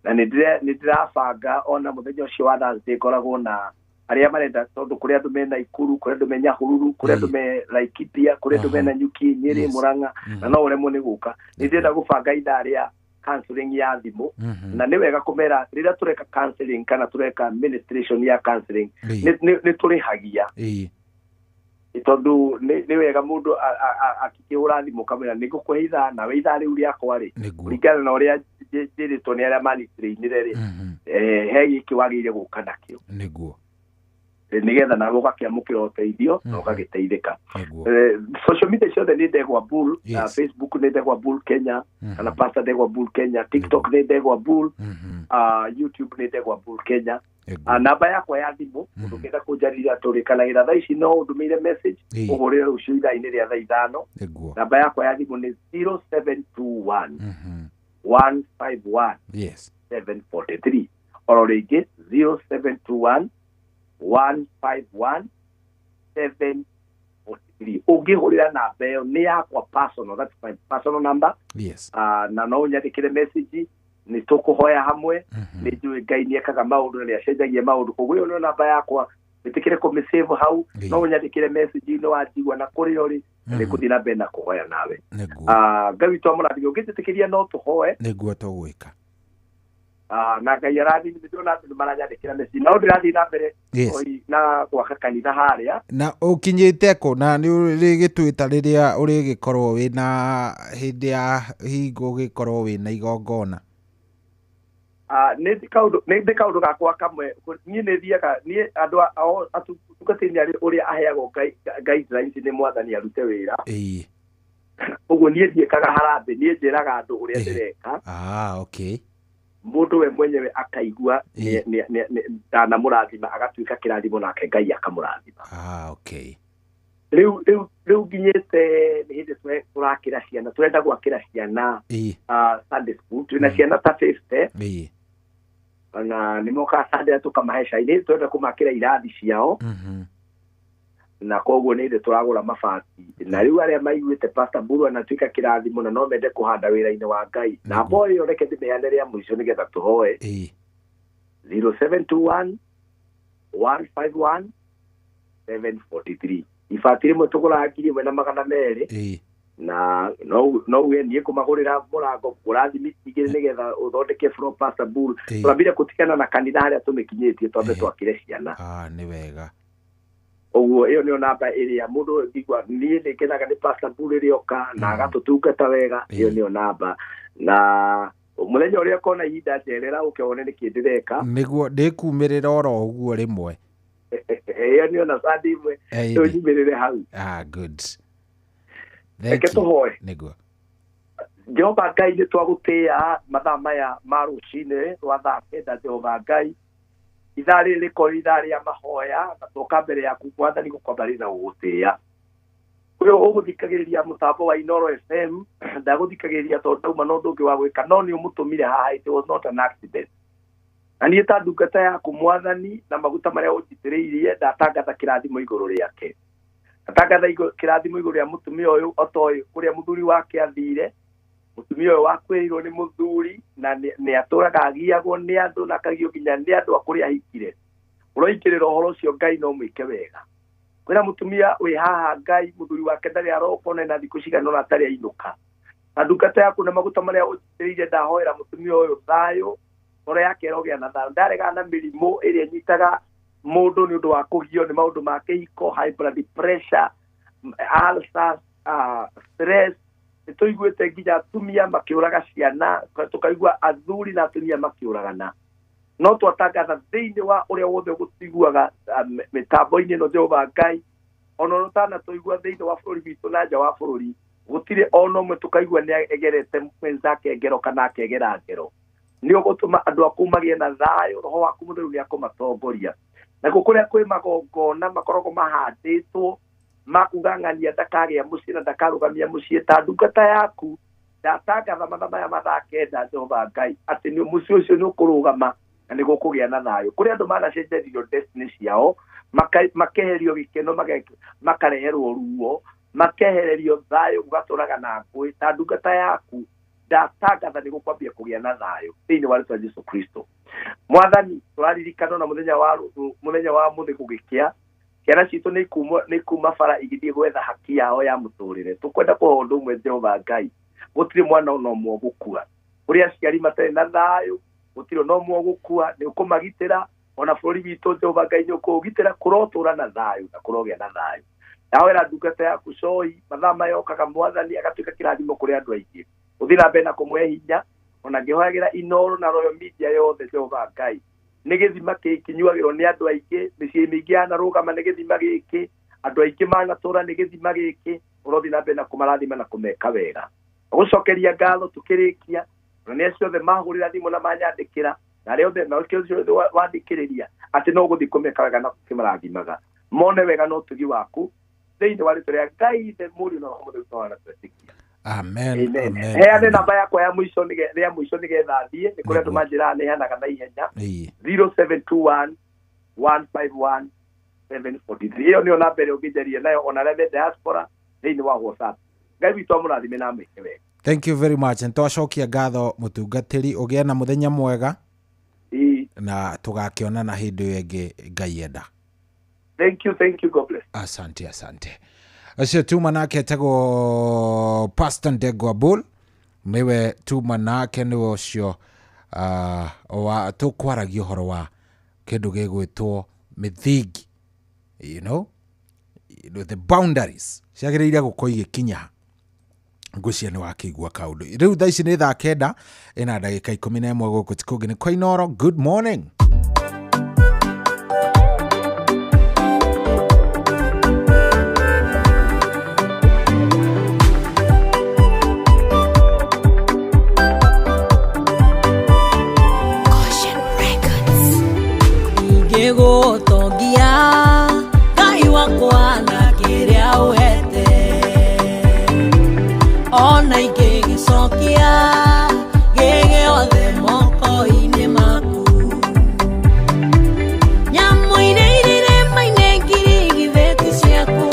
Na nĩ ndĩrabanga ona mũthenya ũcio wa Thursday ngoragwo na arĩa marenda, tondũ kũrĩ andũ mena Ikuru, kũrĩ andũ me Nyahururu, kũrĩ andũ me Laikipia, kũrĩ andũ mena Nyuki, Nyĩrĩ, Murang'a, na no ũremwo nĩ gũka. Nĩ ndĩrenda gũbanga ithaa rĩa counseling ya thimũ, na nĩ wega kũmera rĩrĩa tũreka counseling kana tũreka ministration ya counseling, nĩ tũrĩhagia, tondũ nĩ wega mũndũ akĩhũra thimũ kamwĩra nĩ ngũkũhe ithaa, nawe ithaa rĩu rĩakwa rĩ, kũringana na ũrĩa njĩrĩtwo nĩ arĩa manitrainire rĩ, he gĩkĩ wagĩrĩire gũka nakĩo. Nĩguo. Nĩgetha nawe ũgakĩamũkĩra ũteithio na ũgagĩteithĩka. Social media ciothe nĩ Ndegwa Bull. Facebook nĩ Ndegwa Bull Kenya, kana Pastor Ndegwa Bull Kenya. TikTok nĩ Ndegwa Bull. YouTube nĩ Ndegwa Bull Kenya. Namba yakwa ya thimũ, mũndũ ũngĩenda kũnjarĩria, tũrĩkanagĩra thaa ici, no ũndũmĩire message, ũhũrĩre rũciũ ithaa-inĩ rĩa thaa 5. Nĩguo. Namba yakwa ya thimũ nĩ 0721 151 743. Oro rĩngĩ, 0721 151 743. Ũngĩhũrĩra namba ĩyo, nĩ yakwa personal, that's my personal number. Yes. Na no ũnyandĩkĩre message, nĩ tũkũhoya hamwe. Nĩ njũĩ Ngai nĩ ekaga maũndũ na nĩ acenjagia maũndũ, koguo ĩyo nĩyo namba yakwa, wĩtĩkĩre kũmĩsave hau. No ũnyandĩkĩre message no wanjigua na kũrĩa ũrĩ, na nĩngũthiĩ na mbere na kũhoya nawe. Ngai witũ amũrathime. Ũngĩnjĩtĩkĩria no tũhoe. Nĩguo tũgwĩka. Na Ngai arathime. Ndĩrona andũ nĩ maranyandĩkĩra message, no ndĩrathiĩ na mbere na gwaka kanitha harĩa. Na ũkinyĩte kũ, na nĩ ũrĩgĩtwĩta rĩrĩa ũrĩgĩkorwo wĩna hĩndĩ ya hingo ũgĩkorwo wĩna igongona? Nĩ ndĩ kaũndũ gakwa kamwe. Niĩ nĩ thiaga, niĩ andũ atungatĩri arĩ ũrĩa aheagwo guidelines nĩ Mwathani arute wĩra. Ũguo niĩ ndiĩkaga harambĩ, niĩ njĩraga andũ ũrĩa ndĩreka. Okay. Mũndũ we mwenyewe akaigua ndanamũrathima, agatuĩka kĩrathimo, nake Ngai akamũrathima. Okay. Rĩu nginyĩte nĩ hĩndĩ tũrakĩra ciana, tũrenda gwakĩra ciana Sunday school. Twĩna ciana ta 50, na nĩ mokaga Sunday tũkamahe cai. Nĩ tũrenda kũmakĩra irathi ciao, na koguo nĩ hĩndĩ tũragũra mabati. Na rĩu arĩa maiguĩte Pastor Mburu anatuĩka kĩrathimo na no mende kũhanda wĩra-inĩ wa Ngai, namba ĩyo reke ndĩmĩheane rĩa mũico nĩgetha tũhoe. 0721 151 743. Ibati rĩmwe tũgũraga 1200, na no uge niĩ kũmagũrĩra mũrango, kũgũra thimiti igĩrĩ nĩgetha ũthondeke floor. Pastor Bull, twambire gũtigana na kanitha harĩa tũmĩkinyĩtie, twambe twakĩre ciana. Nĩ wega. Ũguo ĩyo nĩyo namba ĩrĩa mũndũ igua. Niĩ nĩ ngenaga nĩ Pastor Bull rĩrĩa oka na agatũtungata wega. Ĩyo nĩyo namba, na mũthenya ũrĩa ũkona ihinda njerera ũke wone nĩkĩ ndĩreka. Nĩguo ndĩkumĩrĩra oro ũguo rĩmwe. Ĩyo nĩyo na Sunday imwe tũnyumĩrĩre hau. Good. Reke tũhoe. Nĩguo. Jehova Ngai, nĩ twagũtĩĩa mathaa maya ma rũcinĩ rwa thaa 9. Jehova Ngai, ithaa rĩrĩ rĩkorwo ithaa rĩa mahoya, na twoka mbere yaku Mwathani gũkwambarĩria na gũgũtĩĩa. Ũyũ ũgũthikagĩrĩria mũtambo wa Inooro FM ndagũthikagĩrĩria tondũ ndauma na ũndũ ũngĩ wa gwĩka, no nĩ ũmũtũmire haha. It was not an accident. Na niĩ ta ndungata yaku Mwathani, na maguta marĩa ũnjitĩrĩirie, ndatangatha kĩrathimo igũrũ rĩake. Ndatangatha kĩrathimo igũrũ rĩa mũtumia ũyũ otoĩ kũrĩa mũthuri wake athire. Mũtumia ũyũ wakuĩrĩirwo nĩ mũthuri na nĩ atũraga agiagwo nĩ andũ, na akagio nginya nĩ andũ a kũrĩa ahikire. Ũroingĩrĩra ũhoro ũcio Ngai, no mwĩke wega. Kwĩna mũtumia wĩ haha Ngai, mũthuri wake ndarĩ aroka ona na thikũ cigana ũna atarĩ ainũka. Na ndungata yaku na maguta marĩa ũnjitĩrĩirie, ndahoera mũtumia ũyũ thayũ, ngoro yake ĩrogĩa na thayũ. Ndaregana na mĩrimũ ĩrĩa ĩnyitaga mũndũ nĩ ũndũ wa kũgio nĩ maũndũ ma kĩhiko, high blood pressure, ulcers, stress. Nĩ tũiguĩte nginya atumia makĩũraga ciana, tũkaigua athuri na atumia makĩũragana. No twatangatha thĩinĩ wa ũrĩa wothe ũgũtũiguaga mĩtambo-inĩ ĩno, Jehova Ngai, ona ũtanatũigua thĩinĩ wa bũrũri witũ na nja wa bũrũri, gũtirĩ ona ũmwe tũkaigua nĩ egerete mwenzake ngero kana akegera ngero. Nĩ ũgũtũma andũ aku magĩe na thayũ, roho waku mũtheru nĩ akũmatongoria. Nakuo kũrĩa kwĩ magongona makoragwo mahandĩtwo makuga ng'ania ndakagĩa mũciĩ na ndakarũgamia mũciĩ, ta ndungata yaku ndatangatha mathaa maya mathaa 9, Jehova Ngai, atĩ nĩ mũciĩ ũcio nĩ ũkũrũgama. Na nĩ gũkũgĩa na thayũ. Kũrĩ andũ manacenjeririo destiny ciao, makeherio gĩkeno, makareherwo ruo, makehererio thayũ, gũgatũraga na ngũĩ. Ta ndungata yaku ndatangatha nĩ gũkwambia kũgĩa na thayũ thĩinĩ wa rĩtwa Jesu Kristo. Mwathani, tũraririkana na mũthenya wa mũthĩ gũgĩkĩa, ciana citũ nĩ kuma bara igĩthiĩ gwetha haki yao ya mũtũrĩre. Tũkwenda kũhoya ũndũ ũmwe, Jehova Ngai, gũtirĩ mwana ona ũmwe ũgũkua. Kũrĩ aciari matarĩ na thayũ, gũtirĩ ona ũmwe ũgũkua, nĩ ũkũmagitĩra. Ona bũrũri witũ, Jehova Ngai, nĩ ũkũũgitĩra, kũrotũra na thayũ na kũrogĩa na thayũ. Ndahoera ndungata yaku Coi, mathaa maya okaga Mwathani agatuĩka kĩrathimo kũrĩ andũ aingĩ. Ũthiĩ na mbere na kũmũhe hinya, ona ngĩhoyagĩra Inoro na Royal Media yothe, Jehova Ngai. Nĩ gĩthima kĩnyuagĩrwo nĩ andũ aingĩ, mĩciĩ mĩingĩ yanarũgama nĩ gĩthima gĩkĩ, andũ aingĩ manatũra nĩ gĩthima gĩkĩ. Ũrothiĩ na mbere na kũmarathima na kũmeka wega. Gũcokeria ngatho tũkĩrĩkia, na nĩ acio othe mahũrĩra thimũ na manyandĩkĩra, na arĩa othe na ũcio othe wathikĩrĩria atĩ no ũgũthiĩ kũmeka wega na kũmarathimaga, mone wega na ũtugi waku thĩinĩ wa rĩtwa rĩa Ngai Ithe, Mũriũ na Roho Mũtheru, twana twetĩkia. Amen. Amen. Heane namba yakwa ya mũico rĩa mũico nĩgetha thiĩ, nĩ kũrĩ andũ manjĩraga nĩheanaga na ihenya. 0721 151 743. Ĩyo nĩyo namba ĩrĩa ũngĩnjaria nayo ona arĩa me diaspora thĩinĩ wa WhatsApp. Ngai witũ amũrathime na amwĩke wega. Thank you very much. Nĩtwacokia ngatho mũtungatĩri, ũgĩe na mũthenya mwega na tũgakĩonana hĩndĩ ĩyo ĩngĩ Ngai enda. Thank you, thank you, God bless. Asante, asante. Ũcio tuma nake etagwo Pastor Ndegwa Bull, nĩwe tuma nake, nĩwe ũcio wa tũkwaragia ũhoro wa kĩndũ gĩgwĩtwo mĩthingi, you know, the boundaries ciagĩrĩire gũkorwo igĩkinya. Ngwĩciria nĩ wakĩigua kaũndũ. Rĩu thaa ici nĩ thaa 9 ĩna ndagĩka 11 gũkũ ti kũngĩ nĩ kwa Inoro. Good morning. Ingĩgũtongia Ngai wakwa na kĩrĩa ũhete, ona ingĩgĩcokia gĩgĩothe moko-inĩ maku. Nyamũ iria irĩ irĩma-inĩ ngiri githĩ ti ciaku,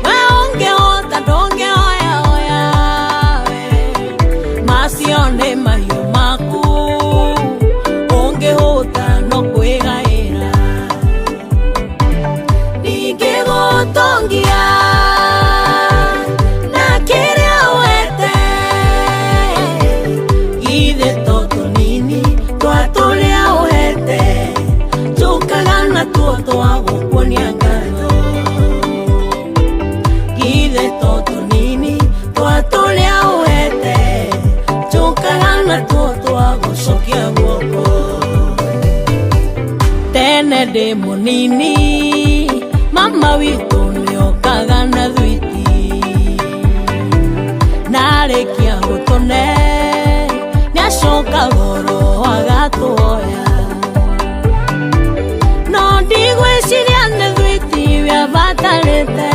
we ũngĩhota ndũngĩhoyahoya we, macio nĩ mahiũ maku, ũngĩhũta no kwĩgaĩra. Ndingĩgũtongia na kĩrĩa ũhete, githĩ to tũnini twa tũrĩa ũhete, njũkaga natuo twa gũkuonia ngatho. Githĩ to tũnini twa tũrĩa ũhete, njũkaga natuo twa gũcokia guoko. Tene ndĩ mũnini, mama witũ nĩokaga na thwiti, na arĩkia gũtũne nĩacoka goro agatuoya. No ndigwĩciria nĩ thwiti wĩabatarĩte,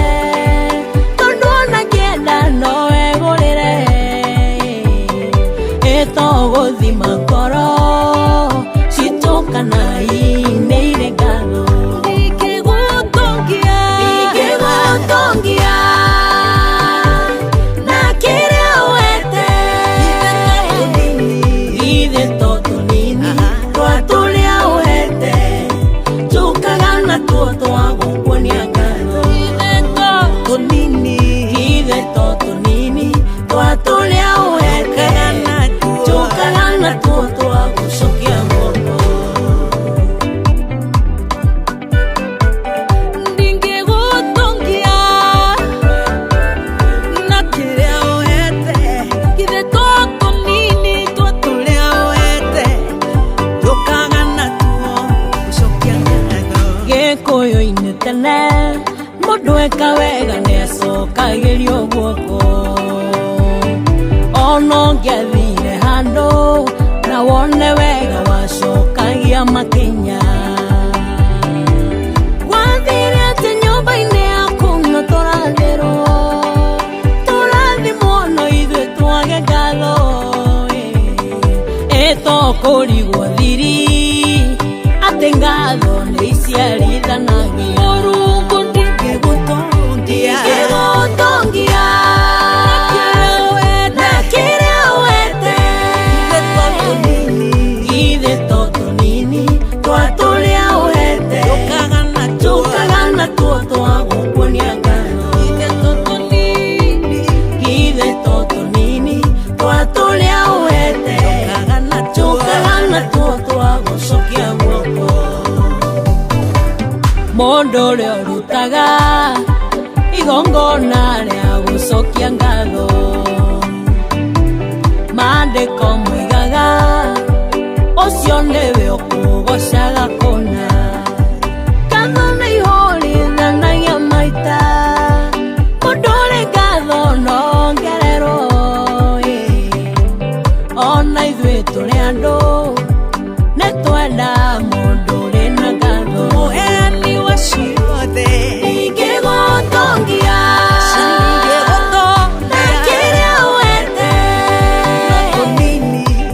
tondũ ona ngĩenda no wegũrĩre, ĩtogũthima ngoro citũ kana inĩire ngatho. Ndingĩgũtongia na kĩrĩa ũhete, githĩ to tũnini twa tũrĩa ũhete, njũkaga natuo twa gũkuonia ngatho. Githĩ to tũnini twa tũrĩa ũhete, njũkaga natuo twa gũcokia guoko. Ndingĩgũtongia na kĩrĩa ũhete, githĩ to tũnini twa tũrĩa ũhete, njũkaga natuo gũcokia ngatho. Gĩkũyũ-inĩ tene mũndũ eka wega nĩacokagĩrio guoko, ona ũngĩathire handũ na wone wega wacokagia makinya. Gwathire atĩ nyũmba-inĩ yaku no tũrathĩrwo, tũrathimwo no ithuĩ twage ngatho, ĩtokũrigwo thiri. ũciarithanagia. Mũrungu ndingĩgũtongia, ndingĩgũtongia na kĩrĩa ũhete. Githĩ to tũnini twa tũrĩa ũhete, tũkaga natuo twa gũkuonia ngatho. Githĩ to tũnini twa tũrĩa ũhete, tũkaga natuo twa gũcokia guoko. Mũndũ ũrĩa ũrutaga igongona rĩa gũcokia ngatho, maandĩko moigaga ũcio nĩwe ũkũgocaga kũna. Ngatho nĩ ihũrithanagia maita, mũndũ ũrĩ ngatho no ongererwo ĩ. Ona ithuĩ tũrĩ andũ nĩ twenda mũndũ ũrĩ na ngatho, mũheani wa ciothe. Ndingĩgũtongia na kĩrĩa ũhete.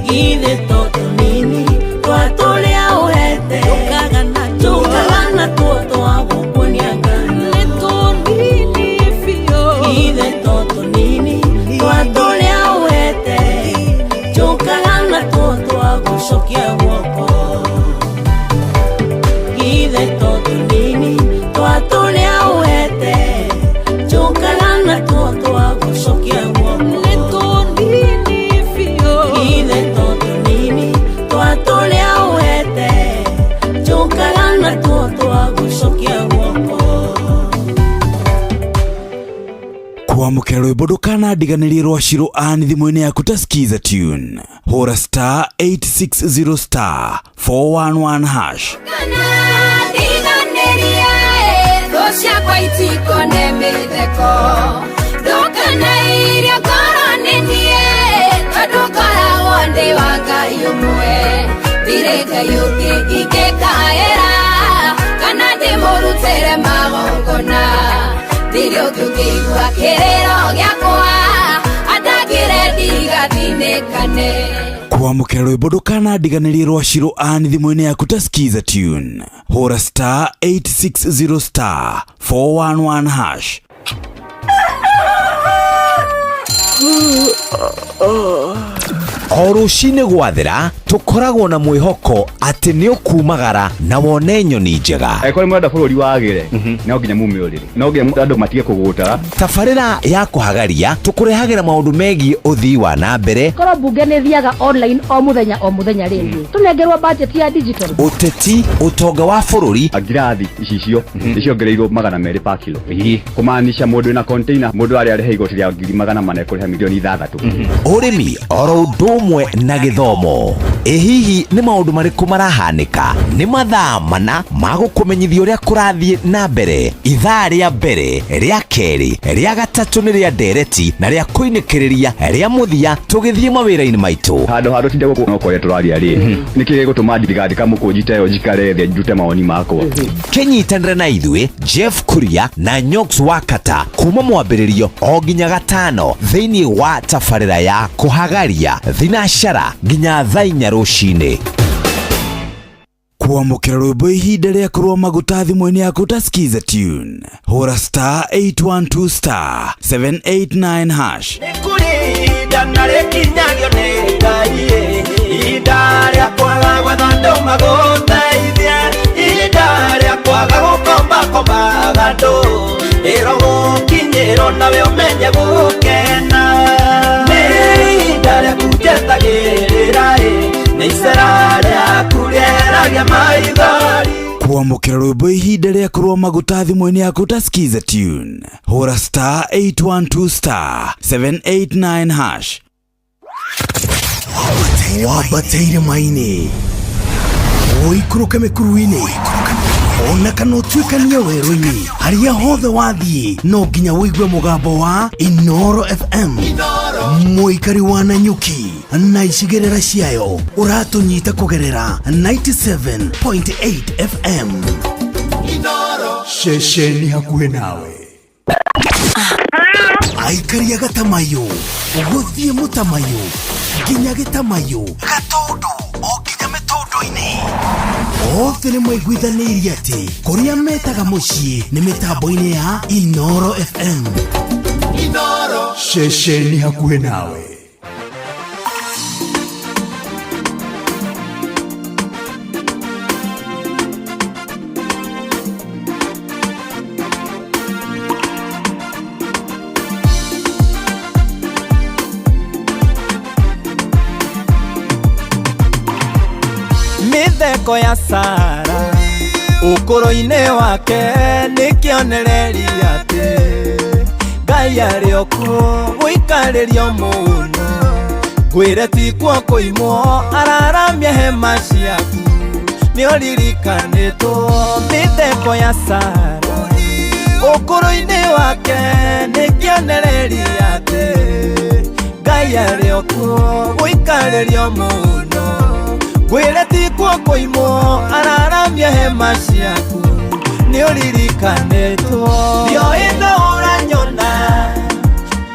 Githĩ to tũnini twa tũrĩa ũhete, tũkaga natuo twa gũkuonia ngatho. Githĩ to tũnini twa tũrĩa ũhete, tũkaga natuo twa gũcokia guoko. Githĩ to tũnini twa tũrĩa ũhete, tũkaga natuo twa gũcokia guoko. Githĩ to tũnini twa tũrĩa ũhete, tũkaga natuo twa gũcokia guoko. Kwamũkĩra rwĩmbo ndũkanandiganĩrie rwa Shiro Ann thimũ-inĩ yaku ta Skiza tune. Hũra star 860 star 411 hash. Ndiganĩrie thũ ciakwa itikone mĩtheko, ndũkanairie ngoro nĩ niĩ, tondũ ngoragwo ndĩ wa Ngai ũmwe. Ndirĩ Ngai ũngĩ ingĩkaĩra kana ndĩmũrutĩre magongona. Ndirĩ ũngĩ ũngĩigua kĩrĩro gĩakwa andangĩre ndigathinĩkane. Kwamũkĩra rwĩmbo ndũkanandiganĩrie rwa Shiro Ann thimũ-inĩ yaku ta Skiza tune. Hũra star 860 star 411 hash. O rũcinĩ gwathera tũkoragwo na mwĩhoko atĩ nĩ ũkumagara na wone nyoni njega. Angĩkorwo nĩ mũrenda bũrũri wagĩre, no nginya mume ũrĩrĩ, no nginya andũ matige kũgũta. Tabarĩra ya kũhagaria tũkũrehagĩra maũndũ megiĩ ũthii wa na mbere, Korwo mbunge nĩ thiaga online o mũthenya o mũthenya rĩngĩ, tũnengerwo budget ya digital. Ũteti, ũtonga wa bũrũri. Ngirathi icicio nĩ ciongereirwo 200 pa kilo, kũmaanisha mũndũ wĩna container, mũndũ arĩa arĩha igoti rĩa 400,000 ekũrĩha 6 milioni. Ũrĩmi oro ũndũ ũmwe na gĩthomo. Ĩ hihi nĩ maũndũ marĩkũ marahanĩka? Nĩ mathaa mana ma gũkũmenyithia ũrĩa kũrathiĩ na mbere. Ithaa rĩa mbere, rĩa kerĩ, rĩa gatatũ nĩ rĩa ndereti na rĩa kũinĩkĩrĩria rĩa mũthia tũgĩthiĩ mawĩra-inĩ maitũ. Handũ ha tũtinde gũkũ no kwaria tũraria rĩ, nĩkĩ gĩgũtũma ndigathika mũkũnji ta ĩyo njikare thĩ ndute mawoni makwa? Kĩnyitanĩre na ithuĩ Jeff Kuria na Nyox Wakata kuma mwambĩrĩrio o nginya gatano thĩinĩ wa tabarĩra ya kũhagaria thinacara nginya thaa 4 rũcinĩ. Kwamũkĩra rwĩmbo ihinda rĩa kũrũa maguta thimũ-inĩ yaku ta Skiza tune. Hũra star 812 star 789 hash. Nĩ ihinda na rĩkinyagio nĩ Ngai, ihinda rĩa kwaga gwetha andũ magũteithie, ihinda rĩa kwaga gũkombakombaga andũ, ĩro gũkinyĩrwo nawe ũmenye gũkena. Nĩ ihinda rĩaku njetagĩrĩra ĩ, nĩ icera rĩaku rĩeragia maithori. Kwamũkĩra rwĩmbo ihinda rĩa kũrũa maguta thimũ-inĩ yaku ta Skiza tune. Hũra star 812 star 789 hash. Wambate irĩma-inĩ, ũikũrũke mĩkuru-inĩ, ona kana ũtuĩkanie werũ-inĩ, harĩa hothe wathiĩ no nginya ũigue mũgambo wa Inoro FM. Mũikari wa Nanyuki na icigĩrĩra ciayo ũratũnyita kũgerera 97.8 FM. Ceceni hakuhĩ nawe. Aikari a Gatamayũ gũthiĩ Mũtamayũ nginya Gĩtamayũ, Gatũndũ o nginya mĩtũndũ-inĩ. Othe nĩ maiguithanĩirie atĩ kũrĩa metaga mũciĩ nĩ mĩtambo-inĩ ya Inoro FM. Inoro. Ceceni hakuhĩ nawe. Mĩtheko ya Sara ũkũrũ-inĩ wake nĩ kĩonereria atĩ Ngai arĩ o kuo gũikarĩrio mũno. Ngwĩre ti kuo kũimwo araramia hema ciaku nĩ ũririkanĩtwo. Mĩtheko ya Sara ũkũrũ-inĩ wake nĩ kĩonereria atĩ Ngai arĩ o kuo gũikarĩrio mũno. Ngwĩre ti kuo kũimwo araramia hema ciaku nĩ ũririkanĩtwo. Ndioĩ no ũranyona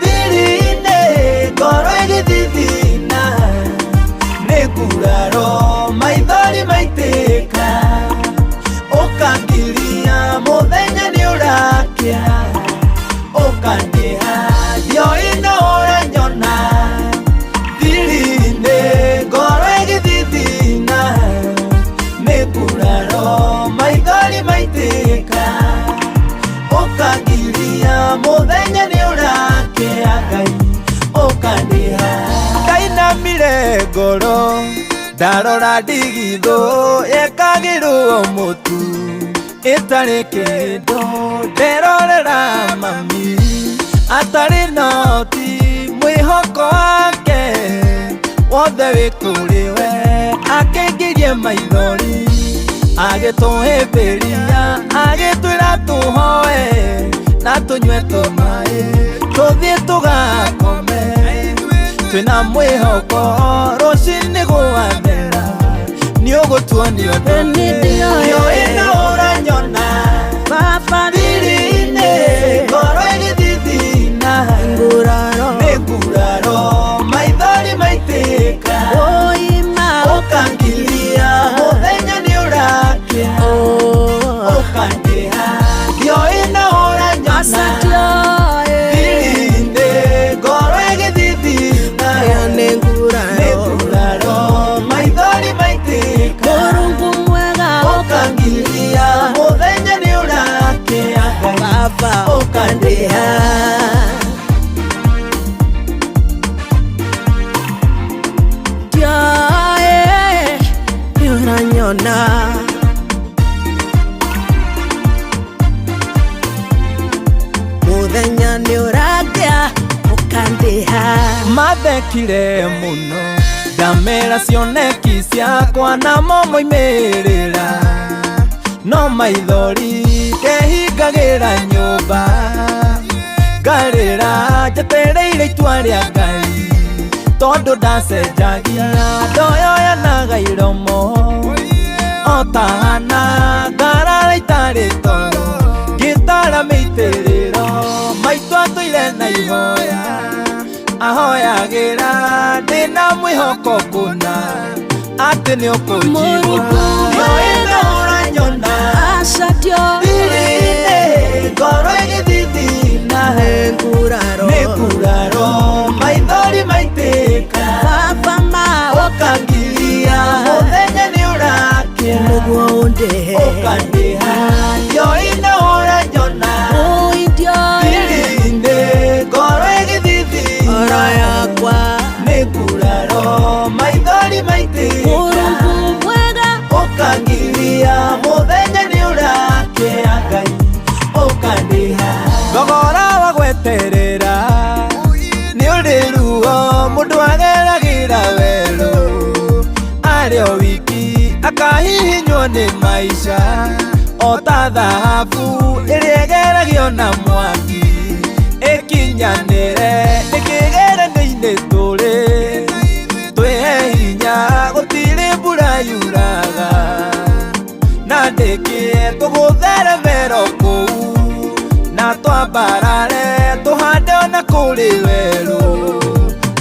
thiri-inĩ ngoro ĩgĩthithina nĩ nguraro maithori maitĩka ũkangiria mũthenya nĩ ũrakĩa ũkandĩha. Ndioĩ no ũranyona thiri-inĩ ngoro ĩgĩthithina nĩ nguraro maithori maitĩka ũkangiria mũthenya nĩ ũrakĩa Ngai ũkandĩha. Ndainamire ngoro ndarora ndigithũ yekagĩrwo mũtu ĩtarĩ kĩndũ nderorera mami atarĩ noti mwĩhoko wake wothe wĩ kũrĩ we akĩngirie maithori agĩtũhĩmbĩria agĩtwĩra tũhoe na tũnyue tũmaĩ tũthiĩ tũgakome twĩna mwĩhoko rũcinĩ gwathera nĩ ũgũtuonia ũndũ. Ndioĩ no ũranyona thiri-inĩ ngoro ĩgĩthithina nĩ nguraro maithori maitĩka ũkangiria mũthenya nĩ ũrakĩa ũkandĩha. Ndioĩ no ũranyona thiri-inĩ ngoro ĩgĩthithina nĩ nguraro maithori maitĩka ũkangiria mũthenya nĩ ũrakĩa Baba ũkandĩha. Ndioĩ nĩ ũranyona mũthenya nĩ ũrakĩa ũkandĩha. Mathekire mũno ndamera cioneki ciakwa namo moimĩrĩra no maithori ndehingagĩra nyũmba ngarĩra njetereire itua rĩa Ngai tondũ ndacenjagia ndoyoyanaga iromo o ta Hana ngarara itarĩ toro ngĩtara mĩitĩrĩro maitũ atũire na ihoya ahoyagĩra ndĩna mwĩhoko kũna atĩ nĩ ũkũnjigua. Ndioĩ no ũranyona thiri-inĩ ngoro ĩgĩthithina nĩ nguraro maithori maitĩka ũkangiria mũthenya nĩ ũrakĩa ũkandĩha. Ndioĩ no ũranyona thiri-inĩ ngoro ĩgĩthithina nĩ nguraro maithori maitĩka ũkangiria mũthenya nĩ ũrakĩa Ngai ũkandĩha. Thogora wa gweterera nĩ ũrĩ ruo mũndũ ageragĩra werũ arĩ o wiki akahihinywo nĩ maica o ta thahabu ĩrĩa ĩgeragio na mwaki ĩkinyanĩre ĩkĩgeranio-inĩ tũrĩ twĩhe hinya gũtirĩ mbura yuraga na ndĩkĩe tũgũtheremero kũu na twambarare tũhande ona kũrĩ werũ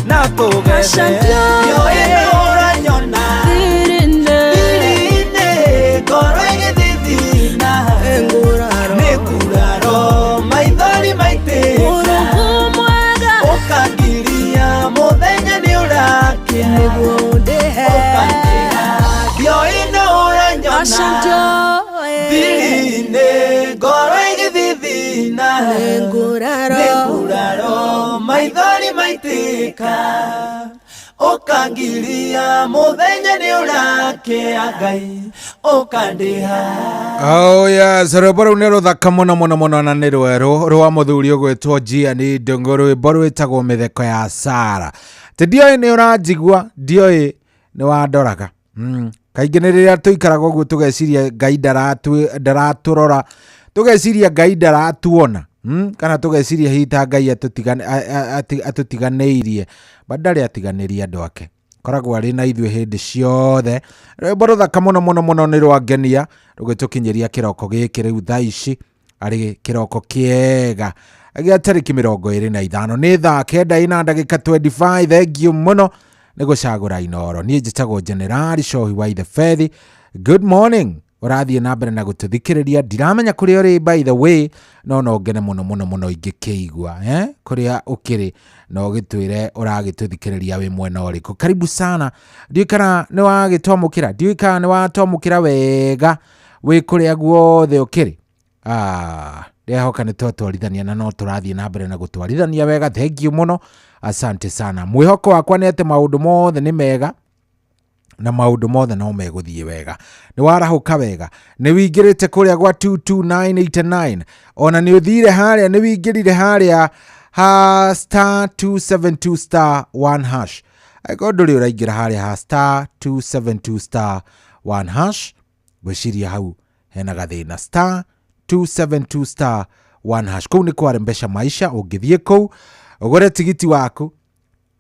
na tũgethe. Ndioĩ no ũranyona thiri-inĩ Aca njoe Thiri-inĩ ngoro ĩgĩthithina. Nĩ nguraro. Nĩ nguraro maithori maitĩka. Ũkangiria mũthenya nĩ ũrakĩa Ngai ũkandĩha. Oh yes, rwĩmbo rũu nĩ rũthaka mũno mũno mũno na nĩ rwerũ rwa mũthuri ũgwĩtwo Gianni Ndung'u, rwĩmbo rwĩtagwo mĩtheko ya Sara. Ti ndioĩ nĩ ũranjigua, ndioĩ nĩ wandoraga. Kaingĩ nĩ rĩrĩa tũikaraga ũguo tũgeciria Ngai ndaratũrora, tũgeciria Ngai ndaratuona, kana tũgeciria hihi ta Ngai atũtiganĩirie, but ndarĩ atiganĩria andũ ake. Koragwo arĩ na ithuĩ hĩndĩ ciothe. Rwĩmbo rũthaka mũno mũno mũno nĩ rwangenia rũgĩtũkinyĩria kĩroko gĩkĩ rĩu thaa ici arĩ kĩroko kĩega gĩa tarĩki 25 nĩ thaa 9 ina ndagĩka 25. Thengiũ mũno nĩ gũcagũra Inooro. Niĩ njĩtagwo Generali Shohi wa Ithe Fethi. Good morning. Ũrathiĩ na mbere na gũtũthikĩrĩria, ndiramenya kũrĩa ũrĩ by the way, no no ngene mũno mũno mũno ingĩkĩigua kũrĩa ũkĩrĩ na ũgĩtwĩre ũragĩtũthikĩrĩria wĩ mwena ũrĩkũ. Karibu sana. Ndiũĩ kana nĩ wagĩtwamũkĩra, ndiũĩ kana nĩ watwamũkĩra wega wĩ kũrĩa guothe ũkĩrĩ. Ndĩrehoka nĩ twatwarithania na no tũrathiĩ na mbere na gũtwarithania wega. Thank you mũno, asante sana. Mwĩhoko wakwa nĩ atĩ maũndũ mothe nĩ mega na maũndũ mothe no megũthiĩ wega. Nĩ warahũka wega, nĩ wingĩrĩte kũrĩa gwa 22989, ona nĩ ũthire harĩa, nĩ wingĩrire harĩa ha star 272 star 1 hash. Angĩkorwo ndũrĩ ũraingĩra harĩa ha star 272 star 1 hash, ngwĩciria hau hena gathĩna. Star 272 star 1 hash, kũu nĩ kware mbeca maisha. Ũngĩthiĩ kũu ũgũre tigiti waku,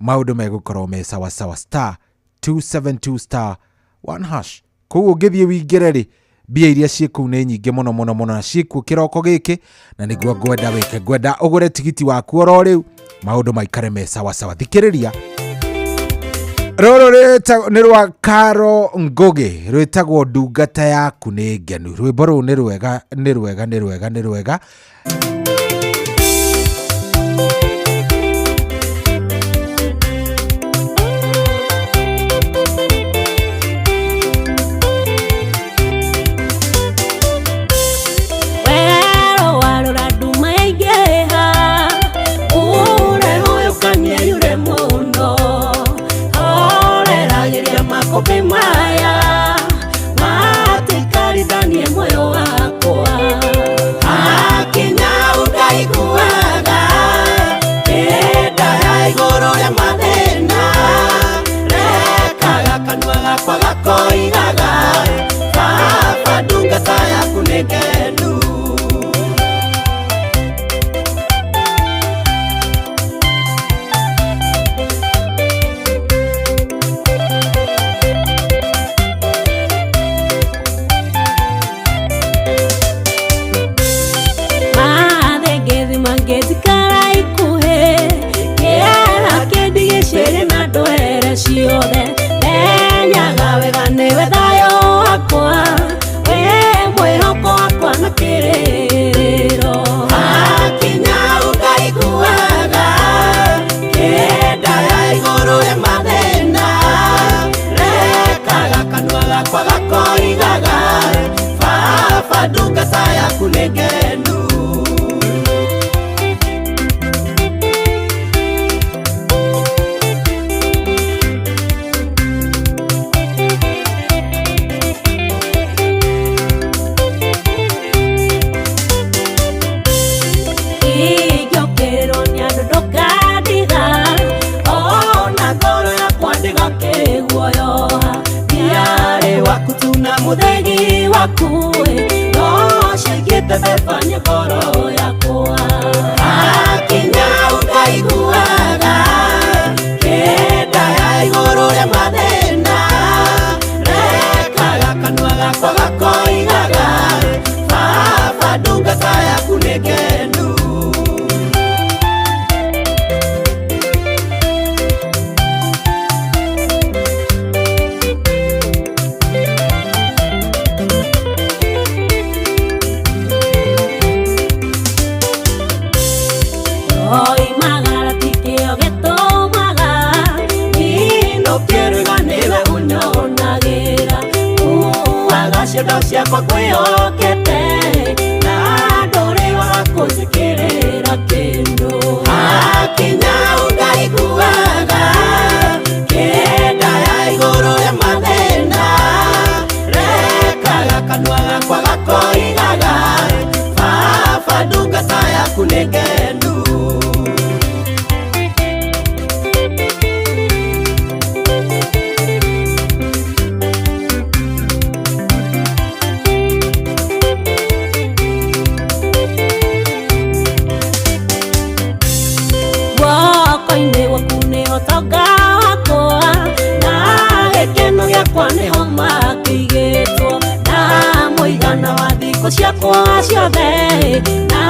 maũndũ megũkorwo me sawa sawa. Star 272 star 1 hash, kũu ũngĩthiĩ wingĩre rĩ, mbia iria ciĩ kũu nĩ nyingĩ mũno mũno mũno na ciĩkuo kĩroko gĩkĩ, na nĩguo ngwenda wĩke, ngwenda ũgũre tigiti waku oro rĩu, maũndũ maikare me sawa sawa. Thikĩrĩria rũrũ nĩ rwa Karo Ngũgĩ, rwĩtagwo Ndungata Yaku Nĩ Ngenu. Rwĩmbo rũu nĩ rwega, nĩ rwega, nĩ rwega, nĩ rwega. Wero warora nduma yaingĩha, ũreho ũkanieyure mũno. Horeragĩria makũmbĩ maya, matikarithanie muoyo wakwa. Hakinya ũndaiguaga, kĩnda ya igũrũ rĩa mathĩna. Rekaga kanua gakwa gakoigaga, Baba ndungata yaku nĩ ngenu. Mathengethima ngĩthikara ikuhĩ, kĩara kĩndigicĩrie na ndwere ciothe. Menyaga wega nĩwe thayũ wakwa, wĩ mwĩhoko wakwa na kĩrĩrĩro. Hakinya ũndaiguaga, kĩnda ya igũrũ rĩa mathĩna. Rekaga kanua gakwa gakoigaga, Baba ndungata yaku nĩ ngenu. Ingĩũkĩrĩrwo nĩ andũ ndũkandiga, ona ngoro yakwa ndĩgakĩguoyoha. Ndiarĩ waku tu na mũthĩgi waku, no ciaigĩte beba nĩ ngoro yakwa. Hakinya ũndaiguaga, kĩnda ya igũrũ rĩa mathĩna. Rekaga kanua gakwa gakoigaga, Baba ndungata yaku nĩ ngenu. Oimagara tikĩo gĩtũmaga inũkĩrĩga nĩwe ũnyonagĩra. Kuaga ciondo Baba ngwĩhokete na ndũrĩ wa kũnjĩkĩrĩra kĩndũ. Hakinya ũngaiguaga kĩnda ya igũrũ ya mathĩna, rekaga kanua gakwa gakoigaga baba ndungata yaku nĩ ngenu. Guoko-inĩ gwaku nĩho ũtonga wakwa na gĩkeno gĩakwa nĩho makĩigĩtwo, na mũigana wa thikũ ciakwa ciothe na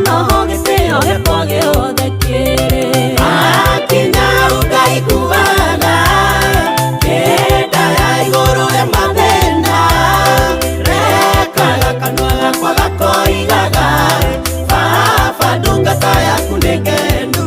noho gĩtĩo gĩakwa gĩothe kĩrĩ. Hakinya ũngaiguaga kĩnda ya igũrũ ya mathĩna, rekaga kanua gakwa gakoigaga baba ndungata yaku nĩ ngenu.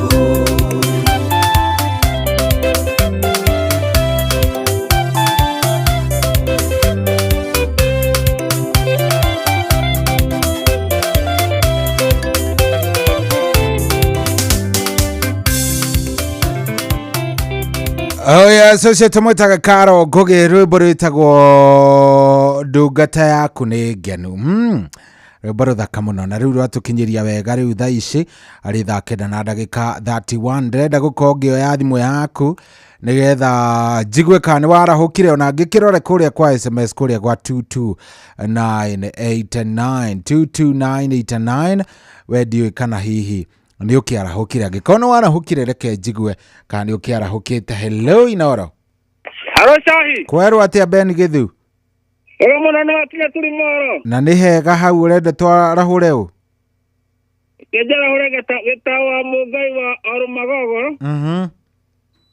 Oh yes, ũcio tũmwĩtaga Karo Ngugi, rwĩmbo rwĩtagwo ndungata yaku nĩ ngenu. Rwĩmbo rũthaka mũno na rĩu rwatũkinyĩria wega rĩu thaa ici arĩ thaa 9 na ndagĩka 31. Ndĩrenda gũkorwo ngĩoya thimũ yaku nĩgetha njigue kana nĩ warahũkire, ona ngĩkĩrore kũrĩa kwa SMS kũrĩa gwa 22989 22989 we ndiũĩ kana hihi nĩ ũkĩarahũkire. Angĩkorwo nĩ warahũkire reke njigue kana nĩ ũkĩarahũkĩte. Hello Inoro. Halo Shahi. Kwerwo atĩa Ben Githu? Ĩyo mũno nĩ wakinya tũrĩ moro. Na nĩ hega hau ũrenda twarahũre ũ? Kĩnjarahũre gĩtaũ wa Mũngai wa Orũmagogo.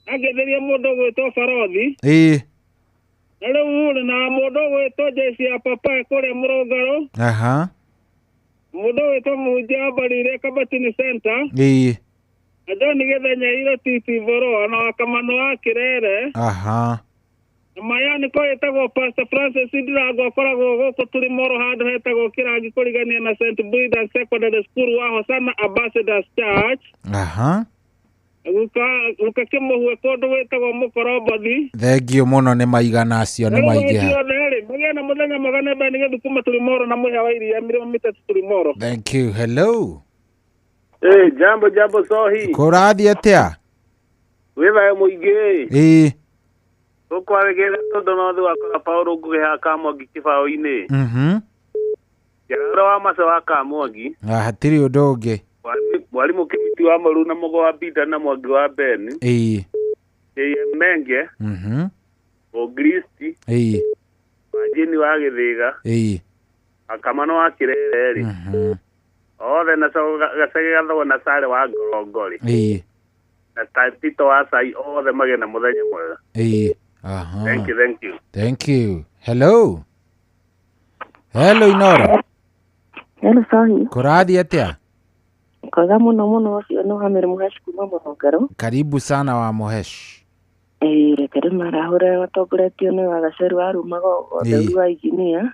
Angĩthĩria mũndũ ũgwĩtwo Barothi. Ĩĩ. Na rĩu rĩ na mũndũ ũgwĩtwo Jesi ya Papa kũrĩa Mũrũngarũ. Aha. Mũndũ ũgwĩtwo Mũhunjia wa Mbarire Kabatini Center. Ĩĩ. Na John Gĩthenya Iro Titi Boroa na Wakamano wa Kĩrere. Aha. Mayani ko ĩtagwo Pastor Francis Ndirango akoragwo gũkũ tũrĩ moro handũ hetagwo Kĩrangi kũrigania na St. Brendan Secondary School wa Hosana Ambassadors Church. Aha. Guka kĩmũhue kũndũ gwĩtagwo Mũkorombothi. Thengio mũno nĩ maigana acio nĩ maingĩha. Magĩa na mũthenya mwega nĩ Ben Githu kuma tũrĩ moro na mũhĩa wa iria mĩrĩmo mĩtatũ tũrĩ moro. Thank you. Hello. Jambo jambo Sohi. Kũrathiĩ atĩa? Wĩ thayũ mũingĩ. Ĩĩ. Tũkwarĩgĩra tondũ no thĩ wakora Paũlũ Ngũgĩ ha Kamwangi kĩbaũ-inĩ. Njarara wa Mace wa Kamwangi. Hatirĩ ũndũ ũngĩ. Mwarimũ Kĩmiti wa Maru na Mũgo wa Peter na Mwangi wa Ben. Ĩĩ. JM Menge. Ogristi. Ĩĩ. Wajini wa Gĩthĩga. Ĩĩ. Akamano wa Kĩrere rĩ. Othe na Gacege Gathogwo na Sare wa Ngorongori. Ĩĩ. Na Tito wa Cai othe magĩe na mũthenya mwega. Ĩĩ. Aha. Thank you, thank you. Thank you. Hello. Hello Inoro. Hello Sohi. Kũrathiĩ atĩa? Kwega mũno mũno ũcio nĩ Hamir Mũhesh kuma Mũrũngarũ. Karibu sana wa Mũhesh. Ĩĩ reke ndĩmarahũre matongoretio nĩ Wagaceru wa Rumagogo Theru wa Injinia.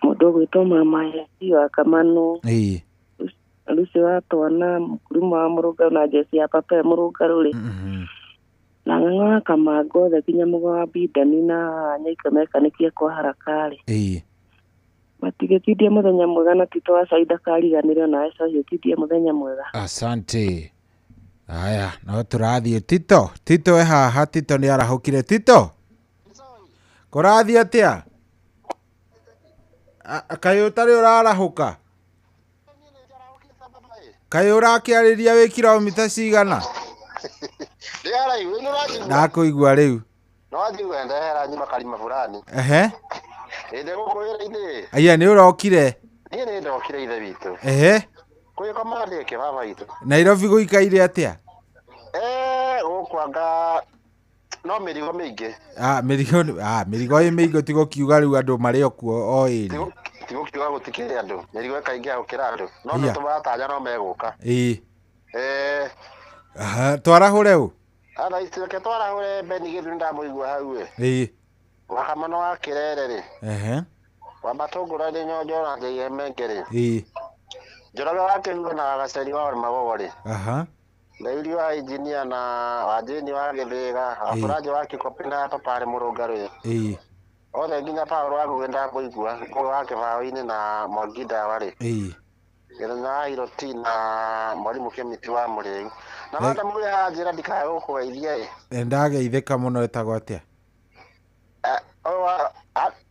Mũndũ ũgwĩtwo Mama Hesi wa Kamano. Ĩĩ. Lucy wa Twana Mũkurima wa Mũrũngarũ na Jesi ya Papa Mũrũngarũ rĩ. Na ng'ang'a wa Kamango othe nginya Mũgo wa Bindani na Nyaika mekanikie kwa haraka rĩ. Ĩĩ. Matigĩtindie mũthenya mwega na Tito wa Saida kariganĩre onawe Sohi ũtindie mũthenya mwega. Asante. Aya, no tũrathiĩ Tito. Tito e haha, Tito nĩ arahũkire. Tito. Kũrathiĩ atĩa? Kaĩ ũtarĩ ũrarahũka? Kaĩ ũrakĩarĩria wĩ kiromita cigana? Ndakũigua rĩu. No njigua ndehera nyuma karima fulani. Ehe. Ĩndĩ gũkũ wĩra-inĩ. Aya nĩ ũrokire? Niĩ nĩ ndokire ithe witũ. Ehe. Kwĩ ndĩke baba witũ. Nairobi gũikaire atĩa? Gũkũ anga no mĩrigo mĩingĩ. Mĩrigo mĩrigo ĩ mĩingĩ tigũkiuga rĩu andũ marĩ o kuo o ĩrĩ. Tigũkiuga gũtikĩrĩ andũ. Mĩrigo ĩkaingĩha gũkĩra andũ. No nĩ tũmaratanya no megũka. Ĩĩ. Twarahũre ũ? Thaa ici reke twarahũre Ben Githu nĩndamũigua hau ĩ. Ĩĩ. Wakamano wa Kĩrere rĩ. Ehe. Wa matũngũra nĩ nyonjo na JM Ngere. Ĩĩ. Njoroge wa Kĩhugo na Gaceri wa Magogo rĩ. Aha. Ndairi wa injinia na wa Jane wa Gĩthĩga, wa Ĩĩ. Furaji wa Kĩkopi na Paparĩ Mũrũngarũ. Ĩĩ. Othe nginya Paul wa Ngũgĩ ndakũigua, Ngũgĩ wa Kĩbaũ-inĩ na Mwangi Ndawa rĩ. Ĩĩ. Gĩthenya wa Iroti na Mwarimũ Kĩmiti wa Mũrĩu. Na Thank- madamu ũrĩa anjĩra ndikae gũkũgeithia ĩ. Ndageithĩka mũno etagwo atĩa? Ũyũ wa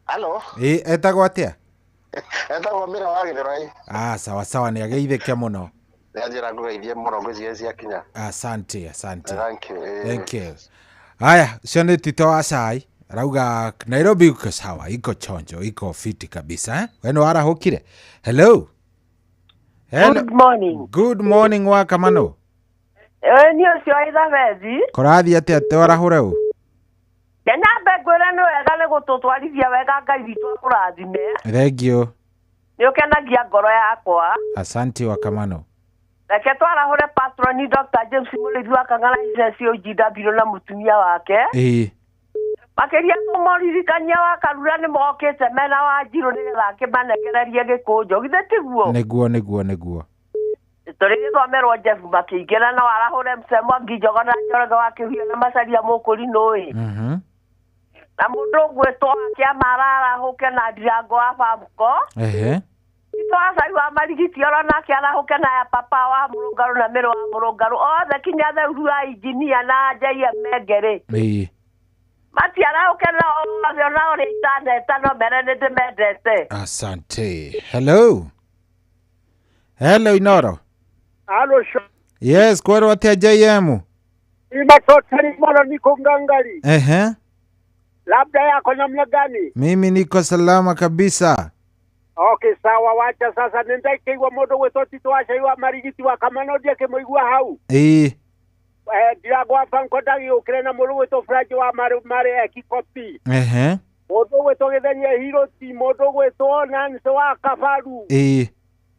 Halo, Ĩĩ, etagwo atĩa? etagwo Mĩra wa Gĩthũrai. Ah, sawa sawa, nĩ ageithĩke mũno. Nĩanjĩra ngũgeithie mũno ngwĩciria ciakinya. Asante, asante. Thank you. ĩĩ. Thank you. Haya, ucio nĩ Tito wa Cai arauga Nairobi iko sawa, iko chonjo, iko fiti kabisa eh? We nĩ warahũkire. Hello. Hello. Good morning. Good morning wa Kamano. Ĩ, niĩ ũcio Elizabeth. Kũrathiĩ atĩa twarahũre ũ? Nyambe ngwĩre nĩ wega nĩ gũtũtwarithia wega Ngai witũ akũrathime. Thank you. Nĩ ũkenagia ngoro yakwa. Asante wa Kamano. Reke twarahũre patroni Dr. James Mũrĩithi wa Kang'ara SSOGW na mũtumia wake. Ĩĩ. Makĩria tũmoririkania wa Karura nĩ mokĩte mena Wanjirũ nĩgetha akĩmanengererie gĩkũnjo. Githĩ tiguo? Nĩguo nĩguo nĩguo. Tũrĩ gĩthomerwo Jeff makĩingĩra na warahũre Mzee Mwangi Njogona Njoroge wa Kĩhuyo na Macharia Mũkũrinũ ĩ. Na mũndũ ũgwĩtwo Kĩama ararahũke na Ndirango wa Bamko. Ehe. Tito wa Cai wa Marigiti oro nake arahũke na ya papa wa Mũrũngarũ na Mĩrũ wa Mũrũngarũ othe kinya Theuru wa injinia na JM Mengerĩ. Ĩĩ. Matiarahũke na othe ona ũrĩa itaneta no mere nĩ ndĩmendete. Asante. Hello. Hello Inoro. Halo, Yes, kwerwo atĩa JM? Imatotari mara niko ngangari. Ehe. Labda yako namna gani? Mimi niko salama kabisa. Okay, sawa, wacha sasa nindaikiigua mundu gwitwo Tito wa Cai wa Marigiti wa Kamano ndiakĩmũigua hau. Ĩĩ. Ndiragwa banko ndagĩũkĩre na mũndũ gwĩtwo French wa Mari Mari Ekikopi. Ehe. Mũndũ gwĩtwo Gĩthenya Hiroti, mũndũ gwĩtwo Nancy wa Kabaru. Ĩĩ.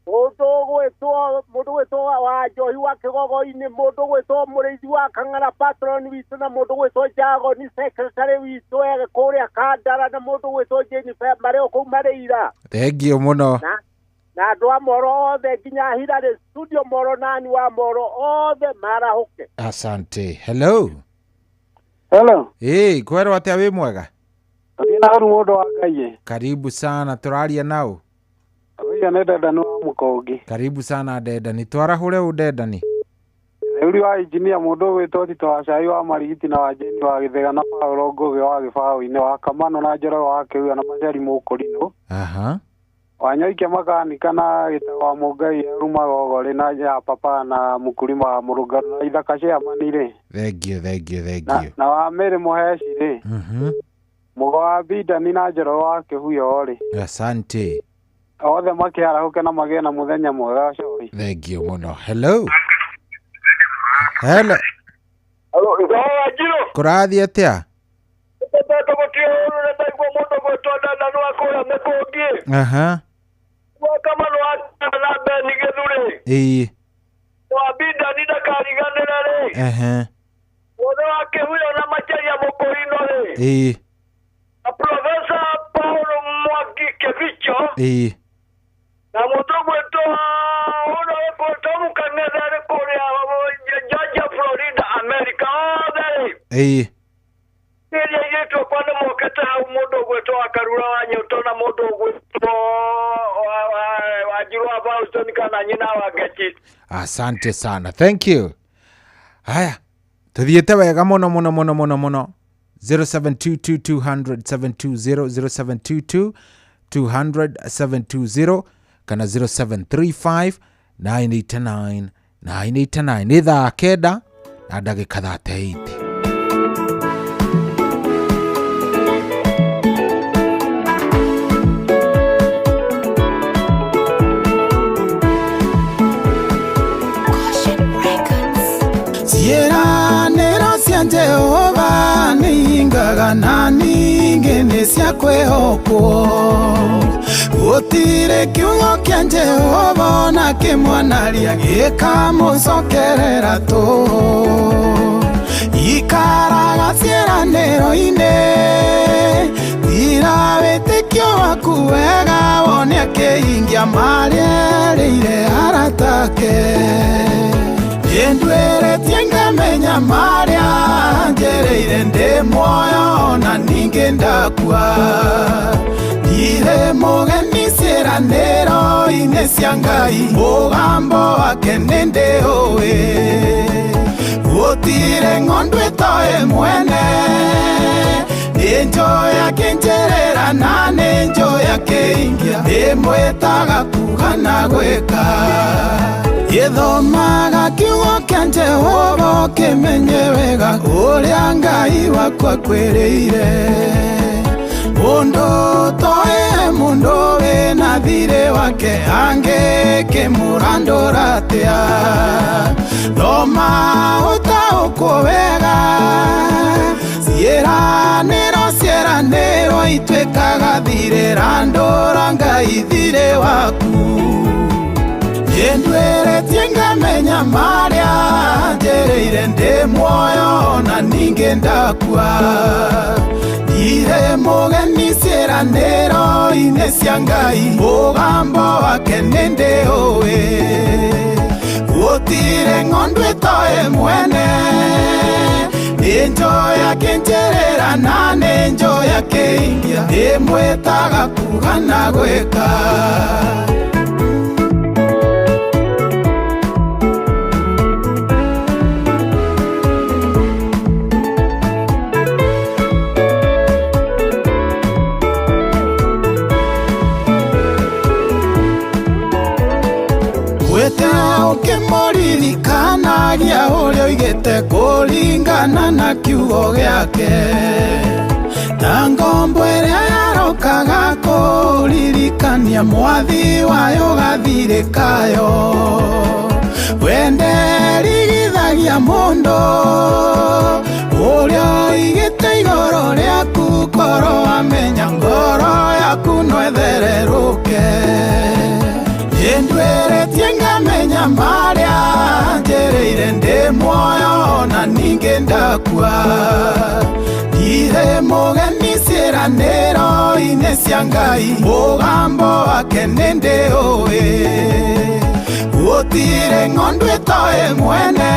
Mũndũ gwĩtwo mũndũ gwĩtwo wa Njohi wa Kĩgogo-inĩ, mũndũ gwĩtwo Mũrĩithi wa Kang'ara patron witũ na mũndũ gwĩtwo Njagoni secretary witũ e kũrĩa Kandara na mũndũ gwĩtwo Jennifer marĩ o kũu Marĩira. Thank you mũno. Na andũ a Moro othe nginya Hilary studio Moro nani wa Moro othe marahũke. Asante. Hello. Hello. Ĩĩ, kwerwo atĩa wĩ mwega? Thiĩ na ũru mũndũ wa Ngai. Karibu sana, tũraria nao. Ũyũ nĩ Ndendani wa Mũkongi. Karibu sana Ndendani. Twarahũre ũ Ndendani. Theuri wa injinia mũndũ ũgwĩtwo Tito wa Cai wa Marigiti na wa Jane wa Gĩthega na Paul Ngũgĩ wa Gĩbaũ-inĩ wa Kamano na Njoroge wa Kĩhuya na Macari Mũkũrinũ. Aha. Wanyoike makanika na Gĩtaũ wa Mũngai Rumagogo na ya Papa na Mũkulima wa Mũrũngarũ na Ithaka Chairman rĩ. Thank you, thank you, thank you. Na wa Mary Mũheci rĩ. Mũgo wa Bidani na Njoroge wa Kĩhuyo rĩ. Asante. Othe makĩarahũke na magĩe na mũthenya mwega cori. Thank you mũno. Hello. Hello. Hello, Ithaa wa Njirũ. Kũrathiĩ atĩa? Tũtete gũtirĩ ũru nĩ ndaigua mũndũ gwĩtwo Ndendani wa kũrĩa Mĩkũngi. Aha. Wa Kamano wa na Beni Gĩthurĩ. Ĩĩ. Wa Bidani ndakariganĩre rĩ. Ehe. Wothe wa Kĩhuyo na Macharia Mũkũrinũ rĩ. Ĩĩ. Na Profesa Paul Mwangi Kĩbicho. Ĩĩ. Na mũndũ gwĩtwo ũrĩa wĩkũtwo Mũkang'ethe rĩ kũrĩa Georgia, Florida, America othe rĩ. Ĩĩ. Iria airĩtu akwa nĩ mokĩte hau mũndũ ũgwĩtwo wa Karura wa Nyũto na mũndũ ũgwĩtwo Wanjiru wa Boston kana nyina wa Ngeci. Asante sana. Thank you. Haya. Tuthiĩte wega mũno mũno mũno mũno mũno. 0722 200 720 0722 200 720 kana 0735 989 989. Nĩ thaa 9 na ndagĩka 38. Ciĩranĩro cia Jehova nĩ ingaga na ningĩ nĩ cia kwĩhokwo. Gũtirĩ kiugo kĩa Jehova ona kĩmwanaria gĩkamũcokerera tũhũ. Ikaraga ciĩranĩro-inĩ, ti Rira wĩtĩkio waku wega wone akĩhingia marĩa erĩire aratake. Nĩnduĩrĩtie ngamenya marĩa njereire ndĩ muoyo na ningĩ ndakua. Ndirĩ mũgeni ciĩranĩro-inĩ cia Ngai, mũgambo wake nĩndĩũĩ. Gũtirĩ ng'ondu ĩtoĩ mwene, nĩnjũĩ akĩnjĩrĩra na nĩnjũĩ akĩingia, ndĩmwĩtaga kuga na gwĩka. Gĩthomaga kiugo kĩa Jehova ũkĩmenye wega ũrĩa Ngai waku akwĩrĩire. Mũndũ ũtoĩ mũndũ wĩna thirĩ wake angĩkĩmũrandũra atĩa? Thoma ũtaũkwo wega, ciĩranĩro ciĩranĩro ituĩkaga thirĩ, randũra Ngai thirĩ waku. Nĩnduĩrĩtie ngamenya marĩa njereire ndĩ muoyo na ningĩ ndakua. Ndirĩ mũgeni ciĩranĩro-inĩ cia Ngai, mũgambo wake nĩndĩũĩ. Gũtirĩ ng'ondu ĩtoĩ mwene, nĩnjũĩ akĩnjĩrĩra na nĩnjũĩ akĩingia, ndĩmwĩtaga kuga na gwĩka. Ũkĩmũririkanagia ũrĩa oigĩte kũringana na kiugo gĩake. Ta ngombo ĩrĩa yarokaga kũririkania mwathi wayo gathirĩ kayo. Wende rigithagia mũndũ ũrĩa oigĩte igũrũ rĩaku, korwo amenya ngoro yaku no ĩthererũke. Nĩnduĩrĩtie ngamenya marĩa njereire ndĩ muoyo na ningĩ ndakua. Ndirĩ mũgeni ciĩranĩro-inĩ cia Ngai, mũgambo wake nĩndĩũĩ. Gũtirĩ ng'ondu ĩtoĩ mwene,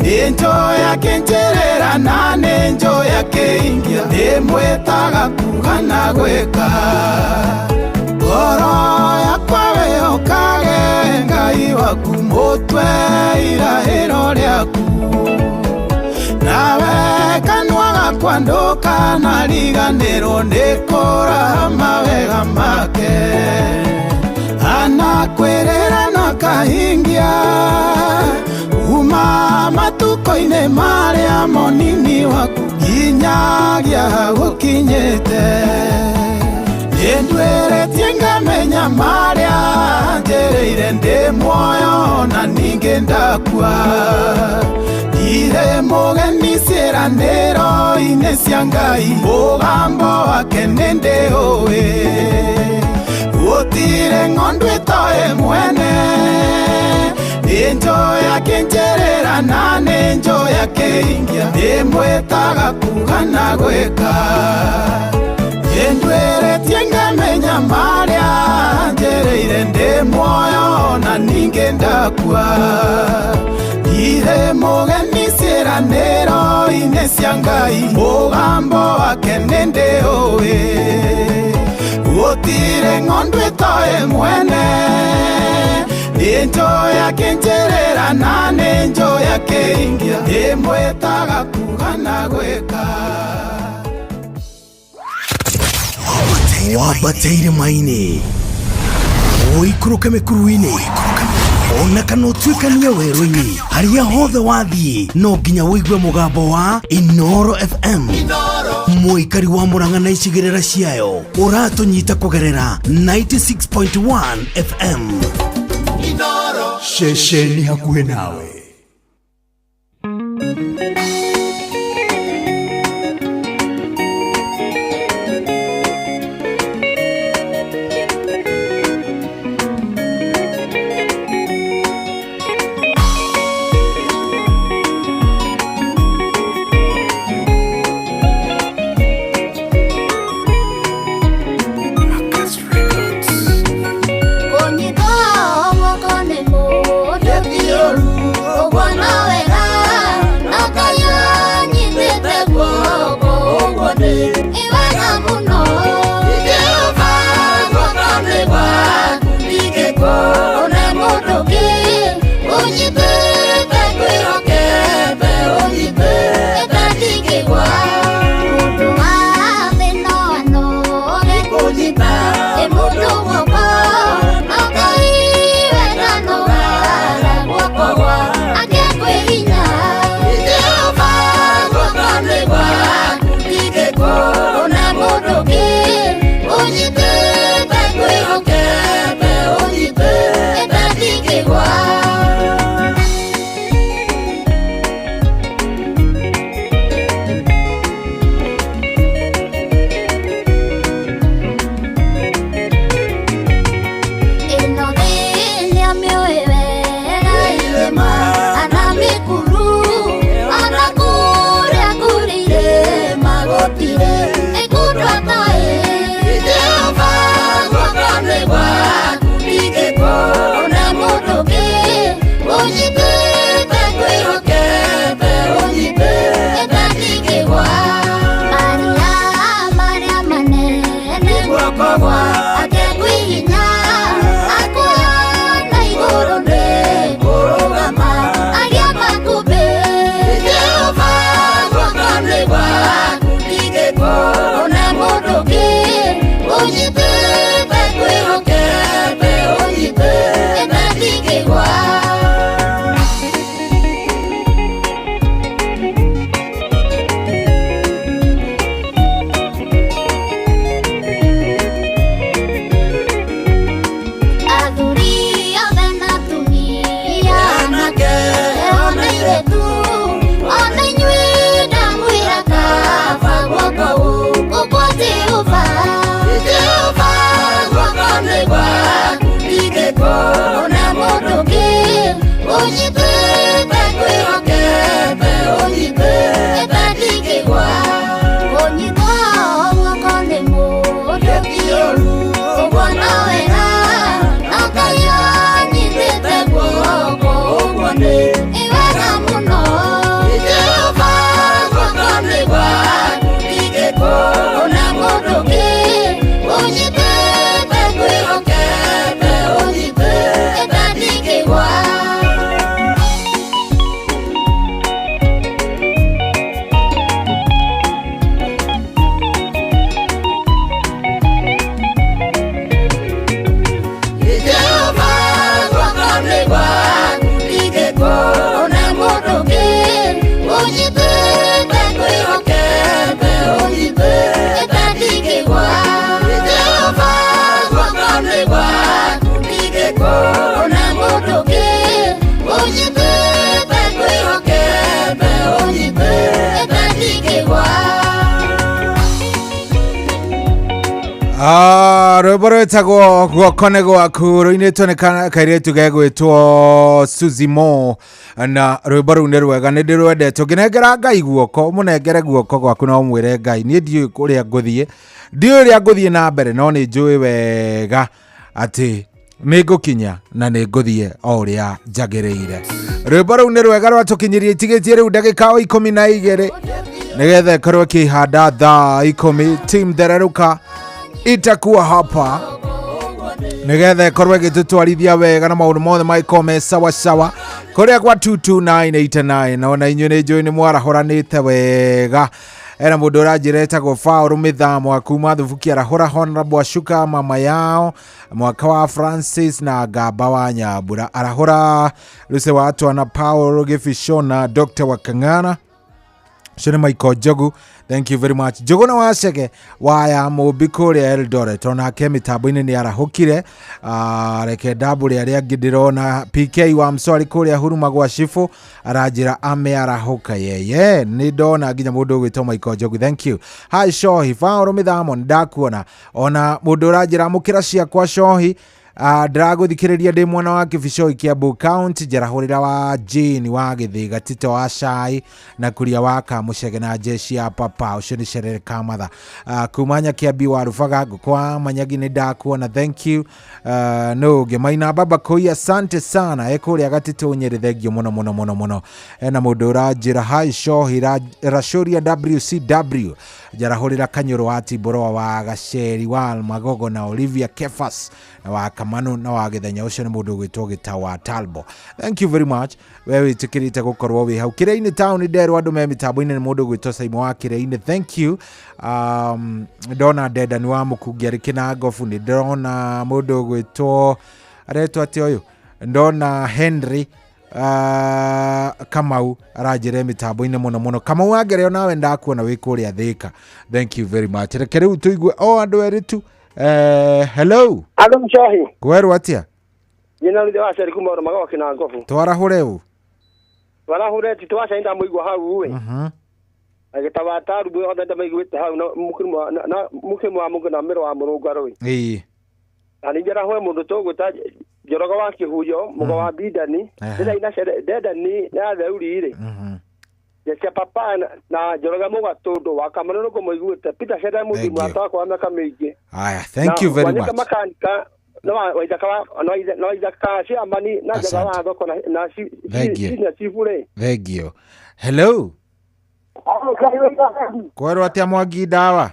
nĩnjũĩ akĩnjĩrĩra na nĩnjũĩ akĩingia, ndĩmwĩtaga kuga na gwĩka. Ngoro yakwa wĩhokage Ngai waku, mũtwe irahĩro rĩaku. Nawe kanua gakwa ndũkanariganĩrwo nĩ kũraha mawega make. Anakwĩrĩra na akahingia kuma matukũ-inĩ marĩa monini waku nginyagia gũkinyĩte. Nĩnduĩrĩtie ngamenya marĩa njereire ndĩ muoyo na ningĩ ndakua. Ndirĩ mũgeni ciĩranĩro-inĩ cia Ngai, mũgambo wake nĩndĩũĩ. Gũtirĩ ng'ondu ĩtoĩ mwene, nĩnjũĩ akĩnjĩrĩra na nĩnjũĩ akĩingia, ndĩmwĩtaga kuga na gwĩka. Nĩnduĩrĩtie ngamenya marĩa njereire ndĩ muoyo na ningĩ ndakua. Ndirĩ mũgeni ciĩranĩro-inĩ cia Ngai, mũgambo wake nĩndĩũĩ. Gũtirĩ ng'ondu ĩtoĩ mwene, nĩnjũĩ akĩnjĩrĩra na nĩnjũĩ akĩingia, ndĩmwĩtaga kuga na gwĩka. Wambate irĩma-inĩ, ũikũrũke mĩkuru-inĩ, ona kana ũtuĩkanie werũ-inĩ, harĩa hothe wathiĩ no nginya ũigue mũgambo wa Inooro FM. Mũikari wa Murang'a na icigĩrĩra ciayo ũratũnyita kũgerera 96.1 FM. Ceceni hakuhĩ nawe. Rwĩmbo rwĩtagwo guoko nĩ gwaku rũinĩtwo nĩ kairĩtu gegwĩtwo Suzy Mo, na rwĩmbo rũu nĩ rwega, nĩ ndĩrwendete. Ũngĩnengera Ngai guoko, ũmũnengere guoko gwaku na ũmwĩre Ngai, niĩ ndiũĩ kũrĩa ngũthiĩ, ndiũĩ ũrĩa ngũthiĩ na mbere, no nĩ njũĩ wega atĩ nĩ ngũkinya na nĩ ngũthiĩ o ũrĩa njagĩrĩire. Rwĩmbo rũu nĩ rwega, rwatũkinyirie itigĩtie rĩu ndagĩka o 12 nĩgetha ĩkorwo ĩkĩhanda thaa 10. Team Thererũka itakuwa hapa nigetha ĩkorwo ĩgĩtũtwarithia wega na maũndũ mothe magĩkorwo me sawa sawa kũrĩa kwa 22989. Na ona inyuĩ nĩ njũĩ nĩ mwarahũranĩte wega. Ena mũndũ ũranjĩra etagwo Faũrũ Mĩthamo kuma Thubuki, arahũra Honorable Ashuka mama yao mwaka wa Francis na Ngamba wa Nyambura, arahũra Lucy wa Twana, Paul Gĩbicona, Dr. Wakang'ana, ũcio nĩ Michael Njogu, thank you very much. Njogu na Wacege wa ya Mũmbi kũrĩa Eldoret, onake mĩtambo-inĩ nĩ arahũkire. Reke ndambũre arĩa angĩ ndĩrona. PK wa Mswari kũrĩa Huruma gwa Cibũ aranjĩra ame arahũka yeye, nĩ ndona nginya mũndũ ũgwĩtwo Michael Njogu, thank you. Hi Shohi, Faũrũ Mĩthamo, nĩ ndakuona. Ona mũndũ ũranjĩra amũkĩra ciakwa Shohi, ndĩragũthikĩrĩria ndĩ mwena wa Kĩbicoi, Kiambu County, njarahũrĩra wa Jane wa Gĩthĩga, Tito wa Cai na Kuria wa Kamũcege na jeshi ya papa, ũcio nĩ Cerere Kamatha. Kuma Nyakĩambi wa Rubaga, ngũkũ wa Manyagi, nĩ ndakuona, thank you. No ũngĩ Maina Baba Koi, asante sana, ekũrĩa Gatitũ Nyĩrĩ, thengio mũno mũno mũno mũno. Ena mũndũ ũranjĩra hi Shohi, Racoria WCW, njarahũrĩra Kanyũrũ wa Timboroa wa Gaceri wa Magogo na Olivia Kefas na wa Kamanu na wa Gĩthenya, ũcio nĩ mũndũ ũgwĩtwo Gĩta wa Talbo, thank you very much. We wĩtĩkĩrĩte gũkorwo wĩ hau Kĩrĩa-inĩ town, nderwo andũ me mĩtambo-inĩ nĩ mũndũ ũgwĩtwo Saimo wa Kĩrĩa-inĩ, thank you. Ndona Ndendani wa Mũkungi arĩ Kĩnangobu, nĩ ndĩrona mũndũ ũgwĩtwo aretwo atĩa ũyũ, ndona Henry Kamau aranjĩra mĩtambo-inĩ mũno mũno. Kamau wangereo nawe ndakuona wĩ kũrĩa Thĩka, thank you very much. Reke rĩu tũigue o andũ erĩ tu. Hello. Alo Mshahi. Kwerwo atĩa? Nyina ruthe wa ceri kuma magogo kina ngobu. Twarahũre ũ? Twarahũre ti twaca ndamũigua hau ĩ. Agĩtawa tarubu othe ndamaiguĩte hau na mũkĩmwa na mũkĩmwa mũngĩ na mĩro wa mũrũngarũ ĩ. Ĩĩ. Na ningĩ arahũre mũndũ tũgwĩta Njoroge wa Kĩhuyo, mũgo wa Bindani, ndĩra ina Ndendani na Theuri rĩ. Jesia papa na Njoroge mũgatũndũ wa Kamano nĩguo mũiguĩte Peter Cede mũthimu wakwa wa mĩaka mĩingĩ. Aya, thank you very much. Na makanika na waithaka na waithaka ciamani na njaga wa thoko na na chifu rĩ. Thank you. Hello. Kwerwo atĩa Mwangi ndawa?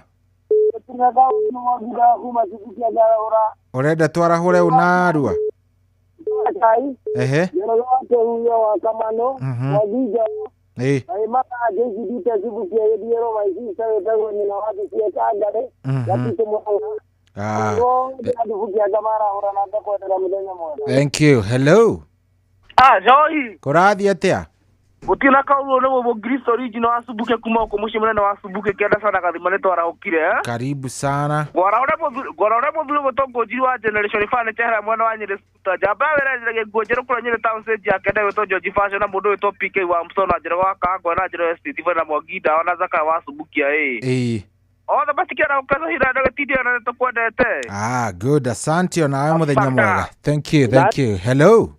Ũrenda twarahũre ũnarua? Ehe. Ĩĩ. Thank you. Hello. Joy. Kũrathiĩ atĩa? Gũtirĩ na kaũndũ nĩ Mũkristo original wa Subuke kuma gũkũ mũciĩ mũnene wa Subuke kĩanda sana gathima nĩ twarahũkire. Karibu sana. Ngwara ũrĩa mũthuri mũtongo njiri wa Generation Furniture hera mwena wa Nyĩrĩ Suta. Njamba wĩra njĩra nguo njerũ kũrĩa Nyĩrĩ Town Stage ya kenda gwĩtwo George Fashion na mũndũ wĩtwo PK wa Msona Njoroge wa Kangwa na Njoroge Estate na Mwangi Ndawa na Zakayo wa Subukia ĩ. Ĩĩ. Othe matikĩra gũkeza hira ndagĩtindio na nĩtũkwendete. Good, asante onawe mũthenya mwega. Thank you, thank you. Hello.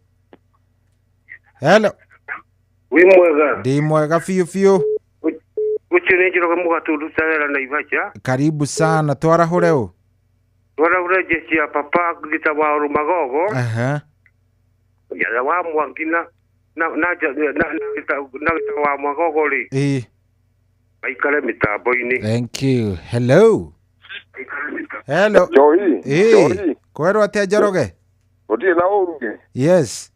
Hello. Wĩ mwega? Ndĩ mwega biũ biũ. Ũcio nĩ Njoroge mũgatũndũ Tarera Naivasha. Karibu sana, twarahũre ũ? Twarahũre jeshi ya papa Gita wa Rumagogo. Ya wa Mwangi na Gita wa Magogo rĩ. Ĩĩ. Maikare mĩtambo-inĩ. Thank you. Hello. Hello. Johi. Ĩĩ. Kwerwo atĩa Njoroge? Gũtirĩ na ũru. Yes.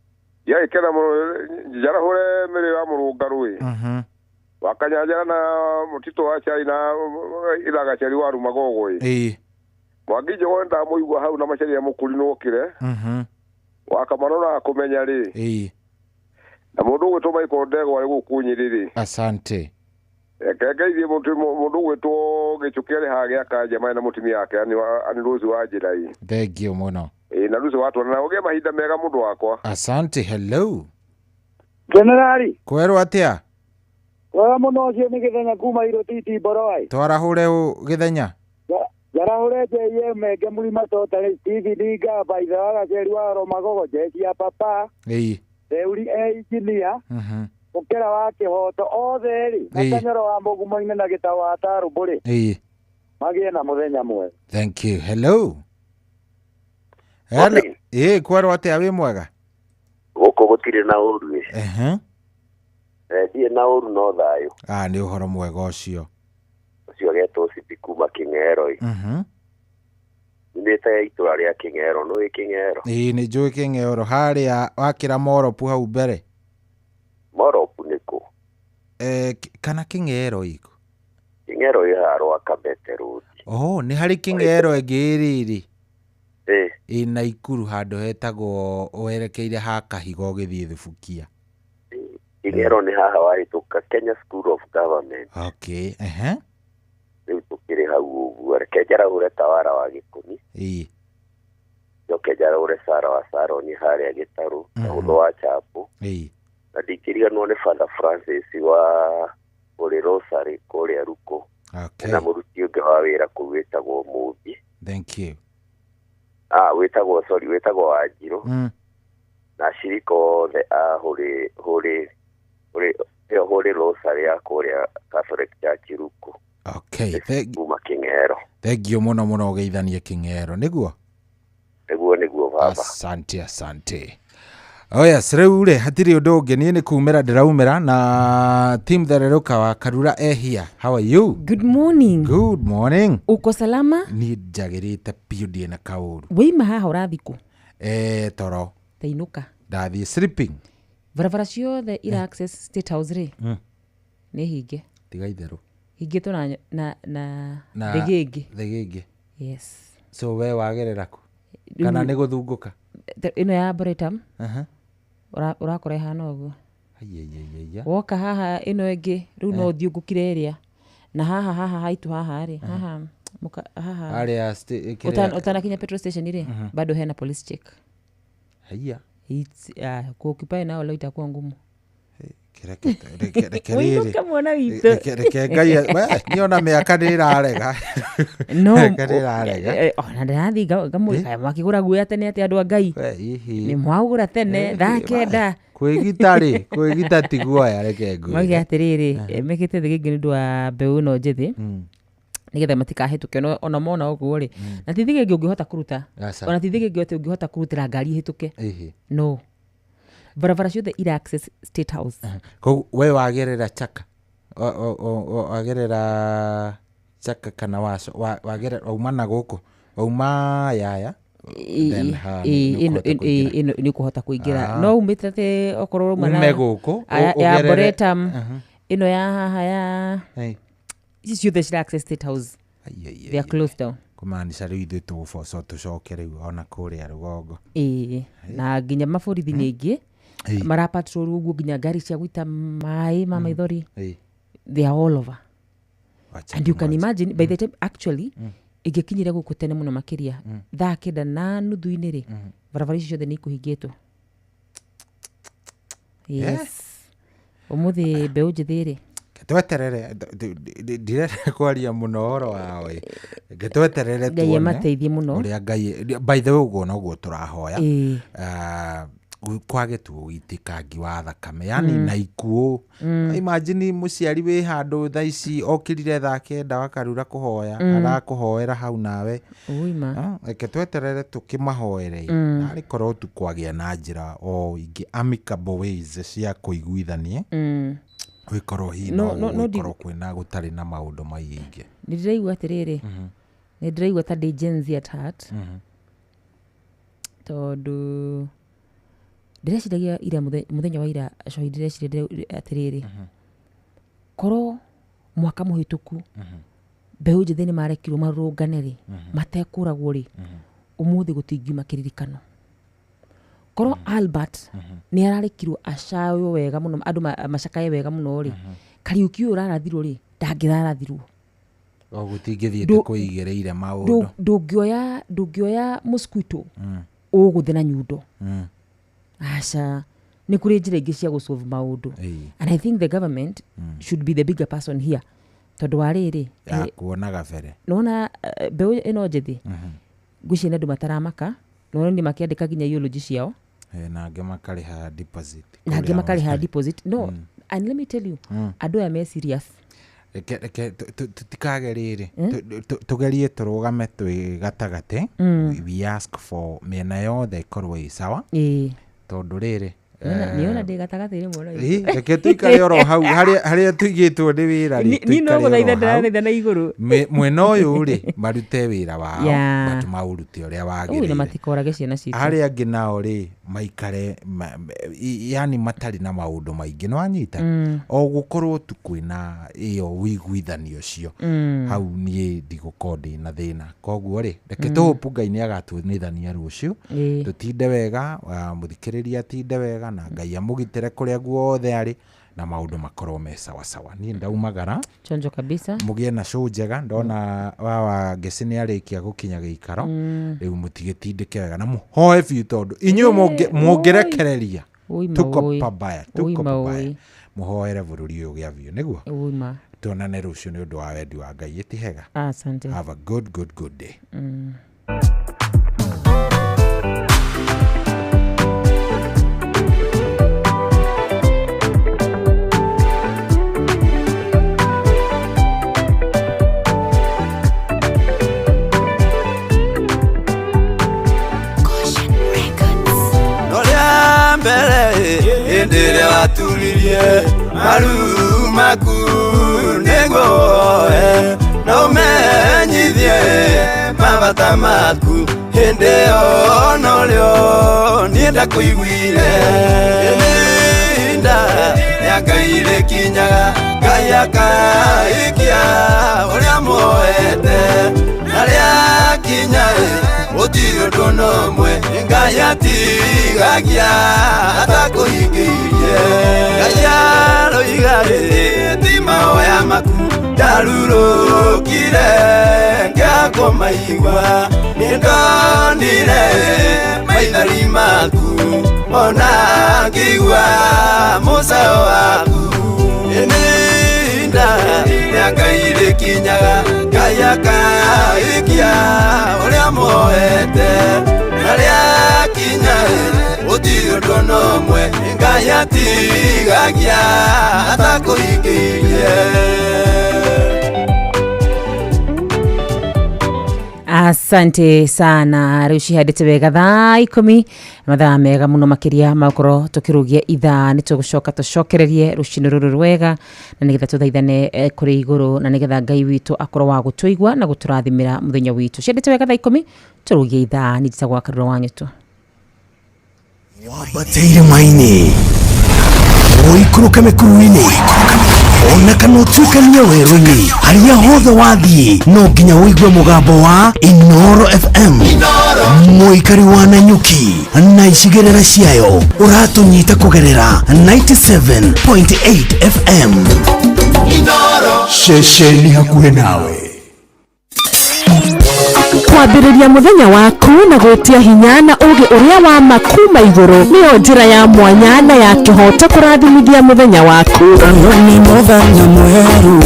Yagĩkena mũno njarahũre mĩrĩ wa mũrũngarũ ĩ. Wakanyanjara na mũtitũ wa cai na ithagaceri wa Rumagogo ĩ. Ĩĩ. Mwangi Njoroge ndamũigua hau na macaria mũkuri nĩwokire. Wakamano na kũmenya rĩ. Ĩĩ. Na mũndũ ũgwĩtwo Michael Ndegwa arĩ gũkũ Nyĩrĩ rĩ. Asante. Reke ngeithie mũndũ ũgwĩtwo Gĩchũkĩ arĩ haha gĩaka Njama na mũtumia wake Ann Rose wa Njĩra ĩ. Thank you mũno. Ĩĩ na Rose watwana na ũgĩe mahinda mega mũndũ wakwa. Asante. Hello. Generali. Kwerwo atĩa? Wega mũno ũcio nĩ Gĩthenya kuma Irũtiti Mboroi. Twarahũre ũ Gĩthenya? Njarahũre JM Menge Mũrima Totally Steve Ndinga Baitha wa Gaceri wa Romagogo Jeshi ya Papa. Theuri e engineer. Ũkĩra wa kĩhoto othe rĩ na Kanyoro wa Mũgumo-inĩ na Gĩtaũ wa Tarũmbũ rĩ magĩe na mũthenya mwega. Thank you. Hello. Hello. Kwerwo atĩa wĩ mwega? Gũkũ gũtirĩ na ũru. Ndirĩ na ũru no thayũ. Nĩ ũhoro mwega ũcio. Ũcio agetwo Sipi kuma Kĩng'ero. Nyumĩte itũra rĩa Kĩng'ero. Nĩũĩ Kĩng'ero? Ĩĩ nĩ njũĩ Kĩng'ero harĩa wakĩra Moropu hau mbere. Moropu nĩ kũ? Kana Kĩng'ero ĩkũ? Kĩng'ero ĩ haha Rwakabete Road. Oh, nĩ harĩ Kĩng'ero ĩngĩ ĩrĩrĩ. Ĩ Naikuru handũ hetagwo werekeire ha Kahiga ũgĩthiĩ Thubukia. Kĩng'ero nĩ haha wahĩtũka Kenya School of Government. Okay, Rĩu tũkĩrĩ hau ũguo. Reke njarahũre Tawara wa Gĩkũmi. Njoke njarahũre Sara wa Saroni harĩa Gĩtarũ, Kahũthũ wa Chapo. Na ndingĩriganĩrwo nĩ Father Francis wa Holy Rosary kũrĩa Ruko. Okay. Na mũruti ũngĩ wa wĩra kũu wĩtagwo Mũmbi. Thank you. Wĩtagwo sorry, wĩtagwo Wanjirũ. Na ashirika othe a Holy Rosary ya kũrĩa Catholic Church Ruko. Okay, kuma Kĩng'ero. Thank you mũno mũno ũgeithanie Kĩng'ero, nĩguo? Nĩguo baba. Asante, asante. Oh yes, rĩu rĩ hatirĩ ũndũ ũngĩ niĩ nĩ kumĩra ndĩraumĩra na team Thererũka wa Karura ehia. How are you? Good morning. Good morning. Uko salama? Niĩ njagĩrĩte biũ ndirĩ na kaũru. Wĩima haha ũrathiĩ kũ? Toro. Tainũka. Ndathiĩ sleeping. Barabara ciothe ira access State House rĩ nĩ hinge. Tiga itherũ. Hingĩtwo na thĩgĩngĩ. Thĩgĩngĩ. Yes. So we wagerera kũ? Kana nĩ gũthungũka? Ĩno ya Britam. Ũrakora ĩhana ũguo. Woka haha ĩno ĩngĩ rĩu no ũthiũngũkire ĩrĩa. Na haha haha haitũ haha rĩ haha haha harĩa ũtanakinya petrol station rĩ bado hena police check. Haiya. It's kuoccupy nao leo itakuwa ngumu. Reke rĩrĩ reke Ngai niĩ ona mĩaka nĩ ĩrarega. No ona ndĩrathiĩ ngamũrĩka mwakĩgũra guoya tene atĩ andũ a Ngai nĩ mwaũgũra tene thaa 9. Kwĩgita rĩ kwĩgita ti guoya reke ngwĩre. Mauge atĩrĩrĩ mekĩte thĩgĩngĩ nĩ ũndũ wa mbeũ ĩno njĩthĩ nĩgetha matikahĩtũke ona mona ũguo rĩ na ti thĩgĩngĩ ũngĩhota kũruta ona ti thĩgĩngĩ atĩ ũngĩhota kũrutĩra ngari ĩhĩtũke. No barabara ciothe ira access State House. Koguo we wagerera Chaka wagerera Chaka kana wagerera wauma na gũkũ wauma Yaya nĩ ũkũhota kũingĩra no umĩte atĩ okorwo wauma ume gũkũ ya Boretam ĩno ya haha ya ici ciothe cira access State House. They are closed down. Kũmaanisha rĩu ithuĩ tũgũboco tũcoke rĩu ona kũrĩa rũgongo. Na nginya maborithi nĩ aingĩ mara patrol ũguo nginya ngari cia gũita maĩ ma maithori. They are all over. And you can imagine by the time actually ĩngĩkinyire gũkũ tene mũno makĩria thaa 9:30 rĩ barabara ici ciothe nĩ ikũhingĩtwo. Yes. Ũmũthĩ mbeũ njĩthĩ rĩ tweterere ndirenda kwaria mũno ũhoro wao ĩ tweterere tuone mateithie mũno ũrĩa Ngai by the way ũguo noguo tũrahoya kwage tu ũitĩkangi wa thakame yani na ikuũ. Imagine mũciari wĩ handũ thaa ici okĩrire thaa 9 wakarura kũhoya arakũhoera hau nawe. Reke tweterere tũkĩmahoere narĩ korwo tu kwagĩa na njĩra o ingĩ amicable ways cia kũiguithania gwikorwo hihi no gwikorwo kwĩna gũtarĩ na maũndũ maingĩ. Nĩ ndĩraigua atĩrĩrĩ nĩ ndĩraigua ta ndĩ Gen Z at heart tondũ ndĩreciragia ira mũthenya wa ira cohi ndĩreciria atĩrĩrĩ korwo mwaka mũhĩtũku mbeũ njĩthĩ nĩ marekirwo marũrũngane rĩ matekũragwo rĩ ũmũthĩ gũtingiuma kĩririkano. Korwo Albert nĩ ararekirwo acaywo wega mũno andũ macakaye wega mũno rĩ Kariũki ũyũ ũrarathirwo rĩ ndangĩrarathirwo. O gũtingĩthiĩte kũigĩrĩire maũndũ. Ndũngĩoya mosquito ũgũthe na nyundo. Aca nĩ kũrĩ njĩra ingĩ cia gũsolve maũndũ. And I think the government should be the bigger person here. Tondũ wa rĩrĩ, ya kuona gabere. Nona mbeũ ĩno njĩthĩ ngwĩciria nĩ andũ mataramaka, nona nĩ makĩandĩka nginya eulogy ciao. Na angĩ makarĩha deposit. Na angĩ makarĩha deposit. No, and let me tell you, andũ aya me serious. Reke tutikage rĩrĩ, tugerie tũrũgame twĩ gatagatĩ. We ask for mĩena yothe ĩkorwo ĩ sawa. Tondũ rĩrĩ niona ndĩ gatagatĩ-inĩ mũno. Reke tũikare oro hau harĩa tũigĩtwo nĩ wĩra rĩ, niĩ no gũthaitha ndĩrathaitha na igũrũ. Mwena ũyũ rĩ marute wĩra wao, but maũrute ũrĩa wagĩrĩire. Na matikorage ciana citũ. Arĩa angĩ nao rĩ maikare yani matarĩ na maũndũ maingĩ, nĩ wanyita? O gũkorwo tu kwĩna ĩyo ũiguithanio ũcio, hau niĩ ndigũkorwo ndĩna thĩna. Koguo rĩ reke tũhope Ngai nĩ agatuonithania rũciũ, tũtinde wega, mũthikĩrĩria atinde wega, na Ngai amũgitĩre kũrĩa guothe arĩ, na maũndũ makorwo me sawa sawa. Niĩ ndaumagara chonjo kabisa, mũgĩe na show njega. Ndona wawa Ngeci nĩ arĩkia gũkinya gĩikaro, rĩu mũtigĩtindĩke wega na mũhoe biũ, tondũ inyuĩ mũngĩrekereria tuko pabaya, tuko pabaya. Mũhoere bũrũri ũyũ ũgĩa biũ, nĩguo tuonane rũciũ nĩ ũndũ wa wendi wa Ngai. Ĩtihega. Asante. Have a good good good day. Ndire waturirie maru maku nĩguo na ũmenyithie mabata maku hĩndĩ ĩyo norĩo niĩ ndakũiguire. Ihinda rĩa Ngai rĩkinyaga, Ngai akaikia ũrĩa muoete, na rĩakinya gũtirĩ ũndũ ona ũmwe Ngai atigagia atakũhingĩirie. Ngai aroiga ti mahoya maku ndarurũkire ngĩakũmaigua, nĩndonire maithori maku ona ngĩigua mũcayo waku. Ihinda rĩa Ngai rĩkinyaga, Ngai akaikia ũrĩa muoete, na rĩakinya gũtirĩ ũndũ ona ũmwe Ngai atigagia atakũhingĩirie. Asante sana. Rĩu cihandĩte wega thaa 10, mathaa mega mũno makĩria makorwo tũkĩrũgia ithaa. Nĩ tũgũcoka tũcokererie rũcinĩ rũrũ rwega, na nĩgetha tũthaithane kũrĩ igũrũ, na nĩgetha Ngai witũ akorwo wa gũtũigua na gũtũrathimĩra mũthenya witũ. Cihandĩte wega thaa 10, tũrũgie ithaa. Nĩ njĩtagwo Karura wa Nyũtũ. Wambateire maini ũikũrũke mĩkuru-inĩ, ona kana ũtuĩkanie werũ-inĩ, harĩa hothe wathiĩ no nginya ũigue mũgambo wa Inooro FM. Mũikari wa Nanyuki na icigĩrĩra ciayo ũratũnyita kũgerera 97.8 FM. Ceceni hakuhĩ nawe. Kwambĩrĩria mũthenya waku na gwĩtia hinya na ũũgĩ ũrĩa wa ma kuma igũrũ nĩyo njĩra ya mwanya na ya kĩhooto kũrathimithia mũthenya waku. Nĩ mũthenya mwerũ,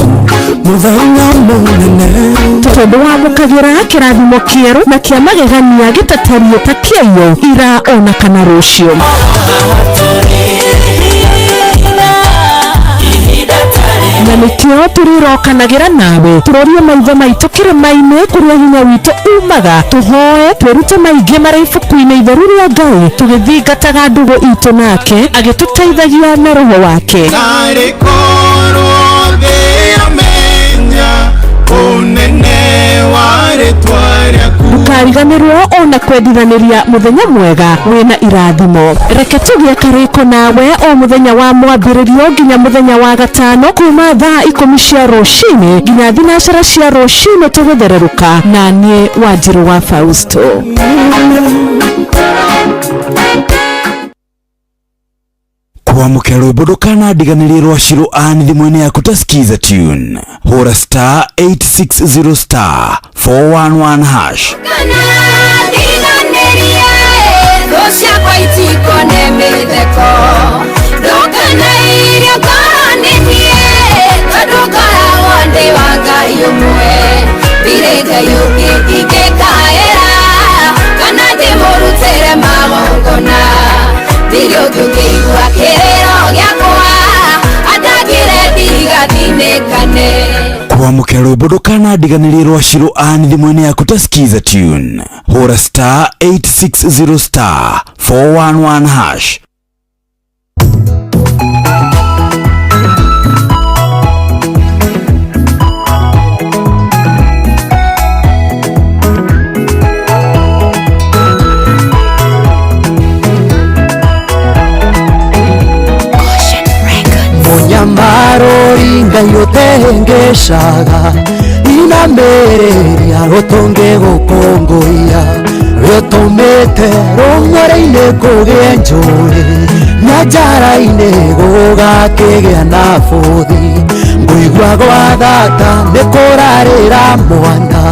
mũthenya mũnene, tondũ wamũkagĩra kĩrathimo kĩerũ na kĩa magegania gĩtatariĩ ta kĩaiyũ ira ona kana rũciũ. Na nĩkĩo tũrĩrokanagĩra nawe, tũrorie maitho maitũ kĩrĩma-inĩ kũrĩa hinya witũ umaga, tũhoe twĩrute maingĩ marĩa ibuku-inĩ itheru rĩa Ngai, tũgĩthingataga ndũgũ itũ nake agĩtũteithagia na roho wake. Tarĩ korwo thĩ yamenya ũnene wa rĩtwa rĩaku. Ndũkariganĩrwo ona kwendithanĩria mũthenya mwega wĩna irathimo. Reke tũgĩe karĩko nawe o mũthenya wa mwambĩrĩrio nginya mũthenya wa gatano, kuma thaa 10 cia rũcinĩ nginya 3 cia rũcinĩ tũgĩthererũka, na niĩ Wanjirũ wa Fausto. Kwamũkĩra rwĩmbo ndũkanandiganĩrie rwa Shiro Ann thimũ-inĩ yaku ta Skiza Tune. Hũra star 860 star 411 hash. Ndũkanairio ngoro nĩ niĩ, tondũ ngoragwo ndĩ wa Ndirĩ Ngai ũngĩ ingĩkaĩra kana ndĩmũrutĩre magongona. Ndirĩ ũngĩ ũngĩigua kĩrĩro gĩakwa andangĩre ndigathinĩkane. Kwamũkĩra rwĩmbo ndũkanandiganĩrie rwa Shiro Ann thimũ-inĩ yaku ta Skiza tune. Hũra star 860 star 411 hash. Munyamaro Ngai ũtehengeshaga inamerĩria rũtũngĩ gũkũngũiya rũtũmĩte rũng'ore-inĩ kũgĩe njũĩ nyanjara-inĩ gũgakĩgĩa na bũthi ngũigua gwa thata nĩ kũrarĩra mwana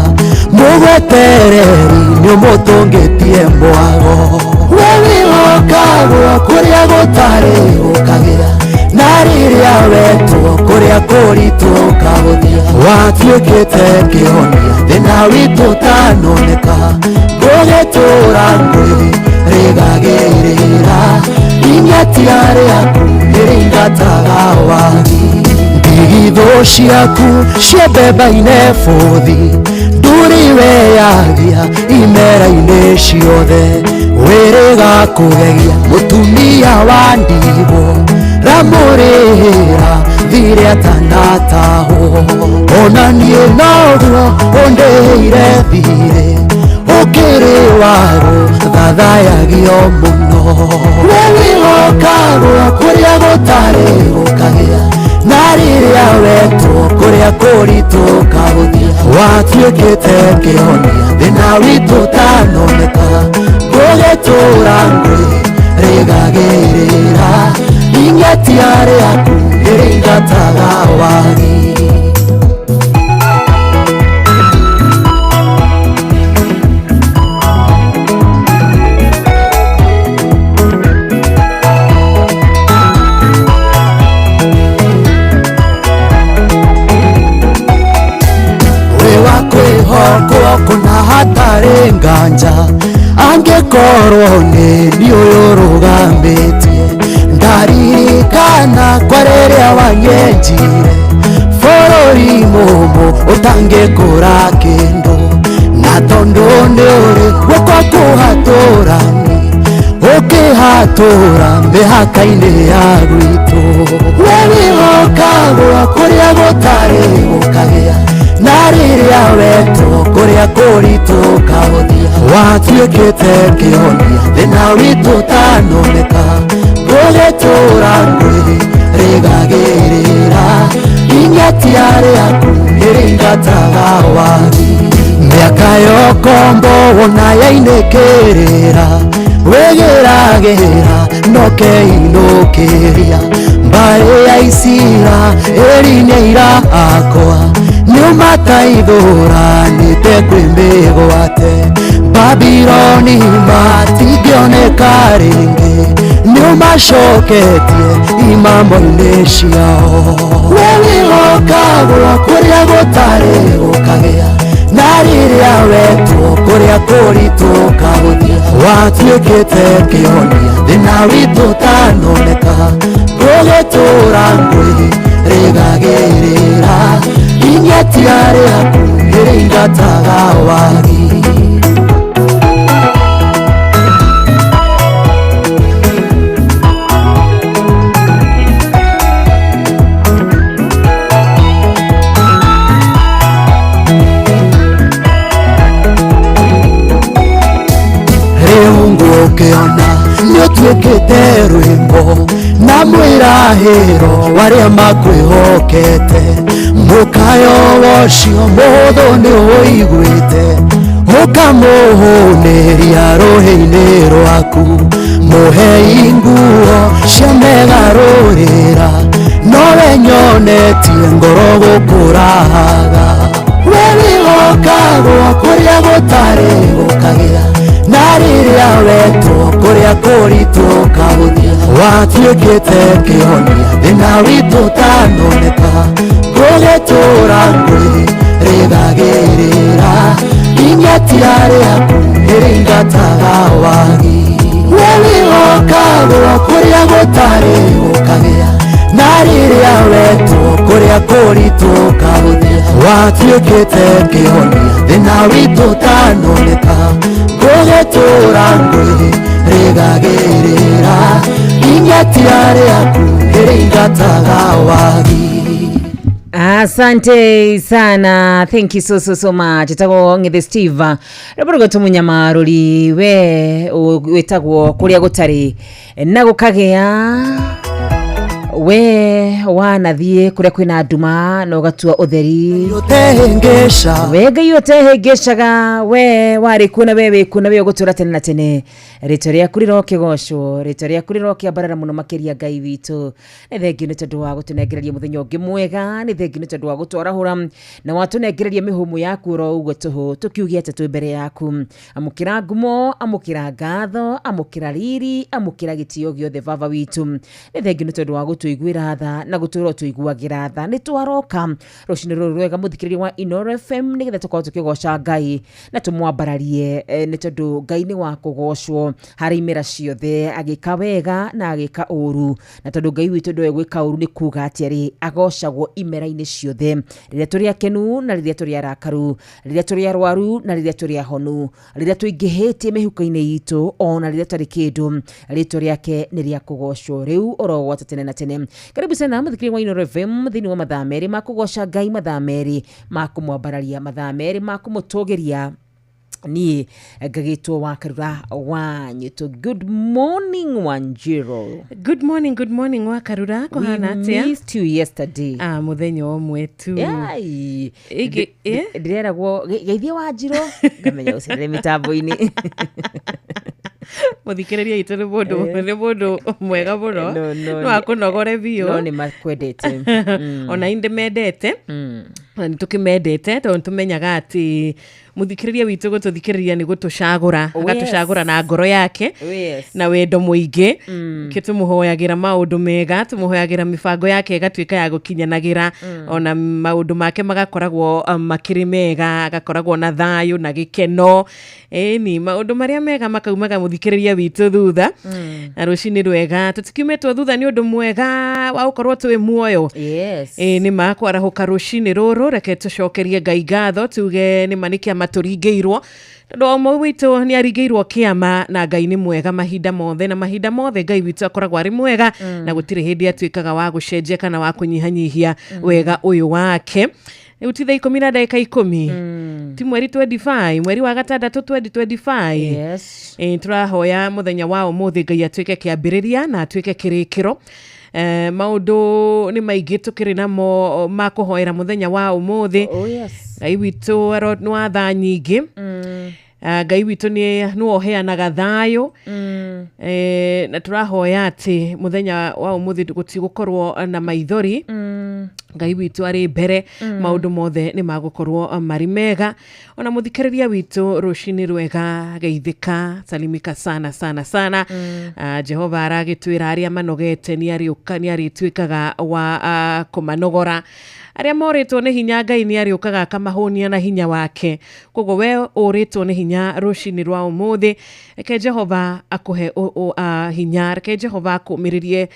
mũgwetereri nĩ ũmũtũngĩtie mwago we wĩhokagwo kũrĩa gũtarĩ gũkagĩa na rĩrĩa wetwo kũrĩa kũritũ ũkahũthia watuĩkĩte kĩhonia thĩna witũ ũtanoneka ngũgĩtũra ngwĩ rĩgagĩrĩra ing'atia rĩaku nĩrĩingataga wagi ndigithũ ciaku ciembemba-inĩ bũthi ndũrĩ weyagia imera-inĩ ciothe wĩrĩga kũgegia mũtumia wa ndigwo ramũrĩhĩra thirĩ atanatahwo ona niĩ noguo ũndĩhĩire thirĩ ũkĩrĩ warũ thathayagio mũno we wĩhokagwo kũrĩa gũtarĩ gũkagĩa na rĩrĩa wetwo kũrĩa kũritũ ũkahũthia watuĩkĩte kĩhonia thĩna witũ ũtanoneka ngũgĩtũra ngwĩ rĩgagĩrĩra ing'atia rĩaku nĩrĩingataga wagi. Wĩ wa kwĩhokwo kũna hatarĩ nganja angĩkorwo nĩ niĩ ũyũ ũrũgamĩtie ndaririkana kwa rĩrĩa wanyenjire bũrũri mũmũ ũtangĩkũra kĩndũ na tondũ nĩ ũrĩ guoko kũhatũrani ũkĩhatũra mĩhaka-inĩ ya gwitũ we wĩhokagwo kũrĩa gũtarĩ gũkagĩa na rĩrĩa wetwo kũrĩa kũritũ ũkahũthia watuĩkĩte kĩhonia thĩna witũ ũtanoneka ngũgĩtũra ngwĩ rĩgagĩrĩra ing'atia rĩaku nĩrĩingataga wagi mĩaka yokombo wona yainĩkĩrĩra wĩgĩragĩra nokeinũkĩria mbarĩ ya Isiraeli nĩ aira akwa nĩũmataithũranĩte kwĩ mĩgwate Babiloni matingĩoneka rĩngĩ nĩũmacoketie imamo-inĩ ciao we wĩhokagwo kũrĩa gũtarĩ gũkagĩa na rĩrĩa wetwo kũrĩa kũritũ ũkahũthia watuĩkĩte kĩhonia thĩna witũ ũtanoneka ngũgĩtũra ngwĩ rĩgagĩrĩra ing'atia rĩaku nĩrĩingataga wagi. Rĩu ngũkĩona nĩũtuĩkĩte rwĩmbo na mwĩrahĩro warĩa makwĩhokete mũkayo ũcio mũhũthũ nĩũiguĩte ũkamũhũnĩria rũhĩ-inĩ rwaku mũhei nguo cia megarũrĩra nowe nyonetie ngoro gũkũrahaga we wĩhokagwo kũrĩa gũtarĩ gũkagĩa na rĩrĩa wetwo kũrĩa kũritũ ũkahũthia watuĩkĩte kĩhonia thĩna witũ ũtanoneka ngũgĩtũra ngwĩ rĩgagĩrĩra Ingatia rĩaku nĩrĩingataga wagi. We wĩhokagwo kũrĩa gũtarĩ gũkagĩa, na rĩrĩa wetwo kũrĩa kũritũ ũkahũthia. Watuĩkĩte kĩhonia thĩna witũ ũtanoneka, ngũgĩtũũra ngwĩrĩgagĩrĩra. Ingatia rĩaku nĩrĩingataga wagi. Asante sana, thank you so so so much. Etagwo Ng'ethe Steve rwĩmbo rũgwĩtwo Mũnyamarũri, we wĩtagwo kũrĩa gũtarĩ na gũkagĩa, we wanathiĩ kũrĩa kwĩna nduma na ũgatua ũtheri, Ũtehĩngĩca. We Ngai ũtehĩngĩcaga, we warĩ kuo na we wĩ kuo na we ũgũtũũra tene na tene. Rĩtwa rĩaku rĩrokĩgocwo, rĩtwa rĩaku rĩrokĩambarara mũno makĩria Ngai witũ. Nĩ thengiũ nĩ tondũ wa gũtũnengereria mũthenya ũngĩ mwega, nĩ thengiũ nĩ tondũ wa gũtwarahũra na watũnengereria mĩhũmũ yaku oro ũguo tũhũ, tũkiuge atĩ twĩ mbere yaku. Amũkĩra ngumo, amũkĩra ngatho, amũkĩra riri, amũkĩra gĩtĩo gĩothe baba witũ. Nĩ thengiũ nĩ tondũ wa gũtũiguĩra tha na gũtũũra ũtũiguagĩra tha. Nĩ twaroka rũcinĩ rũrũ rwega mũthikĩrĩria wa Inooro FM nĩgetha tũkorwo tũkĩgoca Ngai na tũmwambararie, nĩ tondũ Ngai nĩ wa kũgocwo harĩ imera ciothe, agĩka wega na agĩka ũru. Na tondũ Ngai witũ ndoĩ gwĩka ũru nĩ kuga atĩa rĩ, agocagwo imera-inĩ ciothe, rĩrĩa tũrĩ akenu na rĩrĩa tũrĩ arakaru, rĩrĩa tũrĩ arwaru na rĩrĩa tũrĩ ahonu, rĩrĩa tũingĩhĩtie mĩhuko-inĩ itũ ona rĩrĩa tũtarĩ kĩndũ, rĩtwa rĩake nĩ rĩa kũgocwo rĩu oro gwata tene na tene. Karibu sana mũthikĩrĩria wa Inooro FM thĩinĩ wa mathaa merĩ ma kũgoca Ngai, mathaa merĩ ma kũmwambararia, mathaa merĩ ma kũmũtũgĩria. Niĩ ngagĩtwo wa Karura wa Nyũtũ. Good morning Wanjiru. Good morning, good morning wa Karura, kũhana We atĩa? missed you yesterday. Ah, mũthenya ũmwe tu. Yai. Ĩngĩ, ĩ? Ndĩreragwo geithie Wanjiru, ngamenya ũcerere mĩtambo-inĩ. Mũthikĩrĩria witũ nĩ mũndũ, nĩ mũndũ mwega mũno. No, no, No akũnogore biũ. No nĩ makwendete. Ona inde mendete. Na nĩ tũkĩmendete tondũ tũmenyaga atĩ mũthikĩrĩria witũ gũtũthikĩrĩria nĩ gũtũcagũra, Oh, yes. agatũcagũra na ngoro yake Oh, yes. na wendo mũingĩ. Kĩ tũmũhoyagĩra maũndũ mega, tũmũhoyagĩra mĩbango yake ĩgatuĩka ya gũkinyanagĩra, ona maũndũ make magakoragwo makĩrĩ mega, agakoragwo na thayũ na gĩkeno. Ĩni, maũndũ marĩa mega makaumaga mũthikĩrĩria witũ thutha. Na rũcinĩ rwega, tũtikiumĩtwo thutha nĩ ũndũ mwega wa gũkorwo twĩ muoyo. Yes. Ĩ, nĩ ma kwarahũka rũcinĩ rũrũ, reke tũcokerie Ngai ngatho, tuge nĩ ma nĩ kĩama tũringĩirwo, tondũ o ũmwe witũ nĩ aringĩirwo kĩama, na Ngai nĩ mwega mahinda mothe, na mahinda mothe Ngai witũ akoragwo arĩ mwega, na gũtirĩ hĩndĩ atuĩkaga wa gũcenjia kana wa kũnyihanyihia wega ũyũ wake. Rĩu ti thaa ikũmi na ndagĩka ikũmi. Ti mweri 25, mweri wa gatandatũ 2025. Yes. Ĩ, tũrahoya mũthenya wa ũmũthĩ Ngai atuĩke kĩambĩrĩria na atuĩke kĩrĩkĩro. Maũndũ nĩ maingĩ tũkĩrĩ namo ma kũhoera mũthenya wa ũmũthĩ. Oh, yes. Ngai witũ nĩ wa tha nyingĩ. Ngai witũ nĩwe ũheanaga thayũ. Na tũrahoya atĩ mũthenya wa ũmũthĩ gũtigũkorwo na maithori. Ngai witũ arĩ mbere, maũndũ mothe nĩ magũkorwo marĩ mega. Ona mũthikĩrĩria witũ rũcinĩ rwega, geithĩka, salimika sana sana sana. Jehova aragĩtwĩra arĩa manogete nĩ arĩũka, nĩ arĩtuĩkaga wa kũmanogora. Arĩa morĩtwo nĩ hinya Ngai nĩ arĩũkaga akamahũnia na hinya wake. Koguo we ũrĩtwo nĩ hinya rũcinĩ rwa ũmũthĩ, reke Jehova akũhe hinya, reke Jehova akũmĩrĩrie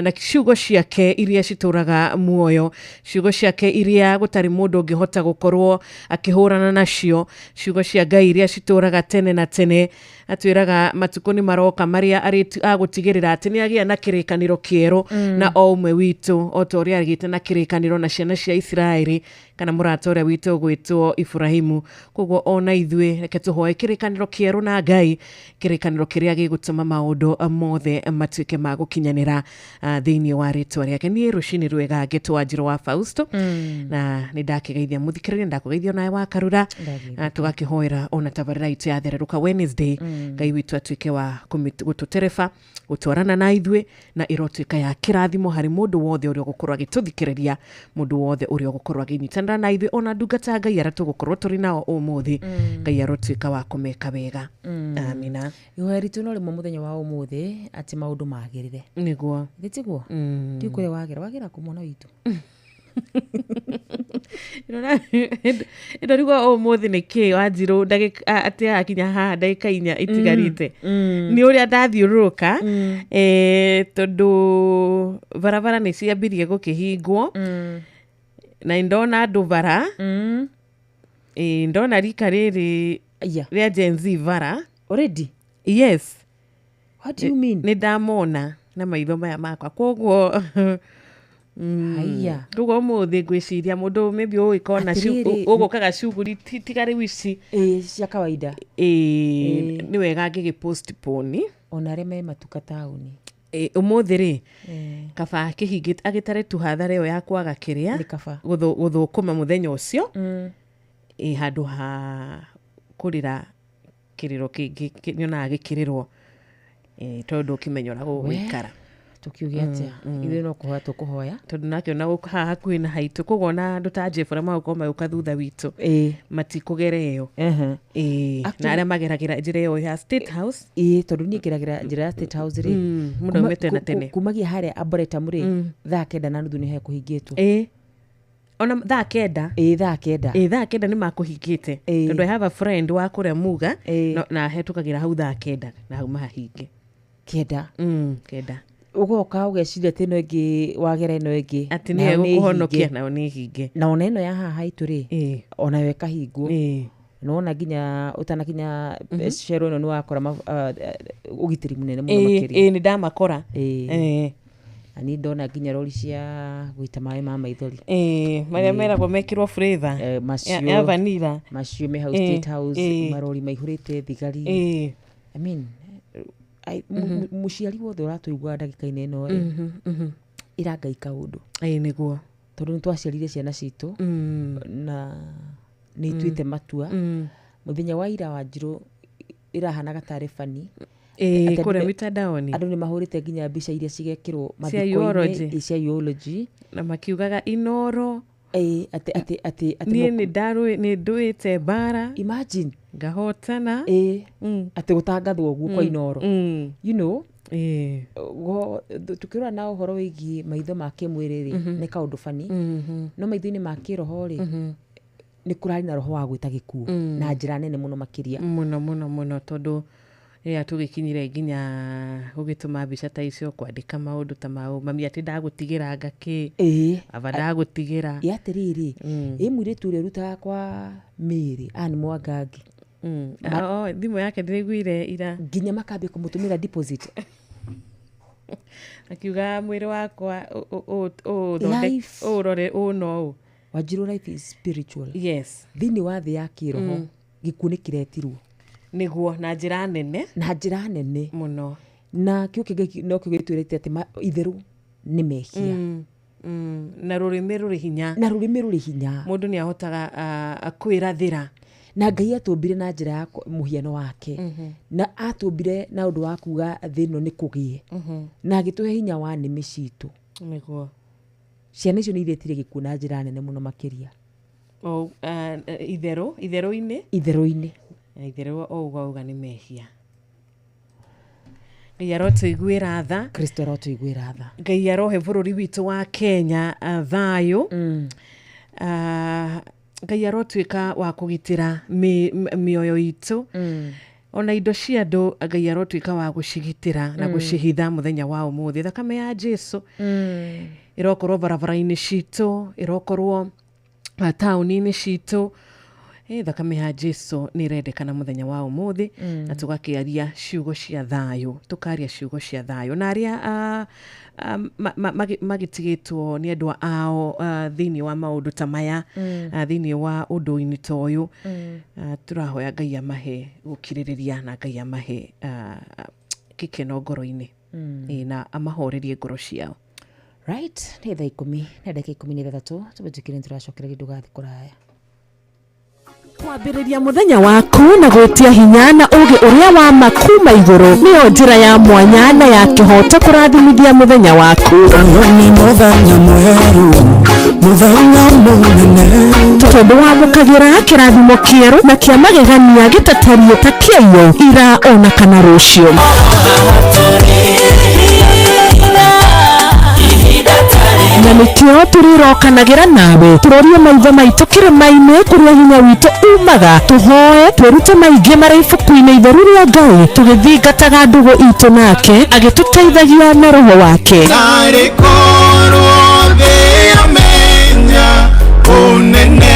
na ciugo ciake iria citũraga muoyo, ciugo ciake iria gũtarĩ mũndũ ũngĩhota gũkorwo akĩhũrana nacio, ciugo cia Ngai iria citũraga tene na tene. Atwĩraga matukũ nĩ maroka marĩa agũtigĩrĩra atĩ nĩ agĩa na kĩrĩkanĩro kĩerũ na o ũmwe witũ, o ta ũrĩa agĩte na kĩrĩkanĩro na ciana cia Isiraeli kana mũrata ũrĩa witũ ũgwĩtwo Ibrahimu. Koguo ona ithuĩ reke tũhoe kĩrĩkanĩro kĩerũ na Ngai, kĩrĩkanĩro kĩrĩa gĩgũtũma maũndũ mothe matuĩke ma gũkinyanĩra thĩinĩ wa rĩtwa rĩake. Niĩ rũcinĩ rwega ngĩtwo Wanjiru wa Fausto, na nĩ ndakĩgeithia mũthikĩrĩria, ndakũgeithia onawe wa Karura, tũgakĩhoera ona tabarĩra itũ ya Thererũka Wednesday, Ngai witũ atuĩke wa gũtũtereba, gũtwarana na ithuĩ, na ĩrotuĩka ya kĩrathimo harĩ mũndũ wothe ũrĩa ũgũkorwo agĩtũthikĩrĩria, mũndũ wothe ũrĩa ũgũkorwo akĩnyitanĩra na ithuĩ, ona ndungata Ngai arĩa tũgũkorwo tũrĩ nao ũmũthĩ, Ngai arotuĩka wa kũmeka wega. Amina. Ihoya ritũ no rĩmwe mũthenya wa ũmũthĩ atĩ maũndũ magĩrĩre. Nĩguo. Gĩtiguo? Ti kũrĩa wagĩra, wagĩra kũ mwana witũ? Ndorigwo ũmũthĩ nĩ kĩ Wanjirũ atĩ akinya haha ndagĩka 4 itigarĩte. Nĩ ũrĩa ndathiũrũrũka, tondũ barabara nĩ ciambirie gũkĩhingwo, na nĩndona andũ bara, ndona rika rĩrĩ rĩa Gen Z bara. Already? Yes. What do you mean? Nĩ ndamona na maitho maya makwa, koguo Haiya. Koguo ũmũthĩ ngwĩciria mũndũ maybe ũgĩkona Atĩrĩrĩ, ũgũkaga cuguri tiga rĩu ici cia kawaida. Nĩ wega ngĩgĩ postpone. Ona arĩa me matuka taũni. Ũmũthĩ rĩ, kaba akĩhingĩte agĩtare tu hathara ĩyo ya kwaga kĩrĩa Nĩ kaba. Gũthũkũma mũthenya ũcio, handũ ha kũrĩra kĩrĩro kĩngĩ nyonaga gĩkĩrĩrwo, tondũ ũkĩmenya ũrĩa gũgũikara. Tũkiuge atĩa? Ithuĩ no kũhoya tũkũhoya. Tondũ nakĩona gũkũ haha hakuhĩ na haitũ, koguo ona andũ ta Jeff arĩa magũkorwo magĩũka thutha witũ, matikũgera ĩyo. Na arĩa mageragĩra njĩra ĩyo ya State House. Tondũ niĩ ngeragĩra njĩra ya State House rĩ, Mũndũ aumĩte na tene. Kumagia harĩa Arboretum rĩ, thaa 9:30 nĩ hekũhingĩtwo. Ona thaa 9? Thaa 9. Thaa 9 nĩ makũhingĩte. Tondũ I have a friend wa kũrĩa Muga, na hetũkagĩra hau thaa 9 na hau mahahinge. 9? 9. Ũgoka ũgeciria atĩ ĩno ĩngĩ wagera ĩno ĩngĩ, Atĩ nayo nĩyo nĩ ĩgũkũhonokia, hinge. nayo nĩ hinge. Na ona ĩno ya haha haitũ rĩ, onayo ĩkahingwo. Nĩwona nginya ũtanakinya cero ĩno nĩwakora ũgitĩri mũnene mũno makĩria. Nĩ ndamakora. Na niĩ ndona nginya rori cia gũita maĩ ma maithori. Marĩa meragwo mekĩrwo flavor. Ya vanilla. Macio me hau State House, marori maihũrĩte thigari. I mean, mũciari wothe ũratũigua ndagĩka-inĩ ĩno rĩ, ĩra Ngai kaũndũ. Nĩguo. Tondũ nĩ twaciarire ciana citũ, na nĩ ituĩte matua. Mũthenya wa ira Wanjirũ ĩrahanaga tarĩ bani. Atĩ Kũrĩa mitandaoni. andũ nĩ mahũrĩte nginya mbica iria cigekĩrwo Cia mathiko-inĩ, eulogy. cia eulogy. Na makiugaga Inooro. Atĩ, atĩ, atĩ, atĩ Niĩ mũkũ- nĩ ndũĩte mbara. Imagine. Ngahotana. Atĩ gũtangathwo ũguo kwa Inooro. You know? Tukĩrora na ũhoro wĩgiĩ maitho ma kĩmwĩrĩ rĩ, nĩ kaũndũ bani. No maitho-inĩ ma kĩroho rĩ, nĩ kũrarĩ na roho wa gwĩta gĩkuũ. Na njĩra nene mũno makĩria. Mũno, mũno, mũno, tondũ rĩrĩa tũgĩkinyire nginya gũgĩtũma mbica ta icio, kwandĩka maũndũ ta mau, mami atĩ ndagũtigĩra ngakĩ, baba ndagũtigĩra. Ĩ atĩrĩrĩ, ĩ mũirĩtu ũrĩa ũrutaga kwa Mĩrĩ, Ann Mwangangi. Thimũ yake ndĩraiguire ira. Nginya makambia kũmũtũmĩra deposit. Akiuga mwĩrĩ wakwa Life. ũrore ũũ na ũũ. Wanjirũ, life is spiritual. Yes. Thĩinĩ wa thĩ ya kĩroho, gĩkuũ nĩ kĩretirwo. Nĩguo, na njĩra nene. Na njĩra nene. Mũno. Na kĩu kĩngĩ no kĩo gĩtwĩrĩte atĩ itherũ nĩ mehia. Na rũrĩmĩ rũrĩ hinya. Na rũrĩmĩ rũrĩ hinya. Mũndũ nĩ ahotaga kwĩrathĩra. Na Ngai atũmbire na njĩra ya mũhiano wake. Na atũmbire na ũndũ wa kuga thĩ ĩno nĩ kũgĩe. Na agĩtũhe hinya wa nĩmĩ citũ. Nĩguo. Ciana icio nĩ iretire gĩkuũ na njĩra nene mũno makĩria. Itherũ, itherũ-inĩ? Itherũ-inĩ. Itherũ o ũguo auga nĩ mehia. Ngai arotũiguĩra tha. Kristo arotũiguĩra tha. Ngai arohe bũrũri witũ wa Kenya thayũ. Ngai arotuĩka wa kũgitĩra mĩoyo itũ. Ona indo cia andũ Ngai arotuĩka wa gũcigitĩra na gũcihitha mũthenya wa ũmũthĩ. Thakame ya Jesu ĩrokorwo barabara-inĩ citũ, ĩrokorwo taũni-inĩ citũ. Thakame ya Jesu nĩ ĩrendekana mũthenya wa ũmũthĩ, na tũgakĩaria ciugo cia thayũ, tũkaria ciugo cia thayũ. Na arĩa magĩtigĩtwo nĩ endwa ao thĩinĩ wa maũndũ ta maya, thĩinĩ wa ũndũ-inĩ ta ũyũ, tũrahoya Ngai amahe gũkirĩrĩria na Ngai amahe gĩkeno ngoro-inĩ. Na amahorerie ngoro ciao. Right, nĩ thaa ikũmi na ndagĩka ikũmi na ithathatũ, tũmĩtũkire nĩtũracokereria ndũgathiĩ kũraya. Kwambĩrĩria mũthenya waku na gwĩtia hinya na ũũgĩ ũrĩa wa ma kuma igũrũ nĩyo njĩra ya mwanya na ya kĩhooto kũrathimithia mũthenya waku. Ũyũ nĩ mũthenya mwerũ, mũthenya mũnene. Tondũ wamũkagĩra kĩrathimo kĩerũ na kĩa magegania gĩtatariĩ ta kĩaiyũ ira ona kana rũciũ. Na nĩkĩo tũrĩrokanagĩra nawe tũrorie maitho maitũ kĩrĩma-inĩ kũrĩa hinya witũ umaga, tũhoe twĩrute maingĩ marĩ ibuku-inĩ itheru rĩa Ngai, tũgĩthingataga ndũgũ itũ nake agĩtũteithagia na roho wake. Narĩ korwo thĩ yamenya ũnene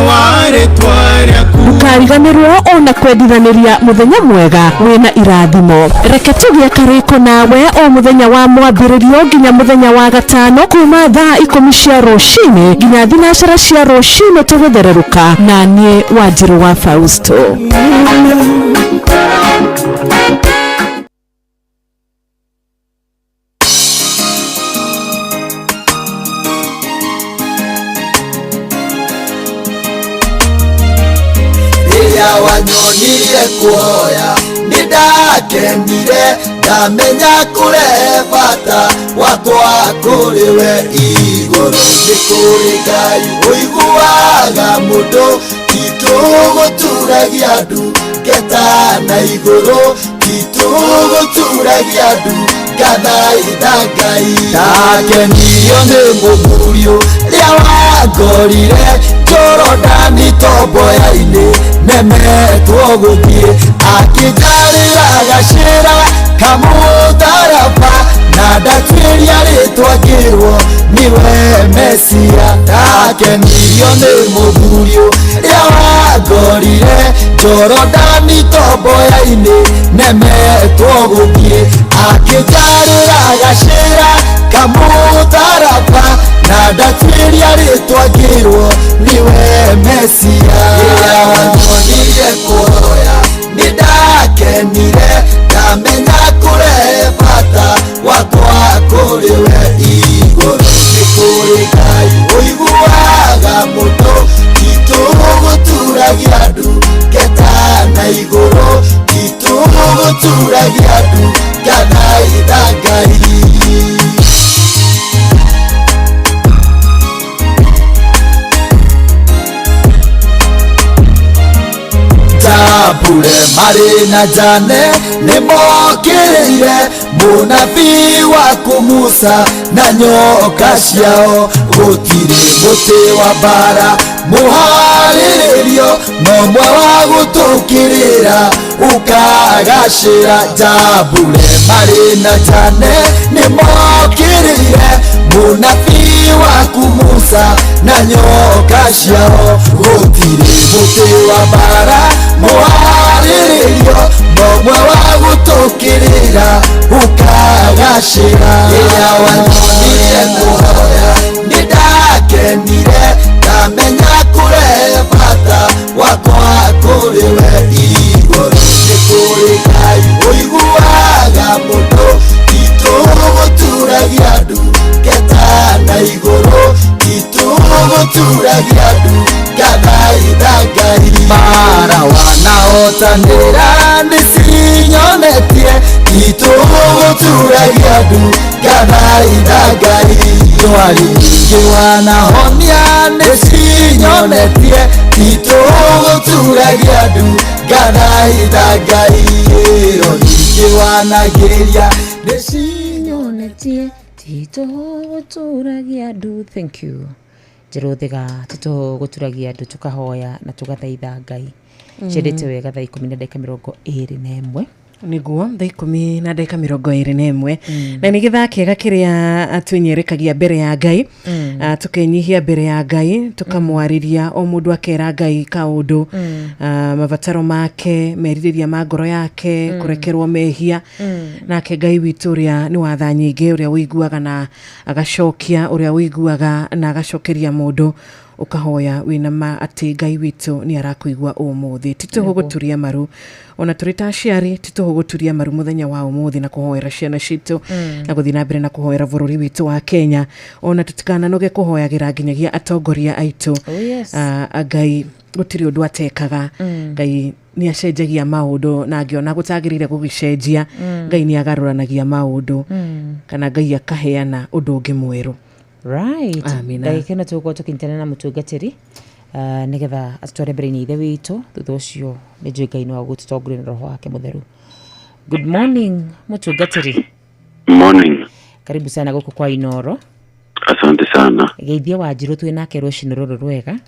wa rĩtwa rĩaku. Ndũkariganĩrwo ona kwendithanĩria mũthenya mwega wĩna irathimo. Reke tũgĩe karĩko nawe o mũthenya wa mwambĩrĩrio nginya mũthenya wa gatano kuma thaa 10 cia rũcinĩ nginya 9 cia rũcinĩ tũgĩthererũka, na niĩ Wanjirũ wa Fausto. Wanyonire kuoya nĩndakenire, ndamenya kũrehe bata wakwa kũrĩ we igũrũ. Nĩ kũrĩ Ngai ũiguaga mũndũ, ti tũgũturagia ndu ngeta na igũrũ, ti tũgũturagia ndu ngathaitha Ngai. Ndakenirio nĩ mũthuri ũrĩa wangorire Jorodani tomboya-inĩ, nemetwo gũthiĩ, akĩnjarĩra gacĩra kamũtharaba, na ndatuĩria rĩtwa ngĩrwo nĩwe Mesia. Ndakenirio nĩ mũthuri ũrĩa wangorire Jorodani tomboya-inĩ, nemetwo gũthiĩ, akĩnjarĩra gacĩra kamũtharaba, na ndatuĩria rĩtwa ngĩrwo nĩwe Mesia. Rĩrĩa wanyonire kuoya nĩndakenire, ndamenya kũrehe bata wakwa kũrĩ we igũrũ. Nĩ kũrĩ Ngai ũiguaga mũndũ, ti tũgũturagia ndu ngeta na igũrũ, ti tũgũturagia ndu ngathaitha Ngai. Jambure marĩ na Jane nĩmokĩrĩire mũnabii waku Musa na nyoka ciao. Gũtirĩ mũtĩ wa mbara mũharĩrĩrio, no mwe wa gũtũkĩrĩra ũkagacĩra. Jambure marĩ na Jane nĩmokĩrĩire mũnabii waku Musa na nyoka ciao. Gũtirĩ mũtĩ wa mbara mũharĩrĩrio, no mwe wa gũtũkĩrĩra ũkagacĩra. Rĩrĩa wanyonire kũhoya nĩndakenire, ndamenya kũrehe bata wakwa kũrĩ we igũrũ. Nĩ kũrĩ Ngai ũiguaga mũndũ, ti tũgũturagia ndu ngeta na igũrũ, ti tũgũturagia ndu ngathaitha Ngai. Mara wanahotanĩra nĩcinyonetie, ti tũgũturagia ndu ngathaitha Ngai. Ndwari nyingĩ wanahonia nĩcinyonetie, ti tũgũturagia ndu ngathaitha Ngai. Ĩro nyingĩ wanagĩria nĩcinyonetie, ti tũgũturagia ndu. Thank you Njĩrũthĩga, titũgũturagia ndu tũkahoya na tũgathaitha Ngai. Ciendete wega thaa 10:21. Nĩguo thaa 10:21 na nĩ gĩthaa kĩega kĩrĩa twĩnyerekagia mbere ya Ngai, tũkenyihia mbere ya Ngai, tũkamwarĩria o mũndũ akera Ngai kaũndũ, mabataro make, merirĩria ma ngoro yake, kũrekerwo mehia. Nake Ngai witũ ũrĩa nĩ wa tha nyingĩ, ũrĩa ũiguaga na agacokia, ũrĩa ũiguaga na agacokeria mũndũ, ũkahoya wĩna ma atĩ Ngai witũ nĩ arakũigua ũmũthĩ. Ti tũhũ gũturia maru, ona tũrĩ ta aciari ti tũhũ gũturia maru mũthenya wa ũmũthĩ na kũhoera ciana citũ, na gũthiĩ na mbere na kũhoera bũrũri witũ wa Kenya, ona tũtikananoge kũhoyagĩra nginyagia atongoria aitũ. Ngai gũtirĩ ũndũ atekaga. Ngai nĩ acenjagia maũndũ, na angĩona gũtagĩrĩire gũgĩcenjia, Ngai nĩ agarũranagia maũndũ, kana Ngai akaheana ũndũ ũngĩ mwerũ. Right. Ndagĩka ĩno tũgũkorwo tũkĩnyitana na mũtungatĩri nĩgetha atũtware mbere-inĩ ithe witũ. Thutha ũcio nĩ njũĩ Ngai no agũtũtongoria na roho wake mũtheru. Good morning mũtungatĩri. Morning. Karibu sana gũkũ kwa Inoro. Asante sana. Geithia Wanjirũ twĩ nake rũcinĩ rũrũ rwega.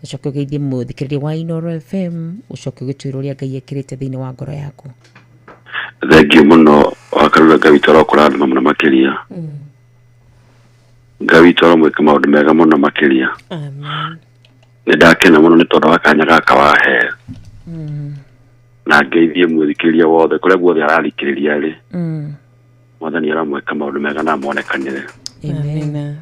Ũcoke ũgeithie mũthikĩrĩria wa Inooro FM, ũcoke ũgĩtwĩre ũrĩa Ngai ekĩrĩte thĩinĩ wa ngoro yaku. Thank you mũno Wakarura, Ngai witũ arokũrathima mũno makĩria. Ngai witũ aromwĩka maũndũ mega mũno makĩria. Amen. Nĩ ndakena mũno nĩ tondũ wa kanya gaka wahe. Na ngeithie mũthikĩrĩria wothe kũrĩa guothe arathikĩrĩria rĩ. Mwathani aramwĩka maũndũ mega na amonekanĩre. Amen.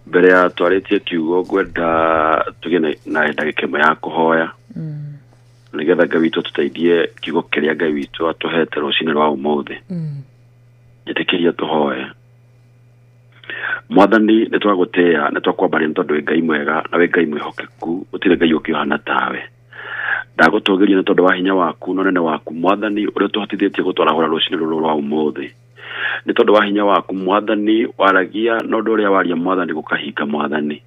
Mbere ya twarĩtie kiugo ngwenda tũgĩe na ndagĩka ĩmwe ya kũhoya. Nĩgetha Ngai witũ atũteithie kiugo kĩrĩa Ngai witũ atũhete rũcinĩ rwa ũmũthĩ. Njĩtĩkĩria tũhoe. Mwathani nĩ twagũtĩĩa, nĩ twakwambaria nĩ tondũ wĩ Ngai mwega na wĩ Ngai mwĩhokeku, gũtirĩ Ngai ũngĩ ũhana tawe. Ndagũtũgĩria nĩ tondũ wa hinya waku na ũnene waku Mwathani ũrĩa ũtũhotithĩtie gũtwarahũra rũcinĩ rũrũ rwa ũmũthĩ. Nĩ tondũ wa hinya waku Mwathani waragia na ũndũ ũrĩa waria Mwathani gũkahinga Mwathani.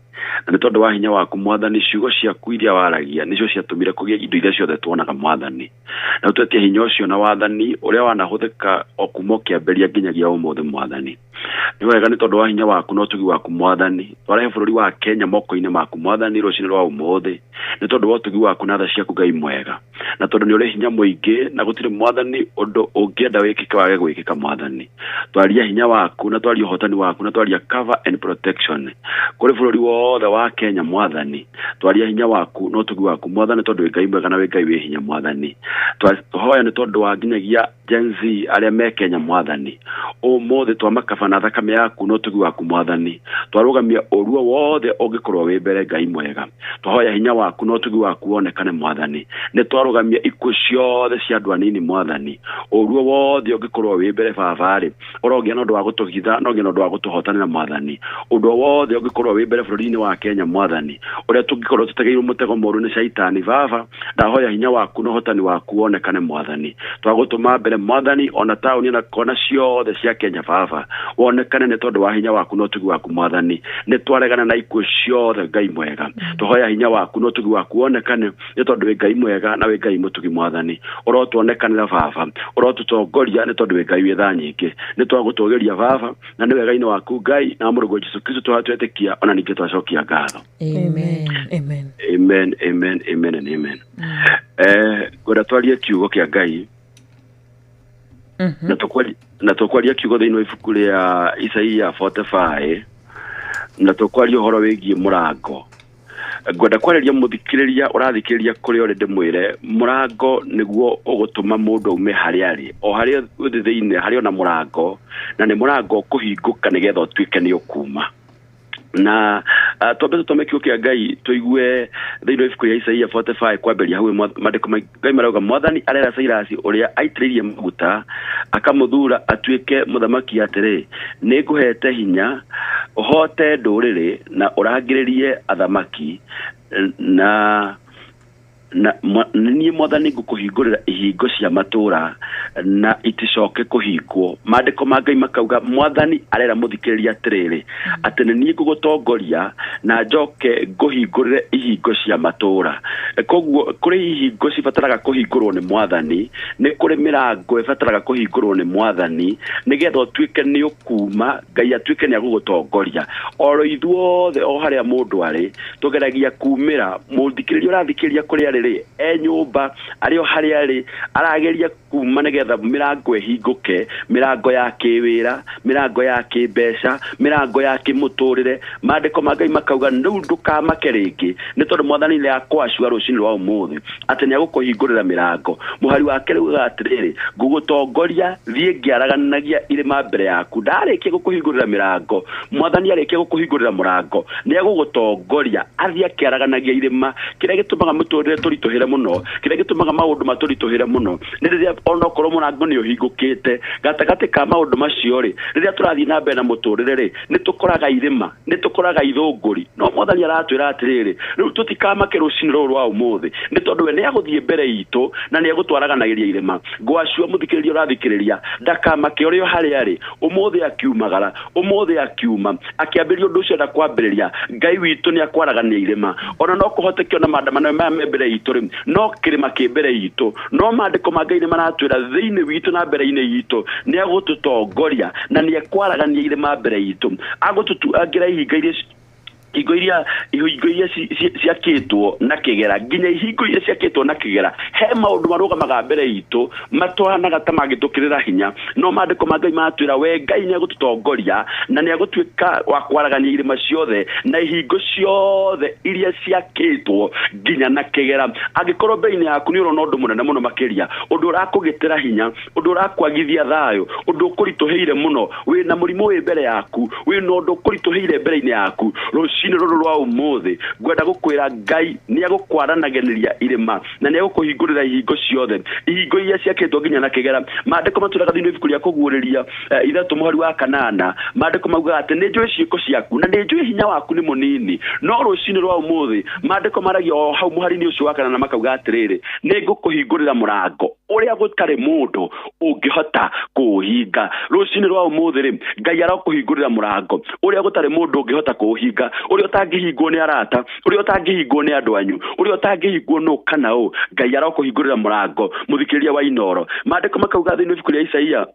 Na nĩ tondũ wa hinya waku Mwathani ciugo ciaku iria waragia nĩcio ciatũmire kũgĩe indo iria ciothe tuonaga Mwathani. Na ũtwetie hinya ũcio na wathani ũrĩa wanahũthĩka o kuma ũkĩambĩrĩria nginyagia ũmũthĩ Mwathani. Nĩ wega nĩ tondũ wa hinya waku na ũtugi waku Mwathani. Twarehe bũrũri wa Kenya moko-inĩ maku Mwathani rũcinĩ rwa ũmũthĩ. Nĩ tondũ wa ũtugi waku na tha ciaku Ngai mwega. Na tondũ nĩ ũrĩ hinya mũingĩ na gũtirĩ Mwathani ũndũ ũngĩenda wĩkĩke wage gwĩkĩka Mwathani. Twaria hinya waku na twaria ũhotani waku na twaria cover and protection kũrĩ bũrũri wothe wa Kenya Mwathani. Twaria hinya waku na ũtugi waku Mwathani tondũ wĩ Ngai mwega na wĩ Ngai wĩ hinya Mwathani. Twahoya nĩ tondũ wa nginyagia Gen Z arĩa me Kenya Mwathani. Ũmũthĩ twamakaba na thakame yaku na ũtugi waku Mwathani. Twarũgamia ũruo wothe ũngĩkorwo wĩ mbere Ngai mwega. Twahoya hinya waku na ũtugi waku wonekane Mwathani. Nĩ twarũgamia ikuũ ciothe cia andũ anini Mwathani. Ũruo wothe ũngĩkorwo wĩ mbere baba rĩ, ũrogĩa na ũndũ wa gũtũhitha na ũgĩe na ũndũ wa gũtũhotanĩra Mwathani. Ũndũ wothe ũngĩkorwo wĩ mbere bũrũri-inĩ wa Kenya Mwathani, ũrĩa tũngĩkorwo tũtegeirwo mũtego mũũru nĩ caitani baba, ndahoya hinya waku na ũhotani waku wonekane Mwathani. Twagũtũma mbere Mwathani ona taũni na kona ciothe cia Kenya baba, wonekane nĩ tondũ wa hinya waku na ũtugi waku Mwathani. Nĩ twaregana na ikuũ ciothe Ngai mwega. Tũhoya hinya waku na ũtugi waku wonekane nĩ tondũ wĩ Ngai mwega na wĩ Ngai mũtugi Mwathani. Ũrotuonekanĩra baba, ũrotũtongoria nĩ tondũ wĩ Ngai wĩ tha nyingĩ. Nĩ twagũtũgĩria baba na nĩ wega-inĩ waku Ngai na mũrũguo Jesũ Kristo twetĩkia ona ningĩ twacokia ngatho. Amen. Amen. Amen, amen, amen and amen. Ngwenda twarie kiugo kĩa Ngai. Na tũkwaria kiugo thĩinĩ wa ibuku rĩa Isaia 45 na tũkwaria ũhoro wĩgiĩ mũrango. Ngwenda kwarĩria mũthikĩrĩria ũrathikĩrĩria kũrĩa ũrĩ ndĩmwĩre mũrango nĩguo ũgũtũma mũndũ aume harĩa arĩ o harĩa ũthĩ thĩinĩ harĩ ona mũrango na nĩ mũrango ũkũhingũka nĩgetha ũtuĩke nĩ ũkuma. Na twambe tũtome kiugo kĩa Ngai tũigue thĩinĩ wa ibuku rĩa Isaia 45 kwambĩrĩria hau maandĩko ma Ngai marauga Mwathani arera Cairasi ũrĩa aitĩrĩirie maguta akamũthura atuĩke mũthamaki atĩrĩ, nĩ ngũhete hinya ũhote ndũrĩrĩ na ũrangĩrĩrie athamaki na niĩ Mwathani ngũkũhingũrĩra ihingo cia matũũra na iticoke kũhingwo. Maandĩko ma Ngai makauga Mwathani arera mũthikĩrĩria atĩrĩrĩ atĩ nĩ niĩ ngũgũtongoria na njoke ngũhingũrĩre ihingo cia matũũra. Koguo kũrĩ ihingo cibataraga kũhingũrwo nĩ Mwathani, nĩ kũrĩ mĩrango ĩbataraga kũhingũrwo nĩ Mwathani nĩgetha ũtuĩke nĩ ũkuma Ngai atuĩke nĩ agũgũtongoria. Oro ithuothe o harĩa mũndũ arĩ tũgeragia kumĩra mũthikĩrĩria ũrathikĩrĩria kũrĩa arĩ rĩ e nyũmba arĩ o harĩa arĩ arageria kuma nĩgetha mĩrango ĩhingũke, mĩrango ya kĩwĩra, mĩrango ya kĩmbeca, mĩrango ya kĩmũtũrĩre. Maandĩko ma Ngai makauga rĩu ndũkamake rĩngĩ nĩ tondũ Mwathani nĩ akwacua rũcinĩ rwa ũmũthĩ atĩ nĩ agũkũhingũrĩra mĩrango. Mũhari wake rĩu ugaga atĩrĩrĩ, ngũgũtongoria thiĩ ngĩaraganagia irĩma mbere yaku. Ndarĩkia gũkũhingũrĩra mĩrango, Mwathani arĩkia gũkũhingũrĩra mũrango nĩ agũgũtongoria athiĩ akĩaraganagia irĩma. Kĩrĩa gĩtũmaga mũtũrĩre tũritũhĩre mũno, kĩrĩa gĩtũmaga maũndũ matũritũhĩre mũno nĩ rĩrĩa onokorwo mũrango nĩ ũhingũkĩte gatagatĩ ka maũndũ macio rĩ, rĩrĩa tũrathiĩ na mbere na mũtũrĩre rĩ, nĩ tũkoraga irĩma, nĩ tũkoraga ithũngũri. No Mwathani aratwĩra atĩrĩrĩ, rĩu tũtikamake rũcinĩ rũrũ rwa ũmũthĩ nĩ tondũ we nĩ agũthiĩ mbere itũ na nĩ agũtwaraganagĩria irĩma. Ngwacua mũthikĩrĩria ũrathikĩrĩria ndakamake ũrĩa harĩa arĩ ũmũthĩ akiumagara, ũmũthĩ akiuma akĩambĩrĩria ũndũ ũcio enda kwambĩrĩria. Ngai witũ nĩ akwaragania irĩma. Ona no kũhoteke ona maandamano maya me mbere itũ rĩ no kĩrĩma kĩ mbere itũ, no maandĩko ma Ngai nĩ maratwĩra thĩinĩ witũ na mbere-inĩ itũ nĩ agũtũtongoria na nĩ ekwaragania irĩma mbere itũ, agũtũtuangĩra ihingo iria ihingo iria ciakĩtwo na kĩgera, nginya ihingo iria ciakĩtwo na kĩgera. He maũndũ marũgamaga mbere itũ matwanaga ta mangĩtũkĩrĩra hinya, no maandĩko ma Ngai maratwĩra we Ngai nĩ agũtũtongoria na nĩ agũtuĩka wa kwaragania irĩma ciothe na ihingo ciothe iria ciakĩtwo nginya na kĩgera. Angĩkorwo mbere-inĩ yaku nĩ ũrona ũndũ mũnene mũno makĩria, ũndũ ũrakũgĩtĩra hinya, ũndũ ũrakwagithia thayũ, ũndũ ũkũritũhĩire mũno, wĩna mũrimũ wĩ mbere yaku, wĩna ũndũ ũkũritũhĩire mbere-inĩ yaku, rũcinĩ rũrũ rwa ũmũthĩ ngwenda gũkwĩra Ngai nĩ agũkwaranaganĩria irĩma na nĩ agũkũhingũrĩra ihingo ciothe, ihingo iria ciakĩtwo nginya na kĩgera. Maandĩko matwĩraga thĩinĩ wa ibuku rĩa kũguũrĩria 3:8, maandĩko maugaga atĩ nĩ njũĩ ciĩko ciaku na nĩ njũĩ hinya waku nĩ mũnini, no rũcinĩ rwa ũmũthĩ maandĩko maragia o hau mũhari-inĩ ũcio wa 8 makauga atĩrĩrĩ, nĩ ngũkũhingũrĩra mũrango ũrĩa gũtarĩ mũndũ ũngĩhota kũũhinga. Rũcinĩ rwa ũmũthĩ rĩ, Ngai arokũhingũrĩra mũrango ũrĩa gũtarĩ mũndũ ũngĩhota kũũhinga, ũrĩa ũtangĩhingwo nĩ arata, ũrĩa ũtangĩhingwo nĩ andũ anyu, ũrĩa ũtangĩhingwo nũ kana ũ, Ngai arokũhingũrĩra mũrango. Mũthikĩrĩria wa Inooro, maandĩko makauga thĩinĩ wa ibuku rĩa Isaia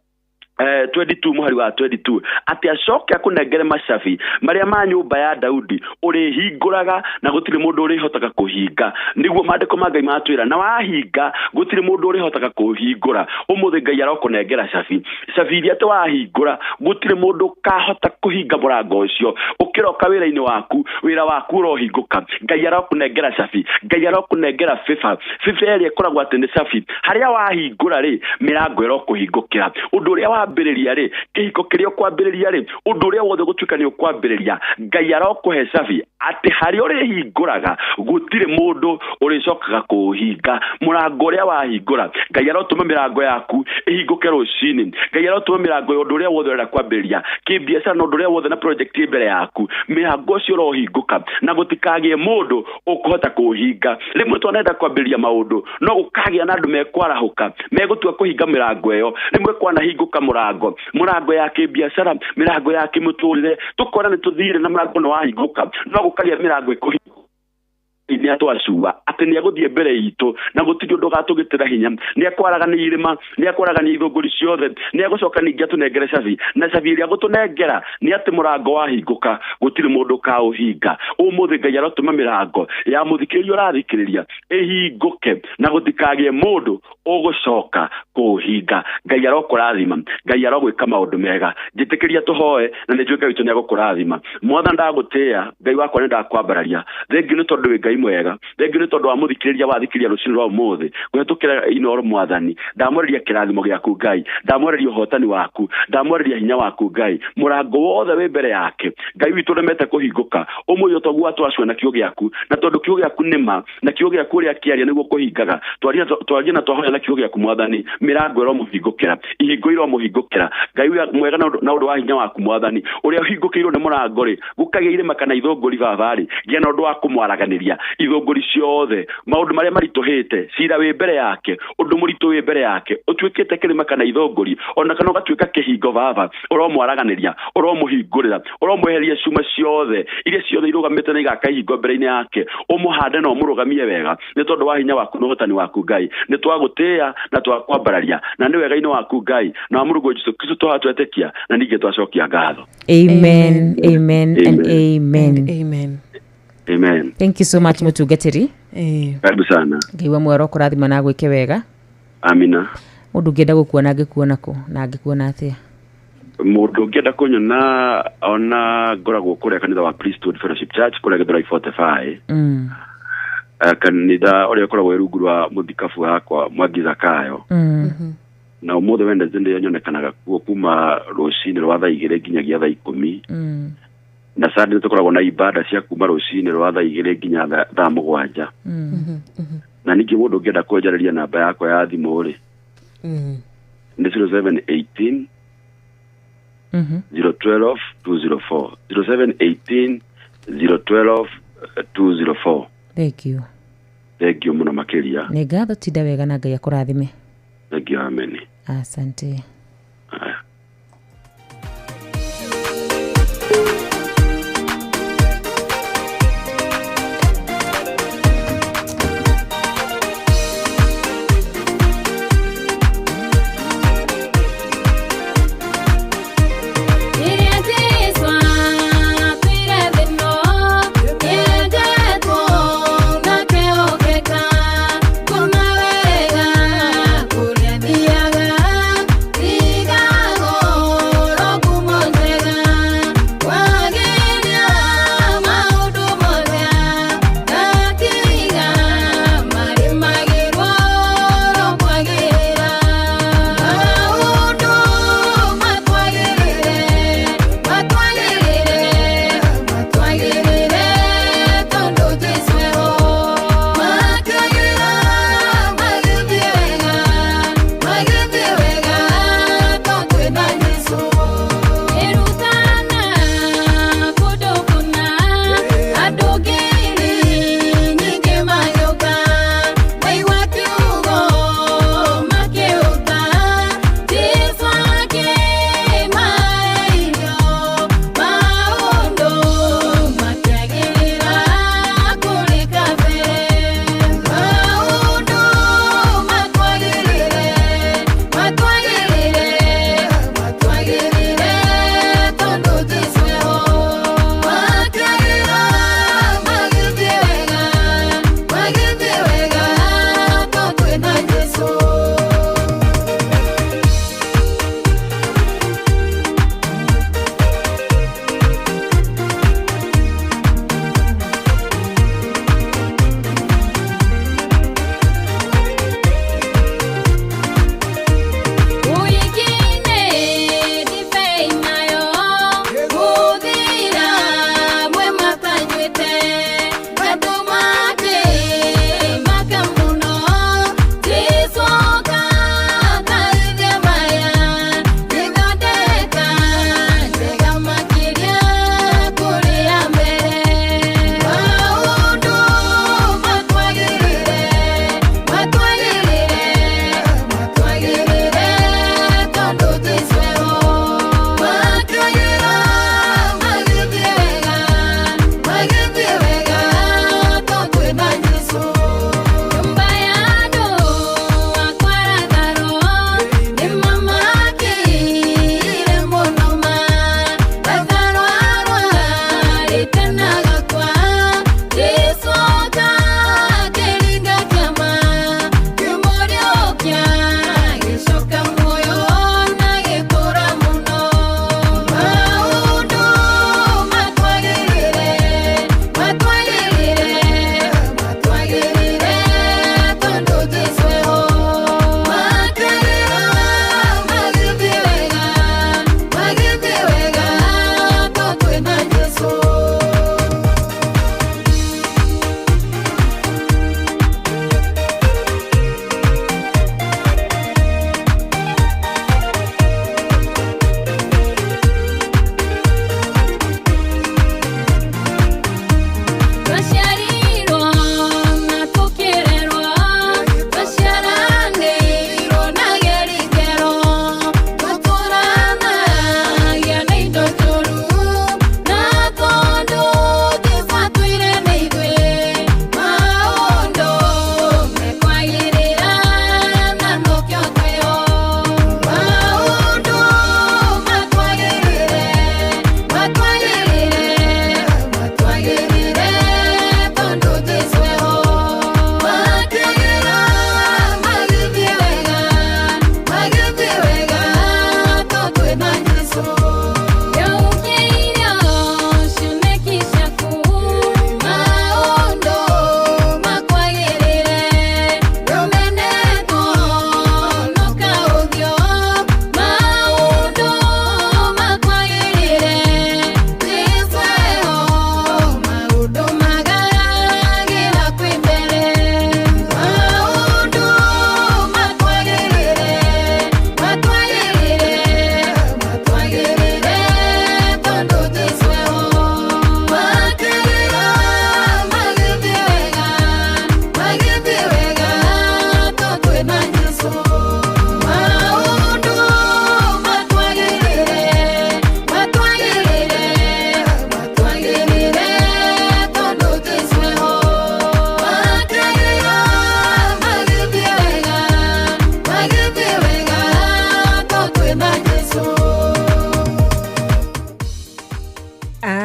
22:22 atĩ acoke akũnengere macabi marĩa ma nyũmba ya Daudi ũrĩhingũraga na gũtirĩ mũndũ ũrĩhotaga kũhinga. Nĩguo maandĩko ma Ngai matwĩra, na wahinga gũtirĩ mũndũ ũrĩhotaga kũhingũra. Ũmũthĩ Ngai arokũnengera cabi, cabi iria atĩ wahingũra gũtirĩ mũndũ ũkahota kũhinga mũrango ũcio. Ũkĩroka wĩra-inĩ waku, wĩra waku ũrohingũka, Ngai arokũnengera cabi, Ngai arokũnengera bĩba, bĩba ĩrĩa ĩkoragwo atĩ nĩ cabi, harĩa wahingũra rĩ mĩrango ĩrokũhingũkĩra. Ũndũ ũrĩa wambĩrĩria rĩ, kĩhiko kĩrĩa ũkwambĩrĩria rĩ, ũndũ ũrĩa wothe gũtuĩka nĩ ũkwambĩrĩria, Ngai arokũhe cabi atĩ harĩa ũrĩhingũraga gũtirĩ mũndũ ũrĩcokaga kũũhinga. Mũrango ũrĩa wahingũra, Ngai arotũma mĩrango yaku ĩhingũke rũcinĩ. Ngai arotũma mĩrango ya ũndũ ũrĩa wothe ũrenda kwambĩrĩria, kĩbiacara na ũndũ ũrĩa wothe na project ĩ mbere yaku, mĩrango ũcio ũrohingũka na gũtikagĩe mũndũ ũkũhota kũũhinga. Rĩmwe twanenda kwambĩrĩria maũndũ no gũkagĩa na andũ mekwarahũka megũtua kũhinga mĩrango ĩyo. Rĩmwe kwanahingũka mũrango, mũrango ya kĩbiacara, mĩrango ya kĩmũtũrĩre, tũkora nĩ tũthire na mũrango nĩ wahingũka, no gũkagĩa mĩrango ĩkũhingũka nĩ atwacua atĩ nĩ egũthiĩ mbere itũ na gũtirĩ ũndũ ũgatũgĩtĩra hinya. Nĩ ekwaragania irĩma, nĩ ekwaragania ithũngũri ciothe, nĩ egũcoka ningĩ atũnengere cabi, na cabi ĩrĩa agũtũnengera nĩ atĩ mũrango wahingũka gũtirĩ mũndũ ũkaũhinga. Ũmũthĩ Ngai arotũma mĩrango ya mũthikĩrĩria ũrathikĩrĩria ĩhingũke na gũtikagĩe mũndũ ũgũcoka kũũhinga. Ngai arokũrathima, Ngai arogwĩka maũndũ mega. Njĩtĩkĩria tũhoe na nĩ njũĩ Ngai witũ nĩ egũkũrathima. Mwathani ndagũtĩĩa, Ngai wakwa nĩ ndakwambararia, thengiũ nĩ tondũ wĩ Ngai mwega, thengiũ nĩ tondũ wa mũthikĩrĩria wathikĩrĩria rũcinĩ rwa ũmũthĩ kũhetũkĩra Inooro. Mwathani ndamwarĩria kĩrathimo gĩaku Ngai, ndamwarĩria ũhotani waku, ndamwarĩria hinya waku Ngai. Mũrango wothe wĩ mbere yake Ngai witũ ũremete kũhingũka, ũmũthĩ ũtoguo watwacua na kiugo gĩaku, na tondũ kiugo gĩaku nĩ ma na kiugo gĩaku ũrĩa kĩaria nĩguo kũhingaga. Twaria na twahoya na kiugo gĩaku Mwathani, mĩrango ĩromũhingũkĩra, ihingo iromũhingũkĩra. Ngai mwega na ũndũ wa hinya waku Mwathani, ũrĩa ũhingũkĩirwo nĩ mũrango rĩ, gũkagĩa irĩma kana ithũngũri baba rĩ, gĩa na ũndũ wa kũmwaraganĩria ithũngũri ciothe, maũndũ marĩa maritũhĩte, cira wĩ mbere yake, ũndũ mũritũ wĩ mbere yake, ũtuĩkĩte kĩrĩma kana ithũngũri, ona kana ũgatuĩka kĩhingo baba, ũromwaraganĩria, ũromũhingũrĩra, ũromweheria cuma ciothe iria ciothe irũgamĩte na igaka ihingo mbere-inĩ yake, ũmũhande na ũmũrũgamie wega nĩ tondũ wa hinya waku na ũhotani waku Ngai. Nĩ twagũtĩĩa na twakwambararia na nĩ wega-inĩ waku Ngai na wa Mũrũguo Jesũ Kristo twaha twetĩkia na ningĩ twacokia ngatho. Amen, amen and amen. Amen. Amen. Thank you so much mũtungatĩri. Karibu sana. Ngai wa muoyo arokũrathima na agwĩke wega. Amina. Mũndũ ũngĩenda gũkuona angĩkuona kũ na angĩkuona atĩa? Mũndũ ũngĩenda kũnyona ona ngoragwo kũrĩa kanitha wa Priesthood Fellowship Church kũrĩa Gĩthũrai 45. Kanitha ũrĩa ũkoragwo wĩ rungu rwa mũthikabu wakwa Mwangi Zakayo. Na ũmũthĩ Wednesday nĩrĩo nyonekanaga kuo kuma rũcinĩ rwa thaa 2 nginyagia thaa 10. Na Sunday nĩtũkoragwo na ibada cia kuma rũcinĩ rwa thaa 2 nginya thaa 7. Na ningĩ mũndũ ũngĩenda kũnjarĩria namba yakwa ya thimũ rĩ, nĩ 0718 012 204, 0718 012 204. Thank you. Thank you mũno makĩria. Nĩ ngatho, tinda wega na Ngai akũrathime. Thank you, amen. Asante. Aya.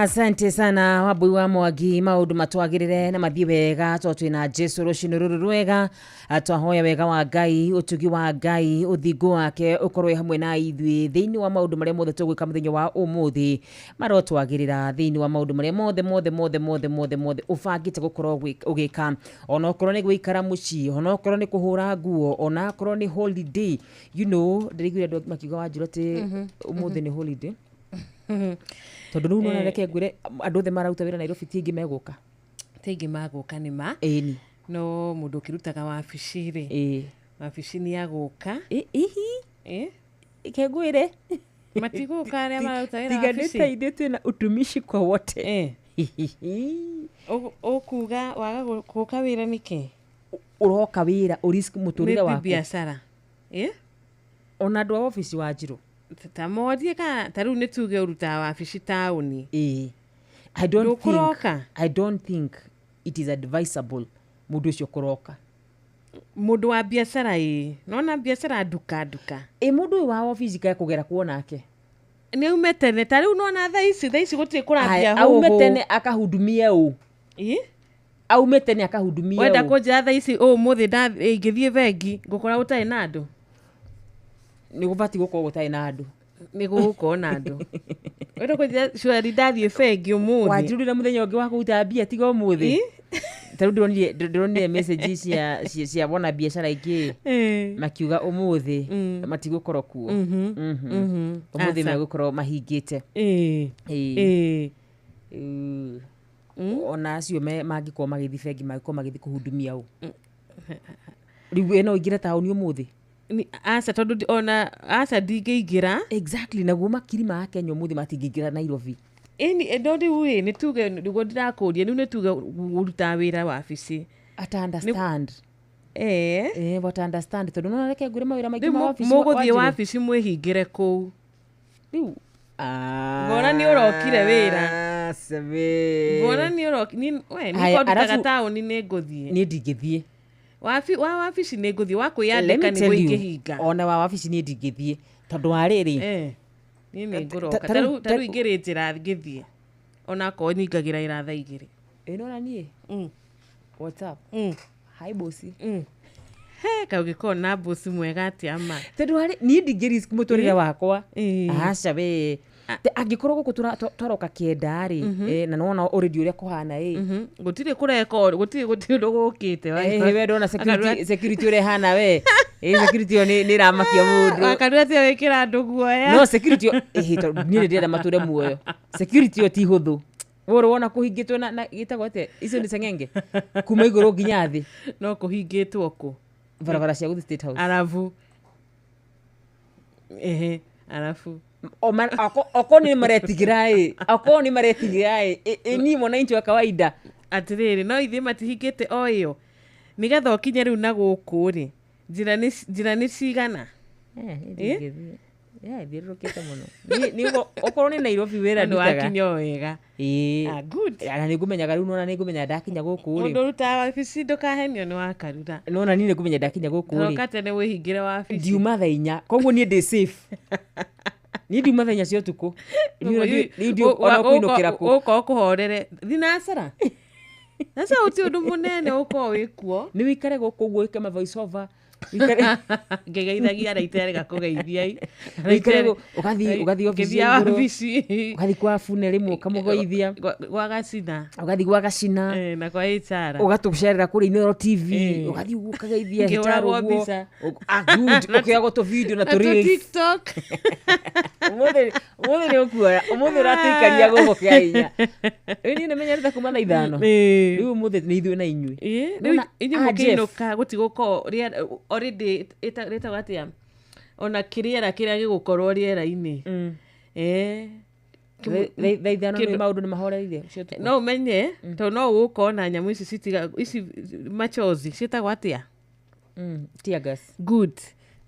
Asante sana Wambui wa Mwangi, maundu matwagirire na mathie wega to twina Jesu rucini ruru rwega. Twahoya wega wa Ngai, utugi wa Ngai, uthingu wake ukorwo hamwe na ithuĩ thiini wa maundu maria mothe tũgwĩka mũthenya wa ũmũthĩ, marotwagĩrĩra thiini wa maundu maria mothe mothe mothe mothe mothe mothe ũbangĩte gũkorwo ũgĩka, ona okorwo nĩ gũikara mũciĩ, ona okorwo nĩ kũhũra nguo, ona okorwo nĩ holiday. You know, ndĩraiguire andũ makiuga Wanjiru atĩ ũmũthĩ nĩ holiday. Tondũ rĩu nona reke ngwĩre andũ othe mararuta wĩra Nairobi ti aingĩ megũka. Ti aingĩ magũka nĩ ma. Ĩni. No mũndũ ũkĩrutaga wabici rĩ, wabici nĩ agũka. Ihi. Ke ngwĩre. Matigũka arĩa mararuta wĩra wabici. Tiga nĩ twĩna utumishi kwa wote. Ũkuga waga gũka wĩra nĩkĩ? Ũroka wĩra ũrisk mũtũrĩre waku. Nĩ biacara. Ona andũ a wabici Wanjiru. Ta morie ka ta rĩu nĩ tuge ũrutaga wabici taũni. I don't think it is advisable mũndũ ũcio kũroka. Mũndũ wa biacara ĩ, nona biacara nduka nduka. Ĩ mũndũ ũyũ wa wabici kae kũgera kuo nake. Nĩ aume tene ta rĩu nona thaa ici gũtirĩ kũrambia hũhũ. Aume tene akahudumie ũ. Aume tene akahudumie ũ. Wenda kũnjĩra thaa ici ũmũthĩ ingĩthiĩ bengi ngũkora gũtarĩ na andũ. Nĩ gũbatiĩ gũkorwo gũtarĩ na andũ. Nĩ gũgũkorwo na andũ. Wenda kũnjĩra cwari ndathiĩ bengi ũmũthĩ. Wanjiru na mũthenya ũngĩ wa kũruta mbia tiga ũmũthĩ. Ta rĩu ndĩronire message cia wona biacara ingĩ makiuga ũmũthĩ matigũkorwo kuo. Ũmũthĩ megũkorwo mahingĩte. Ona acio mangĩkorwo magĩthiĩ bengi mangĩkorwo magĩthiĩ kũhudumia ũ. Rĩu we no ũingĩre taũni ũmũthĩ? Aca tondũ ona aca ndingĩingĩra. Exactly, naguo makiri ma Kenya ũmũthĩ matingĩingĩra Nairobi. Ĩni no rĩu ĩ nĩ tuge nĩguo ndĩrakũria rĩu nĩ tuge ũrutaga wĩra wabici. Ata understand. What understand tondũ nona reke ngwĩre mawĩra maingĩ ma wabici. Mũgũthiĩ wabici mwĩhingĩre kũu. Rĩu ngona nĩ ũrokire wĩra. Ngona nĩ ũrokire we nĩ ndutaga taũni nĩ ngũthiĩ. Niĩ ndingĩthiĩ. Wa wabici nĩ ngũthiĩ, wa kwĩyandĩka nĩguo ingĩhinga. Ona wa wabici niĩ ndingĩthiĩ tondũ wa rĩrĩ. Niĩ nĩ ngũroka. Ta rĩu ingĩrĩ njĩra ngĩthiĩ. Ona akorwo nyingagĩra ira thaa 2. Ĩ nona niĩ? What's up? Hi bosi. He kaĩ ũngĩkorwo na bosi mwega atĩa ma. Tondũ harĩ niĩ ndingĩ risk mũtũrĩre wakwa. Aca we. Angĩkorwo gũkũ twaroka 9 rĩ, na nĩwona already ũrĩa kũhana ĩ. Gũtirĩ kũrecord, gũtirĩ ũndũ gũkĩte. We ndona security ũrĩa ĩhana we. Security ĩyo nĩ ĩramakia mũndũ. Wakarua atĩa wĩkĩra andũ guoya. No security ĩyo tondũ niĩ nĩ ndĩrenda matũre muoyo. Security ĩyo ti hũthũ. Wũrũ wona kũhingĩtwo na gĩtagwo atĩa? Icio nĩ ceng'enge. Kuma igũrũ nginya thĩ. No kũhingĩtwo kũ? Barabara cia gũthiĩ State House. Arabu. Arabu. Okorwo nĩ maretigĩra ĩ, okorwo nĩ maretigĩra ĩ, niĩ mwananchi wa kawaida. Atĩrĩrĩ, no ithuĩ matihingĩte o ĩyo. Nĩgetha ũkinye rĩu na gũkũ rĩ, njĩra nĩ cigana? Thiũrũrũkĩte mũno. Okorwo nĩ Nairobi wĩra ndutaga. Nĩwakinya o wega. Good. Na nĩngũmenyaga rĩu nona nĩngũmenya ndakinya gũkũ rĩ. Mũndũ ũrutaga wabici ndũkahenio nĩ wakarura. Nona niĩ nĩngũmenya ndakinya gũkũ rĩ. Roka tene wĩhingĩre wabici. Ndiuma thaa 4. Koguo niĩ ndĩ safe. Niĩ ndiuma thaa 4 cia ũtukũ. Ona kũinũkĩra kũ. Ũka ũkũhorere. Thinacara. Sasa ũti ũndũ mũnene ũkorwo wĩ kuo. Nĩ wĩikare gũkũ ũguo wĩke ma voice over. Ngegeithagia araita arega kũgeithia. Ũgathiĩ obici igũrũ. Ũgathiĩ kwa Bune rĩmwe ũkamũgeithia. Gwa Gacina. Ũgathiĩ gwa Gacina. Na kwa HR. Ũgatũcerera kũrĩa Inooro TV. Ũgathiĩ ũguo ũkageithia HR ũguo. Good. Ũkĩoyagwo tũ video na tũ reels. TikTok. Ũmũthĩ nĩ ũkuoya. Ũmũthĩ ũratũikaria gũkũ kĩa hinya. Rĩu niĩ nĩmenyerete kuma thaa 5. Rĩu ũmũthĩ nĩ ithuĩ na inyuĩ. Rĩu inyuĩ mũkĩinũka gũtigũkorwo already rĩtagwo atĩa? Ona kĩrĩera kĩrĩa gĩgũkorwo rĩera-inĩ. Thaa 5 nĩ maũndũ nĩ mahoreire. No ũmenye tondũ no ũgũkorwo na nyamũ ici citiga ici machozi ciĩtagwo atĩa? Tear gas. Good.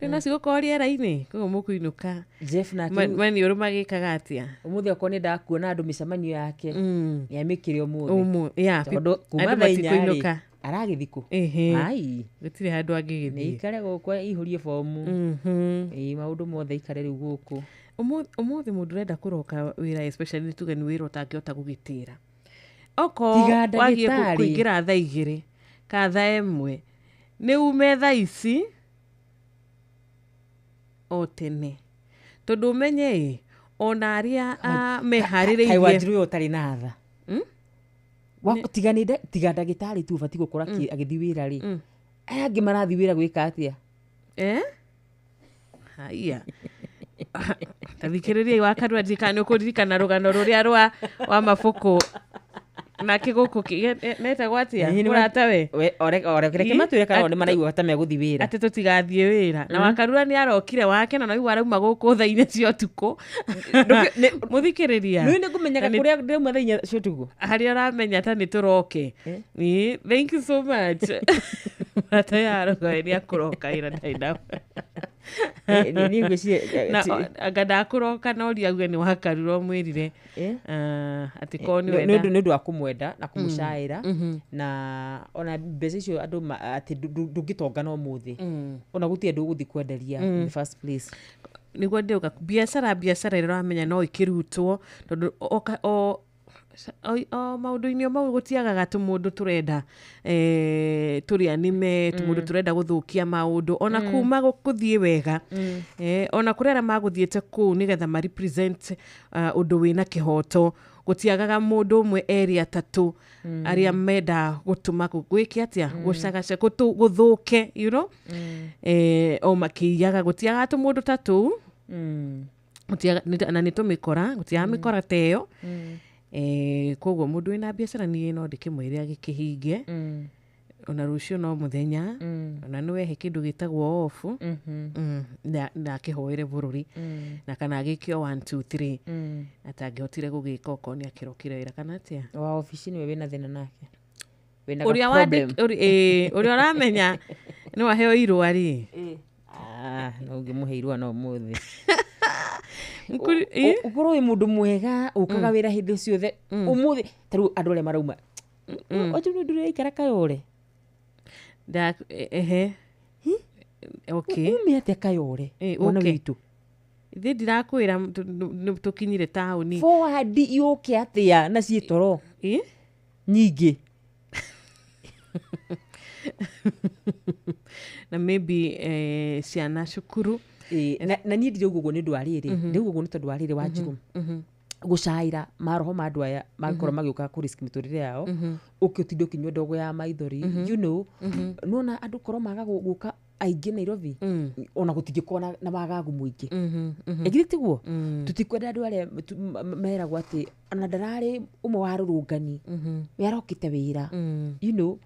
Rĩu no cigũkorwo rĩera-inĩ koguo mũkũinũka. Jeff nake maniũrũ magĩkaga atĩa? Ũmũthĩ okorwo nĩ ndakuona andũ mĩcemanio yake nĩamĩkire ũmũthĩ. Tondũ kuma thaa 4 rĩ Aragĩthiĩ kũ? Ĩhĩ. Ai. Gũtirĩ handũ angĩgĩthiĩ. Nĩ ikare gũkũ aihũrie bomu. Ĩĩ, maũndũ mothe ikare rĩu gũkũ. Ũmũthĩ mũndũ ũrenda kũroka wĩra, especially nĩ tuge nĩ wĩra ũtangĩhota gũgĩtĩra. Okorwo Tiga wagiĩ ndagĩtarĩ. kũingĩra thaa 2 ka thaa 1, nĩ ume thaa ici o tene. Tondũ ũmenye ĩ, ona arĩa meharĩrĩirie. Kaĩ Wanjiru ũyũ ũtarĩ na tha. Tiga ndagĩtarĩ tu ũbatiĩ gũkorwo agĩthiĩ wĩra rĩ. Aya angĩ marathiĩ wĩra gwĩka atĩa? Haiya. Ta thikĩrĩriai wa Karua, ndirikana nĩ ũkũririkana rũgano rũrĩa rwa wa mabũkũ nake gũkũ metagwo atĩa? Ĩĩ, nĩ Mũrata we? We, ore, reke Ĩ? matwĩre kana o nĩ maraigua ta megũthiĩ wĩra. Atĩ tũtigathiĩ wĩra. Na Wakarura nĩ arokire wake na noigua arauma gũkũ thaa 4 cia ũtukũ. Mũthikĩrĩria. Nĩ ngũmenyaga Na nĩ kũrĩa ndĩrauma thaa 4 cia ũtukũ. Harĩa ũramenya ta nĩ tũroke. Ĩ, thank you so much. Mũrata ũyũ aroka we nĩ akũroka wĩra ndarĩ na Niĩ ngwĩciria, Na, anga ndakũroka na ũria auge nĩ Wakarura ũmwĩrire. Atĩ korwo nĩ wenda. Nĩ ũndũ wa kũmwenda na kũmũcaĩra. Na ona mbeca icio andũ atĩ ndũngĩtonga na ũmũthĩ. Ona gũtirĩ andũ ũgũthiĩ kwenderia in the first place. Nĩguo ndĩũka biacara ĩrĩa ũramenya no ĩkĩrutwo tondũ o maũndũ-inĩ o mau gũtiagaga tũmũndũ tũrenda, tũrĩ anime, tũmũndũ tũrenda gũthũkia maũndũ. Ona kuma gũthiĩ wega. Ona kũrĩ arĩa magũthiĩte kũu nĩgetha ma represent, ũndũ wĩna kĩhoto. Gũtiagaga mũndũ ũmwe, erĩ, atatũ, arĩa menda gũtũma gwĩke atĩa? Gũcagaca, gũthũke, you know? O makĩiyaga, gũtiagaga tũmũndũ ta tũu. Gũtiaga, na nĩ tũmĩkora, gũtiagaga mĩkora ta ĩyo. Koguo mũndũ wĩna biacara niĩ no ndĩkĩmwĩre agĩkĩhinge. Ona rũciũ no mũthenya. Ona nĩ wehe kĩndũ gĩtagwo off. Na akĩhoere bũrũri. Na kana agĩke o 1, 2, 3. Atangĩhotire gũgĩka okorwo nĩ akĩrokire wĩra kana atĩa? Wa obici nĩwe wĩna thĩna nake. Wĩna Ũrĩa problem. ũrĩa ũramenya nĩ waheo irũa rĩ. No ũngĩmũhe irũa no ũmũthĩ. Nkuri, ĩ? Ũkorwo wĩ mũndũ mwega, ũkaga wĩra hĩndĩ ciothe. Ũmũthĩ, ta rĩu andũ arĩa marauma. Ojo nĩ ndũraikara Kayore. Da, ehe. Okay. Ume atĩa Kayore? Mwana witũ. Ithuĩ ndirakwĩra tũkinyire taũni. Forward yũke atĩa na ciĩ toro? Ĩ? Nyingĩ. Na maybe, ciana cukuru. Na niĩ ndirauga ũguo nĩ ũndũ wa rĩrĩ. Ndirauga ũguo nĩ tondũ wa rĩrĩ Wanjiru. Gũcaĩra maroho ma andũ aya mangĩkorwo magĩũka kũ risk mĩtũrĩre yao. Ũke ũtinde ũkĩnyua ndogo ya maithori. You know, nĩwona andũ korwo maga gũka aingĩ Nairobi, ona gũtingĩkorwo na wagagu mũingĩ. Ĩgithĩ tiguo? Tũtikwenda andũ arĩa meragwo atĩ ona ndararĩ ũmwe wa rũrũngani. We arokĩte wĩra. You know,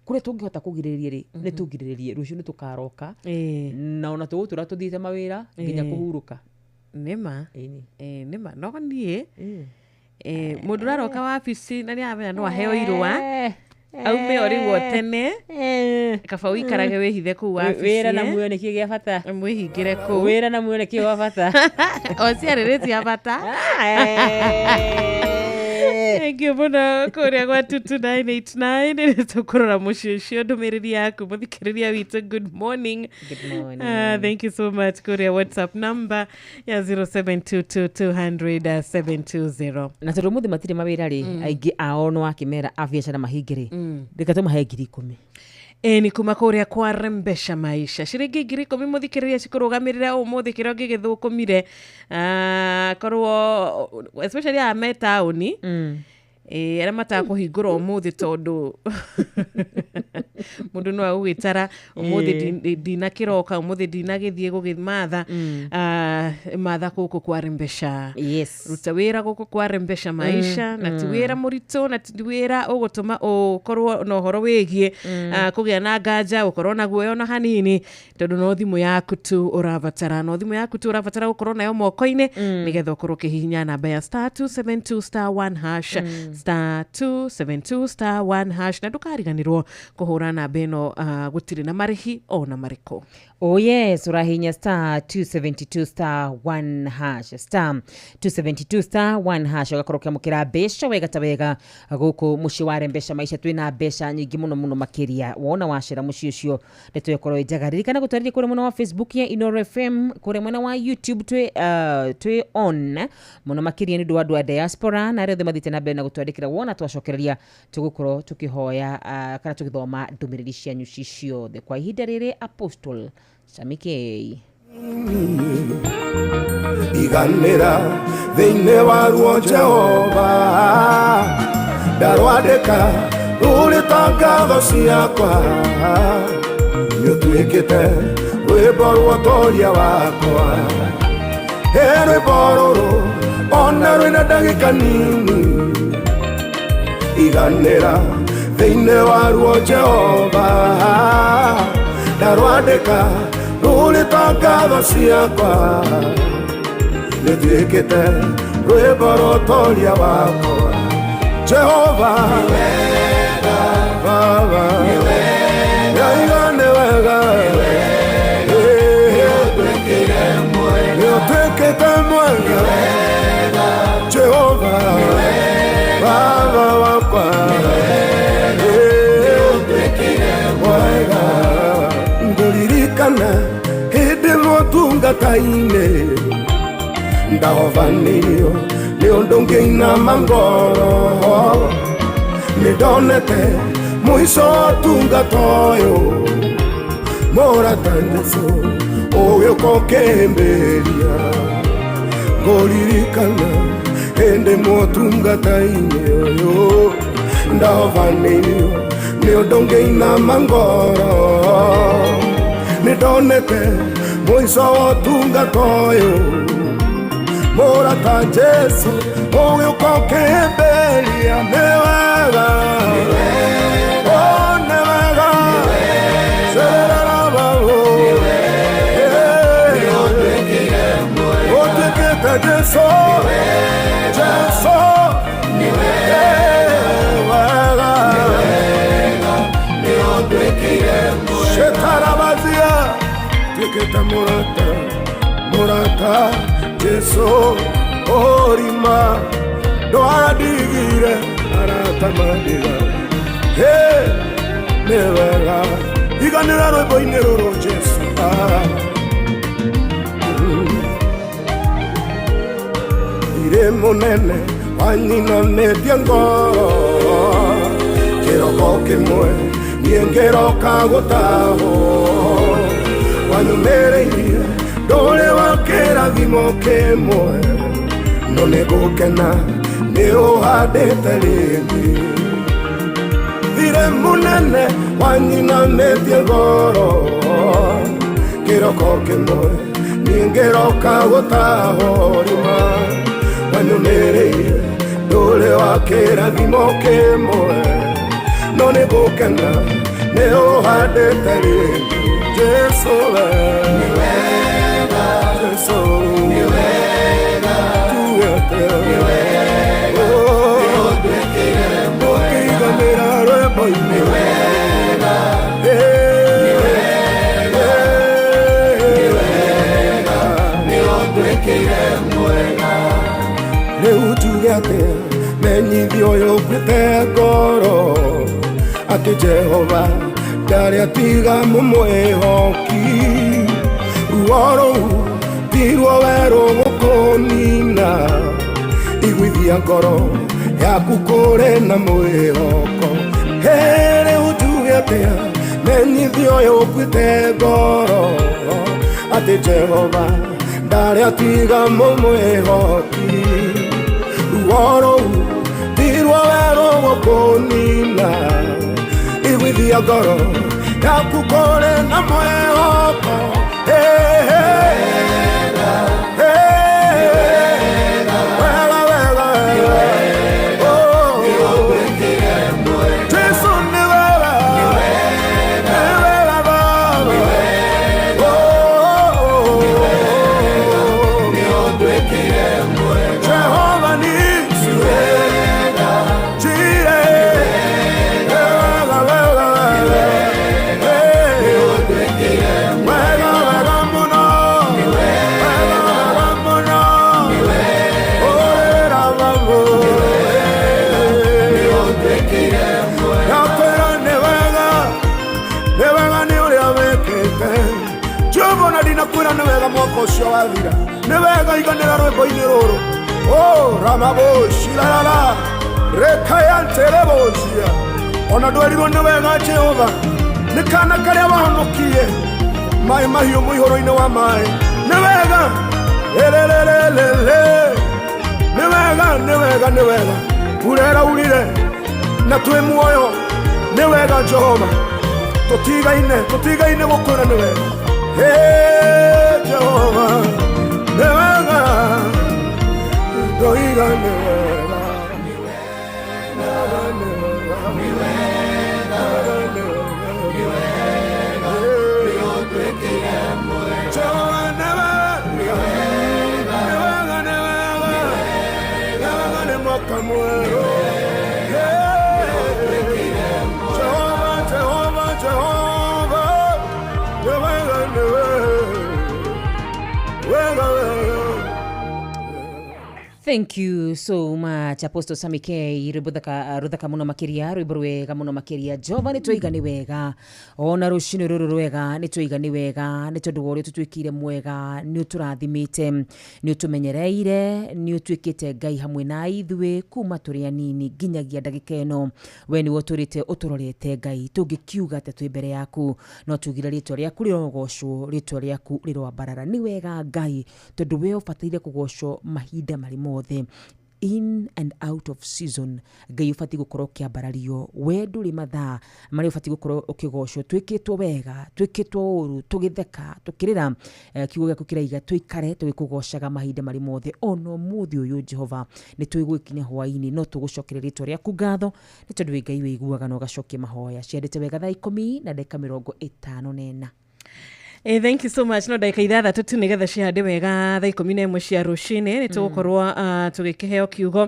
Kũrĩa tũngĩhota kũgirĩrĩria rĩ, nĩ tũgirĩrĩrie. Rũciũ nĩ tũkaroka. Na ona tũgũtũra tũthiĩte mawĩra nginya kũhurũka. Nĩma. Ĩni. Nĩma. No niĩ, mũndũ ũraroka wabici na nĩaramenya no aheo irũa, aume o rĩu o tene, kaba ũikarage wĩhithe kũu wabici, Wĩra na muoyo nĩkĩo gĩa bata. Mwĩhingĩre kũu. Wĩra na muoyo nĩkĩo gĩa bata. O ciarĩ rĩ cia bata. Thank you mũno kũrĩa gwa 22989. Nĩ tũkũrora mũciĩ ũcio ndũmĩrĩri yaku mũthikĩrĩria witũ. Good morning. Good morning. Thank you so much kũrĩa WhatsApp number ya 0722 200 720. Na tondũ ũmũthĩ matirĩ mawĩra rĩ, aingĩ ao no akĩmera a biacara mahinge rĩ, reke tũmahe ngiri ikũmi. Ni kuma kũrĩa kwa Rembesha Maisha. Ciringi ngiri ikũmi mũthikĩrĩria cikũrũgamĩrĩra ũmũthĩ kĩrĩa ũngĩgĩthũkũmire. Korwo especially aya me taũni, arĩa matakũhingũra ũmũthĩ tondũ mũndũ no agũgĩtara ũmũthĩ ndinakĩroka, ũmũthĩ ndinagĩthiĩ gũgĩmatha. Matha gũkũ kwa Rembesha. Ruta wĩra gũkũ kwa Rembesha Maisha, na ti wĩra mũritũ, na ti wĩra ũgũtũma ũkorwo na ũhoro wĩgiĩ, kũgĩa na nganja, ũkorwo na guoya ona hanini, tondũ no thimũ yaku tu ũrabatara, no thimũ yaku tu ũrabatara gũkorwo nayo moko-inĩ, nĩgetha ũkorwo ũkĩhihinya namba ya star two seven two star one hash, star two seven two star one hash, na ndũkariganĩrwo kũhũra namba ĩno, gũtirĩ na marĩhi ona marĩkũ. Oh yes, ũrahihinya star 272 star 1 hash, star 272 star 1 hash, ũgakorwo ũkĩamũkĩra mbeca wega ta wega gũkũ mũciĩ wa Rembesha Maisha. Twĩna mbeca nyingĩ mũno mũno makĩria. Wona wacera mũciĩ ũcio, ndeto ĩkorwo ĩ njega. Ririkana gũtwarĩria kũrĩa mwena wa Facebook ya Inoro FM, kũrĩa mwena wa YouTube twĩ on mũno makĩria nĩ ũndũ wa andũ a diaspora na arĩa othe mathiĩte na mbere na gũtwandĩkĩra. Wona twacokereria, tũgũkorwo tũkĩhoya kana tũgĩthoma ndũmĩrĩri cianyu ci ciothe. Kwa ihinda rĩrĩ, Apostle Samikei. Iganĩra thĩinĩ wa ruo Jehova, ndarwandĩka rũrĩ ta ngatho ciakwa, nĩũtuĩkĩte rwĩmbo rwa ũtoria wakwa. He rwĩmbo rũrũ ona rwĩna ndagĩka nini, iganĩra thĩinĩ wa ruo Jehova, ndarwandĩka rũrĩ ta ngatho ciakwa, nĩtuĩkĩte rwĩmbo rwa ũtoria wakwa. Jehova Baba, Yaiga nĩ wega, nĩũtuĩkĩte mwega, Jehova Baba wakwa, mwega. Ngũririkana hĩndĩ ĩmwe ũtungata-inĩ, ndahovanĩirio nĩ ũndũ ngĩinama ngoro, nĩndonete mũico wa ũtungata ũyũ, mũrata Jesũ ũgĩũka ũkĩhĩmbĩria. Ngũririkana hĩndĩ ĩmwe ũtungata-inĩ ũyũ, ndahovanĩirio nĩ ũndũ ngĩinama ngoro, nĩndonete mũico wa ũtungata ũyũ, mũrata Jesũ ũgĩũka ũkĩhĩmbĩria. Nĩ wega, oh, nĩ wega, cerera babo, ũtuĩkĩte Jesũ, Jesũ nĩ wega, shetarabazia tuĩkĩte mũrata, mũrata Jesũ ũrima ndwandigire arata mandiga. He nĩ wega, iganĩra rwĩmbo-inĩ rũrũ Jesũ. Irĩ mũnene wanyinamĩtie ngoro, kĩroko kĩmwe niĩ ngĩroka gũtahwo, wanyumĩrĩirie ndũrĩ wa kĩrathimo kĩmwe, no nĩ ngũkena nĩ ũhandĩte rĩngĩ. Thirĩ mũnene wanyinamĩtie ngoro, kĩroko kĩmwe niĩ ngĩroka gũtahwo, rĩma wanyumĩrĩirie ndũrĩ wa kĩrathimo kĩmwe, no nĩ ngũkena nĩ ũhandĩte rĩngĩ. Jesũ we nĩ wega, Jesũ nĩ wega, tuĩte nĩ wega, ũkĩiganĩra rwĩmbo-inĩ nĩ wega, nĩ wega, nĩ wega, nĩ ũnduĩkĩire mwega. Rĩu njuge atĩa menyithio ũyũ ũkuĩte ngoro, atĩ Jehova ndarĩ atiga mũmwĩhoki, ruo rũu ti ruo werũ gũkũnina, iguithia ngoro yaku kũrĩ na mwĩhoko. He rĩu njuge atĩa menyithio ũyũ ũkuĩte ngoro, atĩ Jehova ndarĩ atiga mũmwĩhoki, ruo rũu ti ruo werũ gũkũnina, iguithia ngoro yaku kũrĩ na mwĩhoko. Hey, hey, hey, wega, wega, oh, Jesũ nĩ wega, nĩ wega Baba, oh, Jehova nisi, Jireh, wega, wega, wega, wega, Ũcio wathira nĩ wega iganĩra rwĩmbo-inĩ rũrũ. O ramaboshirarara rekayanterebocia ona ndwerirwo nĩ wega Jehova nĩ kana karĩa wahonokirie maĩ mahiũ mũihũro-inĩ wa maĩ nĩ wega elelelelele nĩ wega nĩ wega nĩ wega mbura ĩraurire na twĩ muoyo nĩ wega Jehova tũtigaine tũtigaine gũkwĩra nĩ wega. Hey, Jehova nĩ wega ndoiga nĩ wega nĩ wega nĩ wega nĩ wega Jehova nĩ wega nĩ wega nĩ wega nĩ wega nĩ mwaka mwerũ. Jehova Jehova Jehova nĩ wega nĩ wega wega wega. Thank you so much Apostle Sammy K. Rwĩmbo ruthaka mũno makĩria, rwĩmbo rwega mũno makĩria. Jehova nĩ twaiga nĩ wega, ona rũcinĩ rũrũ rwega nĩ twaiga nĩ wega, nĩ tondũ wa ũrĩa ũtũtuĩkĩire mwega, nĩ ũtũrathimĩte, nĩ ũtũmenyereire, nĩ ũtuĩkĩte Ngai hamwe na ithuĩ kuma tũrĩ anini nginyagia ndagĩka ĩno. We nĩwe ũtũrĩte ũtũrorete Ngai, tũngĩkiuga atĩa twĩ mbere yaku? No tugire rĩtwa rĩaku rĩrogocwo, rĩtwa rĩaku rĩroambarara. Nĩ wega Ngai, tondũ we ũbataire kũgocwo mahinda marĩ mothe, in and out of season. Ngai ũbatiĩ gũkorwo ũkĩambarario, we ndũrĩ mathaa marĩa ũbatiĩ gũkorwo ũkĩgocwo. Twĩkĩtwo wega, twĩkĩtwo ũru, tũgĩtheka, tũkĩrĩra, kiugo gĩaku kĩraiga tũikare tũgĩkũgocaga mahinda marĩ mothe. Ona ũmũthĩ ũyũ Jehova nĩ twĩgũgĩkinya hwaĩ-inĩ, no tũgũcokeria rĩtwa rĩaku ngatho, nĩ tondũ wĩ Ngai wĩiguaga na ũgacokia mahoya. Ciendete wega thaa 10:54. Thank you so much. No ndagĩka 6 tu nĩgetha cihande wega thaa 11 cia rũcinĩ nĩ tũgũkorwo tũgĩkĩheo kiugo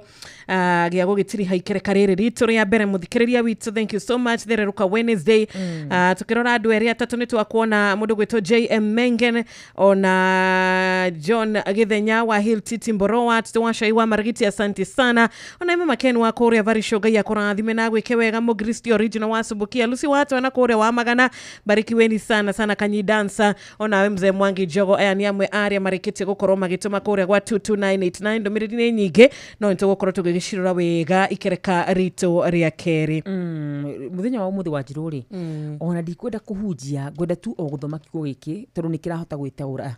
gĩa gũgĩtiriha ikereka rĩrĩ ritũ rĩa mbere. Mũthikĩrĩria witũ, thank you so much. Thererũka Wednesday. Tũkĩrora andũ erĩ atatũ nĩ twakuona mũndũ gwĩtwo JM Mengen ona John Githenya wa Hill Titi Mboroa tete wa Shai wa Marigiti, asante sana. Ona Emma Maken wa kũrĩa Varisho, Ngai akũrathime na agwĩke wega. Mũkristi original wa Subukia, Lucy wa na kũrĩa wa Magana, barikiweni sana sana. Kanyi dansa onawe mzee Mwangi Jogo, aya nĩ amwe arĩa marĩkĩtie gũkorwo magĩtũma kũrĩa gwa 22989. Ndũmĩrĩri nĩ nyingĩ no nĩ tũgũkorwo tũgĩgĩcirora wega ikereka ritũ rĩa kerĩ. Mũthenya wa ũmũthĩ wa njirũ rĩ, ona ndikwenda kũhunjia, ngwenda tu o gũthoma kiugo gĩkĩ tondũ nĩ kĩrahota gwĩtaũra.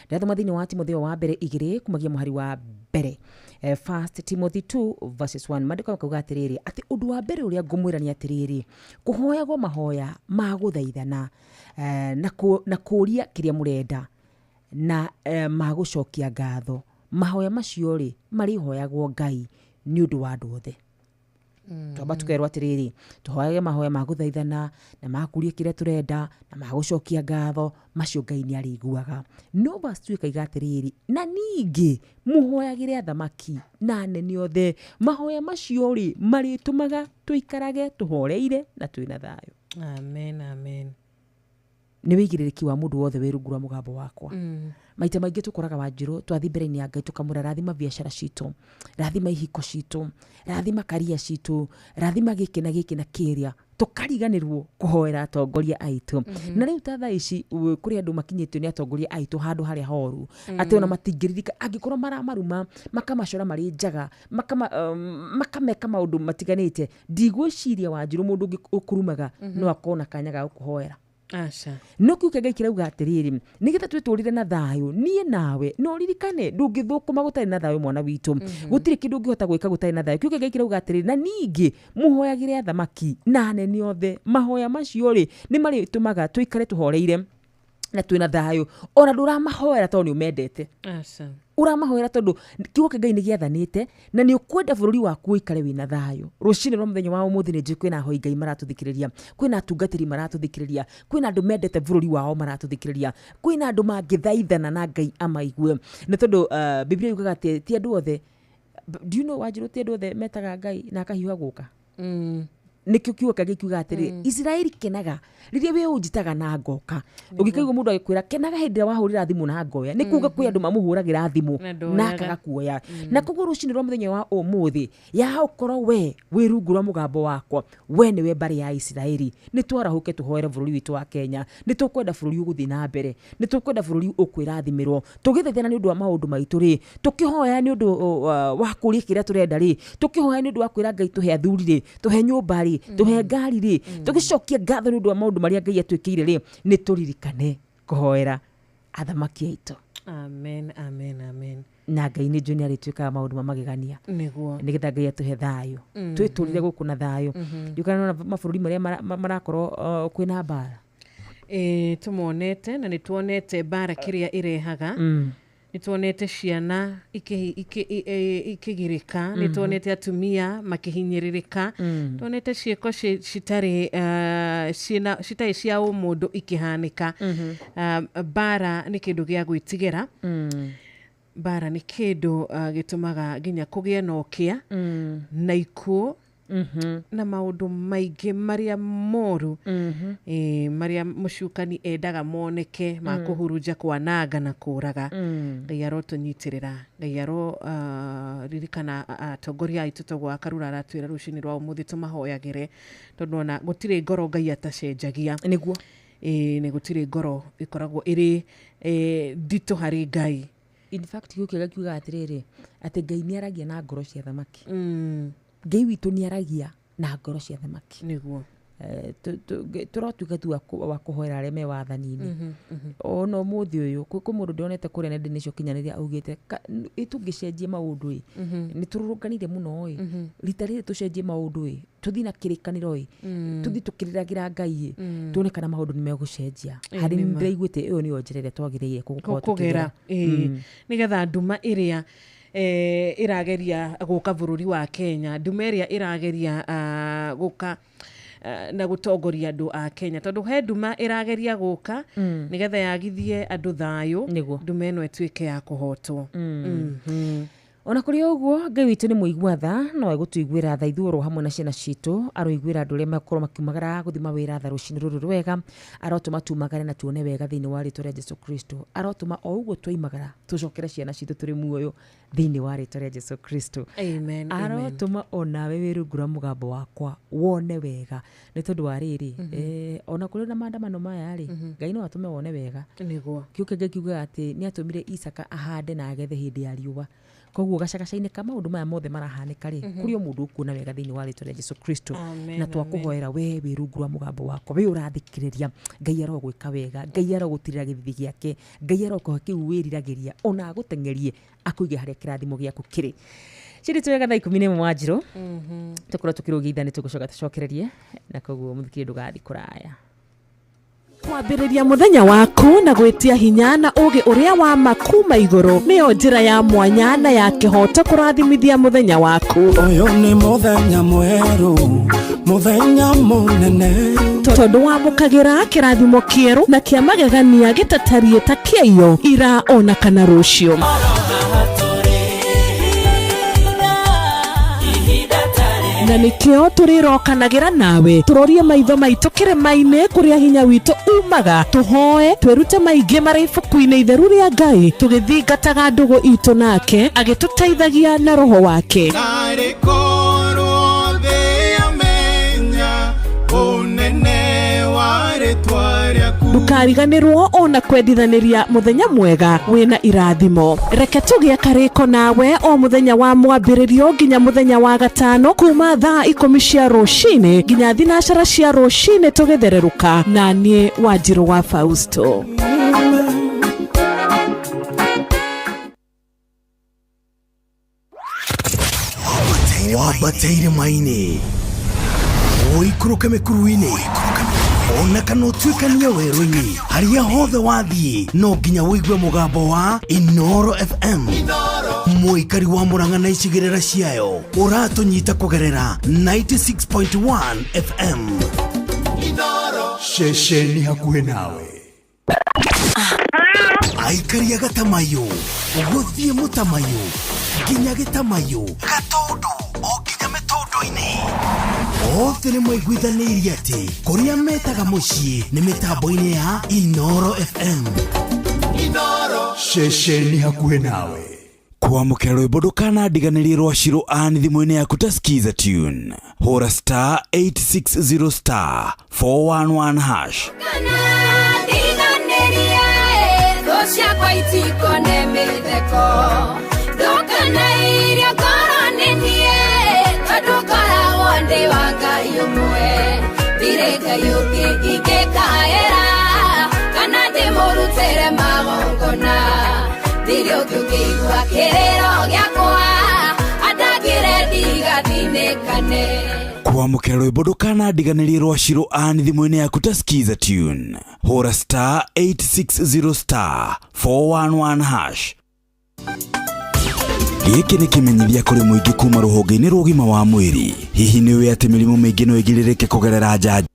Ndĩrathoma thĩinĩ wa Timotheo wa mbere 2 kumagia mũhari wa mbere, First Timothy 2 verses 1. Maandĩko makauga atĩrĩrĩ, atĩ ũndũ wa mbere ũrĩa ngũmwĩra nĩ atĩrĩrĩ, kũhoyagwo mahoya ma gũthaithana, na kũũria kĩrĩa mũrenda na ma gũcokia ngatho. Mahoya macio rĩ marĩhoyagwo Ngai nĩ ũndũ wa andũ othe. Twamba tukerwo atĩrĩrĩ, tũhoyage mahoya ma gũthaithana na ma kũũria kĩrĩa tũrenda na ma gũcokia ngatho, macio Ngai nĩ arĩiguaga. No verse 2 ĩkaiga atĩrĩrĩ, na ningĩ mũhoyagĩre athamaki na anene othe, mahoya macio rĩ marĩtũmaga tũikarage tũhoreire na twĩna thayũ. Amen, amen. Nĩ wĩigĩrĩrĩki wa mũndũ wothe wĩ rungu rwa mũgambo wakwa. Maita maingĩ tũkoraga Wanjirũ twathiĩ mbere-inĩ ya Ngai tũkamwĩra, rathima biacara citũ, rathima ihiko citũ, rathima karia citũ, rathima gĩkĩ na gĩkĩ na kĩrĩa, tũkariganĩrwo kũhoera atongoria aitũ. Na rĩu ta thaa ici kũrĩ andũ makinyĩtio nĩ atongoria aitũ handũ harĩa horu, atĩ ona matingĩririka angĩkorwo maramaruma, makamacora marĩ njaga, makameka maũndũ matiganĩte. Ndigwĩciria Wanjirũ mũndũ ũngĩ ũkũrumaga no akorwo na kanya ga gũkũhoera. Aca. No kiugo kĩa Ngai kĩrauga atĩrĩrĩ, nĩgetha twĩtũrĩre na thayũ niĩ nawe, no ũririkane ndũngĩthũkũma gũtarĩ na thayũ mwana witũ. Gũtirĩ kĩndũ ũngĩhota gwĩka gũtarĩ na thayũ. Kiugo kĩa Ngai kĩrauga atĩrĩrĩ, na ningĩ mũhoyagĩre athamaki na anene othe, mahoya macio rĩ nĩ marĩtũmaga tũikare tũhoreire na twĩna thayũ. Ona ndũramahoera tondũ nĩ ũmendete. Aca. Ũramahoera tondũ kiugo kĩa Ngai nĩ gĩathanĩte na nĩ ũkwenda bũrũri waku ũikare wĩna thayũ. Rũcinĩ rwa mũthenya wa ũmũthĩ nĩ njũĩ kwĩna ahoi Ngai maratũthikĩrĩria, kwĩna atungatĩri maratũthikĩrĩria, kwĩna andũ mendete bũrũri wao maratũthikĩrĩria, kwĩna andũ mangĩthaithana na Ngai amaigue. Nĩ tondũ Biblia yugaga atĩ ti andũ othe, do you know Wanjirũ, ti andũ othe metaga Ngai na akahiũha gũka. Nĩkĩo kiugo kĩa Ngai kiugaga atĩrĩ, Isiraeli kenaga rĩrĩa we ũnjĩtaga na ngoka. Ũngĩkaigua mũndũ agĩkwĩra kenaga hĩndĩ ĩrĩa wahũrĩra thimũ na ngoya, nĩ kuga kwĩ andũ mamũhũragĩra thimũ Na ndoyaga. na akaga kuoya. Na koguo rũcinĩ rwa mũthenya wa ũmũthĩ, ya ũkorwo we wĩ rungu rwa mũgambo wakwa, we nĩwe mbarĩ ya Isiraeli, nĩ twarahũke tũhoere bũrũri witũ wa Kenya. Nĩ tũkwenda bũrũri ũgũthiĩ na mbere, nĩ tũkwenda bũrũri ũkwĩrathimĩrwo. Tũgĩthaithana nĩ ũndũ wa maũndũ maitũ rĩ, tũkĩhoya nĩ ũndũ wa kũria kĩrĩa tũrenda rĩ, tũkĩhoya nĩ ũndũ wa kwĩra Ngai tũhe athuri rĩ, tũhe nyũmba rĩ, tũhe ngari rĩ, tũgĩcokia ngatho nĩ ũndũ wa maũndũ marĩa Ngai atwĩkĩire rĩ, nĩ tũririkane kũhoera athamaki aitũ. Amen, amen, amen. Na Ngai nĩ njũĩ nĩ arĩtwĩkaga maũndũ ma magegania. Nĩguo. Nĩgetha Ngai atũhe thayũ. Twĩtũrire gũkũ na thayũ. Ndiũĩ kana nĩwona mabũrũri marĩa marakorwo kwĩna mbara. Ĩĩ, tũmonete na nĩ tuonete mbara kĩrĩa ĩrehaga. Nĩ tuonete ciana ikĩgirĩka, nĩ tuonete atumia makĩhinyĩrĩrĩka, tuonete ciĩko citarĩ citarĩ cia ũmũndũ ikĩhanĩka. Mbara nĩ kĩndũ gĩa gwĩtigĩra. Mbara nĩ kĩndũ gĩtũmaga nginya kũgĩe na ũkĩa na ikuũ na maũndũ maingĩ marĩa moru, marĩa mũcukani endaga moneke ma kũhurunja, kwananga na kũraga. Ngai arotũnyitĩrĩra, Ngai aro ririkana atongoria aitũ, toguo Akarura aratwĩra rũcinĩ rwa ũmũthĩ tũmahoyagĩre, tondũ ona gũtirĩ ngoro Ngai atacenjagia. Nĩguo. Nĩ gũtirĩ ngoro ĩkoragwo ĩrĩ nditũ harĩ Ngai. In fact, gĩũkĩ gĩkiuga atĩrĩrĩ, atĩ Ngai nĩ aragia na ngoro cia thamaki. Ngai witũ nĩ aragia na ngoro cia thamaki. Nĩguo. Tũrotuĩka tu wa kũhoera arĩa me wathani-inĩ. Ona ũmũthĩ ũyũ kwĩ mũndũ ndĩronete kũrĩa nenda-inĩ cia ũkinyanĩria augĩte ĩ tũngĩcenjia maũndũ ĩ, nĩ tũrũrũnganire mũno ĩ, rita rĩrĩ tũcenjie maũndũ ĩ, tũthiĩ na kĩrĩkanĩro ĩ, tũthiĩ tũkĩrĩragĩra Ngai ĩ, tuone kana maũndũ nĩ megũcenjia. Harĩ nĩ ma. Ndĩraiguĩte ĩyo nĩyo njĩra ĩrĩa twagĩrĩire gũkorwo kũgera tũkĩgera. Nĩgetha nduma ĩrĩa ĩrageria gũka bũrũri wa Kenya, nduma ĩrĩa ĩrageria gũka na gũtongoria andũ a Kenya, tondũ he nduma ĩrageria gũka nĩgetha yagithie andũ thayũ. Nĩguo. Nduma ĩno ĩtuĩke ya kũhotwo. Ona kũrĩ o ũguo, Ngai witũ nĩ mũigua tha, no egũtũiguĩra tha ithuĩ oro hamwe na ciana citũ. Aroiguĩra andũ arĩa makorwo makiumagara gũthiĩ mawĩra tha rũcinĩ rũrũ rwega. Arotũma tumagare na tuone wega thĩinĩ wa rĩtwa rĩa Jesu Kristo. Arotũma o ũguo twoimagara tũcokere ciana citũ tũrĩ muoyo thĩinĩ wa rĩtwa rĩa Jesu Kristo. Amen, amen. Arotũma onawe wĩ rungu rwa mũgambo wakwa wone wega, nĩ tondũ wa rĩrĩ, ona kũrĩ na maandamano maya rĩ, Ngai no atũme wone wega. Nĩguo. Kiugo kĩa Ngai kiugaga atĩ nĩ atũmire Isaka ahande na agethe hĩndĩ ya riũa. Koguo gacagaca-inĩ ka maũndũ maya mothe marahanĩka rĩ, kũrĩ o mũndũ ũkuona wega thĩinĩ wa rĩtwa rĩa Jesu Kristo. Amen, Na twakũhoera we wĩ rungu rwa mũgambo wakwa, we ũrathikĩrĩria, Ngai arogwĩka wega, Ngai arogũtirĩra gĩthithi gĩake, Ngai arokũhe kĩu wĩriragĩria, ona agũteng'erie akũige harĩa kĩrathimo gĩaku kĩrĩ. Ciri twega thaa 11 wa njirũ. Tũkorwo tũkĩrũgia ithaa nĩ tũgũcoka tũcokererie, na koguo mũthikĩrĩria ndũgathiĩ kũraya. Kwambĩrĩria mũthenya waku na gwĩtia hinya na ũũgĩ ũrĩa wa ma kuma igũrũ nĩyo njĩra ya mwanya na ya kĩhooto kũrathimithia mũthenya waku. Ũyũ nĩ mũthenya mwerũ, mũthenya mũnene, tondũ wamũkagĩra kĩrathimo kĩerũ na kĩa magegania gĩtatariĩ ta kĩaiyo ira ona kana rũciũ. Na nĩkĩo tũrĩrokanagĩra nawe tũrorie maitho maitũ kĩrĩma-inĩ kũrĩa hinya witũ umaga, tũhoe twĩrute maingĩ marĩ ibuku-inĩ itheru rĩa Ngai, tũgĩthingataga ndũgũ itũ nake agĩtũteithagia na roho wake. Narĩ korwo thĩ yamenya ũnene wa rĩtwa rĩaku. Ndũkariganĩrwo ona kwendithanĩria mũthenya mwega wĩna irathimo. Reke tũgĩe karĩko nawe o mũthenya wa mwambĩrĩrio nginya mũthenya wa gatano kuma thaa 10 cia rũcinĩ nginya thinacara cia rũcinĩ tũgĩthererũka, na niĩ Wanjirũ wa Fausto. Wambate irĩma-inĩ, ũikũrũke mĩkuru-inĩ, ona kana ũtuĩkanie werũ-inĩ, harĩa hothe wathiĩ no nginya ũigue mũgambo wa Inooro FM. Mũikari wa Murang'a na icigĩrĩra ciayo ũratũnyita kũgerera 96.1 FM. Ceceni hakuhĩ nawe. Aikari a Gatamayũ, gũthiĩ Mũtamayũ nginya Gĩtamayũ, Gatũndũ o nginya Mĩtũndũ Othe nĩ maiguithanĩirie atĩ kũrĩa metaga mũciĩ nĩ mĩtambo-inĩ ya Inoro FM. Inoro. Ceceni hakuhĩ nawe. Kwamũkĩra rwĩmbo ndũkanandiganĩrie rwa Shiro Ann thimũ-inĩ yaku ta Skiza Tune. Hũra star 860 star 411 hash. Ndiganĩrie thũ ciakwa itikone mĩtheko ndũkanairie ngoro nĩ niĩ tondũ ngoragwo ndĩ wa Ngai ũmwe ndirĩ Ngai ũngĩ ingĩkaĩra kana ndĩmũrutĩre magongona ndirĩ ũngĩ ũngĩigua kĩrĩro gĩakwa andangĩre ndigathinĩkane. Kwamũkĩra rwĩmbo ndũkanandiganĩrie rwa Shiro Ann thimũ-inĩ yaku ta Skiza Tune. Hũra star 860 star 411 hash. Gĩkĩ nĩ kĩmenyithia kũrĩ mũingĩ kuma rũhonge-inĩ rwa ũgima wa mwĩrĩ. Hihi nĩ ũĩ atĩ mĩrimũ mĩingĩ no ĩgirĩrĩke kũgerera njanjo?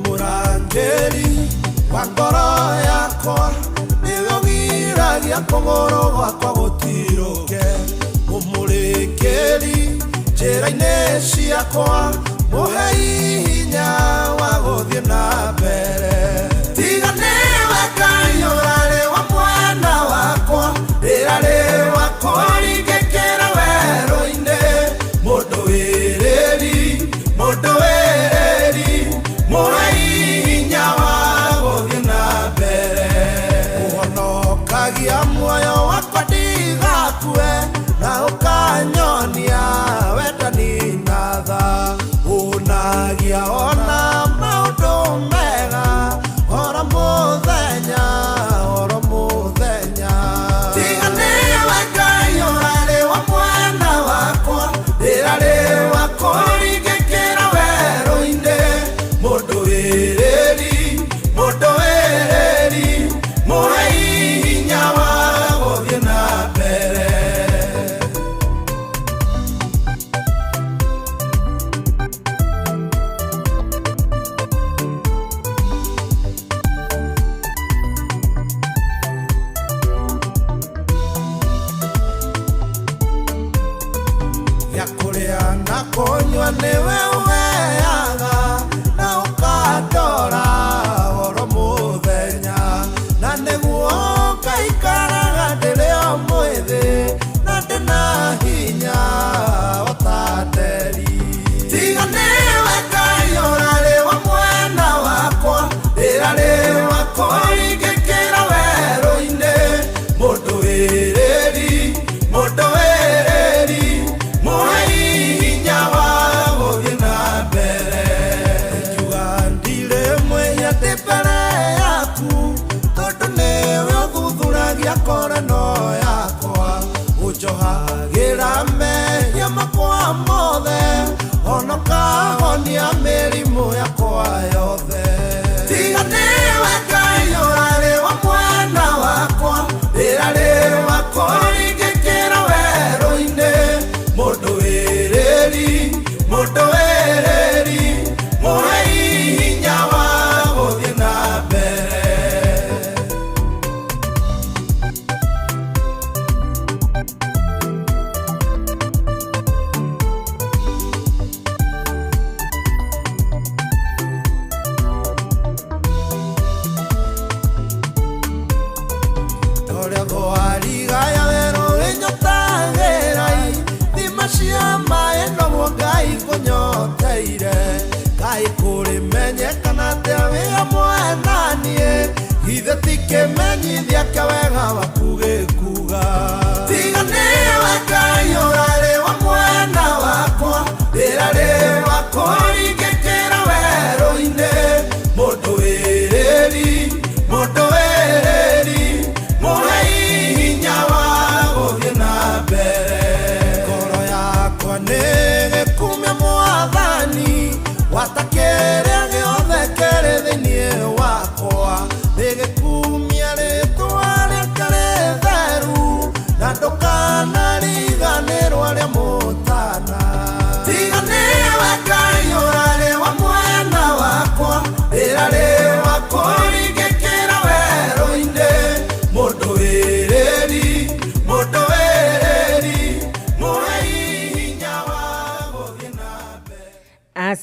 Mũrangĩri wa ngoro yakwa nĩwe ũgiragia kũgũrũ gwakwa gũtirũke mũmũrĩkĩri njĩra-inĩ ciakwa mũhei hinya wa gũthiĩ na mbere tiga nĩwe Ngai ũrarĩ wa mwena wakwa ndĩrarĩ wa kũringĩkĩra werũ-inĩ mũndũ wĩrĩri mũndũ wĩrĩri mũhei hinya wa gũthiĩ na mbere ũhonokagia muoyo wakwa ndigakue na ũkanyonia wendani na tha ũnagia ona maũndũ mega oro mũthenya oro mũthenya tiga nĩwe Ngai ũrarĩ wa mwena wakwa ndĩrarĩ wa kũringĩkĩra werũ-inĩ mũndũ wĩrĩri mũndũ wĩrĩri mũhei hinya wa gũthiĩ na mbere. Gĩa kũrĩa na kũnyua nĩwe ũheaga na ũkandora oro mũthenya na nĩguo ngaikaraga ndĩrĩ o mwĩthĩ na ndĩna hinya o ta nderi tiga nĩwe Ngai ũrarĩ wa mwena wakwa ndĩrarĩ wa kũringĩkĩra werũ-inĩ mũndũ wĩrĩri mũndũ wĩrĩri mũhei hinya wa gũthiĩ na mbere ngiuga ndirĩ mwĩhia ndĩ mbere yaku tondũ nĩwe ũthuthuragia ngoro yakwa ũnjohagĩra mehia makwa mothe ona ũkahonia mĩrimũ yakwa yothe tiga nĩwe Ngai ũrarĩ wa mwena wakwa ndĩrarĩ wa kũringĩkĩra werũ-inĩ mũndũ wĩrĩri mũndũ wĩrĩri mũhei hinya wa gũthiĩ na mbere. Torĩa thwariga ya werũ ĩnyotagĩrai thima cia maĩ noguo Ngai kũnyoteire Ngai kũrĩmenyekana atĩa wĩ hamwe na niĩ githĩ ti kĩmenyithia kĩa wega waku gĩkuga tiga nĩwe Ngai ũrarĩ wa mwena wakwa ndĩrarĩ wa kũringĩkĩra werũ-inĩ mũndũ wĩrĩri mũndũ wĩrĩri mũhei hinya wa gũthiĩ na mbere ngoro yakwa nĩ gĩkumia mwathani gwata kĩrĩa gĩothe kĩrĩ thĩinĩ wakwa nĩ gĩkumia rĩtwa rĩake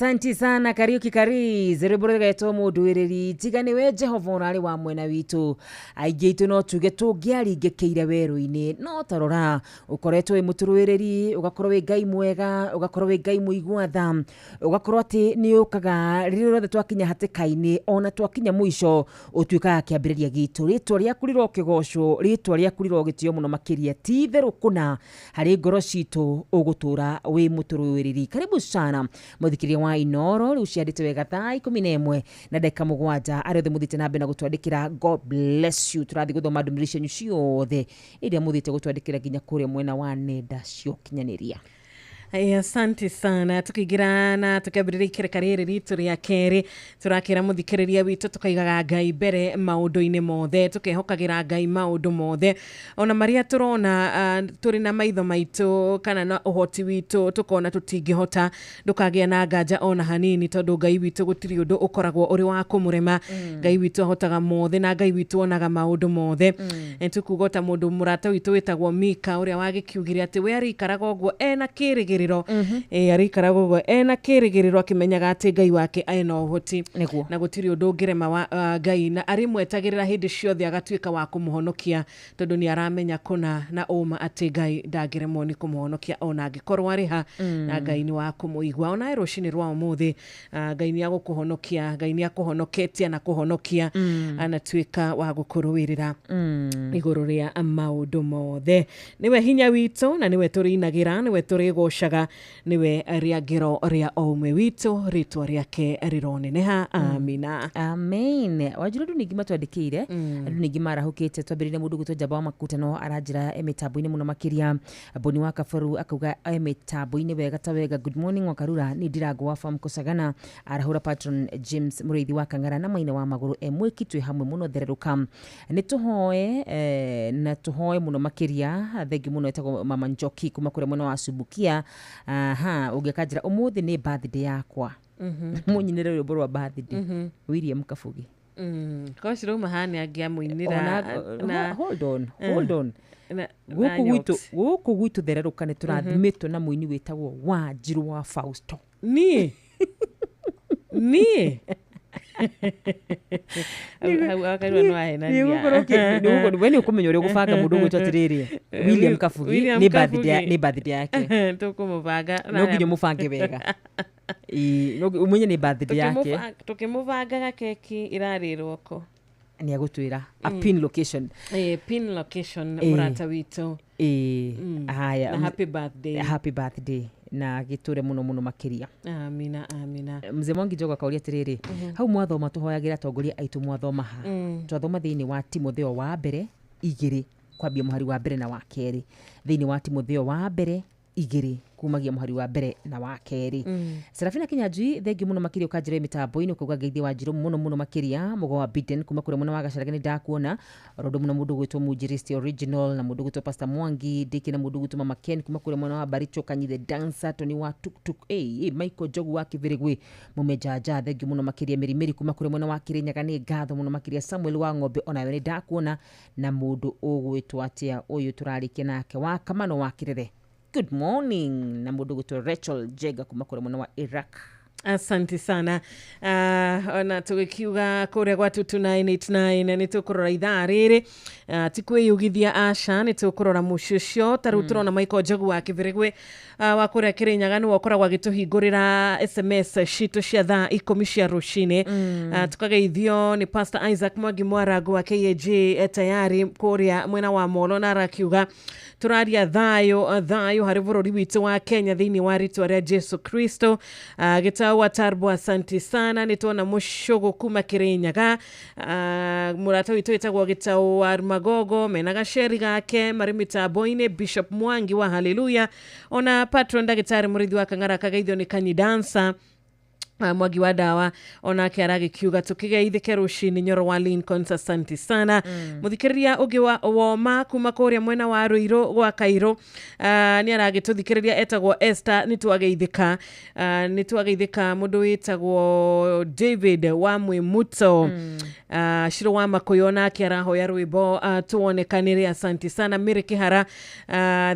Asanti sana Kariuki Kariz rwĩmbo rũgetwo mũndũĩrĩri tiga nĩwe Jehova ũrarĩ wa mwena witũ aingĩ aitũ no tuge tũngĩaringĩkĩire werũ-inĩ no tarora ũkoretwo wĩ mũtũrũĩrĩri ũgakorwo wĩ Ngai mwega ũgakorwo wĩ Ngai mũigua tha ũgakorwo atĩ nĩ ũkaga rĩrĩa rĩothe twakinya hatĩka-inĩ ona twakinya mũico ũtuĩkaga kĩambĩrĩria gitũ rĩtwa rĩaku rĩrokĩgocwo rĩtwa rĩaku rĩrogĩtĩo mũno makĩria ti itherũ kũna harĩ ngoro citũ ũgũtũra wĩ mũtũrũĩrĩri. Karibu sana mũthikĩria wa Inoro rĩu ciandĩte wega thaa 11 na ndagĩka 7 arĩa othe mũthiĩte na mbere na gũtwandĩkĩra God bless you tũrathiĩ gũthoma ndũmĩrĩri cianyu ciothe iria mũthiĩte gũtwandĩkĩra nginya kũrĩa mwena wa nenda cia ũkinyanĩria. Asante sana tukiingira na tukiambĩrĩria ikereka rĩrĩ ritũ rĩa kerĩ tũrakĩra mũthikĩrĩria witũ tukaigaga Ngai mbere maũndũ-inĩ mothe tukehokagĩra Ngai maũndũ mothe ona marĩa tũrona tũrĩ na maitho maitũ kana na ũhoti witũ tukona tũtingĩhota ndũkagĩa na nganja ona hanini tondũ Ngai witũ gũtirĩ ũndũ ũkoragwo ũrĩ wa kũmũrema. Ngai witũ ahotaga mothe na Ngai witũ onaga maũndũ mothe. Tukuga ta mũndũ mũrata witũ wĩtagwo Mika ũrĩa wagĩkiugire atĩ we arĩikaraga ũguo ena kĩrĩgĩrĩro arĩikaraga ũguo ena kĩrĩgĩrĩro akĩmenyaga atĩ Ngai wake ena ũhoti na gũtirĩ ũndũ ũngĩrema wa Ngai na arĩmwetagĩrĩra hĩndĩ ciothe agatuĩka wa kũmũhonokia tondũ nĩ aramenya kũna na ũma atĩ Ngai ndangĩremwo nĩ kũmũhonokia ona angĩkorwo arĩ ha na Ngai nĩ wa kũmũigua. Ona rũcinĩ rwa ũmũthĩ Ngai nĩ agũkũhonokia Ngai nĩ akũhonoketie na kũhonokia anatuĩka wa gũkũrũĩrĩra igũrũ rĩa maũndũ mothe. Nĩwe hinya witũ na nĩwe tũrĩinagĩra nĩwe tũrĩgocaga nĩwe rĩangĩro rĩa o ũmwe witũ rĩtwa rĩake rĩroneneha. Amina. Amen. Wanjiru andũ ningĩ matwandĩkĩire andũ ningĩ marahũkĩte twambĩrĩrie mũndũ gwĩtwo Njamba wa Makuta no aranjĩra e mĩtambo-inĩ mũno makĩria Boni wa Kabaru akauga e mĩtambo-inĩ wega ta wega. Good morning Wakarura nĩ Ndirango wa Farm Kũcagana arahũra patron James Mũrĩithi wa Kang'ara na Maina wa Magũrũ e mwĩki twĩ hamwe mũno thererũka nĩ tũhoe na tũhoe mũno makĩria thengi mũno etagwo Mama Njoki kuma kũrĩa mwena wa Subukia. Aha ũngĩkanjĩra ũmũthĩ nĩ birthday yakwa mũnyinĩre rwĩmbo rwa birthday William Kabugi. Kocio rĩu mahana angĩamũinĩra na hold on hold on gũkũ gwitũ thererũka nĩ tũrathimĩtwo na mũini wĩtagwo Wanjiru wa Fausto. Niĩ niĩ we nĩ ũkũmenya ũrĩa ũgũbanga mũndũ ũgwĩtwo atĩrĩrĩ William Kabugi nĩ birthday yake tũkũmũbanga no nginya mũbange wega ũmenye nĩ birthday yake tũkĩmũbangaga keki ĩrarĩrwo kũ nĩ agũtwĩra a pin location pin location mũrata witũ haya na happy birthday happy birthday na gĩtũre mũno mũno makĩria. Amina amina. Mzee Mwangi Njogu akauria atĩrĩrĩ hau mwathoma tũhoyagĩra atongoria aitũ mwathoma ha twathoma thĩinĩ wa Timotheo wa mbere 2 kwambia mũhari wa mbere na wa kerĩ thĩinĩ wa Timotheo wa mbere 2 kumagia mũhari wa mbere na wa kerĩ. Serafina Kinyanjui thengi mũno makĩria ũkanjĩra mĩtambo-inĩ ũkauga ngeithie Wanjiru mũno mũno makĩria mũgo wa Biden kuma kũrĩa mwena wa Gacharage nĩ ndakuona orondo mũno mũndũ gwĩtwo Mũnjiristi original na mũndũ gwĩtwo Pastor Mwangi Ndiki na mũndũ gwĩtwo Mama Ken kuma kũrĩa mwena wa Baricho Kanyi the dancer Tony wa tuk tuk Michael Njogu wa Kĩbĩrĩgwĩ mũmenjanja thengi mũno makĩria Mĩrimĩri kuma kũrĩa mwena wa Kĩrĩnyaga nĩ ngatho mũno makĩria Samuel wa Ng'ombe onawe nĩ ndakuona na mũndũ ũgwĩtwo atĩa ũyũ tũrarĩkia nake wa Kamano wa Kĩrere. Good morning na mũndũ gwĩtwo Rachel Jega kuma kũrĩa mwena wa Iraq. Asante sana ona tũgĩkiuga kũrĩa gwa 22989 nĩ tũkũrora ithaa rĩrĩ ti kwĩyugithia aca nĩ tũkũrora mũciĩ ũcio ta rĩu tũrona Michael Njogu wa Kĩbĩrĩgwĩ wa kũrĩa Kĩrĩnyaga nĩwe ũkoragwo agĩtũhingũrĩra SMS citũ cia thaa 10 cia rũcinĩ. Tũkageithio nĩ Pastor Isaac Mwangi Mwarango wa KAG tayari kũrĩa mwena wa Molo na arakiuga tũraria thayũ thayũ harĩ bũrũri witũ wa Kenya thĩinĩ wa rĩtwa rĩa Jesu Kristo. Gĩtau wa Tarbo asante sana nĩ tuona mũcũgũ kuma Kĩrĩnyaga mũrata witũ wĩtagwo Gĩtau wa Magogo mena gaceri gake marĩ mĩtambo-inĩ Bishop Mwangi wa Haleluya ona patron ndagĩtarĩ Mũrĩithi wa Kang'ara akageithio nĩ Kanyi Dancer Mwangi wa dawa onake aragĩkiuga tũkĩgeithĩke rũcinĩ Nyoro wa Lincoln, asante sana. Mũthikĩrĩria ũngĩ wa woma kuma kũrĩa mwena wa Ruiru gwa Kairũ, nĩ aragĩtũthikĩrĩria etagwo Esther, nĩ twageithĩka, nĩ twageithĩka. Mũndũ wĩtagwo David wa Mwimuto, Shiro wa Makuyu onake arahoya rwĩmbo tuonekanĩre, asante sana. Mary Kihara,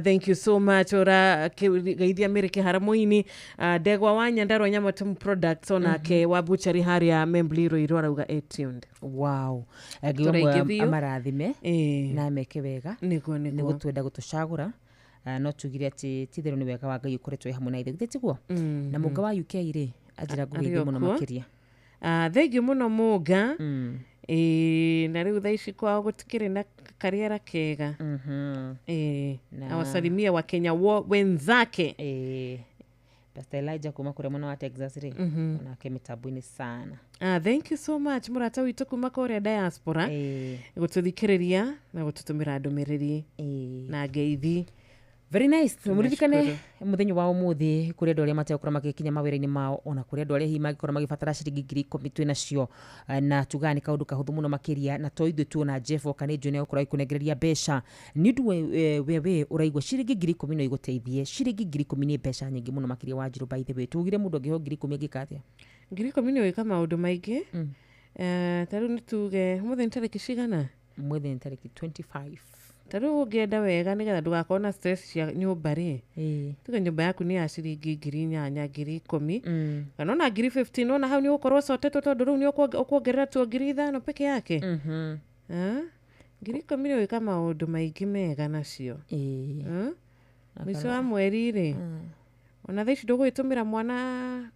thank you so much, ũrageithia Mary Kihara mũini. Ndegwa wa Nyandarua Nyamatum Products onake wa butchery harĩa Membli Ruiru arauga tuned. Wow. Tũraingĩ Ngai biũ. Amarathime na meke wega. Nĩguo, nĩ nĩguo. Gũtwenda gũtũcagũra. No tugire atĩ titherũ nĩ wega wa Ngai ũkoretwo wĩ hamwe na ithuĩ, githĩ tiguo? Na mũnga wa UK rĩ, anjĩra ngũgeithie Arĩ o mũno kuo. makĩria. Thengiũ mũno mũnga. Ĩĩ, na rĩu thaa ici kwao gũtikĩrĩ na kariera kega. Ĩĩ, awasalimia Wakenya wenzake. Pastor Elijah kuma kũrĩa mwena wa Texas rĩ, onake mĩtambo-inĩ sana. Thank you so much mũrata witũ kuma kũrĩa diaspora gũtũthikĩrĩria na gũtũtũmĩra ndũmĩrĩri na ngeithi. Very nice. Mũririkane Nashukuru. Mũthenya wa ũmũthĩ kũrĩ andũ arĩa mategũkorwo magĩkinya mawĩra-inĩ mao, ona kũrĩ andũ arĩa hihi mangĩkorwo magĩbatara ciringi 10,000 twĩ nacio. Na tugaga nĩ kaũndũ kahũthũ mũno makĩria, na to ithuĩ tuona Jeff oka nĩ njũĩ nĩ egũkorwo agĩkũnengereria mbeca nĩ ũndũ we ũraigua ciringi 10,000 no igũteithie. Ciringi 10,000 nĩ mbeca nyingĩ mũno makĩria wa Njirũ. By the way, tugire mũndũ angĩheo 10,000 angĩka atĩa? 10,000 nĩ gwĩka maũndũ maingĩ. Ta rĩu nĩ tuge ũmũthĩ nĩ tarĩki cigana? Ũmũthĩ nĩ tarĩki 25. Ta rĩu ũngĩenda wega nĩgetha ndũgakorwo na stress cia nyũmba rĩ, tuge nyũmba yaku nĩ ya ciringi 8,000, 10,000, kana ona 15,000, ona hau nĩ ũgũkorwo ũcotetwo tondũ rĩu nĩ ũkuongerera tuo 5,000 peke yake. Ah, 10,000 nĩ gwĩka maũndũ maingĩ mega nacio. Mũico wa mweri rĩ, ona thaa ici ndũgũgĩtũmĩra mwana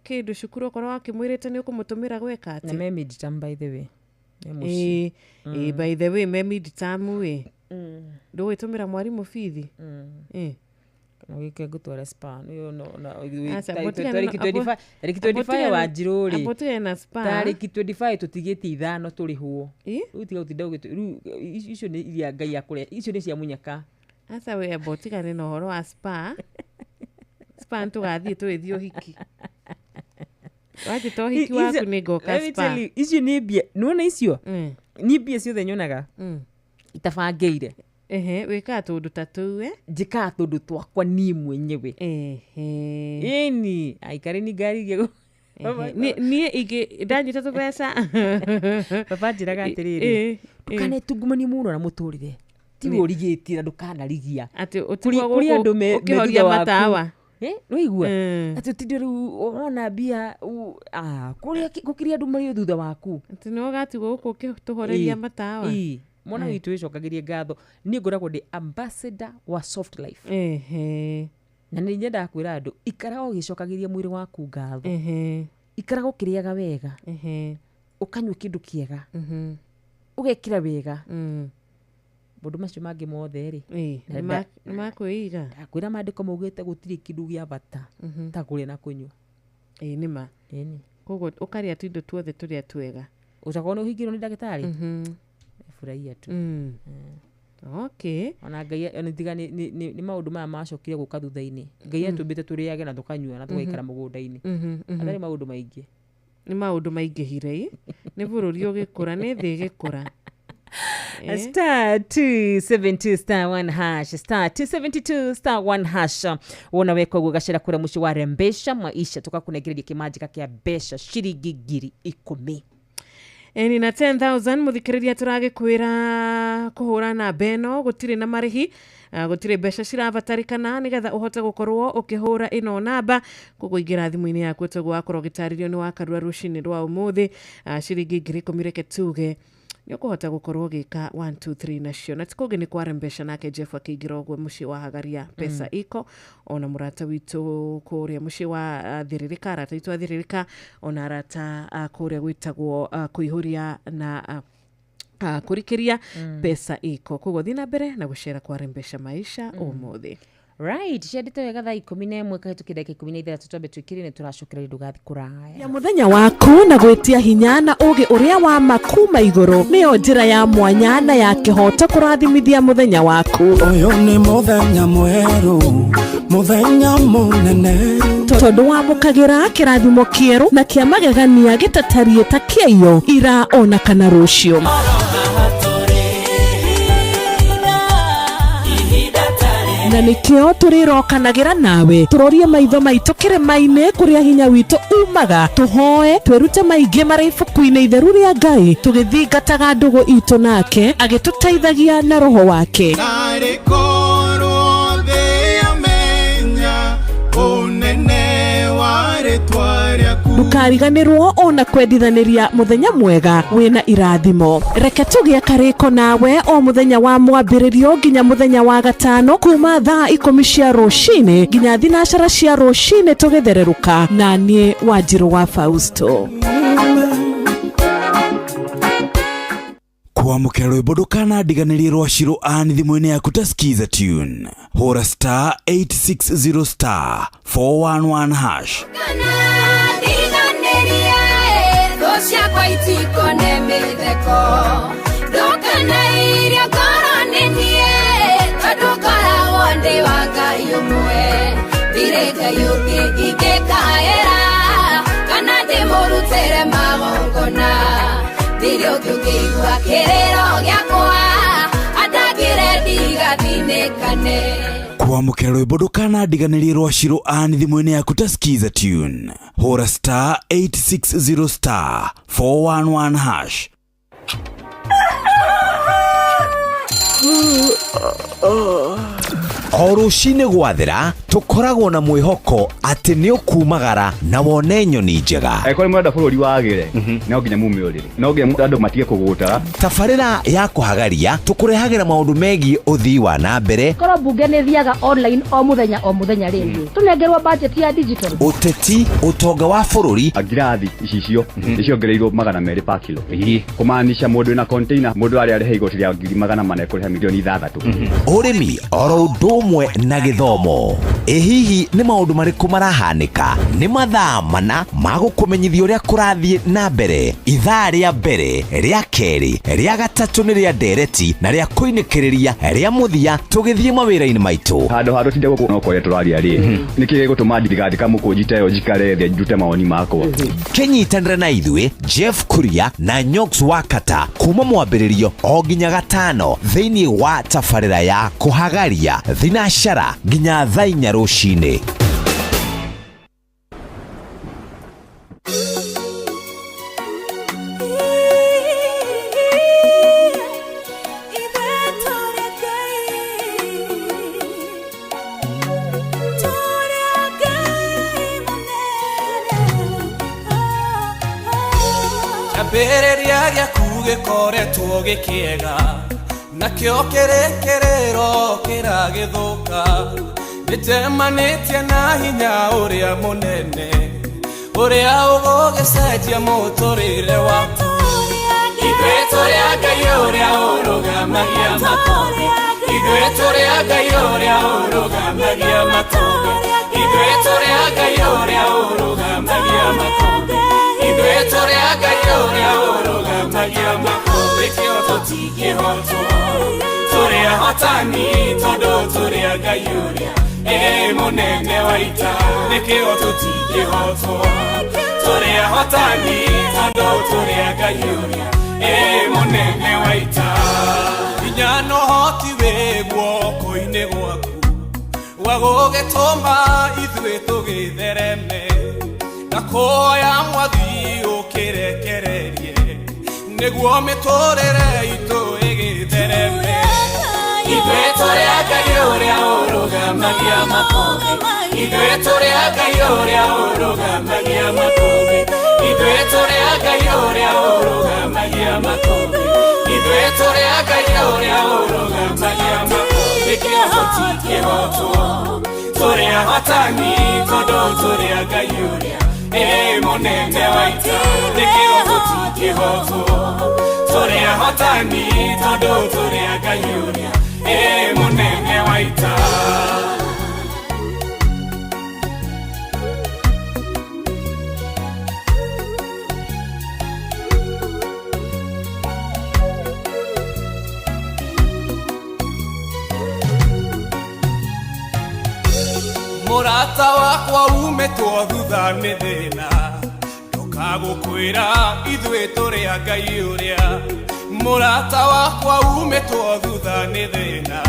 kĩndũ cukuru okorwo wakĩmwĩrĩte nĩ ũkũmũtũmĩra gwĩka Na atĩ. Me midterm, by the way. Me mũciĩ. Ĩĩ, by the way, me midterm ĩ, ndũgũgĩtũmĩra mwarimũ bithi. Kana wĩke ngũtware spa. Aca, Tarĩki 25, tarĩki 25 wa Njirũ rĩ, amba ũtigane na spa. Tarĩki 25 tũtigĩtie 5 tũrĩhwo. Rĩu tiga gũtinda rĩu icio nĩ iria Ngai akũrehe, icio nĩ cia mũnyaka. Aca we, amba ũtigane na ũhoro wa spa. Spa nĩtũgathiĩ tũgĩthiĩ ũhiki, wanjĩta ũhiki waku nĩ ngoka Let me spa. tell you, icio nĩ mbia nĩwona icio nĩ mbia ciothe nyonaga itabangĩire. Ehe, wĩkaga tũndũ ta tũu eh? Njĩkaga tũndũ twakwa niĩ mwenyewe. Ĩni aikari ni ngari iria Niĩ ingĩ ndanyita tũbeca. Baba njĩraga atĩrĩrĩ, ndũkanetungumanie mũno na mũtũrĩre, tiwe ũrigĩtie na ndũkanarigia. Atĩ Kũrĩ ũtigwo kũrĩ gũkũ andũ me ũkĩhoria thutha waku. matawa. Nĩwaigua atĩ ũtinde rĩu wona mbia kũrĩ andũ marĩ thutha waku. Atĩ nĩwe ũgatigwo gũkũ ũkĩtũhoreria matawa. Ĩĩ. Mwana witũ wĩcokagĩrie ngatho, niĩ ngoragwo ndĩ ambassador wa soft life. Na nĩ nyendaga kwĩra andũ, ikaraga ũgĩcokagĩria mwĩrĩ waku ngatho, ikaraga ũkĩrĩaga wega, ũkanyua kĩndũ kĩega, ũgekĩra wega, maũndũ macio mangĩ mothe rĩ, na Nĩ makwĩiga. Ndakwĩra maandĩko maugĩte gũtirĩ kĩndũ gĩa bata ta kũrĩa na kũnyua. Ĩĩ nĩma. Koguo ũkarĩa tũindo tuothe tũrĩa twega. Ũtakorwo nĩ ũhingĩrwo nĩ ndagĩtarĩ, furahia tu. Okay. Ona Ngai ona tiga nĩ maũndũ maya macokire gũka thutha-inĩ, Ngai atũmbĩte tũrĩage na tũkanyua na tũgaikara mũgũnda-inĩ. Atarĩ maũndũ maingĩ. Nĩ maũndũ maingĩhire ĩ, nĩ bũrũri ũgĩkũra, nĩ thĩ ĩgĩkũra. Star 272 star 1 hash, star 272 star 1 hash, wona weka ũguo gacera kũrĩa mũciĩ wa rembesha maisha tũgakũnengereria kĩmanjĩka kĩa mbeca ciringi 10,000. Ĩni na 10,000 mũthikĩrĩria tũragĩkwĩra kũhũra namba ĩno gũtirĩ na marĩhi, gũtirĩ mbeca cirabatarĩkana nĩgetha ũhote gũkorwo ũkĩhũra ĩno namba. Koguo ingĩra thimũ-inĩ yaku toguo wakorwo ũgĩtarĩrio nĩ wakarua rũcinĩ rwa ũmũthĩ, ciringi 10,000 reke tuge nĩ ũkũhota gũkorwo ũgĩka 1 2 3 nacio, na ti kũngĩ nĩ kware mbeca. Nake Jeff akĩingĩra ũguo mũciĩ wa Hagaria pesa iko, ona mũrata witũ kũrĩa mũciĩ wa Thĩrĩrĩka, arata witũ a Thĩrĩrĩka, ona arata kũrĩa gwĩtagwo kũihũria na kũrikĩria pesa iko. Koguo thiĩ na mbere na gũcera kware mbeca maisha ũmũthĩ. Right, ciandĩte wega thaa 11 kahĩtũkĩ ndagĩka 16 twambe twĩkĩre nĩ tũracokera ndũgathiĩ kũraya. Ya mũthenya waku na gwĩtia hinya na ũgĩ ũrĩa wa ma kuma igũrũ nĩyo njĩra ya mwanya na ya kĩhoto kũrathimithia mũthenya waku. Ũyũ nĩ mũthenya mwerũ, mũthenya mũnene, tondũ wamũkagĩra kĩrathimo kĩerũ na kĩa magegania gĩtatariĩ ta kĩaiyo ira ona kana rũciũ. Na nĩkĩo tũrĩrokanagĩra nawe tũrorie maitho maitũ kĩrĩma-inĩ kũrĩa hinya witũ umaga, tũhoe twĩrute maingĩ marĩ ibuku-inĩ itheru rĩa Ngai, tũgĩthingataga ndũgũ itũ nake agĩtũteithagia na roho wake. Narĩ korwo thĩ yamenya ũnene wa rĩtwa rĩaku. Ndũkariganĩrwo ona kwendithanĩria mũthenya mwega wĩna irathimo. Reke tũgĩe karĩko nawe o mũthenya wa mwambĩrĩrio nginya mũthenya wa gatano kuma thaa 10 cia rũcinĩ nginya 9 cia rũcinĩ tũgĩthererũka na niĩ Wanjirũ wa Fausto. Kwamũkĩra rwĩmbo ndũkanandiganĩrie rwa Shiro Ann thimũ-inĩ yaku ta Skiza Tune. Hũra star 860 star 411 hash. Ndiganĩrie thũ ciakwa itikone mĩtheko, ndũkanairie ngoro nĩ niĩ, tondũ ngoragwo ndĩ wa Ngai ũmwe, ndirĩ Ngai ũngĩ ingĩkaĩra kana ndĩmũrutĩre magongona, ndirĩ ũngĩ ũngĩigua kĩrĩro gĩakwa andangĩre ndigathinĩkane. Kwamũkĩra rwĩmbo ndũkanandiganĩrie rwa Shiro Ann thimũ-inĩ yaku ta Skiza Tune. Hũra star 860 star 411 hash. O rũcinĩ gwathera tũkoragwo na mwĩhoko atĩ nĩ ũkumagara na wone nyoni njega. Angĩkorwo nĩ mũrenda bũrũri wagĩre, no nginya mume ũrĩrĩ, no nginya andũ matige kũgũta. Tabarĩra ya kũhagaria tũkũrehagĩra maũndũ megiĩ ũthii wa na mbere. Korwo mbunge nĩ thiaga online o mũthenya o mũthenya rĩ, tũnengerwo budget ya digital. Ũteti, ũtonga wa bũrũri. Ngirathi icicio nĩciongereirwo 200 per kilo, kũmaanisha mũndũ wĩna container mũndũ arĩa arĩha igoti rĩa 400,000 ekũrĩha milioni 6. Ũrĩmi oro ũndũ ũmwe na gĩthomo. Ĩ hihi nĩ maũndũ marĩkũ marahanĩka? Nĩ mathaa mana ma gũkũmenyithia ũrĩa kũrathiĩ na mbere. Ithaa rĩa mbere, rĩa kerĩ, rĩa gatatũ nĩ rĩa ndereti na rĩa kũinĩkĩrĩria rĩa mũthia tũgĩthiĩ mawĩra-inĩ maitũ. Handũ ha tũtinde gũkũ no kwaria tũraria rĩ, nĩkĩ gĩgũtũma ndigathika mũkũnji ta ĩyo njikare thĩ ndute mawoni makwa? Kĩnyitanĩre na ithuĩ Jeff Kuria na Nyox Wakata kuma mwambĩrĩrio o nginya gatano thĩinĩ wa tabarĩra ya kũhagaria thinacara nginya thaa 4 rũcinĩ. Kĩambĩrĩria gĩaku gĩkoretwo gĩkĩega, nakĩo kĩrĩkĩrĩro kĩragĩthũka, nĩnjemanĩtie na hinya ũrĩa mũnene, ũrĩa ũgũgĩcenjia mũtũrĩre waku. Ithuĩ tũrĩ a Ngai ũrĩa ũrũgamagia makũmbĩ, ithuĩ tũrĩ a Ngai ũrĩa ũrũgamagia makũmbĩ, ithuĩ tũrĩ a Ngai ũrĩa ũrũgamagia makũmbĩ, ithuĩ tũrĩ a Ngai ũrĩa ũrũgamagia makũmbĩ, kĩo tũtingĩhotwo. Tũrĩ ahotani tondũ tũrĩ a Ngai ũrĩa ĩ mũnene wa ita, nĩkĩo tũtingĩhotwo. Tũrĩ ahotani tondũ tũrĩ a Ngai ũrĩa ĩ mũnene wa ita. Hinya na ũhoti wĩ guoko-inĩ gwaku, wa gũgĩtũma ithuĩ tũgĩthereme, na kuoya mwathi ũkĩrekererie, nĩguo mĩtũrĩre itũ ĩgĩthereme. Ithuĩ tũrĩ a Ngai ũrĩa ũrũgamagia makũmbĩ, ithuĩ tũrĩ a Ngai ũrĩa ũrũgamagia makũmbĩ, ithuĩ tũrĩ a Ngai ũrĩa ũrũgamagia makũmbĩ, ithuĩ tũrĩ a Ngai ũrĩa ũrũgamagia makũmbĩ, kĩo tũtingĩhotwo. Tũrĩ ahotani tondũ tũrĩ a Ngai ũrĩa ĩ mũnene wa ita, nĩkĩo tũtingĩhotwo. Tũrĩ ahotani tondũ tũrĩ a Ngai ũrĩa ĩ mũnene wa ita. Mũrata wakwa umĩtwo thutha nĩ thĩna, ndũkagũkwĩra ithuĩ tũrĩ a Ngai ũrĩa. Mũrata wakwa umĩtwo thutha nĩ thĩna,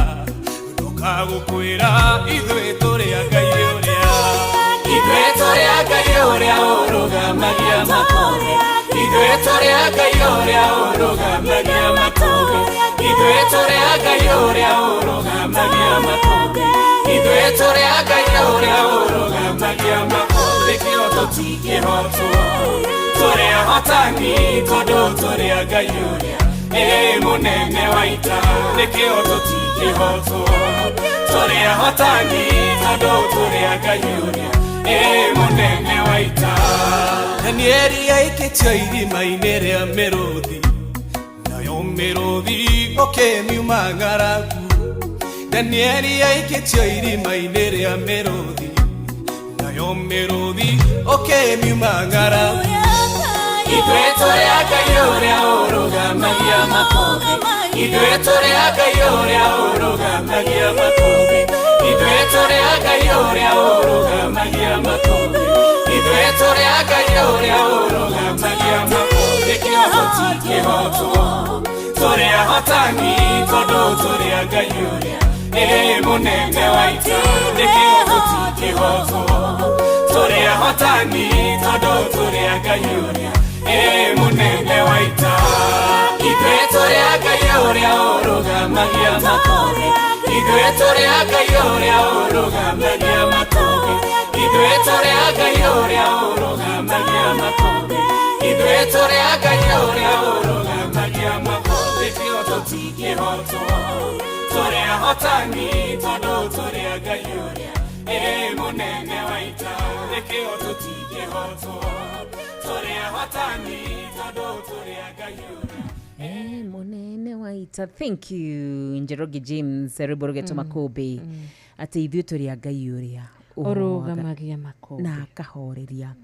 ndũkagũkwĩra ithuĩ tũrĩ a Ngai ũrĩa. Ithuĩ tũrĩ a Ngai ũrĩa ũrũgamagia makũmbĩ. Ithuĩ tũrĩ a Ngai ũrĩa ũrũgamagia makũmbĩ. Ithuĩ tũrĩ a Ngai ũrĩa ũrũgamagia makũmbĩ. Ithuĩ tũrĩ a Ngai ũrĩa ũrũgamagia makũmbĩ. Kĩo tũtingĩhotwo, tũrĩ ahotani tondũ tũrĩ a Ngai ũrĩa ĩ mũnene wa ita. Nĩkĩo tũtingĩhotwo, tũrĩ ahotani tondũ tũrĩ a Ngai ũrĩa ĩ mũnene wa ita. Danieli aikĩtio irima-inĩ rĩa mĩrũthi, nayo mĩrũthi ũkĩmiuma ng'aragu. Danieli aikĩtio irima-inĩ rĩa mĩrũthi, nayo mĩrũthi ũkĩmiuma ng'aragu. Ithuĩ tũrĩ a Ngai ũrĩa ũrũgamagia makũmbĩ. Ithuĩ tũrĩ a Ngai ũrĩa ũrũgamagia makũmbĩ. Ithuĩ tũrĩ a Ngai ũrĩa ũrũgamagia makũmbĩ. Ithuĩ tũrĩ a Ngai ũrĩa ũrũgamagia makũmbĩ. Kĩo tũtingĩhotwo, tũrĩ ahotani tondũ tũrĩ a Ngai ũrĩa ĩ mũnene wa ita. Nĩkĩo tũtingĩhotwo, tũrĩ ahotani tondũ tũrĩ a Ngai ũrĩa ĩ mũnene wa ita. Ithuĩ tũrĩ a Ngai ũrĩa ũrũgamagia makũmbĩ. Ithuĩ tũrĩ a Ngai ũrĩa ũrũgamagia makũmbĩ. Ithuĩ tũrĩ a Ngai ũrĩa ũrũgamagia makũmbĩ. Ithuĩ tũrĩ a Ngai ũrĩa ũrũgamagia makũmbĩ. Kĩo tũtingĩhotwo, tũrĩ ahotani tondũ tũrĩ a Ngai ũrĩa ĩ mũnene wa ita. Nĩkĩo tũtingĩhotwo, tũrĩ ahotani tondũ tũrĩ a Ngai ũrĩa Mũnene wa ita. Thank you Njoroge James, rwĩmbo rũgetwo Makũmbĩ. Atĩ ithuĩ tũrĩ a Ngai ũrĩa ũrũgamagia makũmbĩ na akahoreria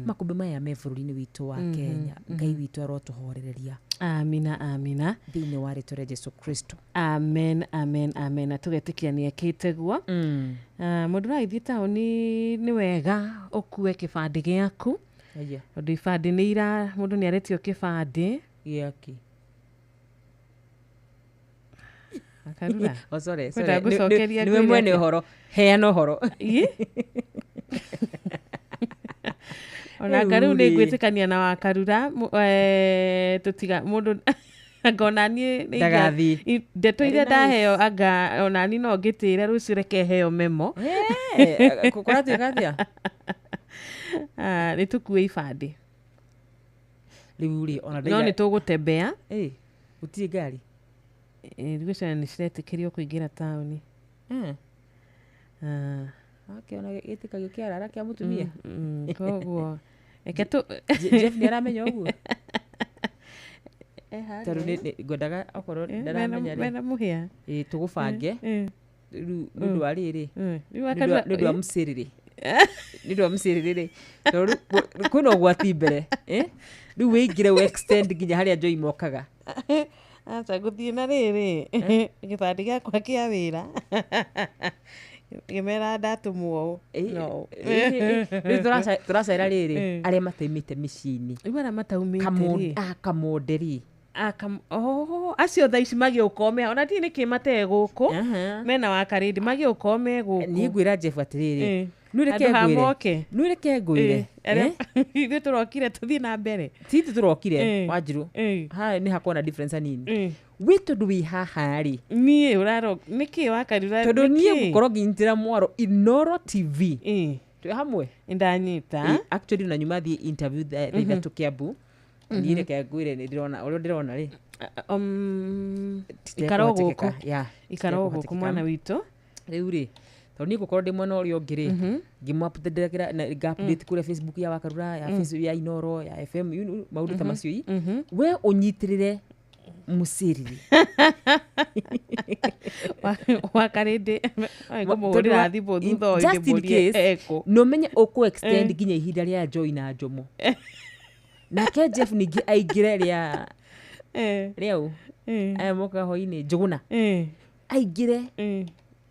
makũmbĩ maya me bũrũri-inĩ witũ wa Kenya. Ngai witũ arotũhorereria. Amina, amina. Thĩinĩ wa rĩtwa rĩa Jesu Kristo. Amen, amen, amen. Na tũgetĩkia nĩ ekĩte guo. Mũndũ ũragĩthiĩ taũni nĩ wega ũkue kĩbandĩ gĩaku, tondũ ibandĩ nĩ ira mũndũ nĩ aretio kĩbandĩ gĩake. Akarura. Oh, sorry, Kwenda sorry. ngũcokeria Nĩwe ngwĩre mwene atĩa? ũhoro, heana ũhoro. Ona anga rĩu nĩ Rĩu-rĩ. ngwĩtĩkania na wakarura tũtiga mũndũ anga ona niĩ nĩ Ndagathiĩ. Ndeto iria Very nice. ndaheo anga ona niĩ no ngĩtĩre rũciũ reke heo memo. Kũratuĩka atĩa? Nĩ tũkue ibandĩ. Rĩu rĩ, ona No nĩ tũgũtembea. Gũtirĩ ngari. Rĩu ciana nĩ ciretĩkĩrio kũingĩra taũni. Akĩona gĩtĩkagio kĩarara kĩa mũtumia. Koguo reke tũ Jeff nĩ aramenya ũguo? Tondũ ngwendaga okorwo ndaramenya rĩ. Mena mũhĩa. Ĩ, tũgũbange. Rĩu nĩ ũndũ wa rĩrĩ. Rĩu Nĩ ũndũ wa mũcĩrĩrĩ. Nĩ ũndũ wa mũcĩrĩrĩ rĩ. Tondũ rĩu kwĩna ũgwati mbere. Rĩu wĩingĩre ũ extend nginya harĩa Joy mokaga. Aca ngũthiĩ na rĩrĩ gĩbandĩ gĩakwa kĩa wĩra ngĩmera ndatũmwo ũũ. No. Rĩu tũracera rĩrĩ arĩa mataumĩte mĩciĩ-inĩ. Rĩu arĩa mataumĩte rĩ. Akamonde rĩ. Acio thaa ici magĩũka ome ona ndiũĩ nĩkĩ matee gũkũ mena wakarĩndĩ magĩũka ome gũkũ. Niĩ ngwĩra Jeff atĩrĩrĩ, Andũ ha moke. nĩ reke ngwĩre. Ithuĩ tũrokire tũthiĩ na mbere. Ti ithuĩ tũrokire Wanjirũ. Haha nĩ hakoragwo na difference hanini. Wĩ tondũ wĩ haha rĩ. Niĩ ũraro nĩkĩ wakarura Tondũ niĩ ngũkorwo ngĩnyitĩra mwaro Inooro TV. Twĩ hamwe? Ndanyita. Actually na nyuma thiĩ interview thaa 3 Kiambu. Niĩ reke ngwĩre nĩ ndĩrona ũrĩa ndĩrona rĩ. Ikara o gũkũ. Ikara o gũkũ mwana witũ. Rĩu rĩ, tondũ niĩ ngũkorwo ndĩ mwena ũrĩa ũngĩ rĩ, ngĩmũ-update na nga-update kũrĩa Facebook ya Wakarura, ya Facebook ya Inooro, ya FM, you know, maũndũ ta macio i. We ũnyitĩrĩre mũcĩrĩri. Wakarĩndĩ ngũmũhũrĩra thimũ thutha ũyũ Just in ndĩmũrie case, ekũ. na ũmenye ũkũ extend nginya ihinda rĩa Joy na Njomo. Nake Jeff ningĩ aingĩre rĩa rĩa ũ aya mokaga hwainĩ Njũgũna aingĩre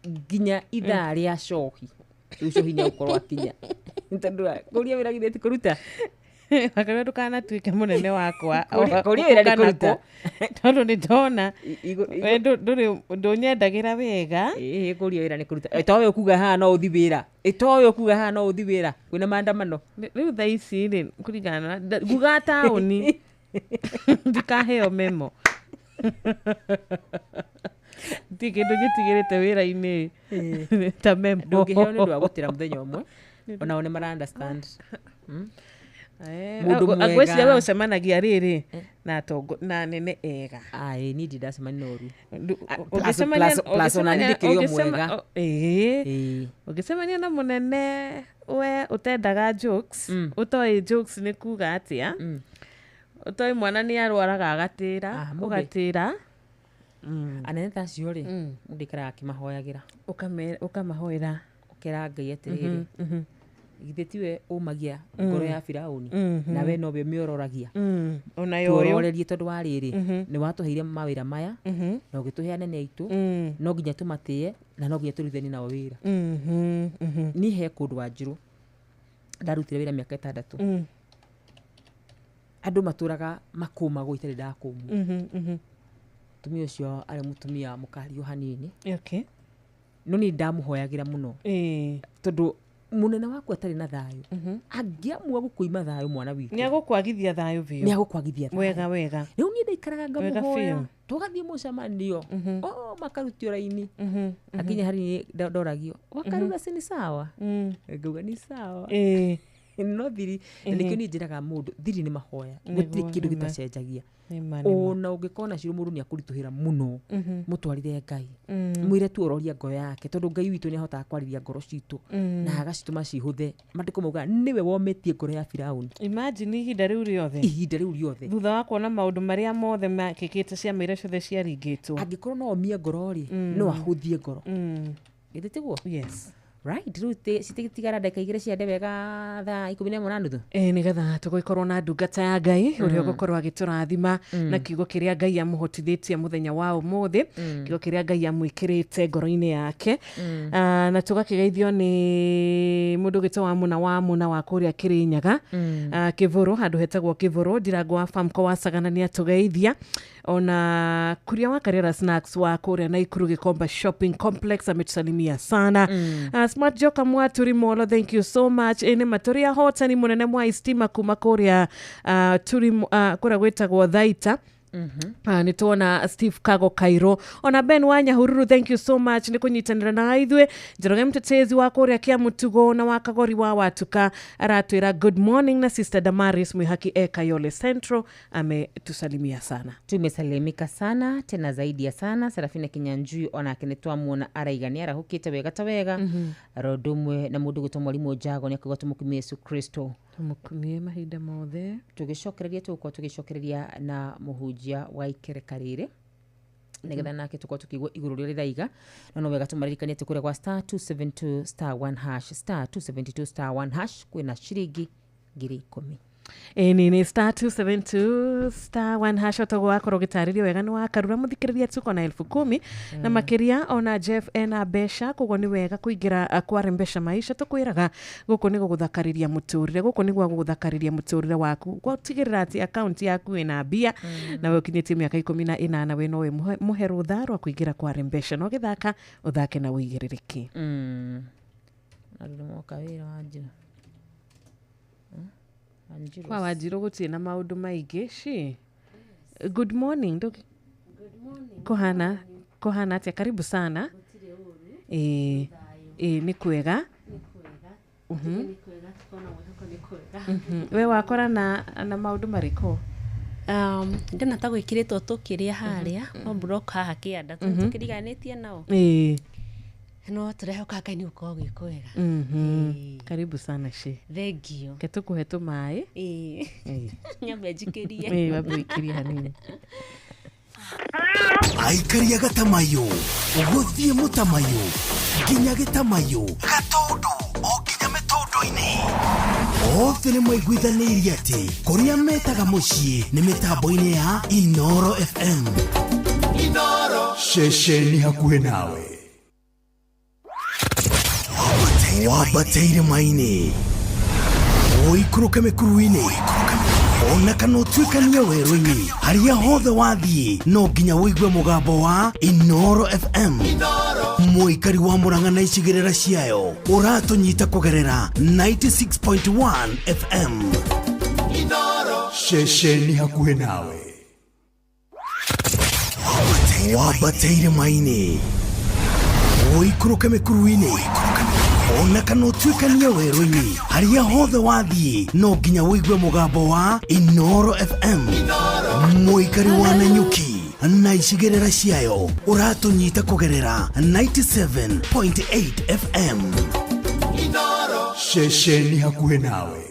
nginya ithaa rĩa cohi. Rĩu ũcio hinya gũkorwo akinya tondũ kũria wĩra githĩ ti kũruta. Wakarua ndũkanatuĩke mũnene wakwa. Kũria wĩra nĩ kũruta. Tondũ nĩ ndona we ndũrĩ ndũnyendagĩra wega. Ĩĩ, kũria wĩra nĩ kũruta. Ĩ, to we ũkuga haha no ũthi wĩra. Ĩ, to we ũkuga haha no ũthi wĩra kwĩna maandamano. Rĩu thaa ici rĩ, kũringana na nguga taũni ndikaheo memo, ndirĩ kĩndũ njĩtigĩrĩte wĩra-inĩ ta memo. Ndũngĩheo nĩ ũndũ wa gũtĩra mũthenya ũmwe, onao nĩ mara understand. Mũndũ mwega. Ngwĩciria we ũcemanagia rĩrĩ na atongo na anene ega. Aĩ, niĩ ndirĩ ndacemania na ũru. Ũngĩcemania Plus ona niĩ ndĩkĩrĩ o mwega. Ĩĩ. Ũngĩcemania na mũnene we ũtendaga jokes, ũtoĩ jokes nĩ kuga atĩa, ũtoĩ mwana nĩ arwaraga agatĩra, Mũndũ- ũgatĩra. Anene ta acio rĩ, mũndũ aikaraga akĩmahoyagĩra. Ũkamahoera. Ũkera Ngai atĩrĩrĩ, githĩ tiwe ũmagia ngoro ya Firaũni, na we nowe ũmĩororagia? Ona yo ũyũ. Tuororerie tondũ wa rĩrĩ, nĩ watũheire mawĩra maya na ũgĩtũhe anene aitũ, no nginya tũmatĩe na no nginya tũrutithanie nao wĩra. Niĩ he kũndũ Wanjirũ ndarutire wĩra mĩaka 6. Andũ matũraga makũmagwo itarĩ ndakũmwo. Mũtumia ũcio arĩ mũtumia mũkario hanini. No niĩ ndamũhoyagĩra mũno. Tondũ mũnene waku atarĩ na thayũ, angĩamua gũkũima thayũ mwana witũ, Nĩ agũkwagithia thayũ biũ. Nĩ agũkwagithia thayũ. Wega wega. Rĩu niĩ ndaikaraga Wega ngamũhoya. biũ. Tũgathiĩ mũcemanio, o makarutio raini, akinya harĩ niĩ ndoragio, wakarura si ni sawa? Ngauga ni sawa. No thiri, na nĩkĩo niĩ njĩraga mũndũ thiri nĩ mahoya, gũtirĩ kĩndũ gĩtacenjagia. Nĩma, nĩma. Ona ũngĩkorwo na ciro mũndũ nĩ akũritũhĩra mũno, mũtwarĩre Ngai, mwĩre tu ororia ngoro yake, tondũ Ngai witũ nĩ ahotaga kwarĩria ngoro citũ na agacitũma cihũthe. Maandĩko maugaga nĩwe womĩtie ngoro ya Firaũni. Imagine ihinda rĩu rĩothe. Ihinda rĩu rĩothe. Thutha wa kuona maũndũ marĩa mothe mekĩkĩte, ciama iria ciothe ciaringĩtwo. Angĩkorwo no omie ngoro rĩ, no ahũthie ngoro. Githĩ tiguo? Yes. Right, rĩu citigara ndagĩka 2 ciande wega thaa 11:30. Ĩ, nĩgetha tũgũkorwo na ndungata ya Ngai ũrĩa ũgũkorwo agĩtũrathima na kiugo kĩrĩa Ngai amũhotithĩtie mũthenya wa ũmũthĩ, kiugo kĩrĩa Ngai amwĩkĩrĩte ngoro-inĩ yake. Na tũgakĩgeithio nĩ mũndũ ũgĩtwo wa Mũna wa Mũna wa kũrĩa Kĩrĩnyaga, Kĩbũrũ, handũ hetagwo Kĩbũrũ, Ndirango wa Famco wa Sagana nĩ atũgeithia. Ona Kuria wa Karera Snacks wa kũrĩa Naikuru Gikomba Shopping Complex ametusalimia sana. Smart Joka Mwaturi Molo, thank you so much. Ĩ, nĩ matũrĩ ahotani mũnene mwa istima kuma kũrĩa turi kũrĩa gwĩtagwo Thaita. Nĩ tuona Steve Kago Kairo, ona Ben wa Nyahururu, thank you so much nĩ kũnyitanĩra na ithuĩ. Njoroge Mtetezi wa kũrĩa Kĩa Mũtugo na wa Kagori wa Watuka aratwĩra good morning, na Sister Damaris Mwihaki e Kayole Central ametusalimia sana. Tumesalimika sana tena zaidi ya sana. Serafina Kinyanjui onake nĩ twamuona araiga nĩ arahũkĩte wega ta wega. Rondo ũmwe na mũndũ gwĩtwo Mwarimũ Njago nĩ akauga tũmũkumie Yesu Kristo. Tũmũkumie mahinda mothe. Tũgĩcokereria tũgũkorwo tũgĩcokereria na mũhunjia wa ikereka rĩrĩ, nĩgetha nake tũkorwo tũkĩigua igũrũ rĩrĩa rĩraiga. No no wega tũmaririkanie atĩ kũrĩa gwa star 272 star 1 hash, star 272 star 1 hash, kwĩna ciringi 10,000. Ĩni nĩ star 272 star 1 hash, otoguo wakorwo ũgĩtarĩrio wega nĩ wakarura mũthikĩrĩria, tuko na 10,000 na makĩria, ona Jeff ena mbeca, koguo nĩ wega kũingĩra kware mbeca maisha. Tũkwĩraga gũkũ nĩ gũgũthakarĩria mũtũrĩre, gũkũ nĩ gwa gũgũthakarĩria mũtũrĩre waku, gũtigĩrĩra atĩ akaunti yaku ĩna mbia, na we ũkinyĩtie mĩaka 18, we nowe mũhe rũtha rwa kũingĩra kware mbeca, na ũgĩthaka ũthake na ũigĩrĩrĩki. Na rĩu nĩmoka wĩra wa Wanjirũ. Wanjirũ. Kwa Wanjirũ gũtirĩ na maũndũ maingĩ. Shi, good morning. Kũhana kũhana atĩa? Karibu sana. Ĩĩ ĩĩ, nĩ kwega. We wakora na maũndũ marĩkũ? Ndĩna ta gwĩkĩrĩtwo tũkĩrĩa harĩa kwa block haha kĩanda, tũkĩriganĩtie nao. No tũrehoka Ngai nĩ gũkorwo gwĩ kwega. Karibu sana shi. Thank you. Ke tũkũhe tũmaĩ. Ĩĩ. Nyambe njikĩrie. Ĩĩ, wambe ũikĩrie hanini. Aikaria gatamayo gũthiĩ mũtamayo nginya gĩtamayo gatũndũ o nginya mĩtũndũ-inĩ, othe nĩ maiguithanĩirie atĩ kũrĩa metaga mũciĩ nĩ mĩtambo-inĩ ya Inoro FM. Inoro, ceceni hakuhĩ nawe. Wambate irĩma-inĩ, ũikũrũke mĩkuru-inĩ, ona kana ũtuĩkanie werũ-inĩ, harĩa hothe wathiĩ no nginya ũigue mũgambo wa Inoro FM. Mũikari wa Murang'a na icigĩrĩra ciayo ũratũnyita kũgerera 96.1 FM. Ceceni hakuhĩ nawe. Wambate irĩma-inĩ, ũikũrũke mĩkuru-inĩ, ona kana ũtuĩkanie werũ-inĩ, harĩa hothe wathiĩ no nginya ũigue mũgambo wa Inoro FM. Mũikari wa Nanyuki na icigĩrĩra ciayo ũratũnyita kũgerera 97.8 FM. Ceceni hakuhĩ nawe.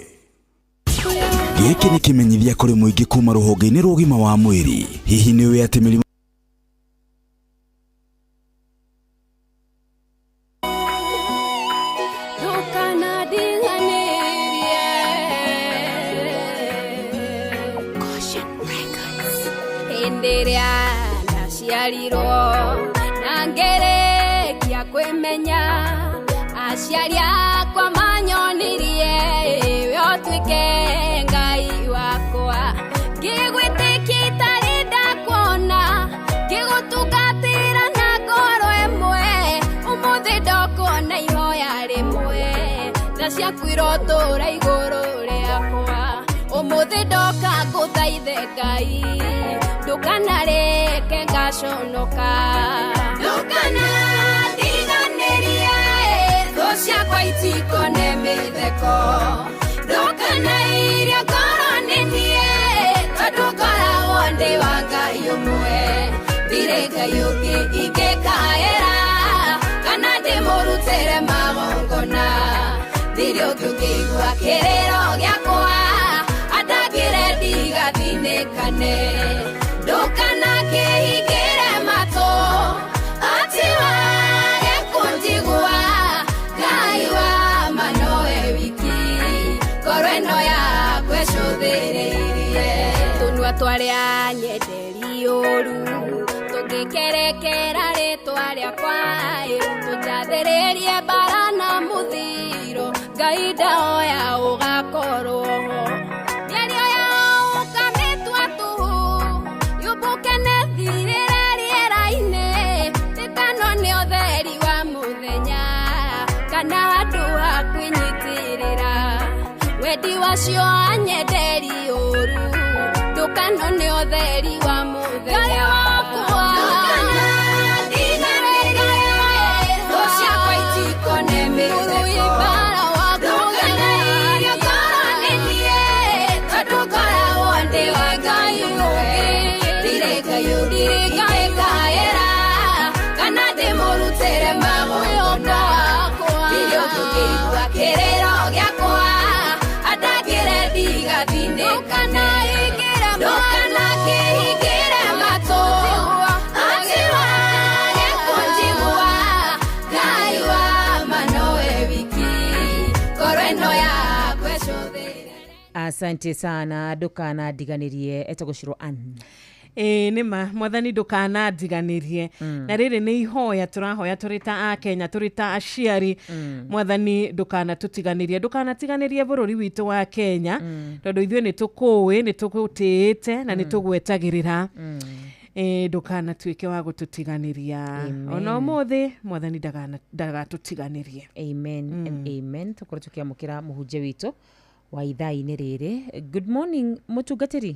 Gĩkĩ nĩ kĩmenyithia kũrĩ mũingĩ kuma rũhonge-inĩ rwa ũgima wa mwĩrĩ. Hihi nĩ ũĩ atĩ mĩrimũ Caution Records. Hĩndĩ ĩrĩa ndaciarirwo na ngĩrĩkia kwĩmenya, aciari akwa manyonirie we ũtuĩke Ngai wakwa. Ngĩgwĩtĩkia itarĩ ndakuona, ngĩgũtungatĩra na ngoro ĩmwe, ũmũthĩ ndokuona ihoya rĩmwe, tha ciaku irotũũra igũrũ rĩakwa. Ũmũthĩ ndoka ngũthaithe Ngai, ndũkanareke ngaconoka. Ndũkanandiganĩrie, thũ ciakwa itikone mĩtheko. Ndũkanairie ngoro nĩ niĩ, tondũ ngoragwo ndĩ wa Ngai ũmwe. Ndirĩ Ngai ũngĩ ingĩkaĩra, kana ndĩmũrutĩre magongona. Ndirĩ ũngĩ ũngĩigua kĩrĩro gĩakwa, andangĩre ndigathinĩkane. Ndũkanakĩhingĩre matũ, atĩ wage kũnjigua. Ngai wa ma nowe wiki, ngoro ĩno yakwa ĩcũthĩrĩirie. Tũnua twarĩa nyenderi ũru, tũngĩkerekera rĩtwa rĩakwa, tũnjathĩrĩrie mbara na mũthiro, Ngai ndahoya ũgakorwo ho. Mĩario yao ũkamĩtua tũhũ, yũmbũke na ĩthirĩre rĩera-inĩ, ĩtano nĩ ũtheri wa mũthenya, kana handũ ha kwĩnyitĩrĩra. Wendi wacio anyenderi ũru, ndũkano nĩ ũtheri wa mũthenya. Ngai wakwa, ndũkanandiganĩrie, thũ ciakwa itikone mĩtheko. Ndũkanairie ngoro nĩ niĩ, tondũ ngoragwo ndĩ wa Ngai ũmwe. Ndirĩ Ngai ũngĩ ingĩkaĩra, kana ndĩmũrutĩre magongona. Ndirĩ ũngĩ ũngĩigua kĩrĩro gĩakwa, andangĩre ndigathinĩkane. Ndũkanakĩhingĩre matũ, atĩ wage kũnjigua. Ngai wa ma nowe wiki, ngoro ĩno yakwa ĩcũthĩrĩrie. Asante sana, ndũkanandiganĩrie. Etagwo Shiro Ann. Ĩĩ nĩma mwathani ndũkanandiganĩrie. Na rĩrĩ nĩ ihoya tũrahoya tũrĩ ta akenya, tũrĩ ta aciari. Mwathani ndũkanatũtiganĩrie, ndũkanatiganĩrie bũrũri witũ wa Kenya, tondũ ithuĩ nĩ tũkũĩ, nĩ tũgũtĩĩte na nĩ tũgwetagĩrĩra. Ndũkanatuĩke wa gũtũtiganĩria. Ona ũmũthĩ mwathani ndagatũtiganĩrie. Amen and amen. Tũkorwo tũkĩamũkĩra mũhunjia witũ wa ithaa-inĩ rĩrĩ. Good morning mũtungatĩri.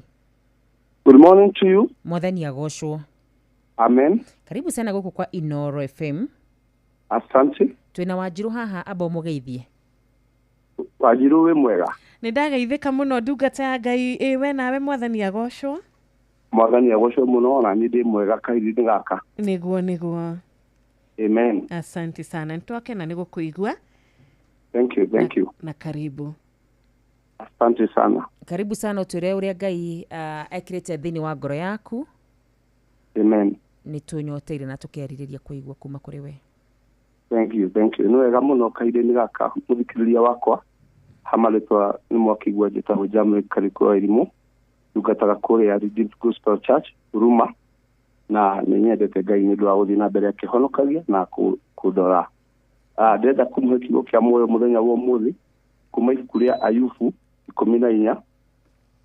Good morning to you. Mwathani agocwo. Amen. Karibu sana gũkũ kwa Inoro FM. Asante. Twĩna Wanjirũ haha, amba ũmũgeithie. Wanjirũ wĩ mwega? Nĩ ndageithĩka mũno ndungata ya Ngai. Ĩ we nawe mwathani agocwo. Mwathani agocwo mũno, ona niĩ ndĩ mwega kahinda-inĩ gaka. Nĩguo nĩguo. Amen. Asante sana, nĩtwakena nĩ gũkũigua. Thank you, thank you. Na karibu. Asante sana. Karibu sana, ũtwĩre ũrĩa Ngai ekĩrĩte thĩinĩ wa ngoro yaku. Amen. Nĩ tũnyoteire na tũkerirĩria kũigua kuma kũrĩ we. Thank you, thank you. Nĩ wega mũno kahinda-inĩ gaka mũthikĩrĩria wakwa. Hama rĩtwa nĩ mwakĩigua njĩtagwo Jamie Kariko wa Irimũ. Ndungataga kũrĩa Redeemed Gospel Church, Huruma. Na nĩ nyendete Ngai nĩ ũndũ wa gũthiĩ na mbere akĩhonokagia na kũndora. Ndĩrenda kũmũhe kiugo kĩa muoyo mũthenya wa ũmũthĩ kuma ibuku rĩa Ayubu 14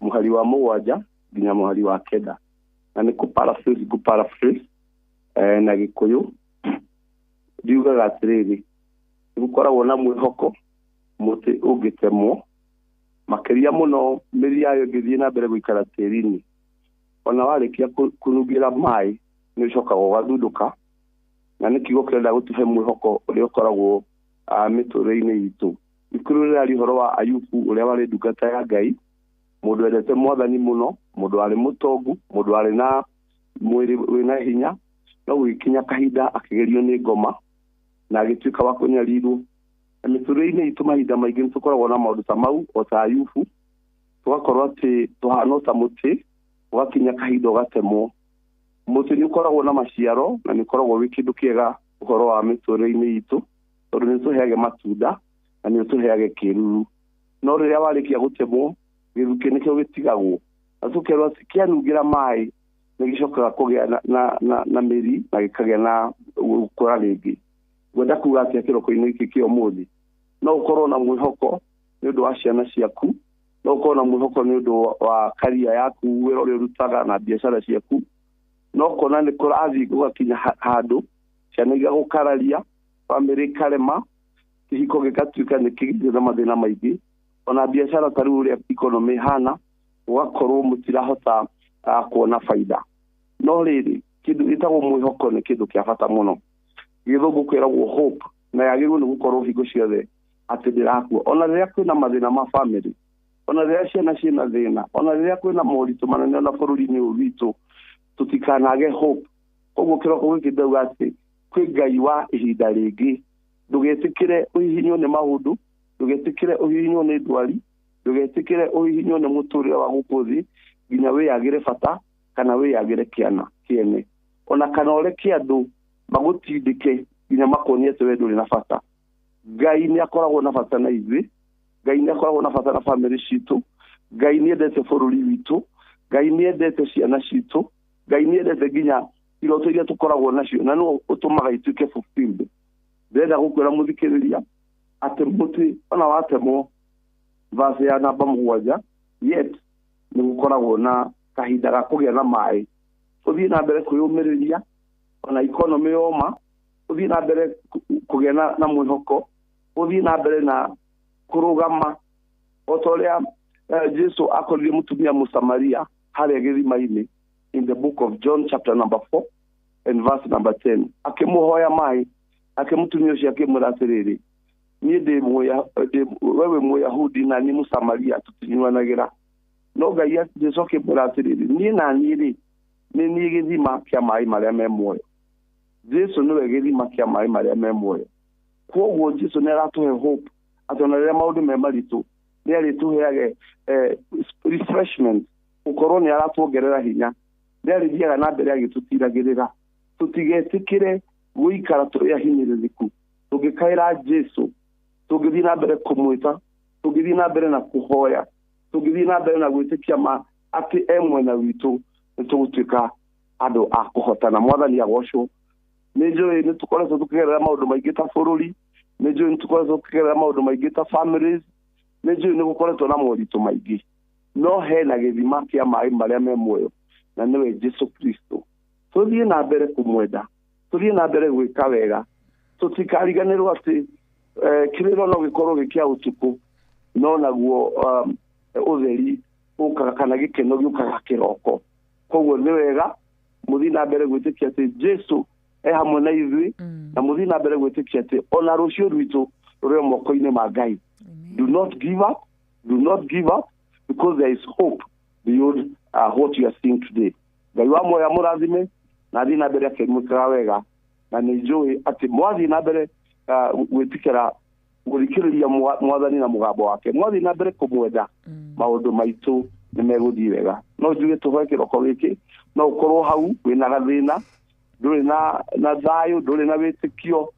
mũhari wa 7 nginya mũhari wa 9, na nĩ kũ paraphrase na Gĩkũyũ. Ndiugaga atĩrĩrĩ, nĩgũkoragwo na mwĩhoko mũtĩ ũngĩtemwo, makĩria mũno mĩri yayo ĩngĩthiĩ na mbere gũikara tĩri-inĩ. Ona warĩkia kũnungĩra maĩ nĩ ũcokaga ũgathundũka, na nĩ kiugo kĩrenda gũtũhe mwĩhoko ũrĩa ũkoragwo mĩtũrĩre-inĩ itũ. Ibuku rĩu rĩraria ũhoro wa Ayubu ũrĩa warĩ ndungata ya Ngai, mũndũ wendete mwathani mũno, mũndũ warĩ mũtongu, mũndũ warĩ na mwĩrĩ wĩna hinya, no gũgĩkinya kahinda akĩgerio nĩ ngoma na agĩtuĩka wa kũnyarirwo. Na mĩtũrĩre-inĩ itũ mahinda maingĩ nĩ tũkoragwo na maũndũ ta mau o ta Ayubu, tũgakorwo atĩ tũhana ta mũtĩ ũgakinya kahinda ũgatemwo. Mũtĩ nĩ ũkoragwo na maciaro na nĩ ũkoragwo wĩ kĩndũ kĩega ũhoro wa mĩtũrĩre-inĩ itũ, tondũ nĩ ũtũheage matunda na nĩ ũtũheage kĩruru. No rĩrĩa warĩkia gũtemwo, gĩthukĩ nĩkĩo gĩtigagwo, na tũkerwo atĩ kĩanungĩra maĩ nĩ gĩcokaga kũgĩa na mĩri na gĩkagĩa na gũkũra rĩngĩ. Ngwenda kuga atĩa kĩroko-inĩ gĩkĩ kĩa ũmũthĩ, no ũkorwo na mwĩhoko nĩ ũndũ wa ciana ciaku, no ũkorwo na mwĩhoko nĩ ũndũ wa karia yaku, wĩra ũrĩa ũrutaga na biacara ciaku, no kona nĩ kũrathiĩ gũgakinya handũ ciana igagũkararia, bamĩrĩ ĩkarema, kĩhiko gĩgatuĩka nĩ kĩgĩte na mathĩna maingĩ, ona biacara ta rĩu ũrĩa economy ĩhana, ũgakorwo mũtirahota kuona baida. No rĩrĩ, kĩndũ gĩtagwo mwĩhoko nĩ kĩndũ kĩa bata mũno. Gĩthũngũ kwĩragwo hope, na yagĩrĩirwo nĩ gũkorwo hingo ciothe atĩ ndĩrakua. Ona rĩrĩa kwĩna mathĩna ma family, ona rĩrĩa ciana ciĩna thĩna, ona rĩrĩa kwĩna moritũ manene ona bũrũri-inĩ ũyũ witũ, tũtikanage hope. Koguo kĩroko gĩkĩ ndauga atĩ kwĩ Ngai wa ihinda rĩngĩ. Ndũgetĩkĩre ũhihinywo nĩ maũndũ, ndũgetĩkĩre ũhihinywo nĩ ndwari, ndũgetĩkĩre ũhihinywo nĩ mũtũrĩre wa gũkũ thĩ nginya wĩyagĩre bata kana wĩyagĩre kĩana kĩene, ona kana ũreke andũ magũtindĩke nginya makuonie atĩ we ndũrĩ na bata. Ngai nĩ akoragwo na bata na ithuĩ, Ngai nĩ akoragwo na bata na bamĩrĩ citũ, Ngai nĩ endete bũrũri witũ, Ngai nĩ endete ciana citũ, Ngai nĩ endete nginya iroto iria tũkoragwo nacio, na nĩwe ũtũmaga ituĩke fulfilled. Ndĩrenda gũkwĩra mũthikĩrĩria atĩ mũtĩ ona watemwo, verse ya namba 7, yet nĩ gũkoragwo na kahinda ga kũgĩa na maĩ. Ũthiĩ na mbere kwĩyũmĩrĩria ona economy yoma, ũthiĩ na mbere kũgĩa na mwĩhoko, ũthiĩ na mbere na kũrũgama o ta ũrĩa Jesu akorire mũtumia Mũsamaria harĩa gĩthima-inĩ in the book of John chapter number 4 and verse number 10. Akĩmũhoya maĩ, ake mũtumia ũcio akĩmwĩra atĩrĩrĩ, niĩ ndĩ wewe Mũyahudi na niĩ Mũsamaria, tũtinyuanagĩra. No Ngai Jesu akĩmwĩra atĩrĩrĩ, niĩ na niĩ rĩ, nĩ niĩ gĩthima kĩa maĩ marĩa me muoyo. Jesu nĩwe gĩthima kĩa maĩ marĩa me muoyo. Koguo Jesu nĩ aratũhe hope atĩ ona rĩrĩa maũndũ me maritũ nĩ arĩtũheage refreshment, gũkorwo nĩ aratuongerera hinya, nĩ arĩthiaga na mbere agĩtũtiragĩrĩra. Tũtigetĩkĩre gũikara tũrĩ ahinyĩrĩrĩku. Tũngĩkaĩra Jesu, tũngĩthiĩ na mbere kũmwĩta, tũngĩthiĩ na mbere na kũhoya, tũngĩthiĩ na mbere na gwĩtĩkia ma atĩ e mwena witũ, nĩ tũgũtuĩka andũ a kũhotana. Mwathani agocwo. Nĩ njũĩ nĩ tũkoretwo tũkĩgerera maũndũ maingĩ ta bũrũri, nĩ njũĩ nĩ tũkoretwo tũkĩgerera maũndũ maingĩ ta families, nĩ njũĩ nĩ gũkoretwo na moritũ maingĩ, no hena gĩthima kĩa maĩ marĩa me muoyo, na nĩwe Jesu Kristo. Tũthiĩ na mbere kũmwenda, tũthiĩ na mbere gwĩka wega, tũtikariganĩrwo atĩ kĩrĩro no gĩkorwo gĩ kĩa ũtukũ, no naguo ũtheri ũkaga kana gĩkeno gĩũkaga kĩroko. Koguo nĩ wega mũthiĩ na mbere gwĩtĩkia atĩ Jesu e hamwe na ithuĩ, na mũthiĩ na mbere gwĩtĩkia atĩ ona rũciũ rwitũ rũrĩ moko-inĩ ma Ngai. Do not give up, do not give up, because there is hope beyond what you are seeing today. Ngai wa muoyo amũrathime na athiĩ na mbere akĩmwĩkaga wega, na nĩ njũĩ atĩ mwathiĩ na mbere gwĩtĩkĩra gũthikĩrĩria mwathani na mũgambo wake, mwathiĩ na mbere kũmwenda, maũndũ maitũ nĩ megũthiĩ wega. No njuge tũhoe kĩroko gĩkĩ, no ũkorwo hau wĩna gathĩna, ndũrĩ na thayũ, ndũrĩ na wĩtĩkio,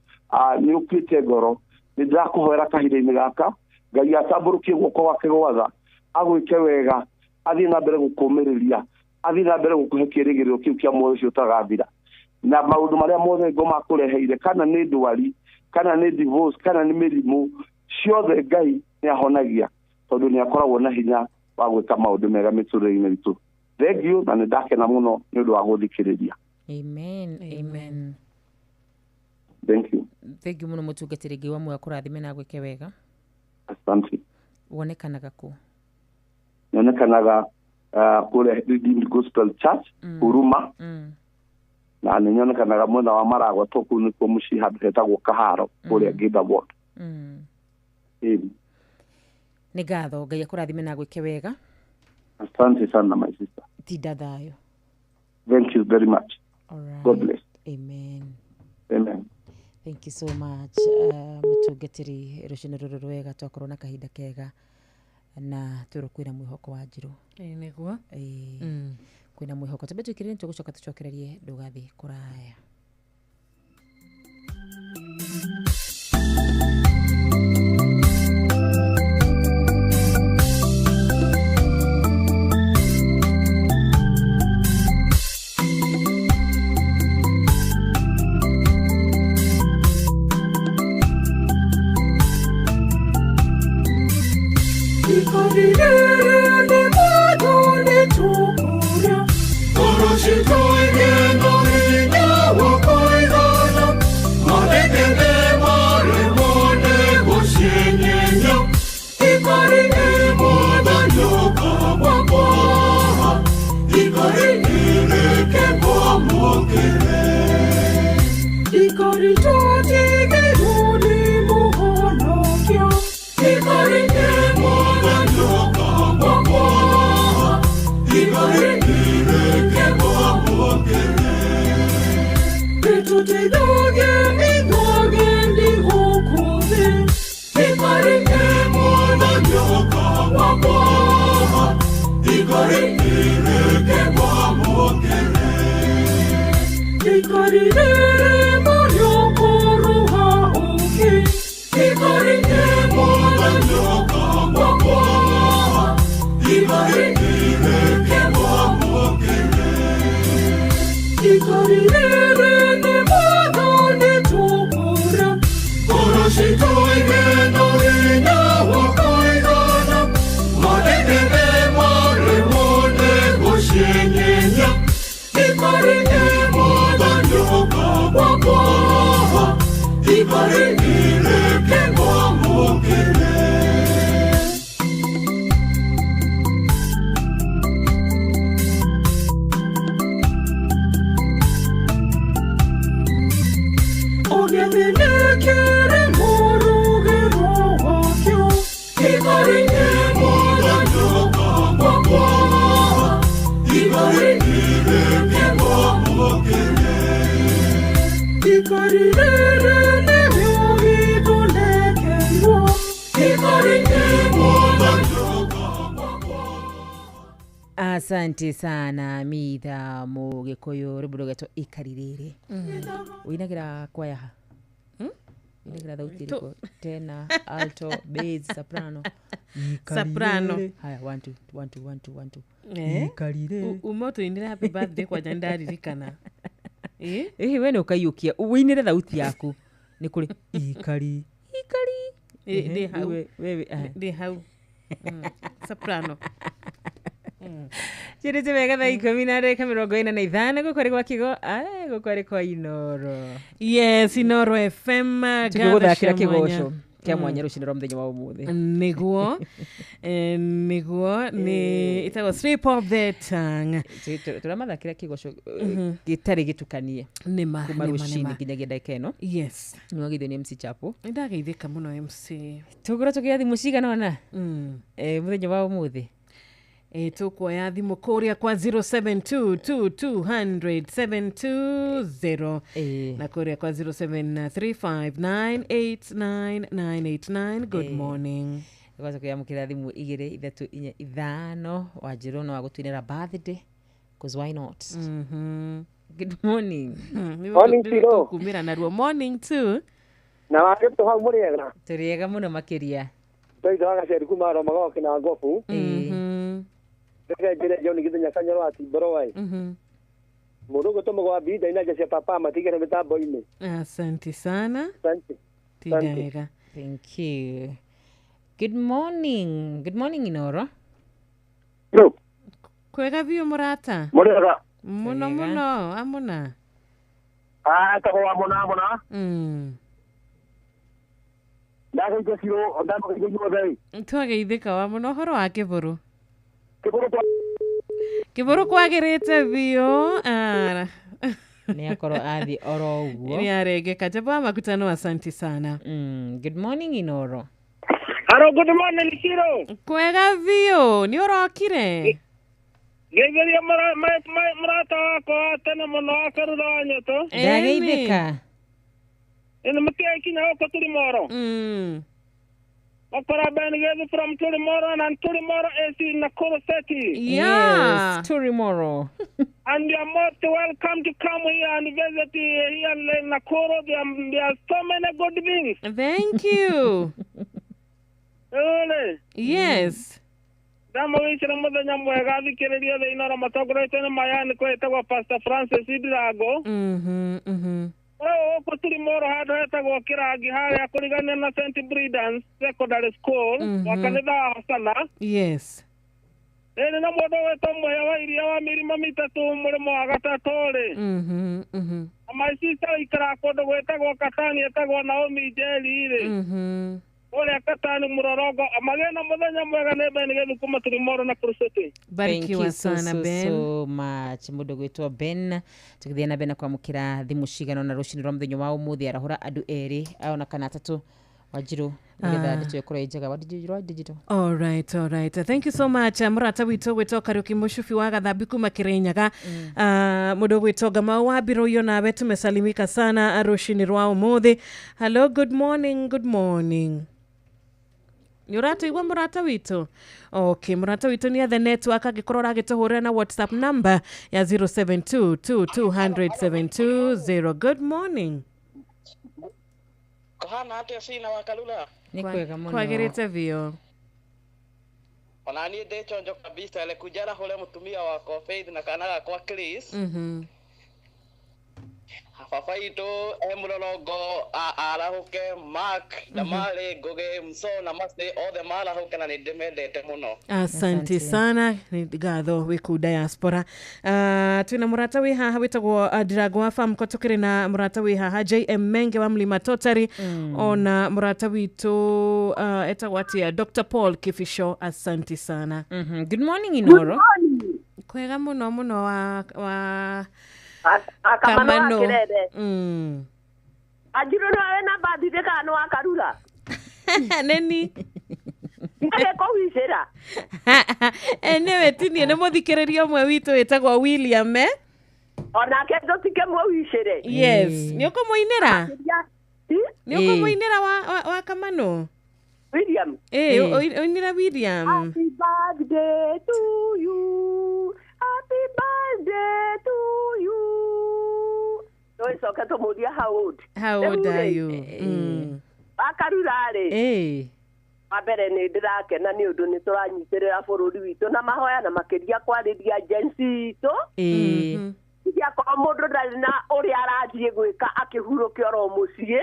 nĩ ũkuĩte ngoro, nĩ ndĩrakũhoera kahinda-inĩ gaka Ngai atambũrũkie guoko gwake gwatha, agwĩke wega, athiĩ na mbere gũkũmĩrĩria, athiĩ na mbere gũkũhe kĩĩrĩgĩrĩro kĩu kĩa muoyo ũcio ũtagathira. Na maũndũ marĩa mothe ngoma akũreheire, kana nĩ ndwari, kana nĩ divorce, kana nĩ mĩrimũ, ciothe Ngai nĩ ahonagia, tondũ nĩ akoragwo na hinya wa gwĩka maũndũ mega mĩtũrĩre-inĩ itũ. Thank you, na nĩ ndakena mũno nĩ ũndũ wa gũthikĩrĩria. Amen, amen. Thank you. Thank you mũno mũtungatĩri, Ngai wa muoyo akũrathime na agwĩke wega. Asante. Wonekanaga kũ? Nyonekanaga kũrĩa Redeemed Gospel Church, Huruma. Na nĩ nyonekanaga mwena wa Maragwa, to kũu nĩkuo mũciĩ, handũ hetagwo Kaharo, kũrĩa Ngĩnda Ward. Ĩni. Nĩ ngatho, Ngai akũrathime na agwĩke wega. Asante sana, my sister. Tinda thayũ. Thank you very much. All right. God bless. Amen. Amen. Thank you so much, mũtungatĩri, rũcinĩ rũrũ rwega, twakorwo na kahinda kega na twĩrwo kwĩna mwĩhoko wa Njirũ. Ĩĩ, nĩguo. Ĩĩ, kwĩna mwĩhoko. Twambe twĩkĩrĩre, nĩtũgũcoka tũcokererie, ndũgathiĩ kũraya. Asante sana Mitha Mũgĩkũyũ, rwĩmbo rũgetwo Ikarirĩrĩ. Ũinagĩra kwaya ha? Ũinagĩra thauti ĩrĩkũ? Tenor, alto, bass, soprano? Soprano. Haya, 1 2 1 2 1 2 1 2. Ikarire. Uma ũtũinĩre happy birthday kwanja nĩndaririkana. Ĩĩ, we nĩ ũkaiyũkia ũinĩre thauti yaku. Nĩ kũrĩ ikari ikari. Ndĩ hau. Wewe ndĩ hau. Soprano. Cirĩte wega thaa 10:45 gũkũ arĩ gwa Kigo, gũkũ arĩ kwa Inoro. Yes, Inoro FM. Tũgũthakĩra kĩgoco kĩa mwanya rũcinĩ rwa mũthenya wa ũmũthĩ. Nĩguo, nĩguo nĩ ĩtagwo Slip of the Tongue. Tũramathakĩra kĩgoco gĩtarĩ gĩtukanie. Nĩma, kuma rũcinĩ nginyagia ndagĩka ĩno. Yes. Nĩ wageithio nĩ MC Chapo. Nĩ ndageithĩka mũno MC. Tũgũkorwo tũkĩoya thimũ cigana ũna mũthenya wa ũmũthĩ. Tukuoya thimũ kũrĩa kwa 0722200720 na kũrĩa kwa 0735989989. Good morning. Gwaza kuyamukira thimũ 2 3 4 5 Wanjirũ no agũtwinĩra birthday, cause why not? Good morning. Morning Tiro. Kumira naruo. Morning too. Na wagĩtũ hau mũrĩega? Tũrĩega mũno makĩria. Tũitho agaceri kuma Romagoke na Ngobu. Reke njĩre John Githenya Kanyoro wa Timboro waĩ. Mũndũ ũgwĩtwo Mũgwambi ndaina cia papa matigere mĩtambo-inĩ. Asante sana. Asante. Tinda wega. Thank you. Good morning. Good morning, Inoro. Hello. Kwega biũ mũrata. Mũrĩega. Mũno mũno, amũna. Etagwo amũna amũna. Ndageithia Ciro, ndamũgeithia inyuothe. Twageithĩka wa mũno ũhoro wa Kĩbũrũ. Kĩbũrũ kwagĩrĩte biũ. Nĩ akorwo athiĩ oro ũguo. Nĩ arengeka. Jambo wa makutano, asanti sana. Good morning, Inoro. Hello, good morning, Ciro. Kwega biũ, nĩ ũrokire? Ngeithĩria mũrata wakwa wa tene mũno wa Karura wa Nyoto. Ndageithĩka. Ĩno mũtiakinya gũkũ Turimoro. Makora Ben Gethi from Turimoro, and Turimoro is in Nakuru City. Yeah. Yes, Turimoro. And you are most welcome to come here and visit here in Nakuru. There are so many good things. Thank you. Really? Yes. Ndamũwĩcĩra mũthenya mwega thikĩrĩria thĩinĩ oro matongoretio nĩ mayani kwĩtagwo Pastor Francis Ndirago. Gũkũ Turimoro handũ hetagwo Kĩrangi harĩa kũrigania na St. Brendan's Secondary School wa kanitha wa Hosana. Yes. Ĩrĩ na mũndũ wĩtwo Mũhĩa wa Iria wa mĩrima mĩtatũ mũrĩmo wa gatatũ rĩ. My sister ũikaraga kũndũ gwĩtagwo Katani etagwo Naomi Njeri rĩ. Ũrĩa Katani mũrorongo magĩe na mũthenya mwega nĩ Ben Gethi kuma Turimoro na Nakuru City. Barikiwa sana Ben. So much mũndũ gwĩtwo Ben tũgĩthiĩ na mbere na kwamũkĩra thimũ cigana na rũcinĩ rwa mũthenya wa ũmũthĩ arahũra andũ erĩ ona kana atatũ Wanjiru nĩgetha ndeto ĩkorwo ĩ njega wa digital. All right, all right. Thank you so much. Mũrata witũ gwĩtwo Kariuki Mũcubi wa Gathambi kuma Kirinyaga. Mũndũ gwĩtwo Ngamau wa Mbirũiyũ nawe tumesalimika sana rũcinĩ rwa ũmũthĩ. Hello, good morning, good morning. Nĩ ũratũigua mũrata witũ? Okay, mũrata witũ nĩ ethe network angĩkorwo ũragĩtũhũrĩra na WhatsApp number ya 0722200720. Good morning. Kũhana atĩa Cina wa Karura? Nĩ kwega mũno. Kwagĩrĩte biũ. Ona niĩ ndĩ chonjo kabisa ele kujara hũre mũtumia wakwa Faith na kana gakwa Chris. Baba itũ e mũrorongo arahũke Mark Damari Ngugi Mso na Masi othe marahũke na nĩ ndĩmendete mũno. Asante sana nĩ ngatho wĩ kũu diaspora. Twĩna mũrata wĩ haha wĩtagwo Ndirago wa Famco, tũkĩrĩ na mũrata wĩ haha JM Menge wa Mlima Totari, ona mũrata witũ etagwo atĩa Dr. Paul Kifisho. Asante sana. Good morning, Inoro. Kwega mũno mũno wa Kamano. Anjiru no na bathire kana no Akarura. Neni. Ndagekũwicĩra. Anyway, tinie nĩ mũthikĩrĩria ũmwe witũ wĩtagwo William Onake tũtikĩmũwicĩre. Yes, nĩ ũkũmũinĩra? Nĩ ũkũmũinĩra wa Kamano? William. Ũinĩra William. Happy birthday to you. Happy birthday to you. Tũcoke tũmũrie how old. How old are you? Akarura rĩ. Wa mbere nĩ ndĩrakena nĩ ũndũ nĩ tũranyitĩrĩra bũrũri witũ na mahoya na makĩria kwarĩria agency itũ. Akorwo mũndũ ndarĩ na ũrĩa arathiĩ gwĩka akĩhurũke oro mũciĩ.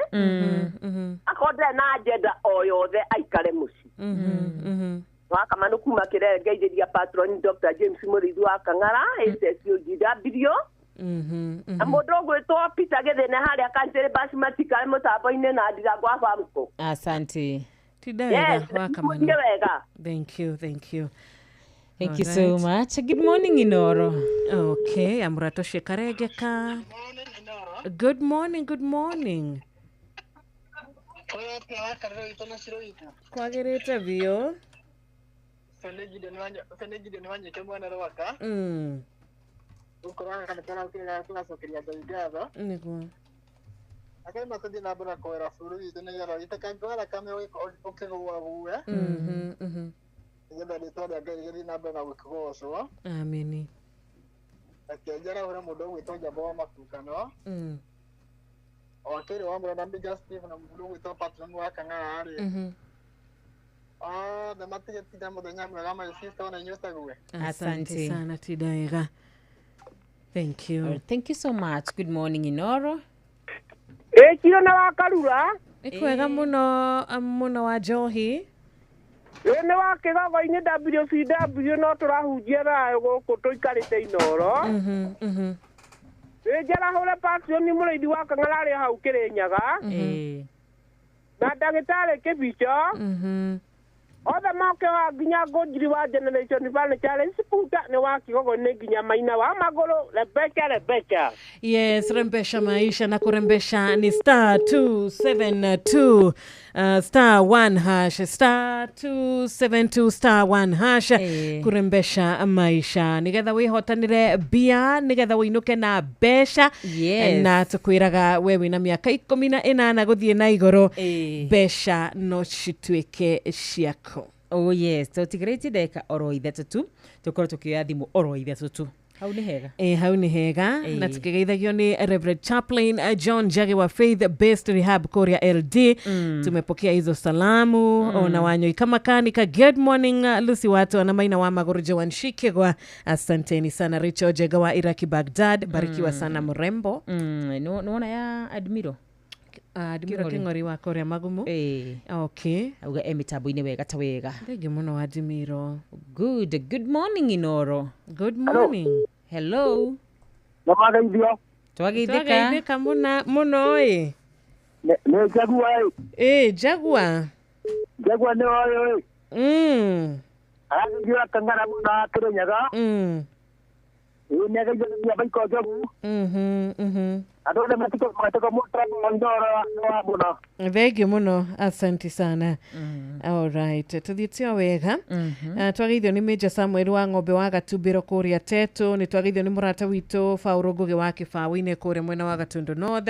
Akorwo ndarĩ na agenda o yothe aikare mũciĩ. Wakamano kuma Kĩrere ngeithĩria patron Dr. James Mũrĩithi wa Kang'ara SSUGW. Na mũndũ ũgwĩtwo Peter Gĩthĩne harĩa Kanjĩrĩ basi matikare mũtambo-inĩ na Ndirango wa Famco. Asante. Tinda wega wa Kamano. Wega. Thank you, thank you. Thank you so much. Good morning, Inoro. Okay, amũratoshe Karegeka. Good morning, good morning. Kwagĩrĩte biũ. Nĩguo. Amini. Asante sana Tidaega. Thank you. Thank you so much. Good morning, Inoro. Kiro na wa Karura. Nĩ kwega mũno mũno wa Njohi. Ĩ nĩ wa kĩgogo-inĩ WCW no tũrahunjia thayũ gũkũ tũikarĩte Inoro. Ĩ njarahũre Passion mũrĩithi wa Kang'ara arĩ hau Kĩrĩnyaga. Na ndagĩtarĩ Kĩbicho. Othe moke wa nginya Ngũnjiri wa Generation Furniture Sputa nĩ wa kĩgogo-inĩ nginya Maina wa Magũrũ Rebeca Rebeca. Yes, rembesha maisha na kurembesha ni star 272 star 1 hash star 272 star 1 hash kurembesha maisha nigetha wihotanire bia nigetha winuke na mbeca. Yes. Na tukwiraga we wina miaka 18 guthie na iguru mbeca no cituike ciaku. Oh yes, tutigarĩtie ndagĩka oro ithatũ tu tũkorwo tũkĩoya thimũ oro ithatũ tu. Hau nĩ hega. Hau nĩ hega. Na tukigeithagio nĩ Reverend Chaplain John Njagi wa Faith Based Rehab Korea LD. Tumepokea hizo salamu. Ona Wanyoika Makanika, good morning Lucy Watu na Maina wa Maguru Joan Shikegwa, asanteni sana. Richard Jega wa Iraki Baghdad, barikiwa sana mrembo. Nĩwona ya Admiro Admiro King'ori wa Korea Magumu. Okay. Auga emitambo-inĩ wega ta wega. Thengi mũno Admiro. Good. Good morning Inoro. Good morning. Hello. Nĩmwageithio. Twageithĩka. Twageithĩka mũno ĩ. Nĩ Jagua ĩ. Ĩ Jagua. Jagua nĩ ũyũ ĩ. Arageithio Kang'ara mũno wa Kĩrĩnyaga. Ĩ nĩageithio Baiko Njogu. Andũ othe matikũ mũtambo wa Inoro wa mũno. Thengi mũno, asante sana. All right, tuthiĩte o wega. Twageithio nĩ Major Samuel wa ng'ombe wa Gatumbĩro kũrĩa Tetu, nĩ twageithio nĩ mũrata witũ Faũrũ Ngũgĩ wa Kĩbaũ-inĩ kũrĩa mwena wa Gatundu North.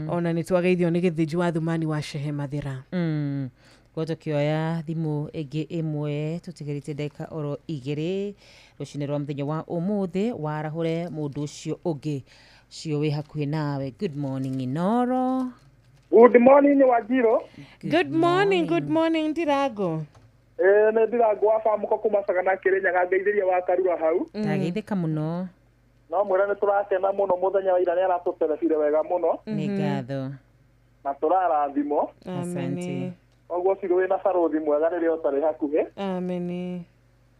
Ona nĩ twageithio nĩ Gĩthĩnji wa Thumani wa Shehe Mathĩra. Kwa tũkĩoya thimũ ĩngĩ ĩmwe tũtigarĩte ndagĩka oro igĩrĩ rũcinĩ rwa mũthenya wa ũmũthĩ warahũre mũndũ ũcio ũngĩ ũcio wĩ hakuhĩ nawe. Good morning Inoro. Good morning Wajiro. Good morning, good morning Ndirago. Nĩ Ndirago wa Bamuko kuma Sagana Kĩrĩnyaga ngeithĩria wa Karura hau. Ndageithĩka mũno. No mwĩra nĩ tũrakena mũno mũthenya wa ira nĩ aratũterebire wega mũno. Nĩ ngatho. Na tũrarathimwo. Asante. Koguo cigũ wĩna barũthi mwega rĩrĩa ũtarĩ hakuhĩ. Ameni.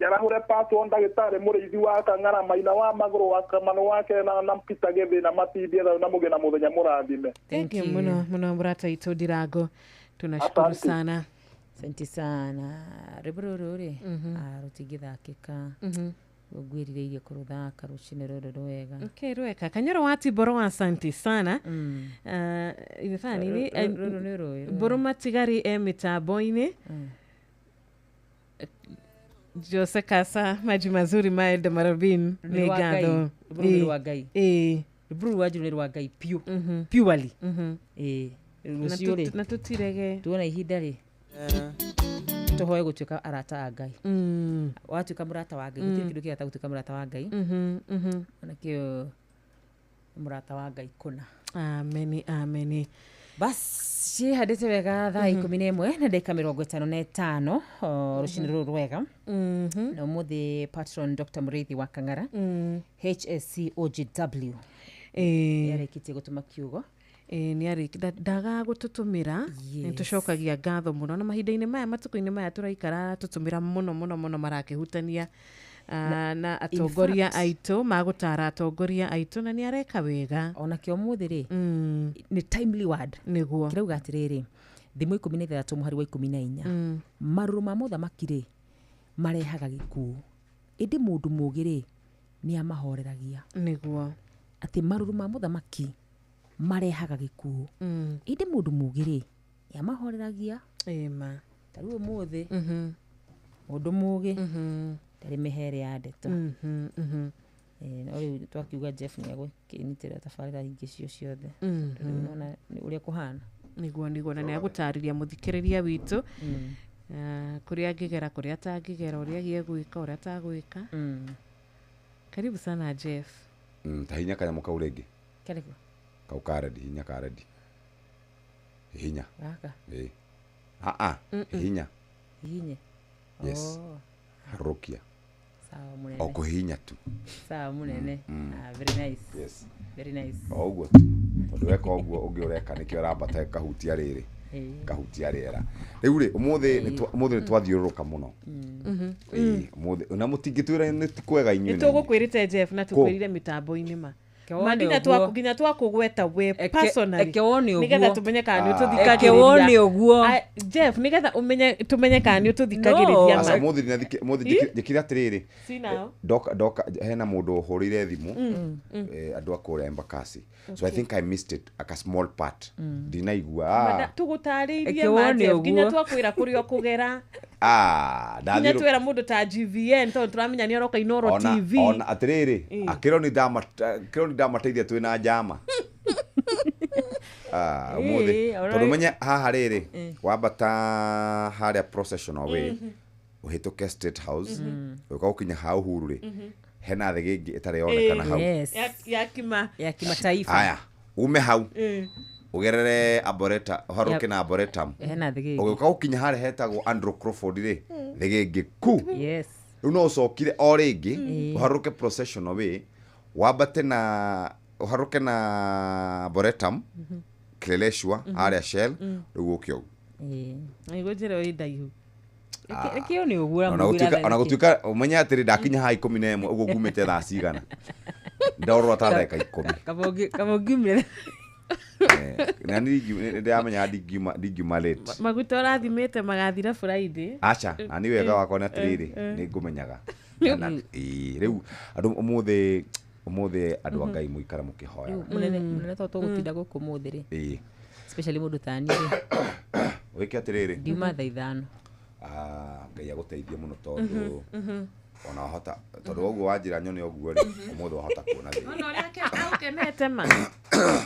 Njarahũre Pastor ndagĩtarĩ mũrĩithi wa Kang'ara Maina wa Magũrũ wa Kamano wake na Peter Gĩthĩna matindie thayũ na mũgĩe na mũthenya mũrathime. Thank you mũno mũno mũrata witũ Ndirago. Tunashukuru sana. Asante sana. Rwĩmbo rũrũ rĩ rũtingĩthakĩka. Ngwĩrirĩirie kũrũthaka rũcinĩ rũrũ rwega. Okay, rweka. Kanyoro wa Tiboro, asante sana. Imefanya nini? Rũrũ nĩ rũĩ. Mbũrũ matigari e mitambo-inĩ. Jose Kasa, maji mazuri maende Marabin. Nĩ ngatho. Rwĩmbo rũrũ nĩ rwa Ngai. Rwĩmbo rũrũ Wanjiru nĩ rwa Ngai piũ. Purely. Rũciũ rĩ. Na tũtirege. Tuona ihinda rĩ. Tũhoe gũtuĩka arata a Ngai. Watuĩka mũrata wa Ngai, gũtirĩ kĩndũ kĩega ta gũtuĩka mũrata wa Ngai. Onakĩo mũrata wa Ngai kũna. Ameni, ameni. Bas ciĩhandĩte wega thaa 11 na ndagĩka 55 rũcinĩ rũrũ rwega. Na ũmũthĩ patron Dr. Mũrĩithi wa Kang'ara HSC OGW nĩarĩkĩtie gũtũma kiugo. Nĩ ndaga gũtũtũmĩra. Nĩ tũcokagia ngatho mũno na mahinda-inĩ maya matukũ-inĩ maya tũraikara tũtũmĩra mũno mũno mũno marakĩhutania na atongoria aitũ magũtara atongoria aitũ na nĩ areka wega. Onakĩo ũmũthĩ rĩ nĩ timely word. Nĩguo kĩrauga atĩrĩrĩ thimũ 16 mũhari wa 14 marũrũ ma mũthamaki rĩ marehaga gĩkuũ ĩndĩ mũndũ mũũgĩ rĩ nĩ amahoreragia. Nĩguo atĩ marũrũ ma mũthamaki marehaga gĩkuũ ĩndĩ mũndũ mũũgĩ rĩ nĩ amahoreragia. Ĩma ta rĩu ũmũthĩ mũndũ mũũgĩ ndarĩ mĩhere ya ndeto. No rĩu twakiuga Jeff nĩ egũkĩnyitĩrĩra tabarĩra ingĩ cio ciothe. Rĩu nĩwona ũrĩa kũhana. Nĩguo nĩguo na nĩ egũtarĩria mũthikĩrĩria witũ kũrĩa angĩgera kũrĩa atangĩgera ũrĩa egwĩka ũrĩa atagwĩka. Karibu sana Jeff. Ta hinya kanyamũ kau rĩngĩ. Karĩkũ? Kau ka ready, hinya ka ready. Hinya. Gaka? Ĩĩ. Hinya. Hihinye? Yes. Harũkia. Sawa munene. O kũhihinya tu. Sawa munene. Very nice. Yes. Very nice. O ũguo tu. Tondũ weka ũguo ũngĩ ũreka nĩkĩo ũrambata ĩkahutia rĩrĩ. Kahutia rĩera. Rĩu rĩ ũmũthĩ nĩ twathiũrũrũka mũno. Ĩĩ ũmũthĩ na mũtingĩtwĩra nĩ ti kwega inyuĩ. Nĩ tũgũkwĩrĩte Jeff na tũkwĩrire mĩtambo-inĩ ma. Nginya twakũgweta we personally. Nĩgetha tũmenye kana nĩ ũtũthikagĩrĩria. Jeff nĩgetha ũmenye tũmenye kana nĩ ũtũthikagĩrĩria. Aca mũthĩ njĩkire atĩrĩrĩ. Ndoka hena mũndũ ũhũrĩire thimũ andũ a kũrĩa Embakasi. So I think I missed it like a small part. Ndinaigua. Tũgũtarĩirie ma Jeff nginya twakwĩra kũrĩa ũkũgera. Nginya twĩra mũndũ ta GVN tondũ tũramenya nĩ aroka Inooro TV. Ona atĩrĩrĩ akĩrwo nĩ ndamateithia twĩ na njama. Ũmũthĩ tondũ menye haha rĩrĩ wambata harĩa processional way ũhĩtũke State House ũka gũkinya ha Uhuru rĩ hena thĩgĩngĩ ĩtarĩ yonekana hau ya kimataifa. Haya ume hau ugerere Arboretum ũharũke na Arboretum ũgĩũka gũkinya harĩa hetagwo Andrew Crawford rĩ thĩgĩngĩ ku. Yes. Rĩu no ũcokire o rĩngĩ ũharũke processional way wambate na ũharũke na Arboretum Kileleshwa harĩa Shell rĩu ũke ũguo. Nĩguo njĩra ĩ ndaihu. Reke nĩ ũguo ona gũtuĩka ũmenye atĩrĩ ndakinya haha 11 ũguo ngumĩte thaa cigana ndorora ta ndagĩka 10 kaba ũngiumire na nĩ ndĩramenya ndingiuma late. Maguta ũrathimĩte magathira Friday. Aca na nĩ wega wakwa nĩ atĩrĩrĩ nĩ ngũmenyaga. Rĩu andũ ũmũthĩ andũ a Ngai mũikara mũkĩhoyaga. Mũnene to tũgũtinda gũkũ ũmũthĩ rĩ. Especially mũndũ ta niĩ rĩ. Wĩke atĩrĩrĩ. Ndiuma thaa 5. Ngai agũteithie mũno tondũ ona wahota tondũ ũguo wanjĩra nyone ũguo rĩ ũmũthĩ wahota kuona thĩ. Ona ũrĩa ũkenete ma.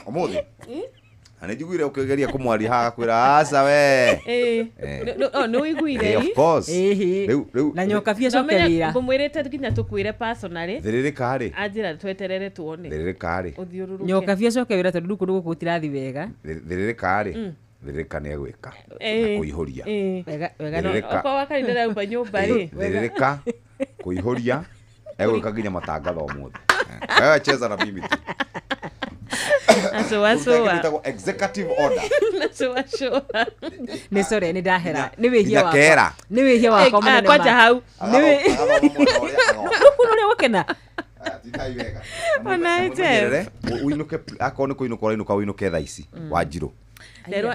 Ũmũthĩ na nĩ njiguire ũkĩgeria kũmwaria haha agakwĩra aca we. Nĩ ũiguire. Of course. Rĩu na nyoka bia coke wĩra. Ngũmwĩrĩte nginya tũkwĩre personally. Thĩrĩrĩka rĩ. Anjĩra tweterere tuone. Thĩrĩrĩka rĩ. Ũthiũrũrũke. Nyoka bia coke wĩra tondũ kũndũ gũkũ gũtirathi wega. Thĩrĩrĩka rĩ. Thĩrĩrĩka nĩ egwĩka na kũihũria. Wega okorwo wakarĩ ndarauma nyũmba rĩ. Thĩrĩrĩka kũihũria egwĩka nginya matangatho ũmũthĩ. Wewe cheza na mimi tu. Acoa. Executive order. Acoa. Nĩ sorry nĩ ndahera. Nĩ wĩhia wakwa. Nĩ wĩhia wakwa mũnene. Kwanja hau. Nĩ wĩ. Ũrĩa wakena. Ona ite. Uinuke akorwo nĩ kũinũka ũrainũka ũinũke thaa ici Wanjirũ.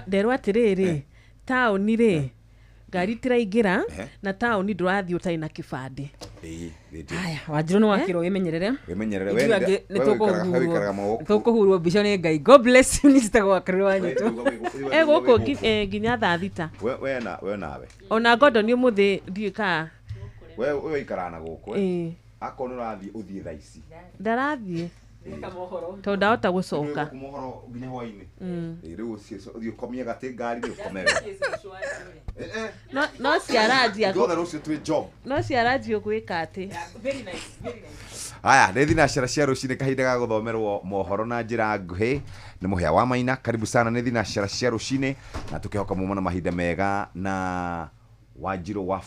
Nderwo atĩrĩrĩ taũni rĩ ngari tiraingĩra na taũni ndũrathiĩ ũtarĩ na kĩbandĩ. Haya Wanjirũ nĩ wakĩrwo wĩmenyerere. Wĩmenyerere we nĩ tũkũhurwo mbica nĩ Ngai. God bless you. Nĩ njĩtagwo Wakarũrũ wa Nyũtũ. Gũkũ nginya thaa 6. We nawe. Ona Gordon ũmũthĩ ndiũĩ kana we ũikaraga na gũkũ. Akorwo nĩ ũrathiĩ ũthiĩ thaa ici. Ndarathiĩ. Tondũ ndahota gũcoka. Mohoro nginya hwainĩ. Rĩu ũthiĩ ũkomie gatĩ ngari rĩ ũkome. No ciaranjia. Ithuothe rũciũ twĩ job. No ciaranjia gwĩka atĩ. Haya nĩ thinacara cia rũcinĩ kahinda ga gũthomerwo mohoro na njĩra nguhĩ nĩ Mũhĩa wa Maina. Karibu sana nĩ thinacara cia rũcinĩ na tũkĩhoka muma na mahinda mega na Wanjirũ wa